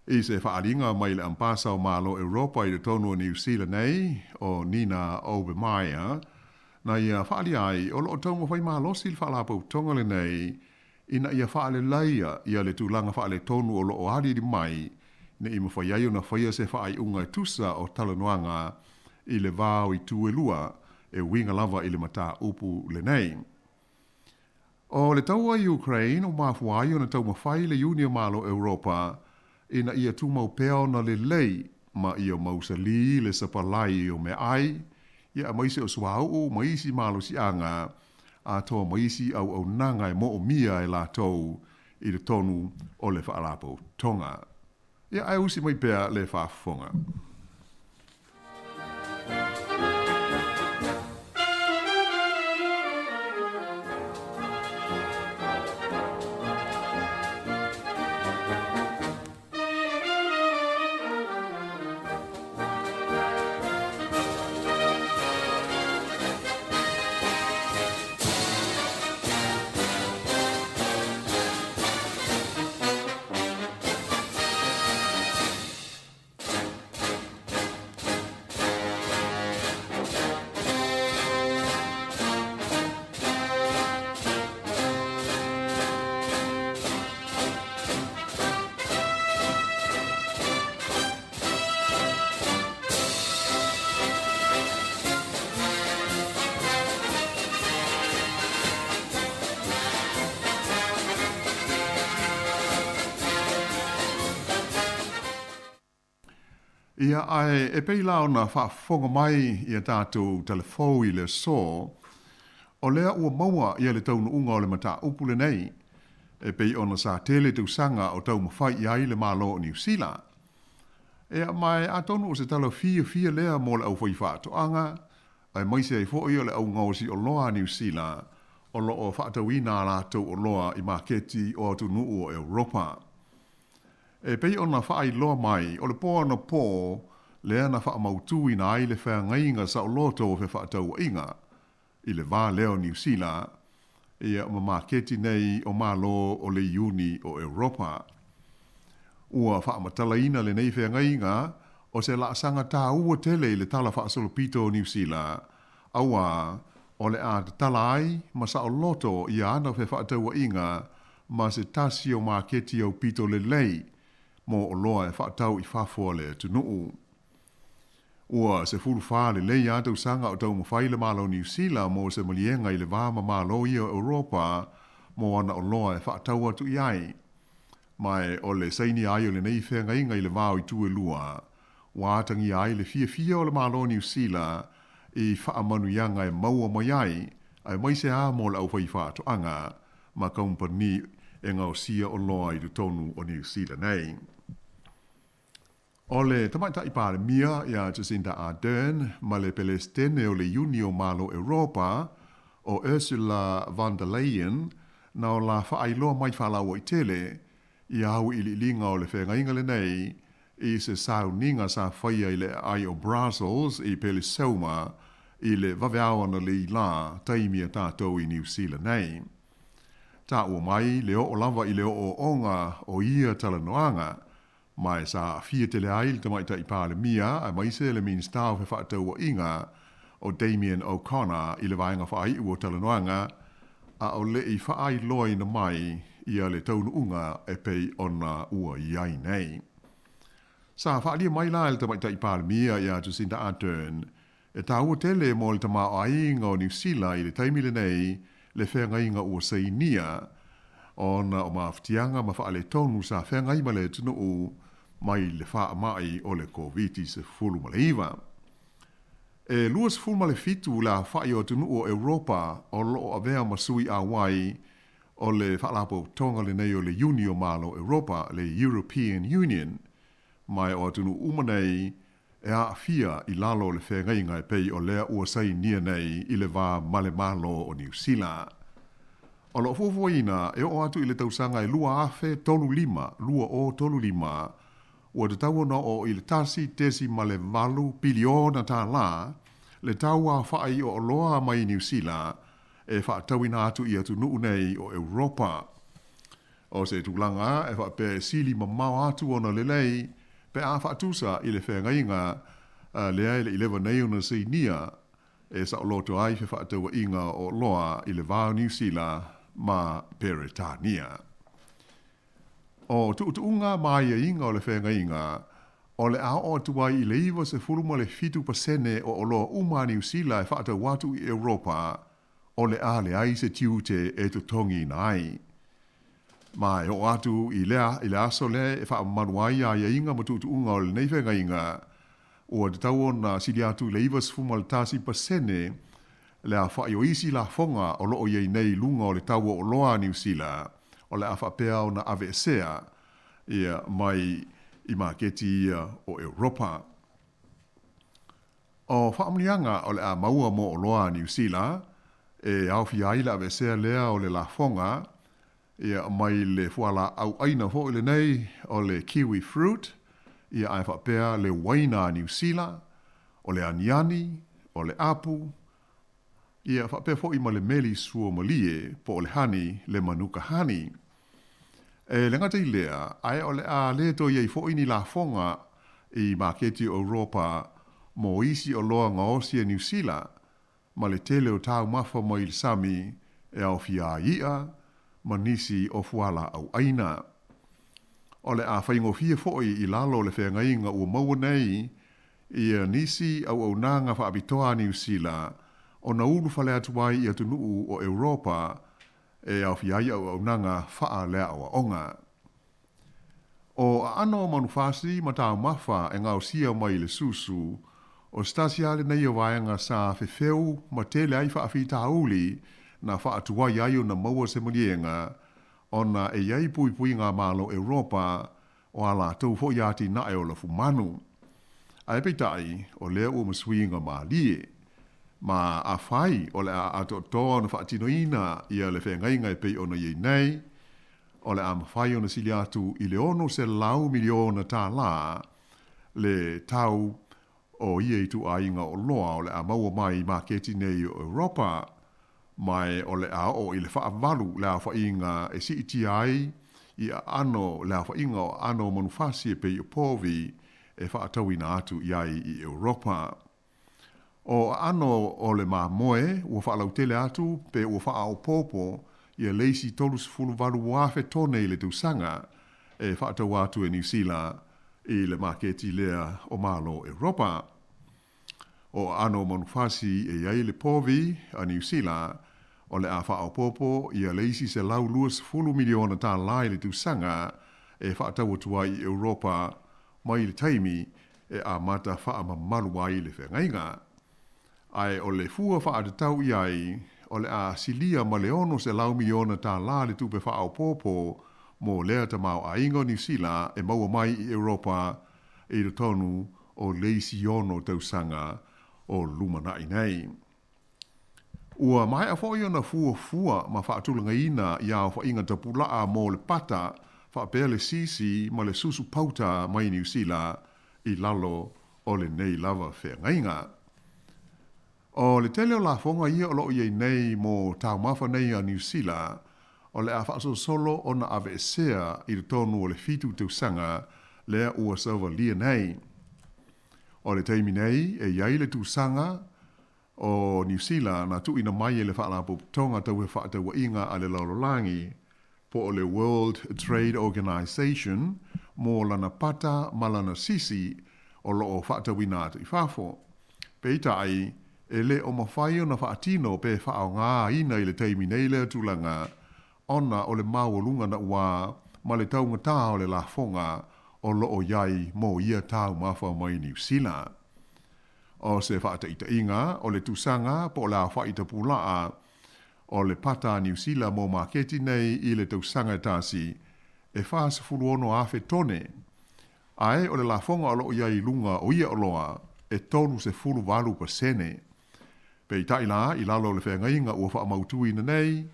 I se faaaliga mai le Ambasa o Malo Europa i totonu o Niu Sila nei, o Nina Obermeyer, na ia faaalia ai o lo o taumafai malosi le faalapotopotoga lenei ina ia faaleleia ia le tulaga faaletonu o lo o aliali mai ne i mafai ai ona faia se faaiuga e tusa o talanoaga i le va o itu e lua e uiga lava i le mataupu lenei. O le taua i Ukraine ua mafua ai ona taumafai le Iuni o Malo Europa ina ia tumau pea ona lelei ma ia mausali le sapalai o meaai, ia aemaise o suauu ma isi malosiaga atoa ma isi auaunaga e moomia e latou i totonu o le Faalapotopotoga. Ia, ae usi mai pea le faafofoga. Ia, ae e pei la ona faafofoga mai ia tatou talafou i le aso, o lea ua maua ia le taunuuga o le mataupu lenei, e pei ona sa tele tausaga o taumafai i ai le Malo o Niu Sila. Ia, ma e atonu o se tala fiafia lea mo le aufaifaatoaga, aemaise ai foi o le augaosioloa a Niu Sila o lo o faatauina a latou oloa i maketi o atunuu o Europa. E pei ona faailoa mai, o le po anapo lea na faamautuina ai le feagaiga saoloto o fefaatauaiga i le va lea o Niu Sila ia ma maketi nei o Malo o le Iuni o Europa. Ua faamatalaina lenei feagaiga o se laasaga taua tele i le Tala Faasolopito o Niu Sila, auā o le a tatala ai ma saoloto ia ana fefaatauaiga ma se tasi o maketi aupito lelei mo oloa e faatau i fafo a le atunuu. Ua 14 lelei lava tausaga o taumafai le Malo o Niu Sila mo se maliega i le va ma Malo ia o Europa mo ana oloa e faatau atu i ai. Ma o le sainia ai o lenei feagaiga i le va o itu e lua, ua atagia ai le fiafia o le Malo o Niu Sila i faamanuiaga e maua mai ai, aemaise lava mo le aufaifaatoaga ma kamupani e gaosia oloa i totonu o Niu Sila nei. O le Tamaitai Palemia ia Jacinda Ardern ma le Pelesitene o le Iuni o Malo Europa o Ursula von der Leyen na o la faailoa mai faalauaitele ia auiliiliga o le feagaiga lenei i se sauniga sa faia i le aai o Brussels i Peleseuma i le vaveao analeila taimi a tatou i Niu Sila nei. Taua mai le oo lava i le ooooga o ia talanoaga, ma e sa aafia tele ai le Tamaitai Palemia aemaise le Minisita o Fefaatauaiga o Damien O'Connor i le vaega faaiu o talanoaga, a o le i faailoaina mai ia le taunuuga e pei ona ua i ai nei. Sa faaalia mai la e le Tamaitai Palemia ia Jacinda Ardern E taua tele mo le tamaoaiga o Niu Sila i le taimi lenei le feagaiga ua sainia ona o mafatiaga ma faaletonu sa feagai ma le atunuu mai le faamai o le Koviti-19. E 27 le aofai o atunuu o Europa o lo o avea ma sui auai o le Faalapotopotoga lenei o le Iuni o Malo Europa, le European Union, ma o atunuu uma nei e aafia i lalo o le feagaiga e pei o lea ua sainia nei i le va ma le Malo o Niu Sila. O lo o fuafuaina e oo atu i le tausaga e 2035, 2035, ua tatau ona oo i le 1.8 piliona tālā le tau aofai o oloa mai Niu Sila e faatauina atu i atunuu nei o Europa. O se tulaga e faapea e sili mamao atu ona lelei pe a faatusa i le feagaiga lea e le i leva nei ona sainia e saoloto ai fefaatauaiga o oloa i le va o Niu Sila ma Peretania. O tuutuuga ma aiaiga o le feagaiga o le a oo atu ai i le 97% o oloa uma a Niu Sila e faatau atu i Europa o le a leai se tiute e totogiina ai. Ma e oo atu i lea i le aso lea e faamamalu ai aiaiga ma tuutuuga o lenei feagaiga, ua tatau ona sili atu i le 91% le aofai o isi lafoga o lo o i ai nei i luga o le tau o oloa a Niu Sila o le a faapea ona aveesea ia mai i maketi ia o Europa. O faamanuiaga o le a maua mo oloa a Niu Sila e aofia ai le aveesea lea o le lafoga ia mai le fualaau ʻaina foi lenei o le kiwi fruit ia ae faapea le uaina a Niu Sila, o le aniani, o le apu, ia faapea foi ma le meli suamalie po o le honey, le manuka honey. E le gata i lea, ae o le a le toe i ai foi ni lafoga i maketi o Europa mo isi oloa gaosi a Niu Sila, ma le tele o taumafa mai le sami e aofia ai iʻa ma nisi o fualaau ʻaina. O le a faigofie foi i lalo o le feagaiga ua maua nei ia nisi auaunaga faapitoa a Niu Sila ona ulufale atu ai i atunuu o Europa e aofia ai auaunaga faaleaoaoga. O aano o manufasi ma taumafa e gaosia mai i le susu, o se tasi lava lenei o vaega sa fefeu ma tele ai faafitauli na faatuai ai ona maua se maliega ona e i ai puipuiga a Malo o Europa o a latou foi atinae o lafumanu. Ae peitai, o lea ua masuiga malie. Ma afai o le a atoatoa ona faatinoina ia le feagaiga e pei ona i ai nei, o le a mafai ona sili atu i le $600 miliona tālā le tau o ia ituaiga oloa o le a maua mai i maketi nei o Europa, ma o le a oo i le faavalu le aofaiga e siitia ai i aano le aofaiga o aano o manufasi e pei o povi e faatauina atu i ai i Europa. O aano o le mamoe ua faalautele atu pe ua faaopoopo ia le isi 38,000 tone i le tausaga e faatau atu e Niu Sila i le maketi lea o Malo o Europa. O aano o manufasi e i ai le povi a Niu Sila, o le a faaopoopo ia le isi $120 miliona tālā i le tausaga e faatau atu ai i Europa mai le taimi e amata faamamalu ai le feagaiga. Ae o le fua faatatau i ai, o le a silia ma le $600 miliona tālā le tupe faaopoopo mo lea tamaoaiga o Niu Sila e maua mai i Europa i totonu o le isi ono tausaga o lumanai nei. Ua maea foi ona fuafua ma faatulagaina ia aofaiga tapulaa mo le pata faapea le sisi ma le susu pauta mai Niu Sila i lalo o lenei lava feagaiga. O le tele o lafoga ia o lo o i ai nei mo taumafa nei a Niu Sila, o le a faasolosolo ona aveesea i totonu o le 7 tausaga lea ua savalia nei. O le taimi nei e i ai le tusaga o Niu Sila na tuuina mai e le Faalapotopotoga Tau Fefaatauaiga a le Lalolagi po o le World Trade Organization mo lana pata ma lana sisi o lo o faatauina atu i fafo. Peitai, e le o mafai ona faatino pe faaaogaina i le taimi nei lea tulaga ona o le maualuga nauā ma le taugatā o le lafoga o lo o i ai mo ia taumafa mai Niu Sila. O se faataitaiga, o le tusaga po o le aofai tapulaa o le pata a Niu Sila mo maketi nei i le tausaga e tasi, e 46,000 tone, ae o le lafoga o lo o i ai i luga o ia oloa e 38%. Peitai la, i lalo o le feagaiga ua faamautuina nei,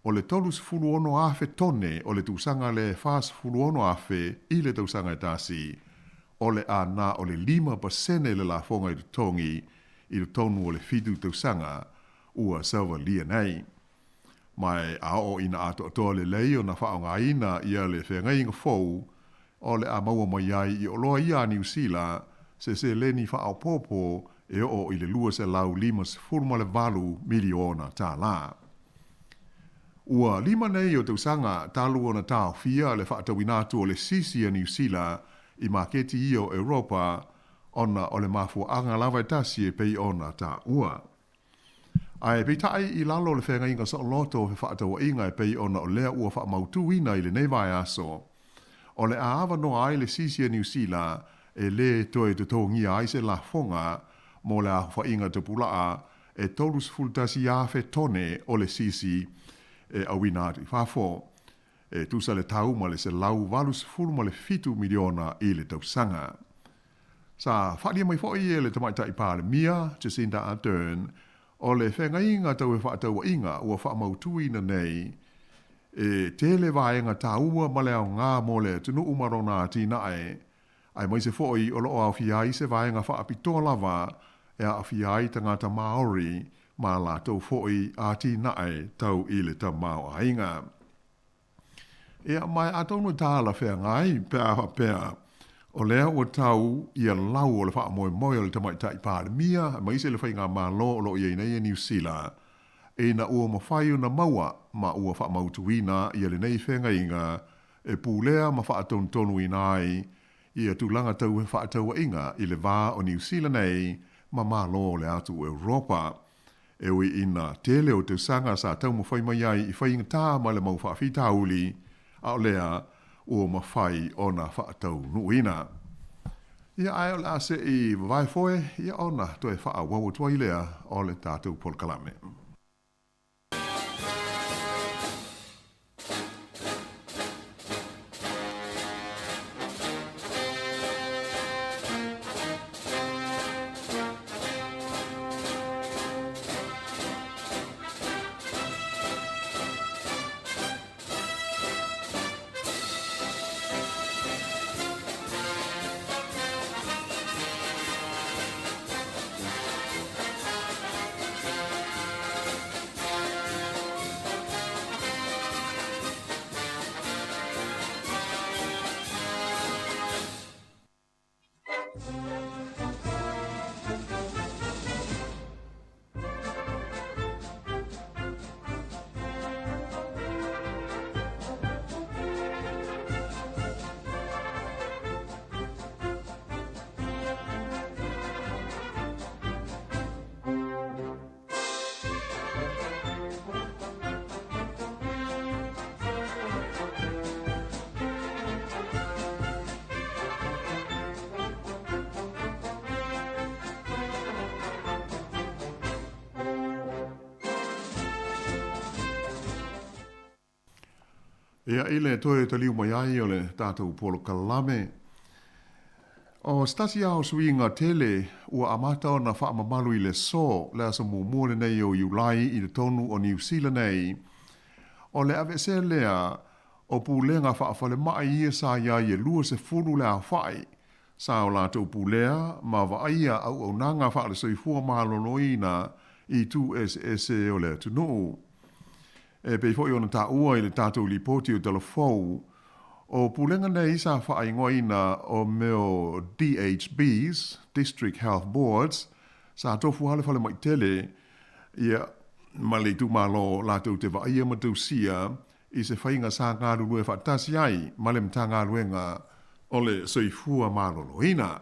o le 36,000 tone o le tusaga le 46,000 i le tausaga e tasi, o le a na o le 5% le lafoga i totogi i totonu o le 7 tausaga ua savalia nei. Ma a oo ina atoatoa lelei ona faaaogaina ia le feagaiga fou, o le a maua mai ai i oloa ia a Niu Sila se seleni faaopoopo e oo i le $258 miliona tālā. Ua 5 nei o tausaga talu ona taofia le faatauina atu o le sisi a Niu Sila i maketi ia o Europa ona o le mafuaaga lava e tasi e pei ona taua. Ae peitai i lalo o le feagaiga saoloto o fefaatauaiga e pei ona o lea ua faamautuina i lenei vaiaso, o le a avanoa ai le sisi a Niu Sila e lē toe totogia ai se lafoga mo le aofaiga tapulaa e 31,000 tone o le sisi e auina atu i fafo, e tusa le tau ma le $187 miliona i le tausaga. Sa faaalia mai foi e le Tamaitai Palemia, Jacinda Ardern, o le feagaiga tau fefaatauaiga ua faamautuina nei e tele vaega taua ma le aogā mo le atunuu ma lona atinae, aemaise foi o lo o aofia ai se vaega faapitoa lava e aafia ai tagata Māori ma a latou foi atinae tau i le tamaoaiga. Ia, ma atonu e talafeagai pe a faapea o lea ua tau ia lau o le faamoemoe o le Tamaitai Palemia aemaise le faigamalo o lo o i ai nei e Niu Sila, ina ua mafai ona maua ma ua faamautuina ia lenei feagaiga e pulea ma faatonutonuina ai ia tulaga tau fefaatauaiga i le va o Niu Sila nei ma Malo o le atu o Europa. E ui ina tele o tausaga sa taumafai mai ai i faigatā ma le mau faafitauli, a o lea ua mafai ona faataunuuina. Ia ae o le a seʻi vavae foe, ia ona toe faaauau atu ai lea o le tatou polokalame. Ia, i le toe taliu mai ai o le tatou polokalame, o se tasi lava o suiga tele ua amata ona faamamalu i le aso, le aso muamua lenei o Iulai i totonu o Niu Sila nei, o le aveesea lea o pulega faafalemai ia sa i ai e 20 le aofai sa o latou pulea ma vaaia auaunaga faale-soifua maloloina i itu eseese o le atunuu. E pei foi ona taua i le tatou lipoti o Talafou, o pulega nei sa faaigoaina o mea o DHBs, District Health Boards, sa tofu lava le falemai tele, ia, ma le itumalo latou te vaaia ma tausia i se faiga sa galulue faatasi ai ma le Matagaluega o le Soifua Maloloina.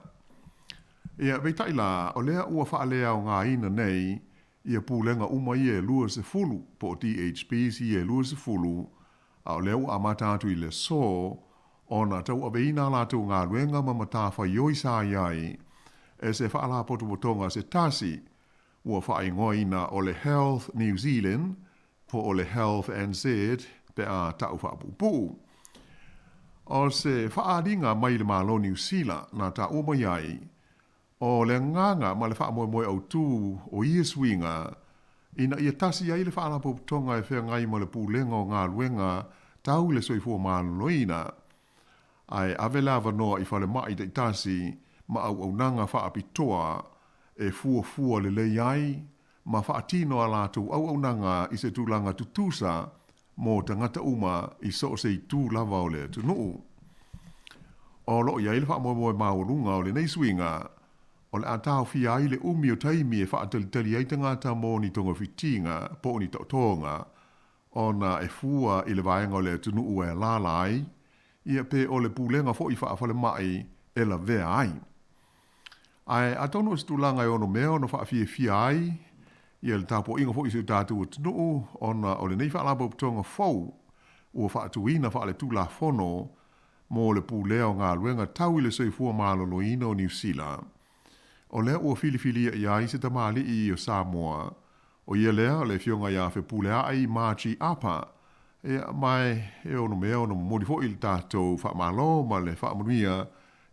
Ia, peitai la, o lea ua faaleaogaina nei ia pulega uma ia e 20, po o DHBs ia e 20, a o lea ua amata atu i le aso ona tauaveina a latou galuega ma matafaioi sa i ai e se faalapotopotoga se tasi ua faaigoaina o le Health New Zealand po o le Health NZ pe a ta'u faapuupuu. O se faaaliga mai le Malo Niu Sila na taua mai ai, O le agaga ma le faamoemoe autū o ia suiga, ina ia tasi ai le faalapotopotoga e feagai ma le pulega o galuega tau i le soifua maloloina, ae ave le avanoa i falemai taitasi ma auaunaga faapitoa e fuafua lelei ai ma faatino a latou auaunaga i se tulaga tutusa mo tagata uma i so o se itu lava o le atunuu. O lo o i ai le faamoemoe maualuga o lenei suiga, o le a taofia ai le umi o taimi e faatalitali ai tagata mo ni togafitiga po o ni taotoga ona e fua i le vaega o le atunuu e alaala ai, ia pe o le pulega foi faafalemai e lavea ai. Ae atonu o se tulaga e ono mea ona faafiafia ai ia le tapuaiga foi i si o tatou atunuu ona o lenei faalapotopotoga fou ua faatuina faaletulafono mo le pulea o galuega tau i le soifua maloloina o Niu Sila. O lea ua filifilia i ai se tamalii o Samoa, o ia lea o le Afioga ia Fepuleai Margie Apa, ia, ma e ono mea ona momoli foi le tatou faamalo ma le faamanuia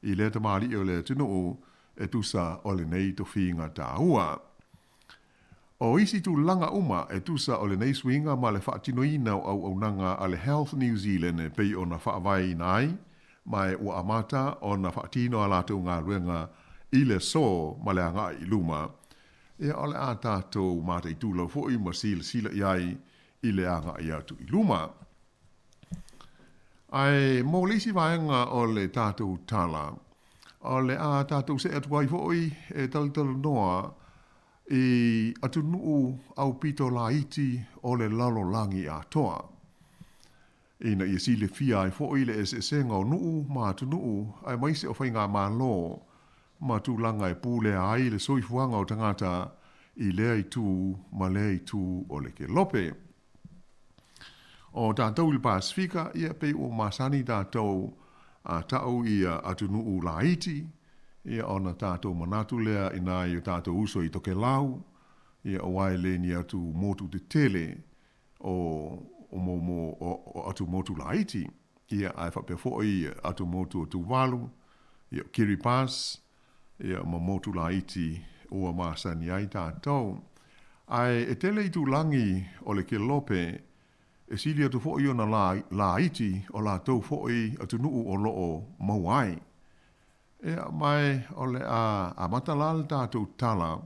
i lea tamalii o le atunuu e tusa o lenei tofiga taua. O isi tulaga uma e tusa o lenei suiga ma le faatinoina o auaunaga a le Health New Zealand e pei ona faavaeina ai, ma e ua amata ona faatino a latou galuega i le aso ma le agai i luma, ia o le a tatou mataitulau foi ma silasila i ai i le agai atu i luma. Ae mo le isi vaega o le tatou tala, o le a tatou see atu ai foi e talatalanoa i atunuu aupito laiti o le lalolagi atoa, ina ia silafia ai foi le eseesega o nuu ma atunuu aemaise o faigamalo ma tulaga e pulea ai le soifuaga o tagata i lea itu ma lea itu o le kelope. O tatou i le Pasefika, ia pei ua masani tatou a ta'u ia atunuu laiti, ia ona tatou manatu lea i nai o tatou uso i Tokelau, ia aua e le ni atu motu tetele o o mo mo o atu motu laiti, ia ae faapea foi atu motu o Tuvalu, ia o Kiribati, ia ma motu laiti ua masani ai tatou. Ae e tele itulagi o le kelope e sili atu foi ona laiti o latou foi atunuu o lo o maua ai. Ia, ma o le a amata la le tatou tala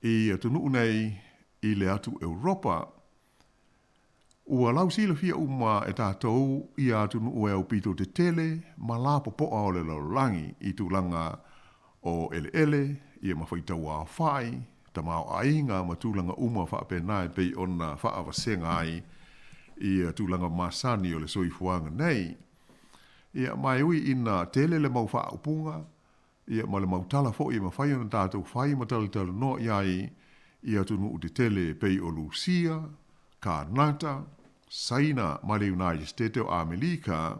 i atunuu nei i le atu Europa. Ua lausilafia uma e tatou ia atunuu e aupito tetele ma lapopoa o le lalolagi i tulaga o eleele, ia ma faitau aofai, tamaoaiga ma tulaga uma faapena e pei ona faavasega ai ia tulaga masani o le soifuaga nei. Ia, ma e ui ina tele le mau faaupuga, ia ma le mau tala foi e mafai ona tatou fai ma talatalanoa i ai i atunuu tetele e pei o Lusia, Kanata, Saina ma le United States o Amelika,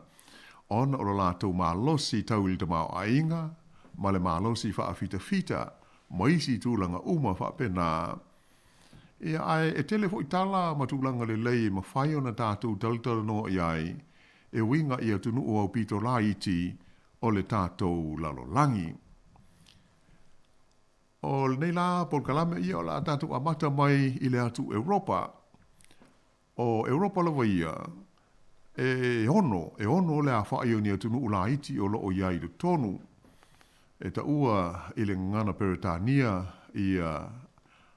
ona o lo latou malosi tau i le tamaoaiga ma le malosi faafitafita ma isi tulaga uma faapena. Ia, ae e tele foi tala ma tulaga lelei e mafai ona tatou talatalanoa i ai e uiga i atunuu aupito laiti o le tatou lalolagi. O lenei la polokalame ia o le a tatou amata mai i le atu Europa. O Europa lava ia, e ono, e ono le afa'i o ni atunuu laiti o lo o i ai i totonu. E taua i le gagana Peretania ia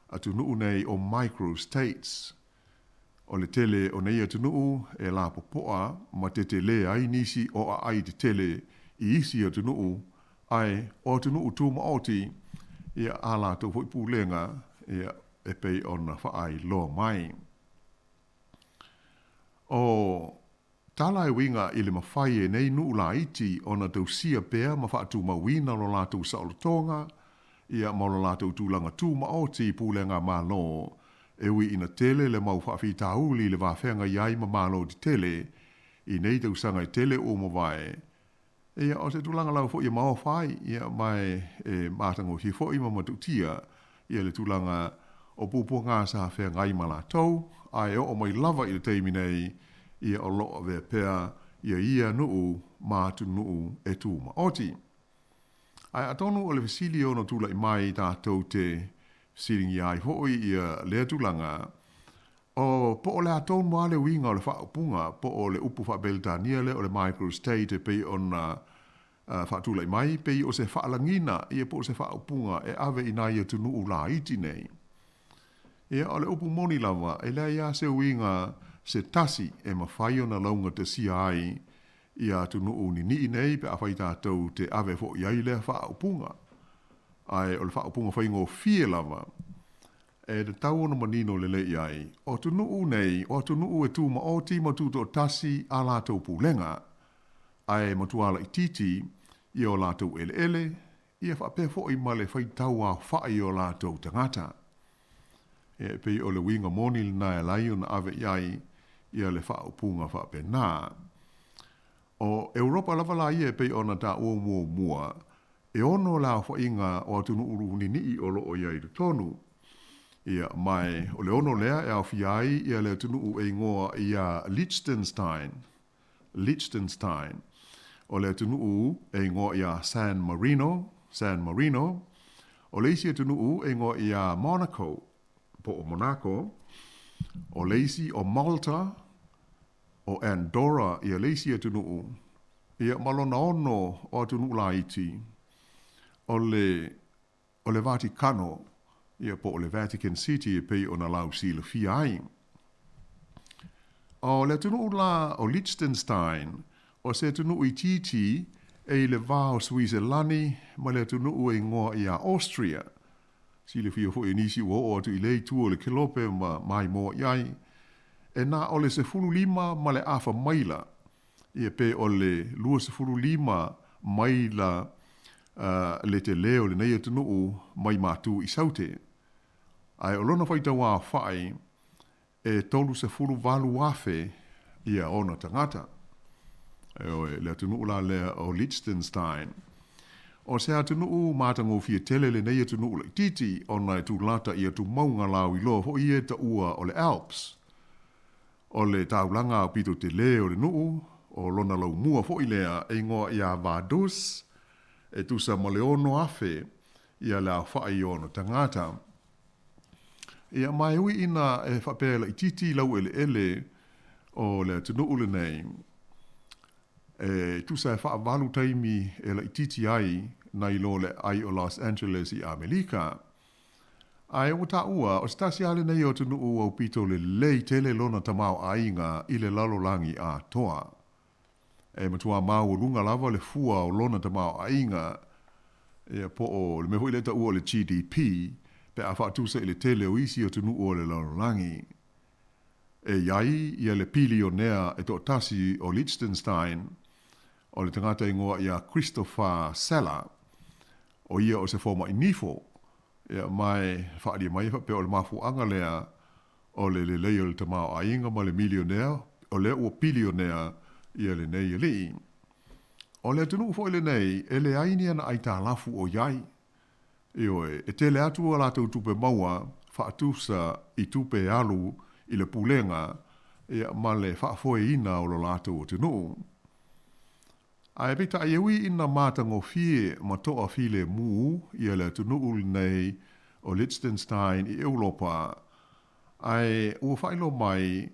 atunuu nei o micro-states. O le tele o nei atunuu e lapopoa ma tetele ai nisi o aai tetele i isi atunuu, ae o atunuu tumaoti ia a latou foi pulega ia e pei ona faailoa mai. O tala e uiga i le mafai e nei nuu laiti ona tausia pea ma faatumauina lo latou saolotoga, ia ma lo latou tulaga tumaoti i pulega Malo, e ui ina tele le mau faafitauli i le vafeagai ai ma Malo tetele i nei tausaga e tele ua mavae. Ia, o se tulaga lava foi e maofa ai, ia, ma e, e matagofie foi ma matautia, ia le tulaga o puapuaga sa feagai ma latou, ae oo mai lava i le taimi nei, ia o lo o avea pea ia ia nuu ma atunuu e tumaoti. Ae atonu o le fesili e ono tula'i mai tatou te fesiligia ai foi ia lea tulaga, O po o le a tonu lava le uiga o le faaupuga po o le upu faa-Peretania lea o le microstate e pei ona faatulai mai, pei o se faalagiga ia po o se faaupuga e ave i nai atunuu laiti nei. Ia, o le upu moni lava, e leai lava se uiga se tasi e mafai ona laugatasia ai ia atunuu nini'i nei pe afai tatou te ave foi i ai lea faaupuga. Ae o le faaupuga faigofie lava, E tatau ona manino lelei i ai, o atunuu nei, o atunuu e tumaoti ma tutoatasi a latou pulega, ae matua laitiiti ia o latou eleele, ia faapea foi ma le faitau aofa'i o latou tagata. E pei o le uiga moni lena e ala ai ona ave i ai ia le faaupuga faapena. O Europa lava la ia e pei ona taua muamua, E ono le aofaiga o atunuu nini'i o lo o i ai i totonu. Ia, ma o le ono lea e aofia ai ia le atunuu e igoa ia Liechtenstein, Liechtenstein. O le atunuu e igoa ia San Marino, San Marino. O le isi atunuu e igoa ia Monaco, po o Monaco. O le isi o Malta, o Andorra ia le isi atunuu, ia ma lona ono o atunuu laiti, o le, o le Vatikano, ia po o le Vatican City e pei ona lausilafia ai. O le atunuu la o Liechtenstein, o se atunuu itiiti e i le va o Suiselani ma le atunuu e igoa ia Austria. Silafia foi e nisi ua oo atu i lea itu o le kelope ma maimoa i ai, e na o le 15 ma le afa maila, ia pe o le 25 maila le telē o lenei atunuu mai Matu i Saute. Ae o lona faitau aofa'i, e 38,000 ia ona tagata. Ioe, le atunuu la lea o Liechtenstein. O se atunuu matagofie tele lenei atunuu laitiiti ona e tulata i atumauga lauiloa foi ia e taua o le Alps. O le taulaga aupito telē o le nuu, o lona laumua foi lea e igoa ia Vaduz, e tusa ma le 6,000 ia le aofa'i o ona tagata. Ia, ma e ui ina e faapea e laitiiti laueleele o le atunuu lenei, e tusa e faavalu taimi e laitiiti ai nai lo le aai o Los Angeles i Amelika. Ae ua taua, o se tasi lava lenei o atunuu aupito lelei tele lona tamaoaiga i le lalolagi atoa. E matua maualuga lava le fua o lona tamaoaiga, ia po o le mea foi lea e taua o le GDP, pe a faatusa i le tele o isi atunuu o le lalolagi. E i ai ia le pilionea e toatasi o Liechtenstein, o le tagata igoa ia Christopher Saller, o ia o se fomai nifo, ia ma e faaalia mai e faapea o le mafuaaga lea o le lelei o le tamaoaiga ma le milionea, o lea ua pilionea ia lenei alii. O le atunuu foi lenei, e leai ni ana aitalafu o i ai. Ioe, e tele atu a latou tupe maua faatusa i tupe e alu i le pulega ia ma le faafoeina o lo latou atunuu. Ae peitai e ui ina matagofie ma toa filemu ia le atunuu lenei o Liechtenstein i Eulopa, ae ua faailoa mai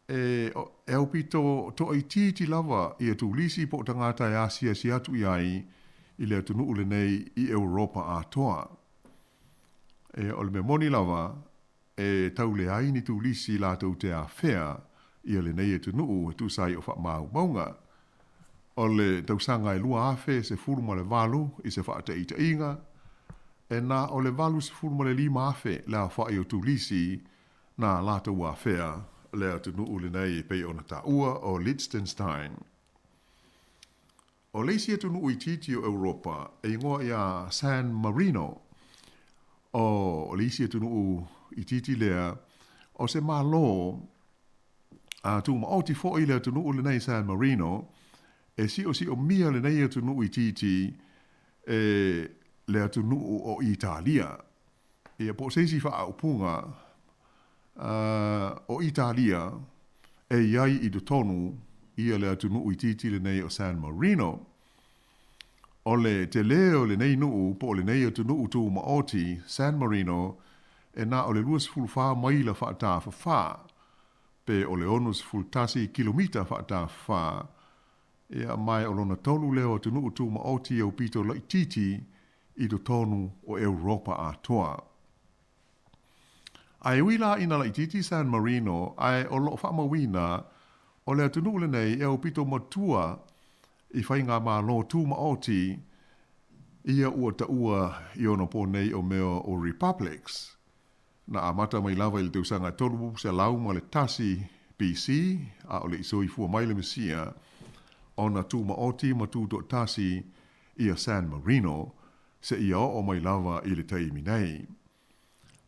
e e aupito toaitiiti lava ia turisi po o tagata e asiasi atu i ai i le atunuu lenei i Europa atoa. E, o le mea moni lava, e tau leai ni turisi latou te afea ia lenei atunuu e tusa ai o faamaumauga. O le tausaga e 2018 i se faataitaiga, e na o le 85,000 le aofa'i o turisi na latou afea le atunuu lenei e pei ona taua o Liechtenstein. O le isi atunuu itiiti o Europa e igoa ia San Marino. O le isi atunuu itiiti lea, o se Malo a tumaoti foi le atunuu lenei San Marino, e siosiomia lenei atunuu itiiti e le atunuu o Italia. Ia, po o se isi faaupuga, o Italia e i ai i totonu ia le atunuu itiiti lenei o San Marino. O le telē o lenei nuu po o lenei atunuu tumaoti, San Marino, e na o le 24 maila faatafafā, pe o le 61 kilomita faatafafā, ia, ma o lona tolu lea o atunuu tumaoti aupito laitiiti i totonu o Europa atoa. Ae ui la ina laitiiti San Marino, ae o lo o faamauina o le atunuu lenei e aupito matua i faigamalo tumaoti ia ua taua i ona po nei o mea o Republics. Na amata mai lava i le tausaga 301 BC, a o le i soifua mai le Mesia, ona tumaoti ma tutoatasi ia San Marino, seia oo mai lava i le taimi nei.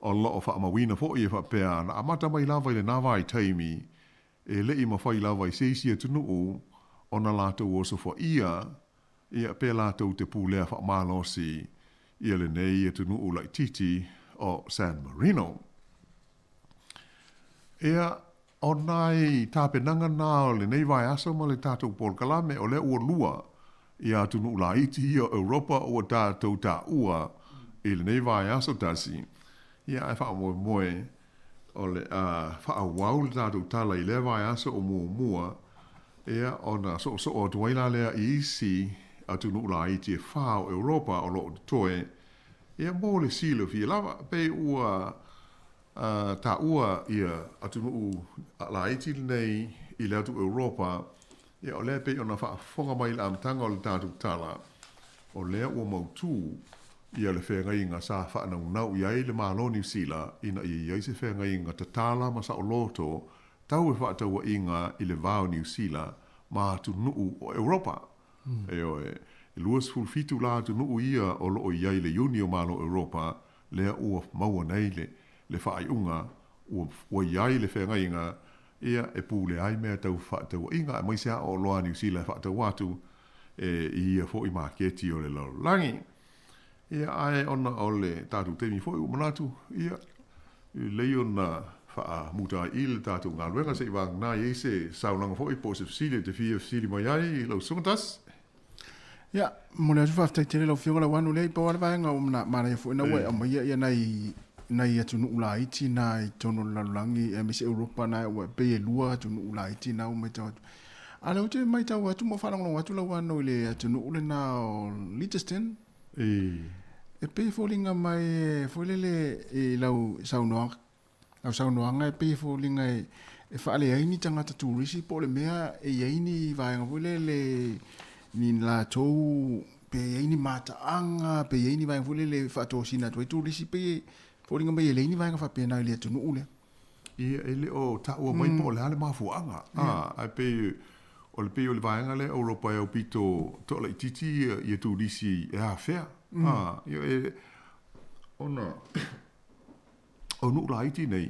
O lo o faamauina foi e faapea, na amata mai lava i lena vaitaimi, e le i mafai lava i se isi atunuu ona latou osofaia ia pe latou te pulea faamalosi ia lenei atunuu laitiiti o San Marino. Ia, o nai tapenaga na o lenei vaiaso ma le tatou polokalame, o lea ua lua ia atunuu laiti ia o Europa ua tatou taua i lenei vaiaso tasi, ia ae faamoemoe o le a faaauau le tatou tala i lea vaiaso o muamua, ia ona soosoo atu ai la lea i isi atunuu laiti e fa o Europa o lo o totoe, ia mo le silafia lava, pei ua taua ia atunuu laiti lenei i le atu Europa, ia o lea e pei ona faafofoga mai i le amataga o le tatou tala, o lea ua mautu ia le feagaiga sa faanaunau i ai le Malo o Niu Sila ina ia i ai se feagaiga tatala ma saoloto tau e faatauaiga i le va o Niu Sila ma atunuu o Europa. Ioe, e 27 la atunuu ia o lo o i ai i le Iuni o Malo o Europa, lea ua maua nei le faaiuga ua i ai le feagaiga ia e pule ai mea tau fefaatauaiga aemaise lava o oloa a Niu Sila e faatau atu e i ia foi maketi o le lalolagi. Ia ae ona o le tatou taimi foi ua manatu ia e lelei ona faamuta ai i le tatou galuega se i vagana i ai se saunoaga foi po o se fesili e te fia fesili mai ai lau Susuga Tasi. Ia, momoli atu faafetai tele lau Afioga Lauano lea i pau lava le vaega ua manaia foi na ua e aumaia ia nai nai atunuu laiti na i totonu o le lalolagi aemaise Europa na ua pei e lua atunuu laiti na ua matau atu. A o lea ou te matau atu ma faalogologo atu Lauano i le atunuu lena o Liechtenstein. E pei e foliga mai foi lele i lau saunoaga Lau saunoaga e pei e foliga e faaleai ni tagata turisi po o le mea e i ai ni vaega foi lele ni latou pe i ai ni mataaga pe i ai ni vaega foi lele e faatosina atu ai turisi pei e foliga mai e leai ni vaega faapena i le atunuu lea. Ia, e le o taua mai po o le a le mafuaaga, ae pei o le pei o le vaega lea Europa e aupito toalaitiiti ia turisi e afea. Ia, e, ona o nuu laiti nei,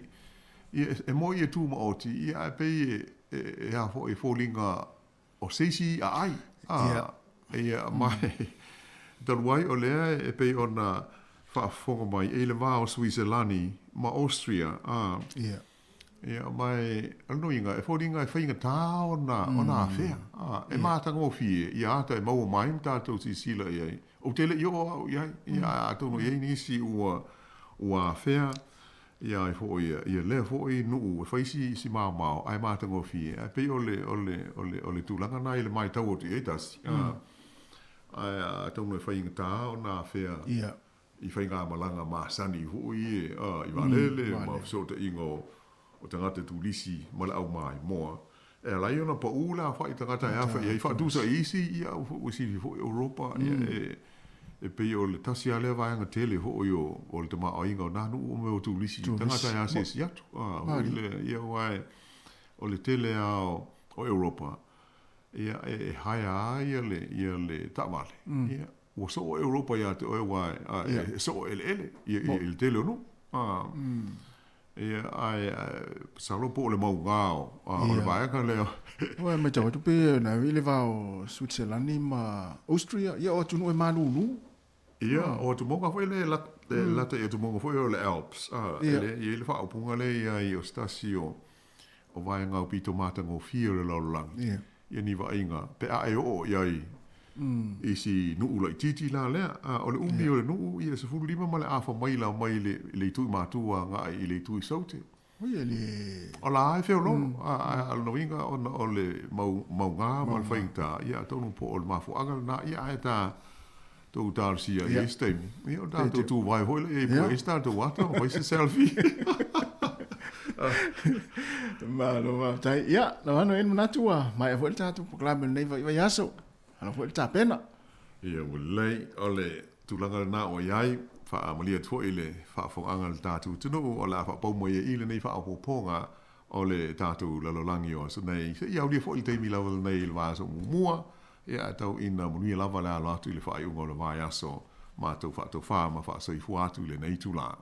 ia e moi e tumaoti, ia ae pei e, e a foi e foliga o se isi aai. Ia, ma talu ai o lea e pei ona faafofoga mai e i le va o Suiselani ma Austria, ia, ma e, o lona uiga, e foliga e faigata ona, ona afea, e matagofie ia ata e maua mai ma tatou silasila i ai. Ou te le i oo au i ai, ia, atonu e i ai nisi ua, ua afea ia ai foi ia, ia lea foi nuu e fai si, si maomao ae matagofie, ae pei o le, o le, o le, o le tulaga na i le matau atu i ai tasi, ae atonu e faigata ona afea i faigamalaga masani foi e, i vaalele ma fesootaiga o, o tagata turisi ma le aumaimoa, e ala ai ona pau le aofai tagata e afa i ai, faatusa i isi, ia, ua silafia foi Europa, ia, e, e pei o le tasi lava lea vaega tele foi o, o le tamaoaiga o nā nuu o mea o turisi, tagata e asiasi atu, foi lea, ia, aua o le tele lava o, o Europa, ia, e hire lava ia le, ia le taavale, ia, ua soo Europa ia te oe aua e soo eleele i le tele o nuu. Ia, ae masalo po o le mauga o le vaega lea. Ua matau atu pei na i le va o Switzerland ma Austria, ia o atunuu e malulu. Ia, o atumoga foi lea e lata i atumoga foi o le Alps. E le, i ai le faaupuga lea i ai o se tasi o vaega aupito matagofie o le lalolagi. Ia ni vaaiga pe a e oo i ai i si nuu laitiiti la lea. O le umi o le nuu ia 15 ma le afa maila mai le itu i Matua agai i le itu i Saute. O la e feoloolo, a o lona uiga ona o le mauga ma le faigata, ia atonu po o le mafuaaga lena, ia ae ta tou talosia i isi taimi, ia o tatou tuvae foi lea i ai po o i ai se tatou ata ma fai se selfie. Malo faafetai. Ia, Lauano e i ai le manatu ua maea foi le tatou polokalame o lenei vaiaso. Malo foi le tapena. Ia, ua lelei. O le tulaga lena ua i ai, faamalie atu foi i le faafofogaaga a le tatou atunuu, o le a faapau mai ai i lenei faaopoopoga o le tatou lalolagi o aso nei. Seia aulia foi le taimi lava lenei i le vaiaso muamua, ia ae tau ina manuia lava le alo atu i le faaiuga o le vaiaso matou faatofa ma faasoifua atu i lenei itula.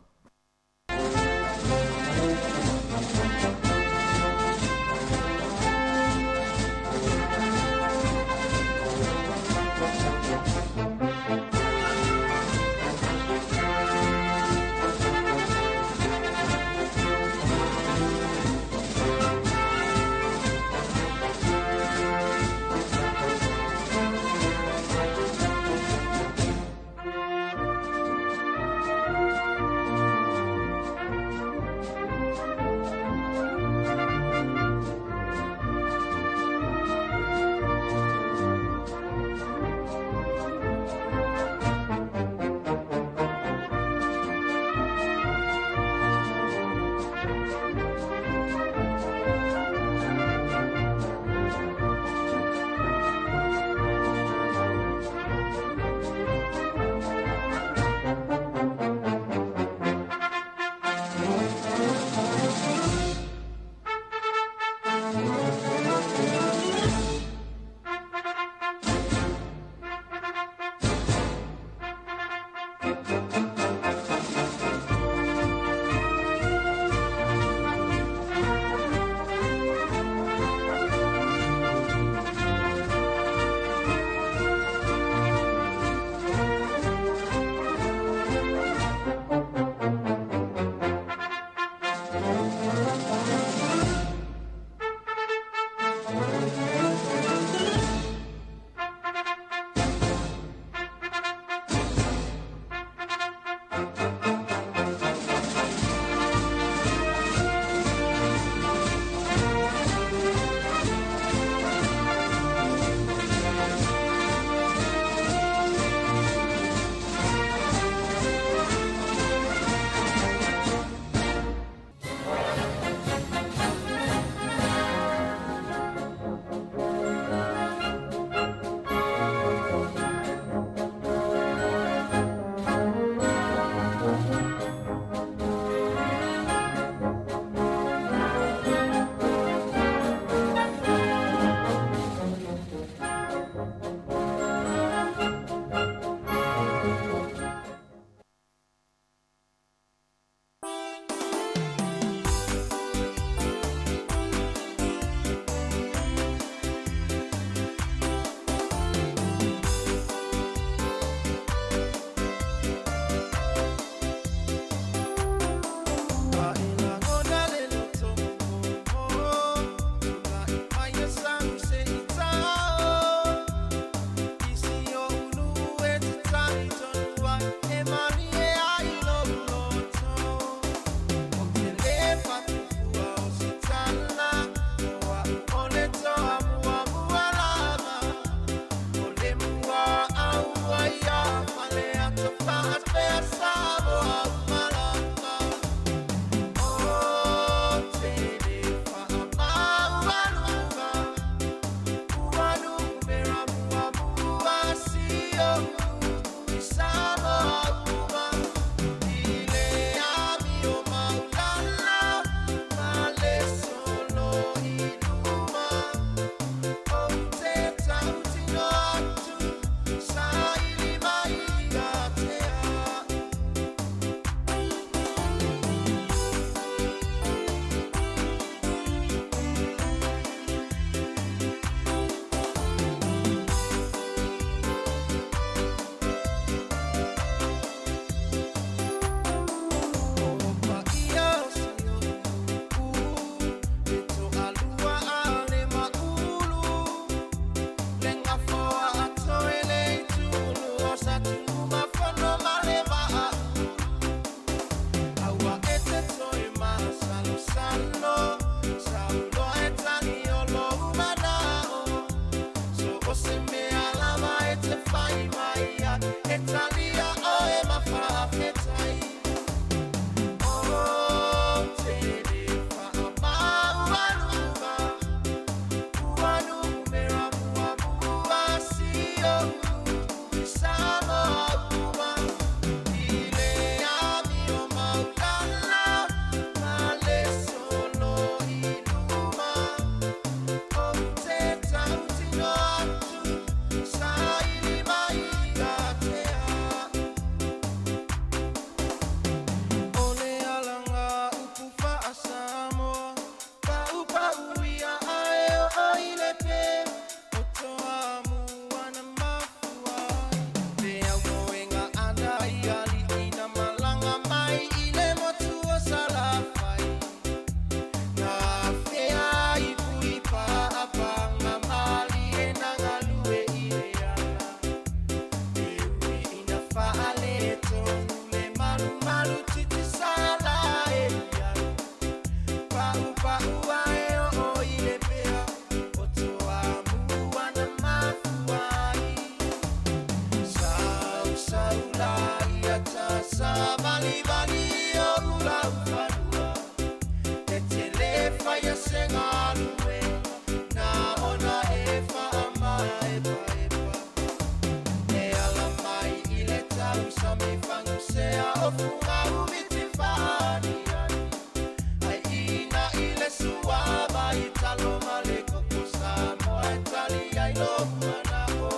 ai lou mana'o.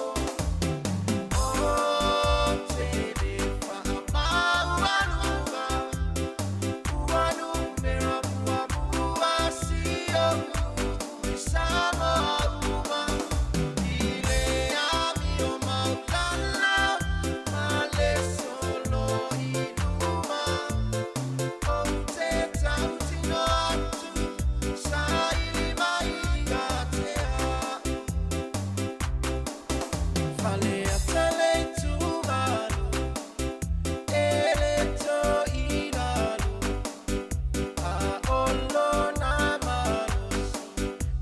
Ou te le faamaualuga ua numera muamua si ou nuu i Samoa uma i le amio maulala ma le solo i luma. Ou te tautino atu saili mai ia te au. Faleata le itumalo e le to i lalo, a o lona malosi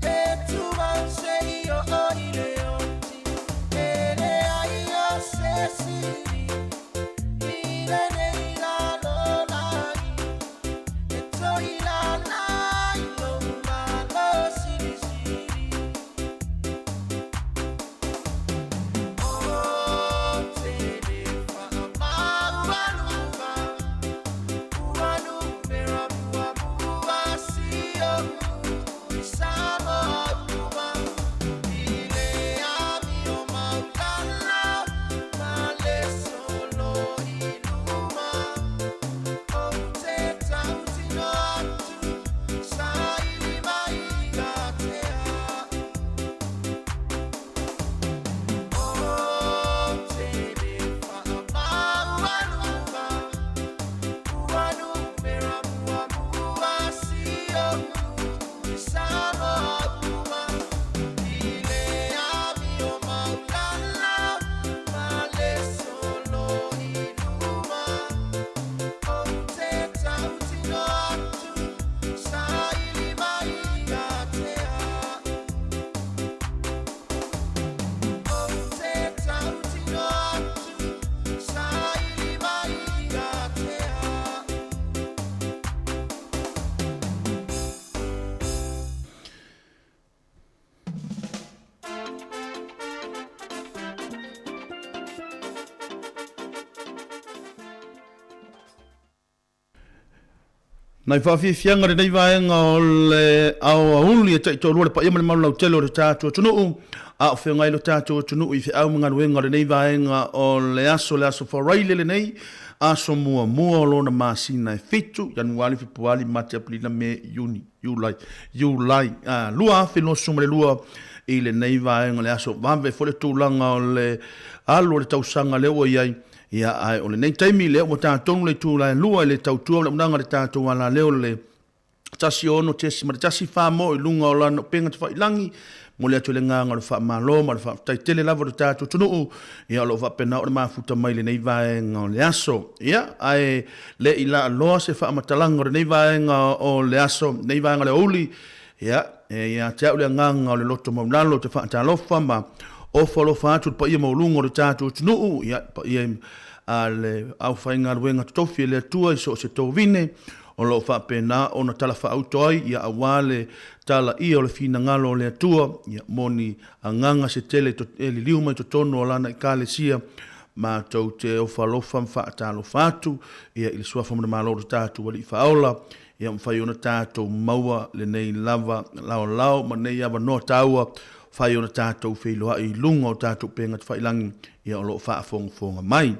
e tumau seia oo i le oti. E leai o se sili i lenei lalolagi e toilalo ai lou malosi silisili. Ou te le faamaualuga ua numera muamua si ou nuu i Samoa uma i le amio maulala ma le solo i luma. Ou te tautino atu saili mai ia te au. Ou te le faamaualuga ua numera muamua si ou nuu i Samoa uma i le amio maulala ma le solo i luma. Ou te tautino atu saili mai ia te au. Ou te tautino atu saili mai ia te au. Nai faafiafiaga lenei vaega o le aoauli e taitoalua le paia ma le malu lautele o le tatou atunuu, a o feagai lo tatou atunuu i feau ma galuega o lenei vaega o le aso, le aso Faraile lenei, aso muamua o lona masina e fitu, Ianuali, Fepuali, Mati, Aperila, Me, Iuni, Iulai, Iulai, 2022 i lenei vaega o le aso. Vave foi le tulaga o le alu o le tausaga lea ua i ai, Ia, ae o lenei taimi, lea ua ta tonu le itula e lua i le tautua o le auaunaga a le tatou alaleo le 16.1 fa mo i luga o lana upega tafailagi. Momoli atu i le agaga o le faamalo ma le faafetai tele lava i lo tatou atunuu, ia o lo o faapena ona mafuta mai lenei vaega o le aso. Ia, ae le i laaloa se faamatalaga o lenei vaega o le aso, lenei vaega o le aoauli, Ia, e ia te au le agaga o le loto maulalo ou te faatalofa ma ofo alofa atu i le paia maualuga o le tatou atunuu, ia, le paia a le aufaigaluega totofi e le Atua i so o se tovine o lo o faapena ona talafaauto ai, ia, aua le talaia o le finagalo o le Atua, ia, mo ni agaga se tele e liliu mai totonu o Lana Ekalesia. Matou te ofo alofa ma faatalofa atu, ia, i le Suafa ma le Malo o le tatou Alii Faaola, Ia mafai ona tatou maua lenei lava laolao ma lenei avanoa taua, fai ona tatou feiloai i luga o tatou upega tafailagi, ia o lo o faafogafoga mai.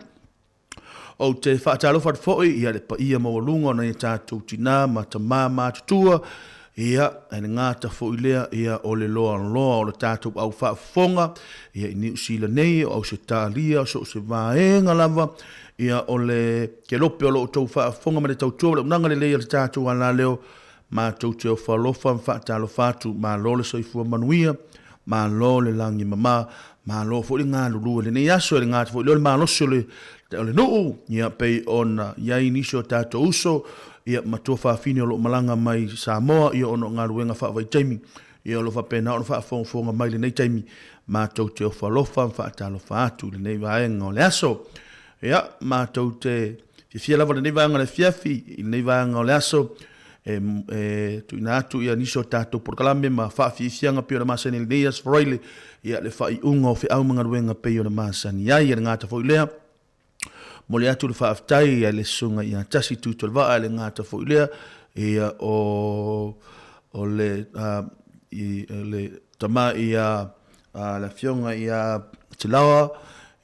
Ou te faatalofa atu foi ia le paia maualuga o nai a tatou tina ma tama matutua, ia, e le gata foi lea, ia, o le loaloa o le tatou au faafofoga, ia, i Niu Sila nei, o Ausetalia, o so o se vaega lava, Ia, o le kelope o lo outou faafofoga ma le tautua o le auaunaga lelei a le tatou alaleo, matou te ofo alofa ma faatalofa atu, malo le soifua manuia, malo le lagi mama, malo foi le galulue i lenei aso, e le gata foi lea o le malosi o le, o le nuu, ia, pei ona i ai nisi o tatou uso, ia, ma tuafafine o lo o malaga mai Samoa, ia, ona o galuega faavaitaimi, ia, o lo o faapena ona faafogafoga mai i lenei taimi, Matou te ofo alofa ma faatalofa atu i lenei vaega o le aso. Ia, matou te fiafia lava i lenei vaega o le afiafi, i lenei vaega o le aso, e, e tuuina atu ia nisi o tatou polokalame ma faafiafiaga pei ona masani ai lenei Aso Faraile, ia le faaiuga o feau ma galuega pei ona masani ai. E le gata foi lea, momoli atu le faafetai i le susuga ia Tasi Tuitolevaa, e le gata foi lea, ia o, o le, uh, i, le tama ia le Afioga ia Tilaoa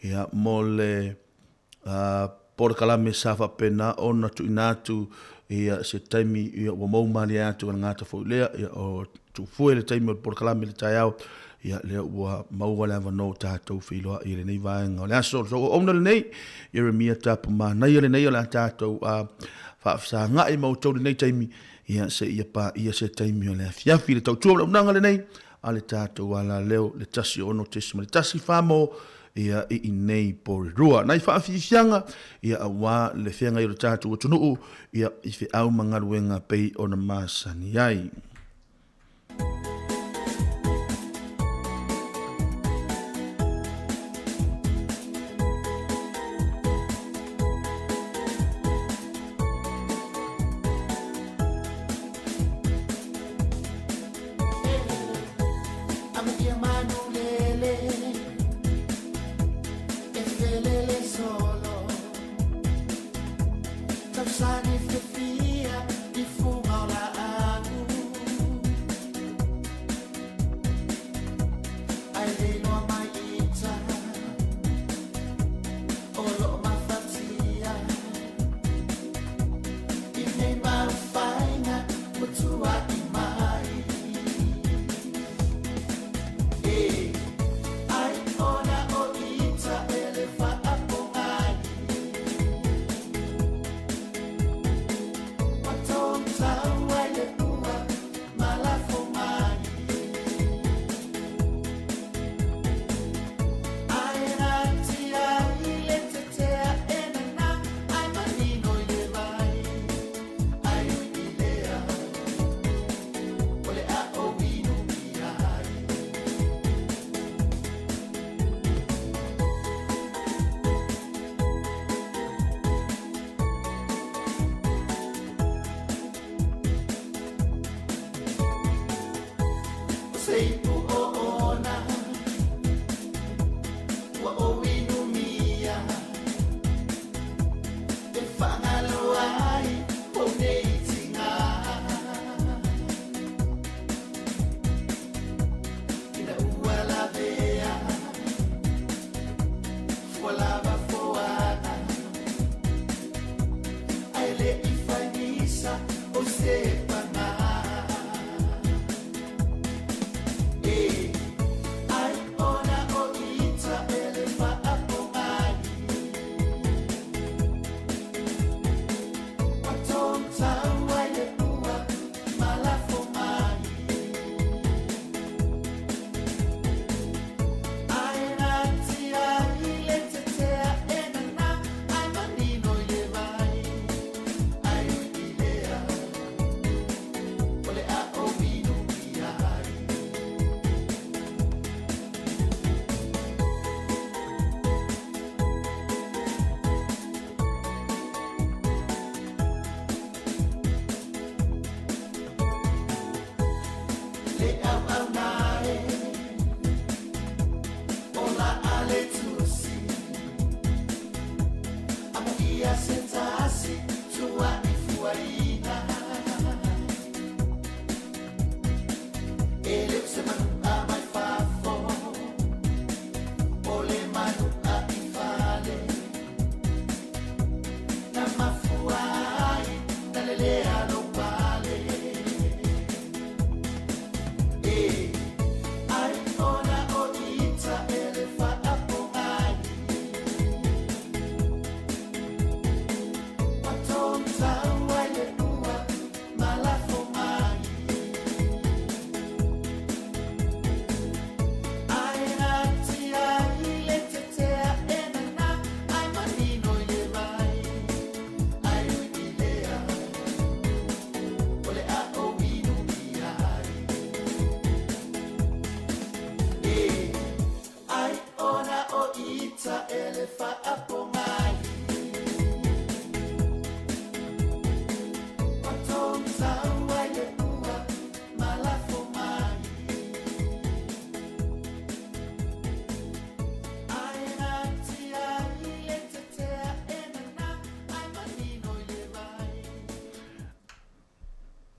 ia mo le polokalame sa faapena ona tuuina atu ia se taimi ia ua mou malie atu e le gata foi lea ia o tuufue le taimi o le polokalame i le taeao ia lea ua maua le avanoa o tatou feiloai i lenei vaega o le aso. O auauna lenei Ieremia Tapu Manaia lenei o le a tatou faafesagai ma outou lenei taimi ia seia paia se taimi o le afiafi. Le tautua o le auaunaga lenei a le tatou alaleo le 16.1 famo ia i inei Porirua. Nai faafiafiaga ia auā le feagai o le tatou atunuu ia i feau ma galuega pei ona masani ai.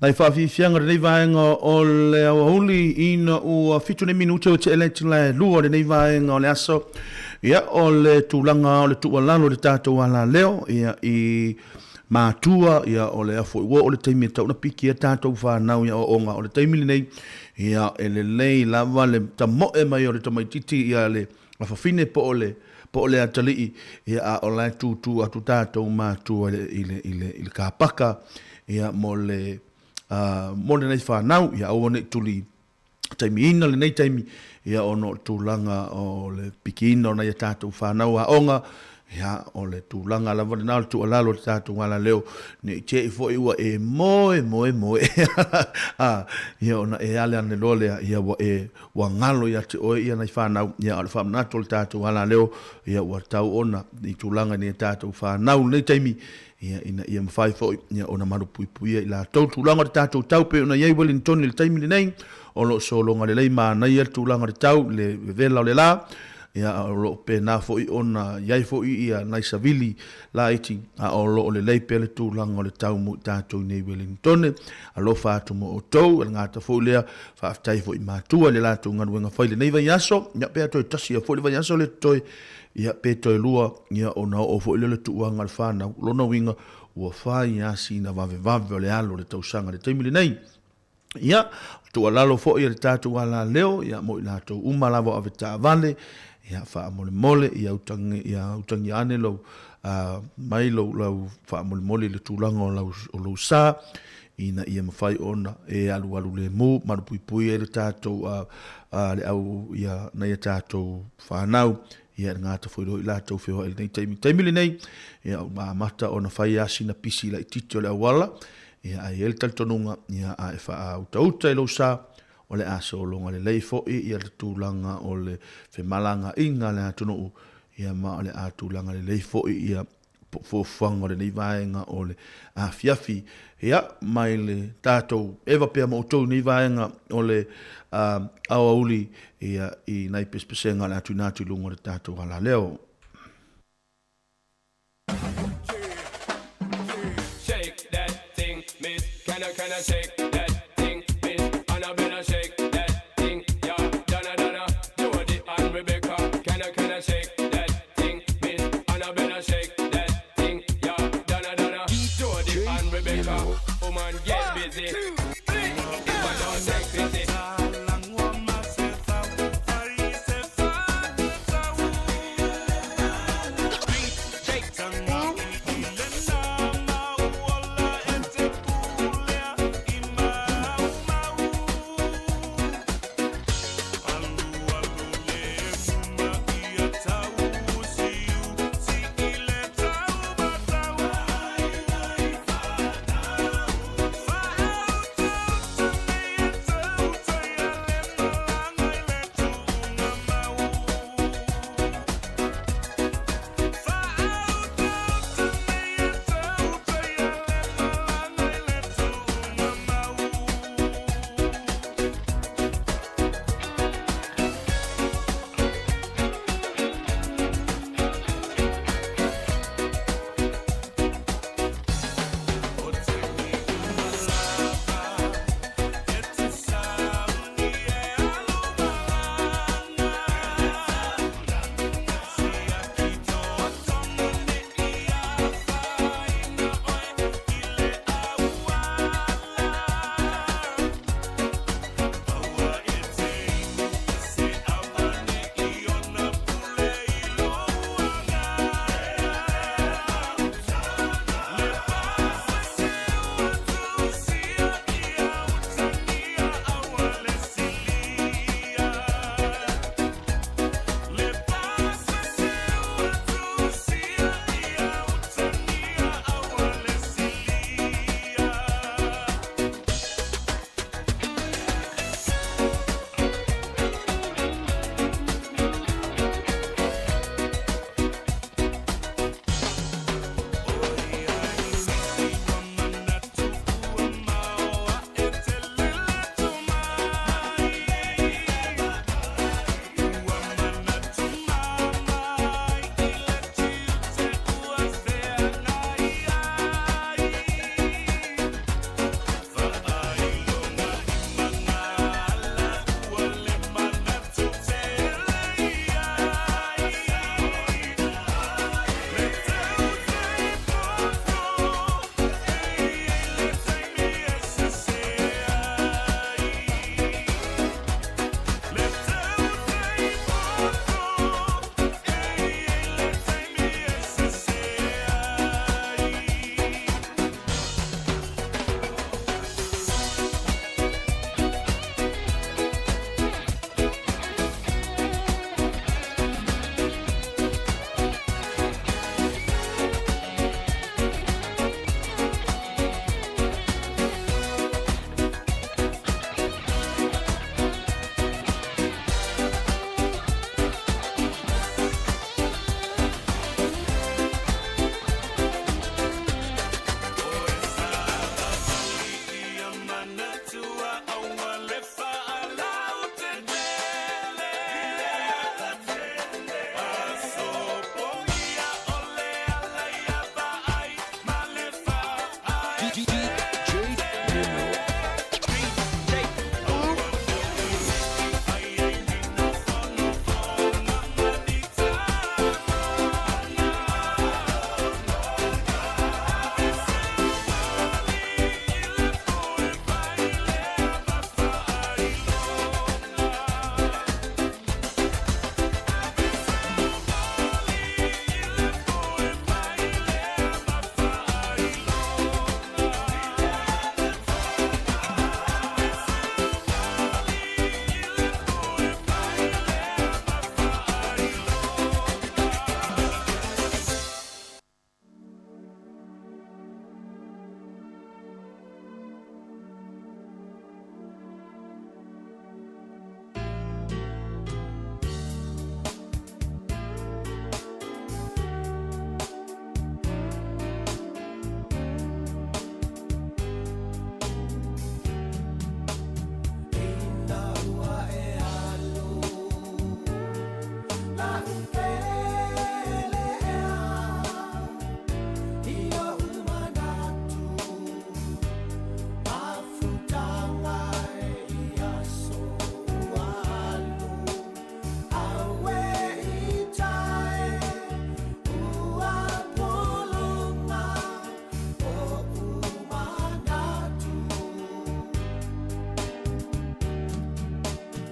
Nai faafiafiaga o lenei vaega o le aoauli ina ua 7 nei minute ua tea le itula e 2 o lenei vaega o le aso. Ia, o le tulaga o le tuualalo i le tatou alaleo, ia, i matua, ia, o lea foi ua oo le taimi e tatau ona piki ai tatou fanau i aoaoga. O le taimi lenei, ia, e lelei lava le tamoe mai o le tamaitiiti ia le afafine po o le po o le atalii, ia, a o la e tūtū atu tatou matua i le, i le, i le, i le kapaka, ia, mo le, mo lenei fanau, ia aua ne i tuli taimiina lenei taimi, ia, ona o le tulaga o le pikiina o nai a tatou fanau aoga, ia, o le tulaga lava lena o le tuualalo i le tatou alaleo, ne i te i foi ua e moe, moe, moe, a, ia, ona e ale ane loa lea, ia, ua e, ua galo ia te oe ia nai fanau, ia, a o le faamanatu o le tatou alaleo, ia, ua tatau ona i tulaga i nai a tatou fanau i lenei taimi, ia, ina ia mafai foi, ia, ona malupuipuia i latou. Tulaga o le tatou tau pei ona i ai Wellington i le taimi lenei, o lo o sologa lelei manaia le tulaga o le tau, le vevela o le la, ia, o lo o pena foi ona i ai foi ia nai savili laiti, a o lo o lelei pea le tulaga o le tau mo i tatou i nei Wellington. Alofa atu mo outou, e le gata foi lea, faafetai foi i matua i le latou galuega fai i lenei vaiaso, ia, pe toe tasi foi le vaiaso le totoe, ia, pe toe lua, ia, ona oo foi lea o le tuuaga a le fanau. O lona uiga, ua fai lava sina vavevave o le alu o le tausaga i le taimi lenei. Ia, tuualalo foi a le tatou alaleo, ia, mo i latou uma lava o avetaavale, ia, faamolemole, ia utagia, ia utagia ane lou, mai lou, lau faamolemole i le tulaga o lau, o lou sa, ina ia mafai ona e alualu lemu, malupuipuia ai le tatou, le au, ia, nai a tatou fanau, ia, e le gata foi loa i latou feoai i lenei taimi. Taimi lenei, ia, ua amata ona fai lava sina pisi laitiiti o le auala, ia, ae i ai le talitonuga, ia, a e faautauta i lou sa, o le a sologa lelei foi ia le tulaga o le femalagaaiga a le atunuu, ia, ma o le a tulaga lelei foi ia fuafuaga o lenei vaega o le afiafi. Ia, mai le tatou eva pea ma outou i lenei vaega o le aoauli, ia, i nai pesepesega o le a tuuina atu i luga o le tatou alaleo. Shake that thing, miss. Can I, can I shake that thing, miss? Annabella, shake that thing, yeah. Donna, Donna, Jody and Rebecca. Can I, can I shake that thing, miss? Annabella, shake that thing, yeah. Donna, Donna, Jody and Rebecca. Woman, get busy. If I don't take pity.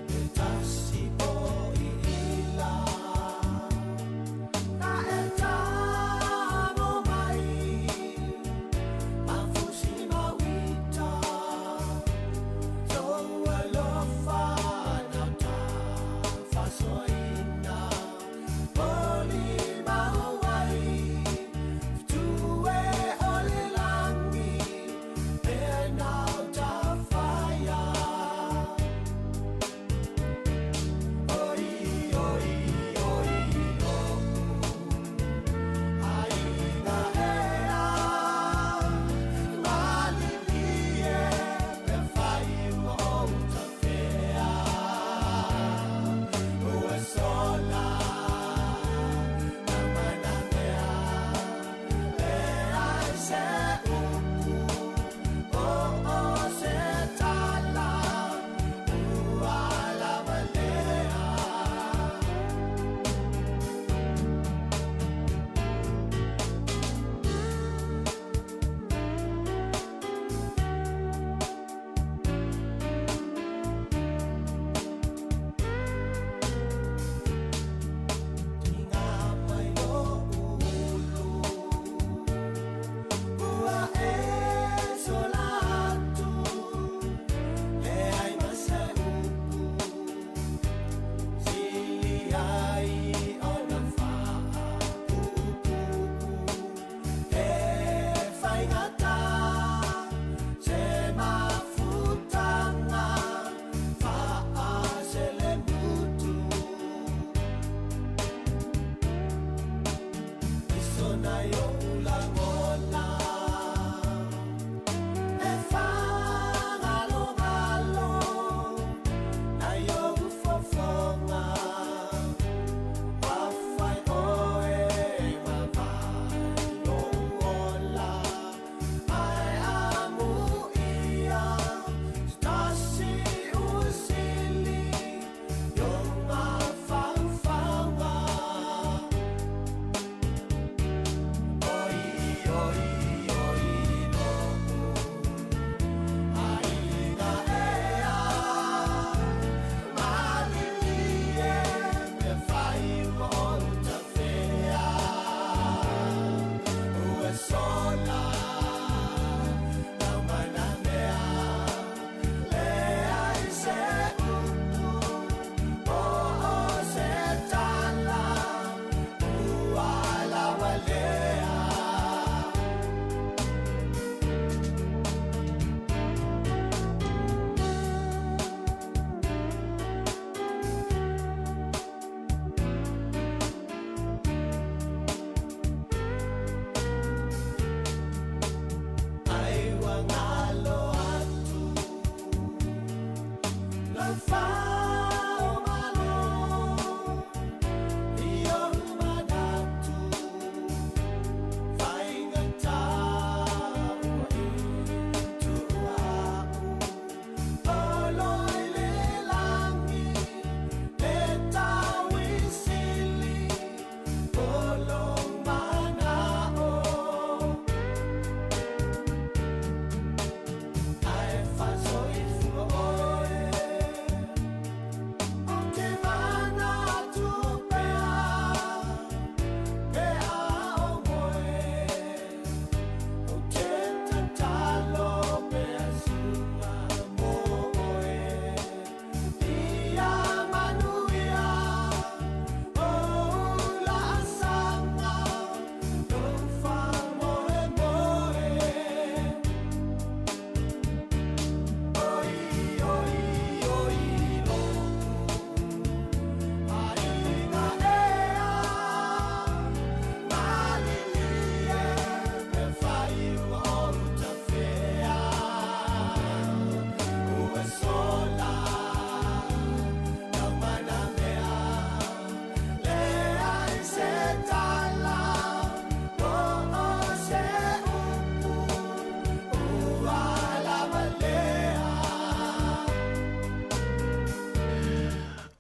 E tasi po i ila.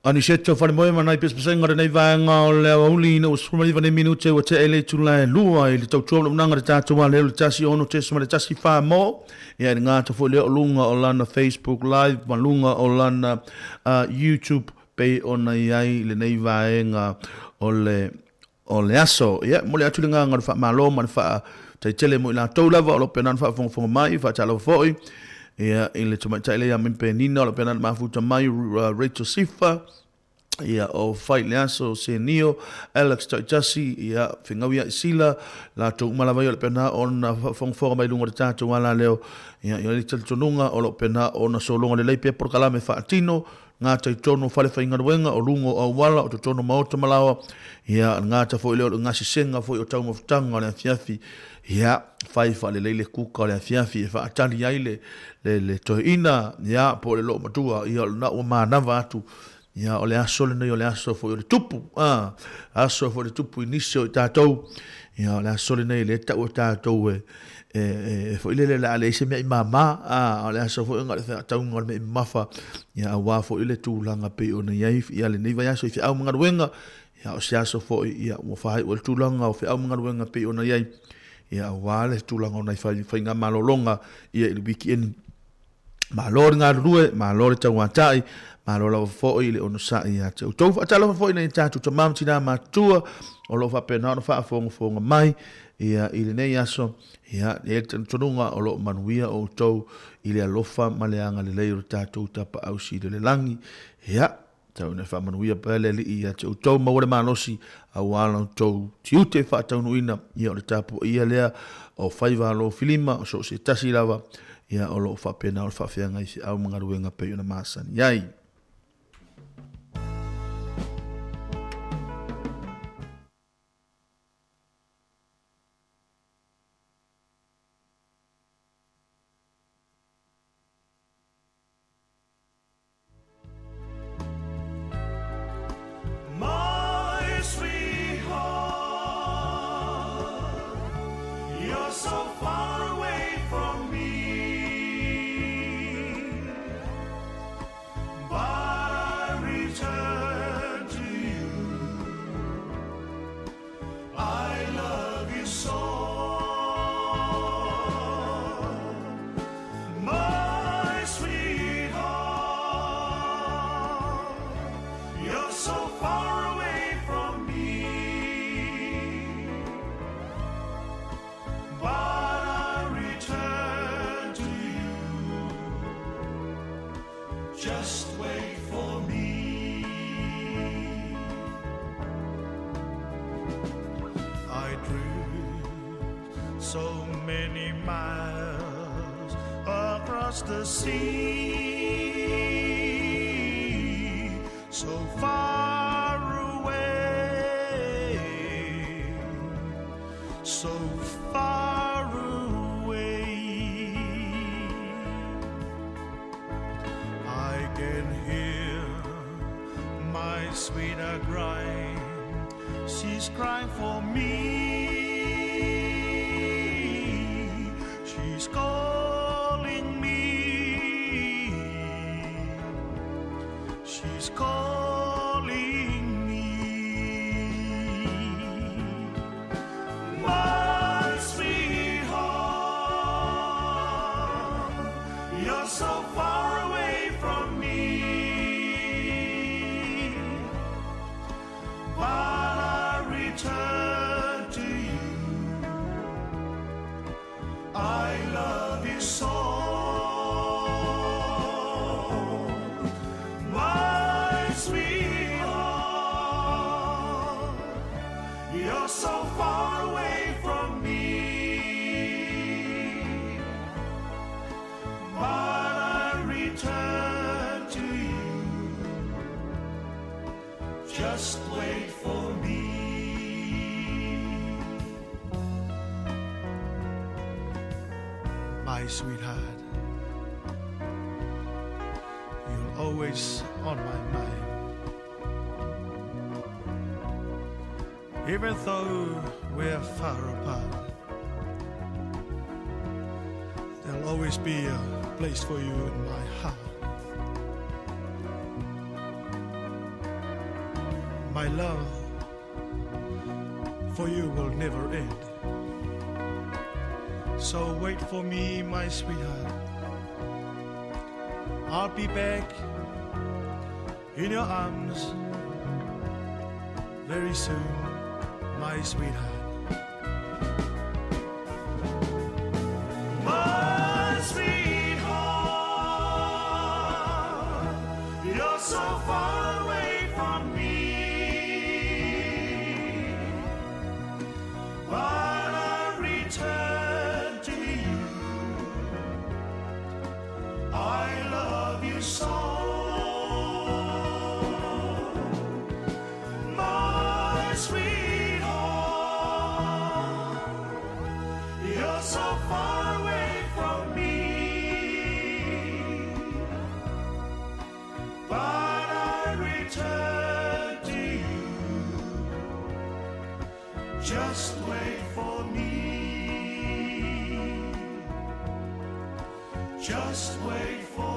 Aniseto Falemoe ma nai pesepesega o lenei vaega o le aoauli ina ua 19 nei minute ua tea i le itula e lua i le tautua o le tatou aleo le 16.14 mo ia i le gata foi lea o luga o lana Facebook Live ma luga o lana YouTube pei ona i ai lenei vaega o le o le aso. Ia, momoli atu le agaga o le faamalo ma le faataitele mo i latou lava o lo o pena ona faafogafoga mai, faatalofa foi ia, i le tamaitai lea ia Mimi Penina o lo o pena ona mafuta mai, Rachel Sifa, ia, o Fai le Aso, Senio, Alex Taitasi, ia, Fegau ia Isila, latou uma lava ia o lo o pena ona faafogafoga mai luga o le tatou alaleo, ia, i le talitonuga o lo o pena ona sologa lelei pea polokalame faatino, gata i totonu o falefaigaluega, o luga o auala, o totonu o maota ma laoa, ia, le gata foi lea o le gasesega foi o taumafataga o le afiafi, ia, fai faalelei le kuka o le afiafi e faatali ai le, le, le toeaina, ia, po o le loomatua, ia, o lena ua manava atu, ia, o le aso lenei o le aso foi o le tupu, a, aso foi o le tupu i nisi o i tatou, ia, o le aso lenei lea e tau e tatou e, e foi lele o le a leai se mea i māmā, a o le aso foi ona o le featauga o le mea i mamafa, ia auā foi le tulaga pei ona i ai ia lenei vaiaso i feau ma galuega, ia o se aso foi ia ua faaiu ai le tulaga o feau ma galuega pei ona i ai, ia auā le tulaga o nai faigamalologa ia i le wikieni. Malo le galulue, malo le tauatai, malo lava foi le onosai ia te outou. Faatalofa foi i nai tatou tama ma tina matutua o lo o faapena ona faafogafoga mai ia i lenei aso. Ia, e i ai le talitonuga o lo o manuia outou i le alofa ma le agalelei o le tatou Tapaau Sili o le Lagi. Ia, tau ina faamanuia pea le Alii ia te outou, maua le malosi aua la outou tiute faataunuuina, ia o le tapuaia lea o faiva alofilima o so o se tasi lava, ia o lo o faapena ona faafeagai feau ma galuega pei ona masani ai. My sweetheart, you're so far away from me, but I return to you. I love you so. My sweetheart, you're so far away from me, but I return to you. Just wait for me. I drift so many miles across the sea, so far away, so far away. I can hear my sweetheart crying. She's crying for me. She's calling me. She's calling me. My sweetheart, you're so far away from me. But I return to you. I love you so. My sweetheart, you're so far away from me. But I return to you. Just wait for me. My sweetheart, you're always on my mind. Even though we're far apart, there'll always be a place for you in my heart. My love for you will never end. So wait for me, my sweetheart. I'll be back in your arms very soon, my sweetheart. My sweetheart, you're so far away from me. But I return to you. I love you so. My sweetheart, you're so far away from me. But I return to you. Just wait for me. Just wait for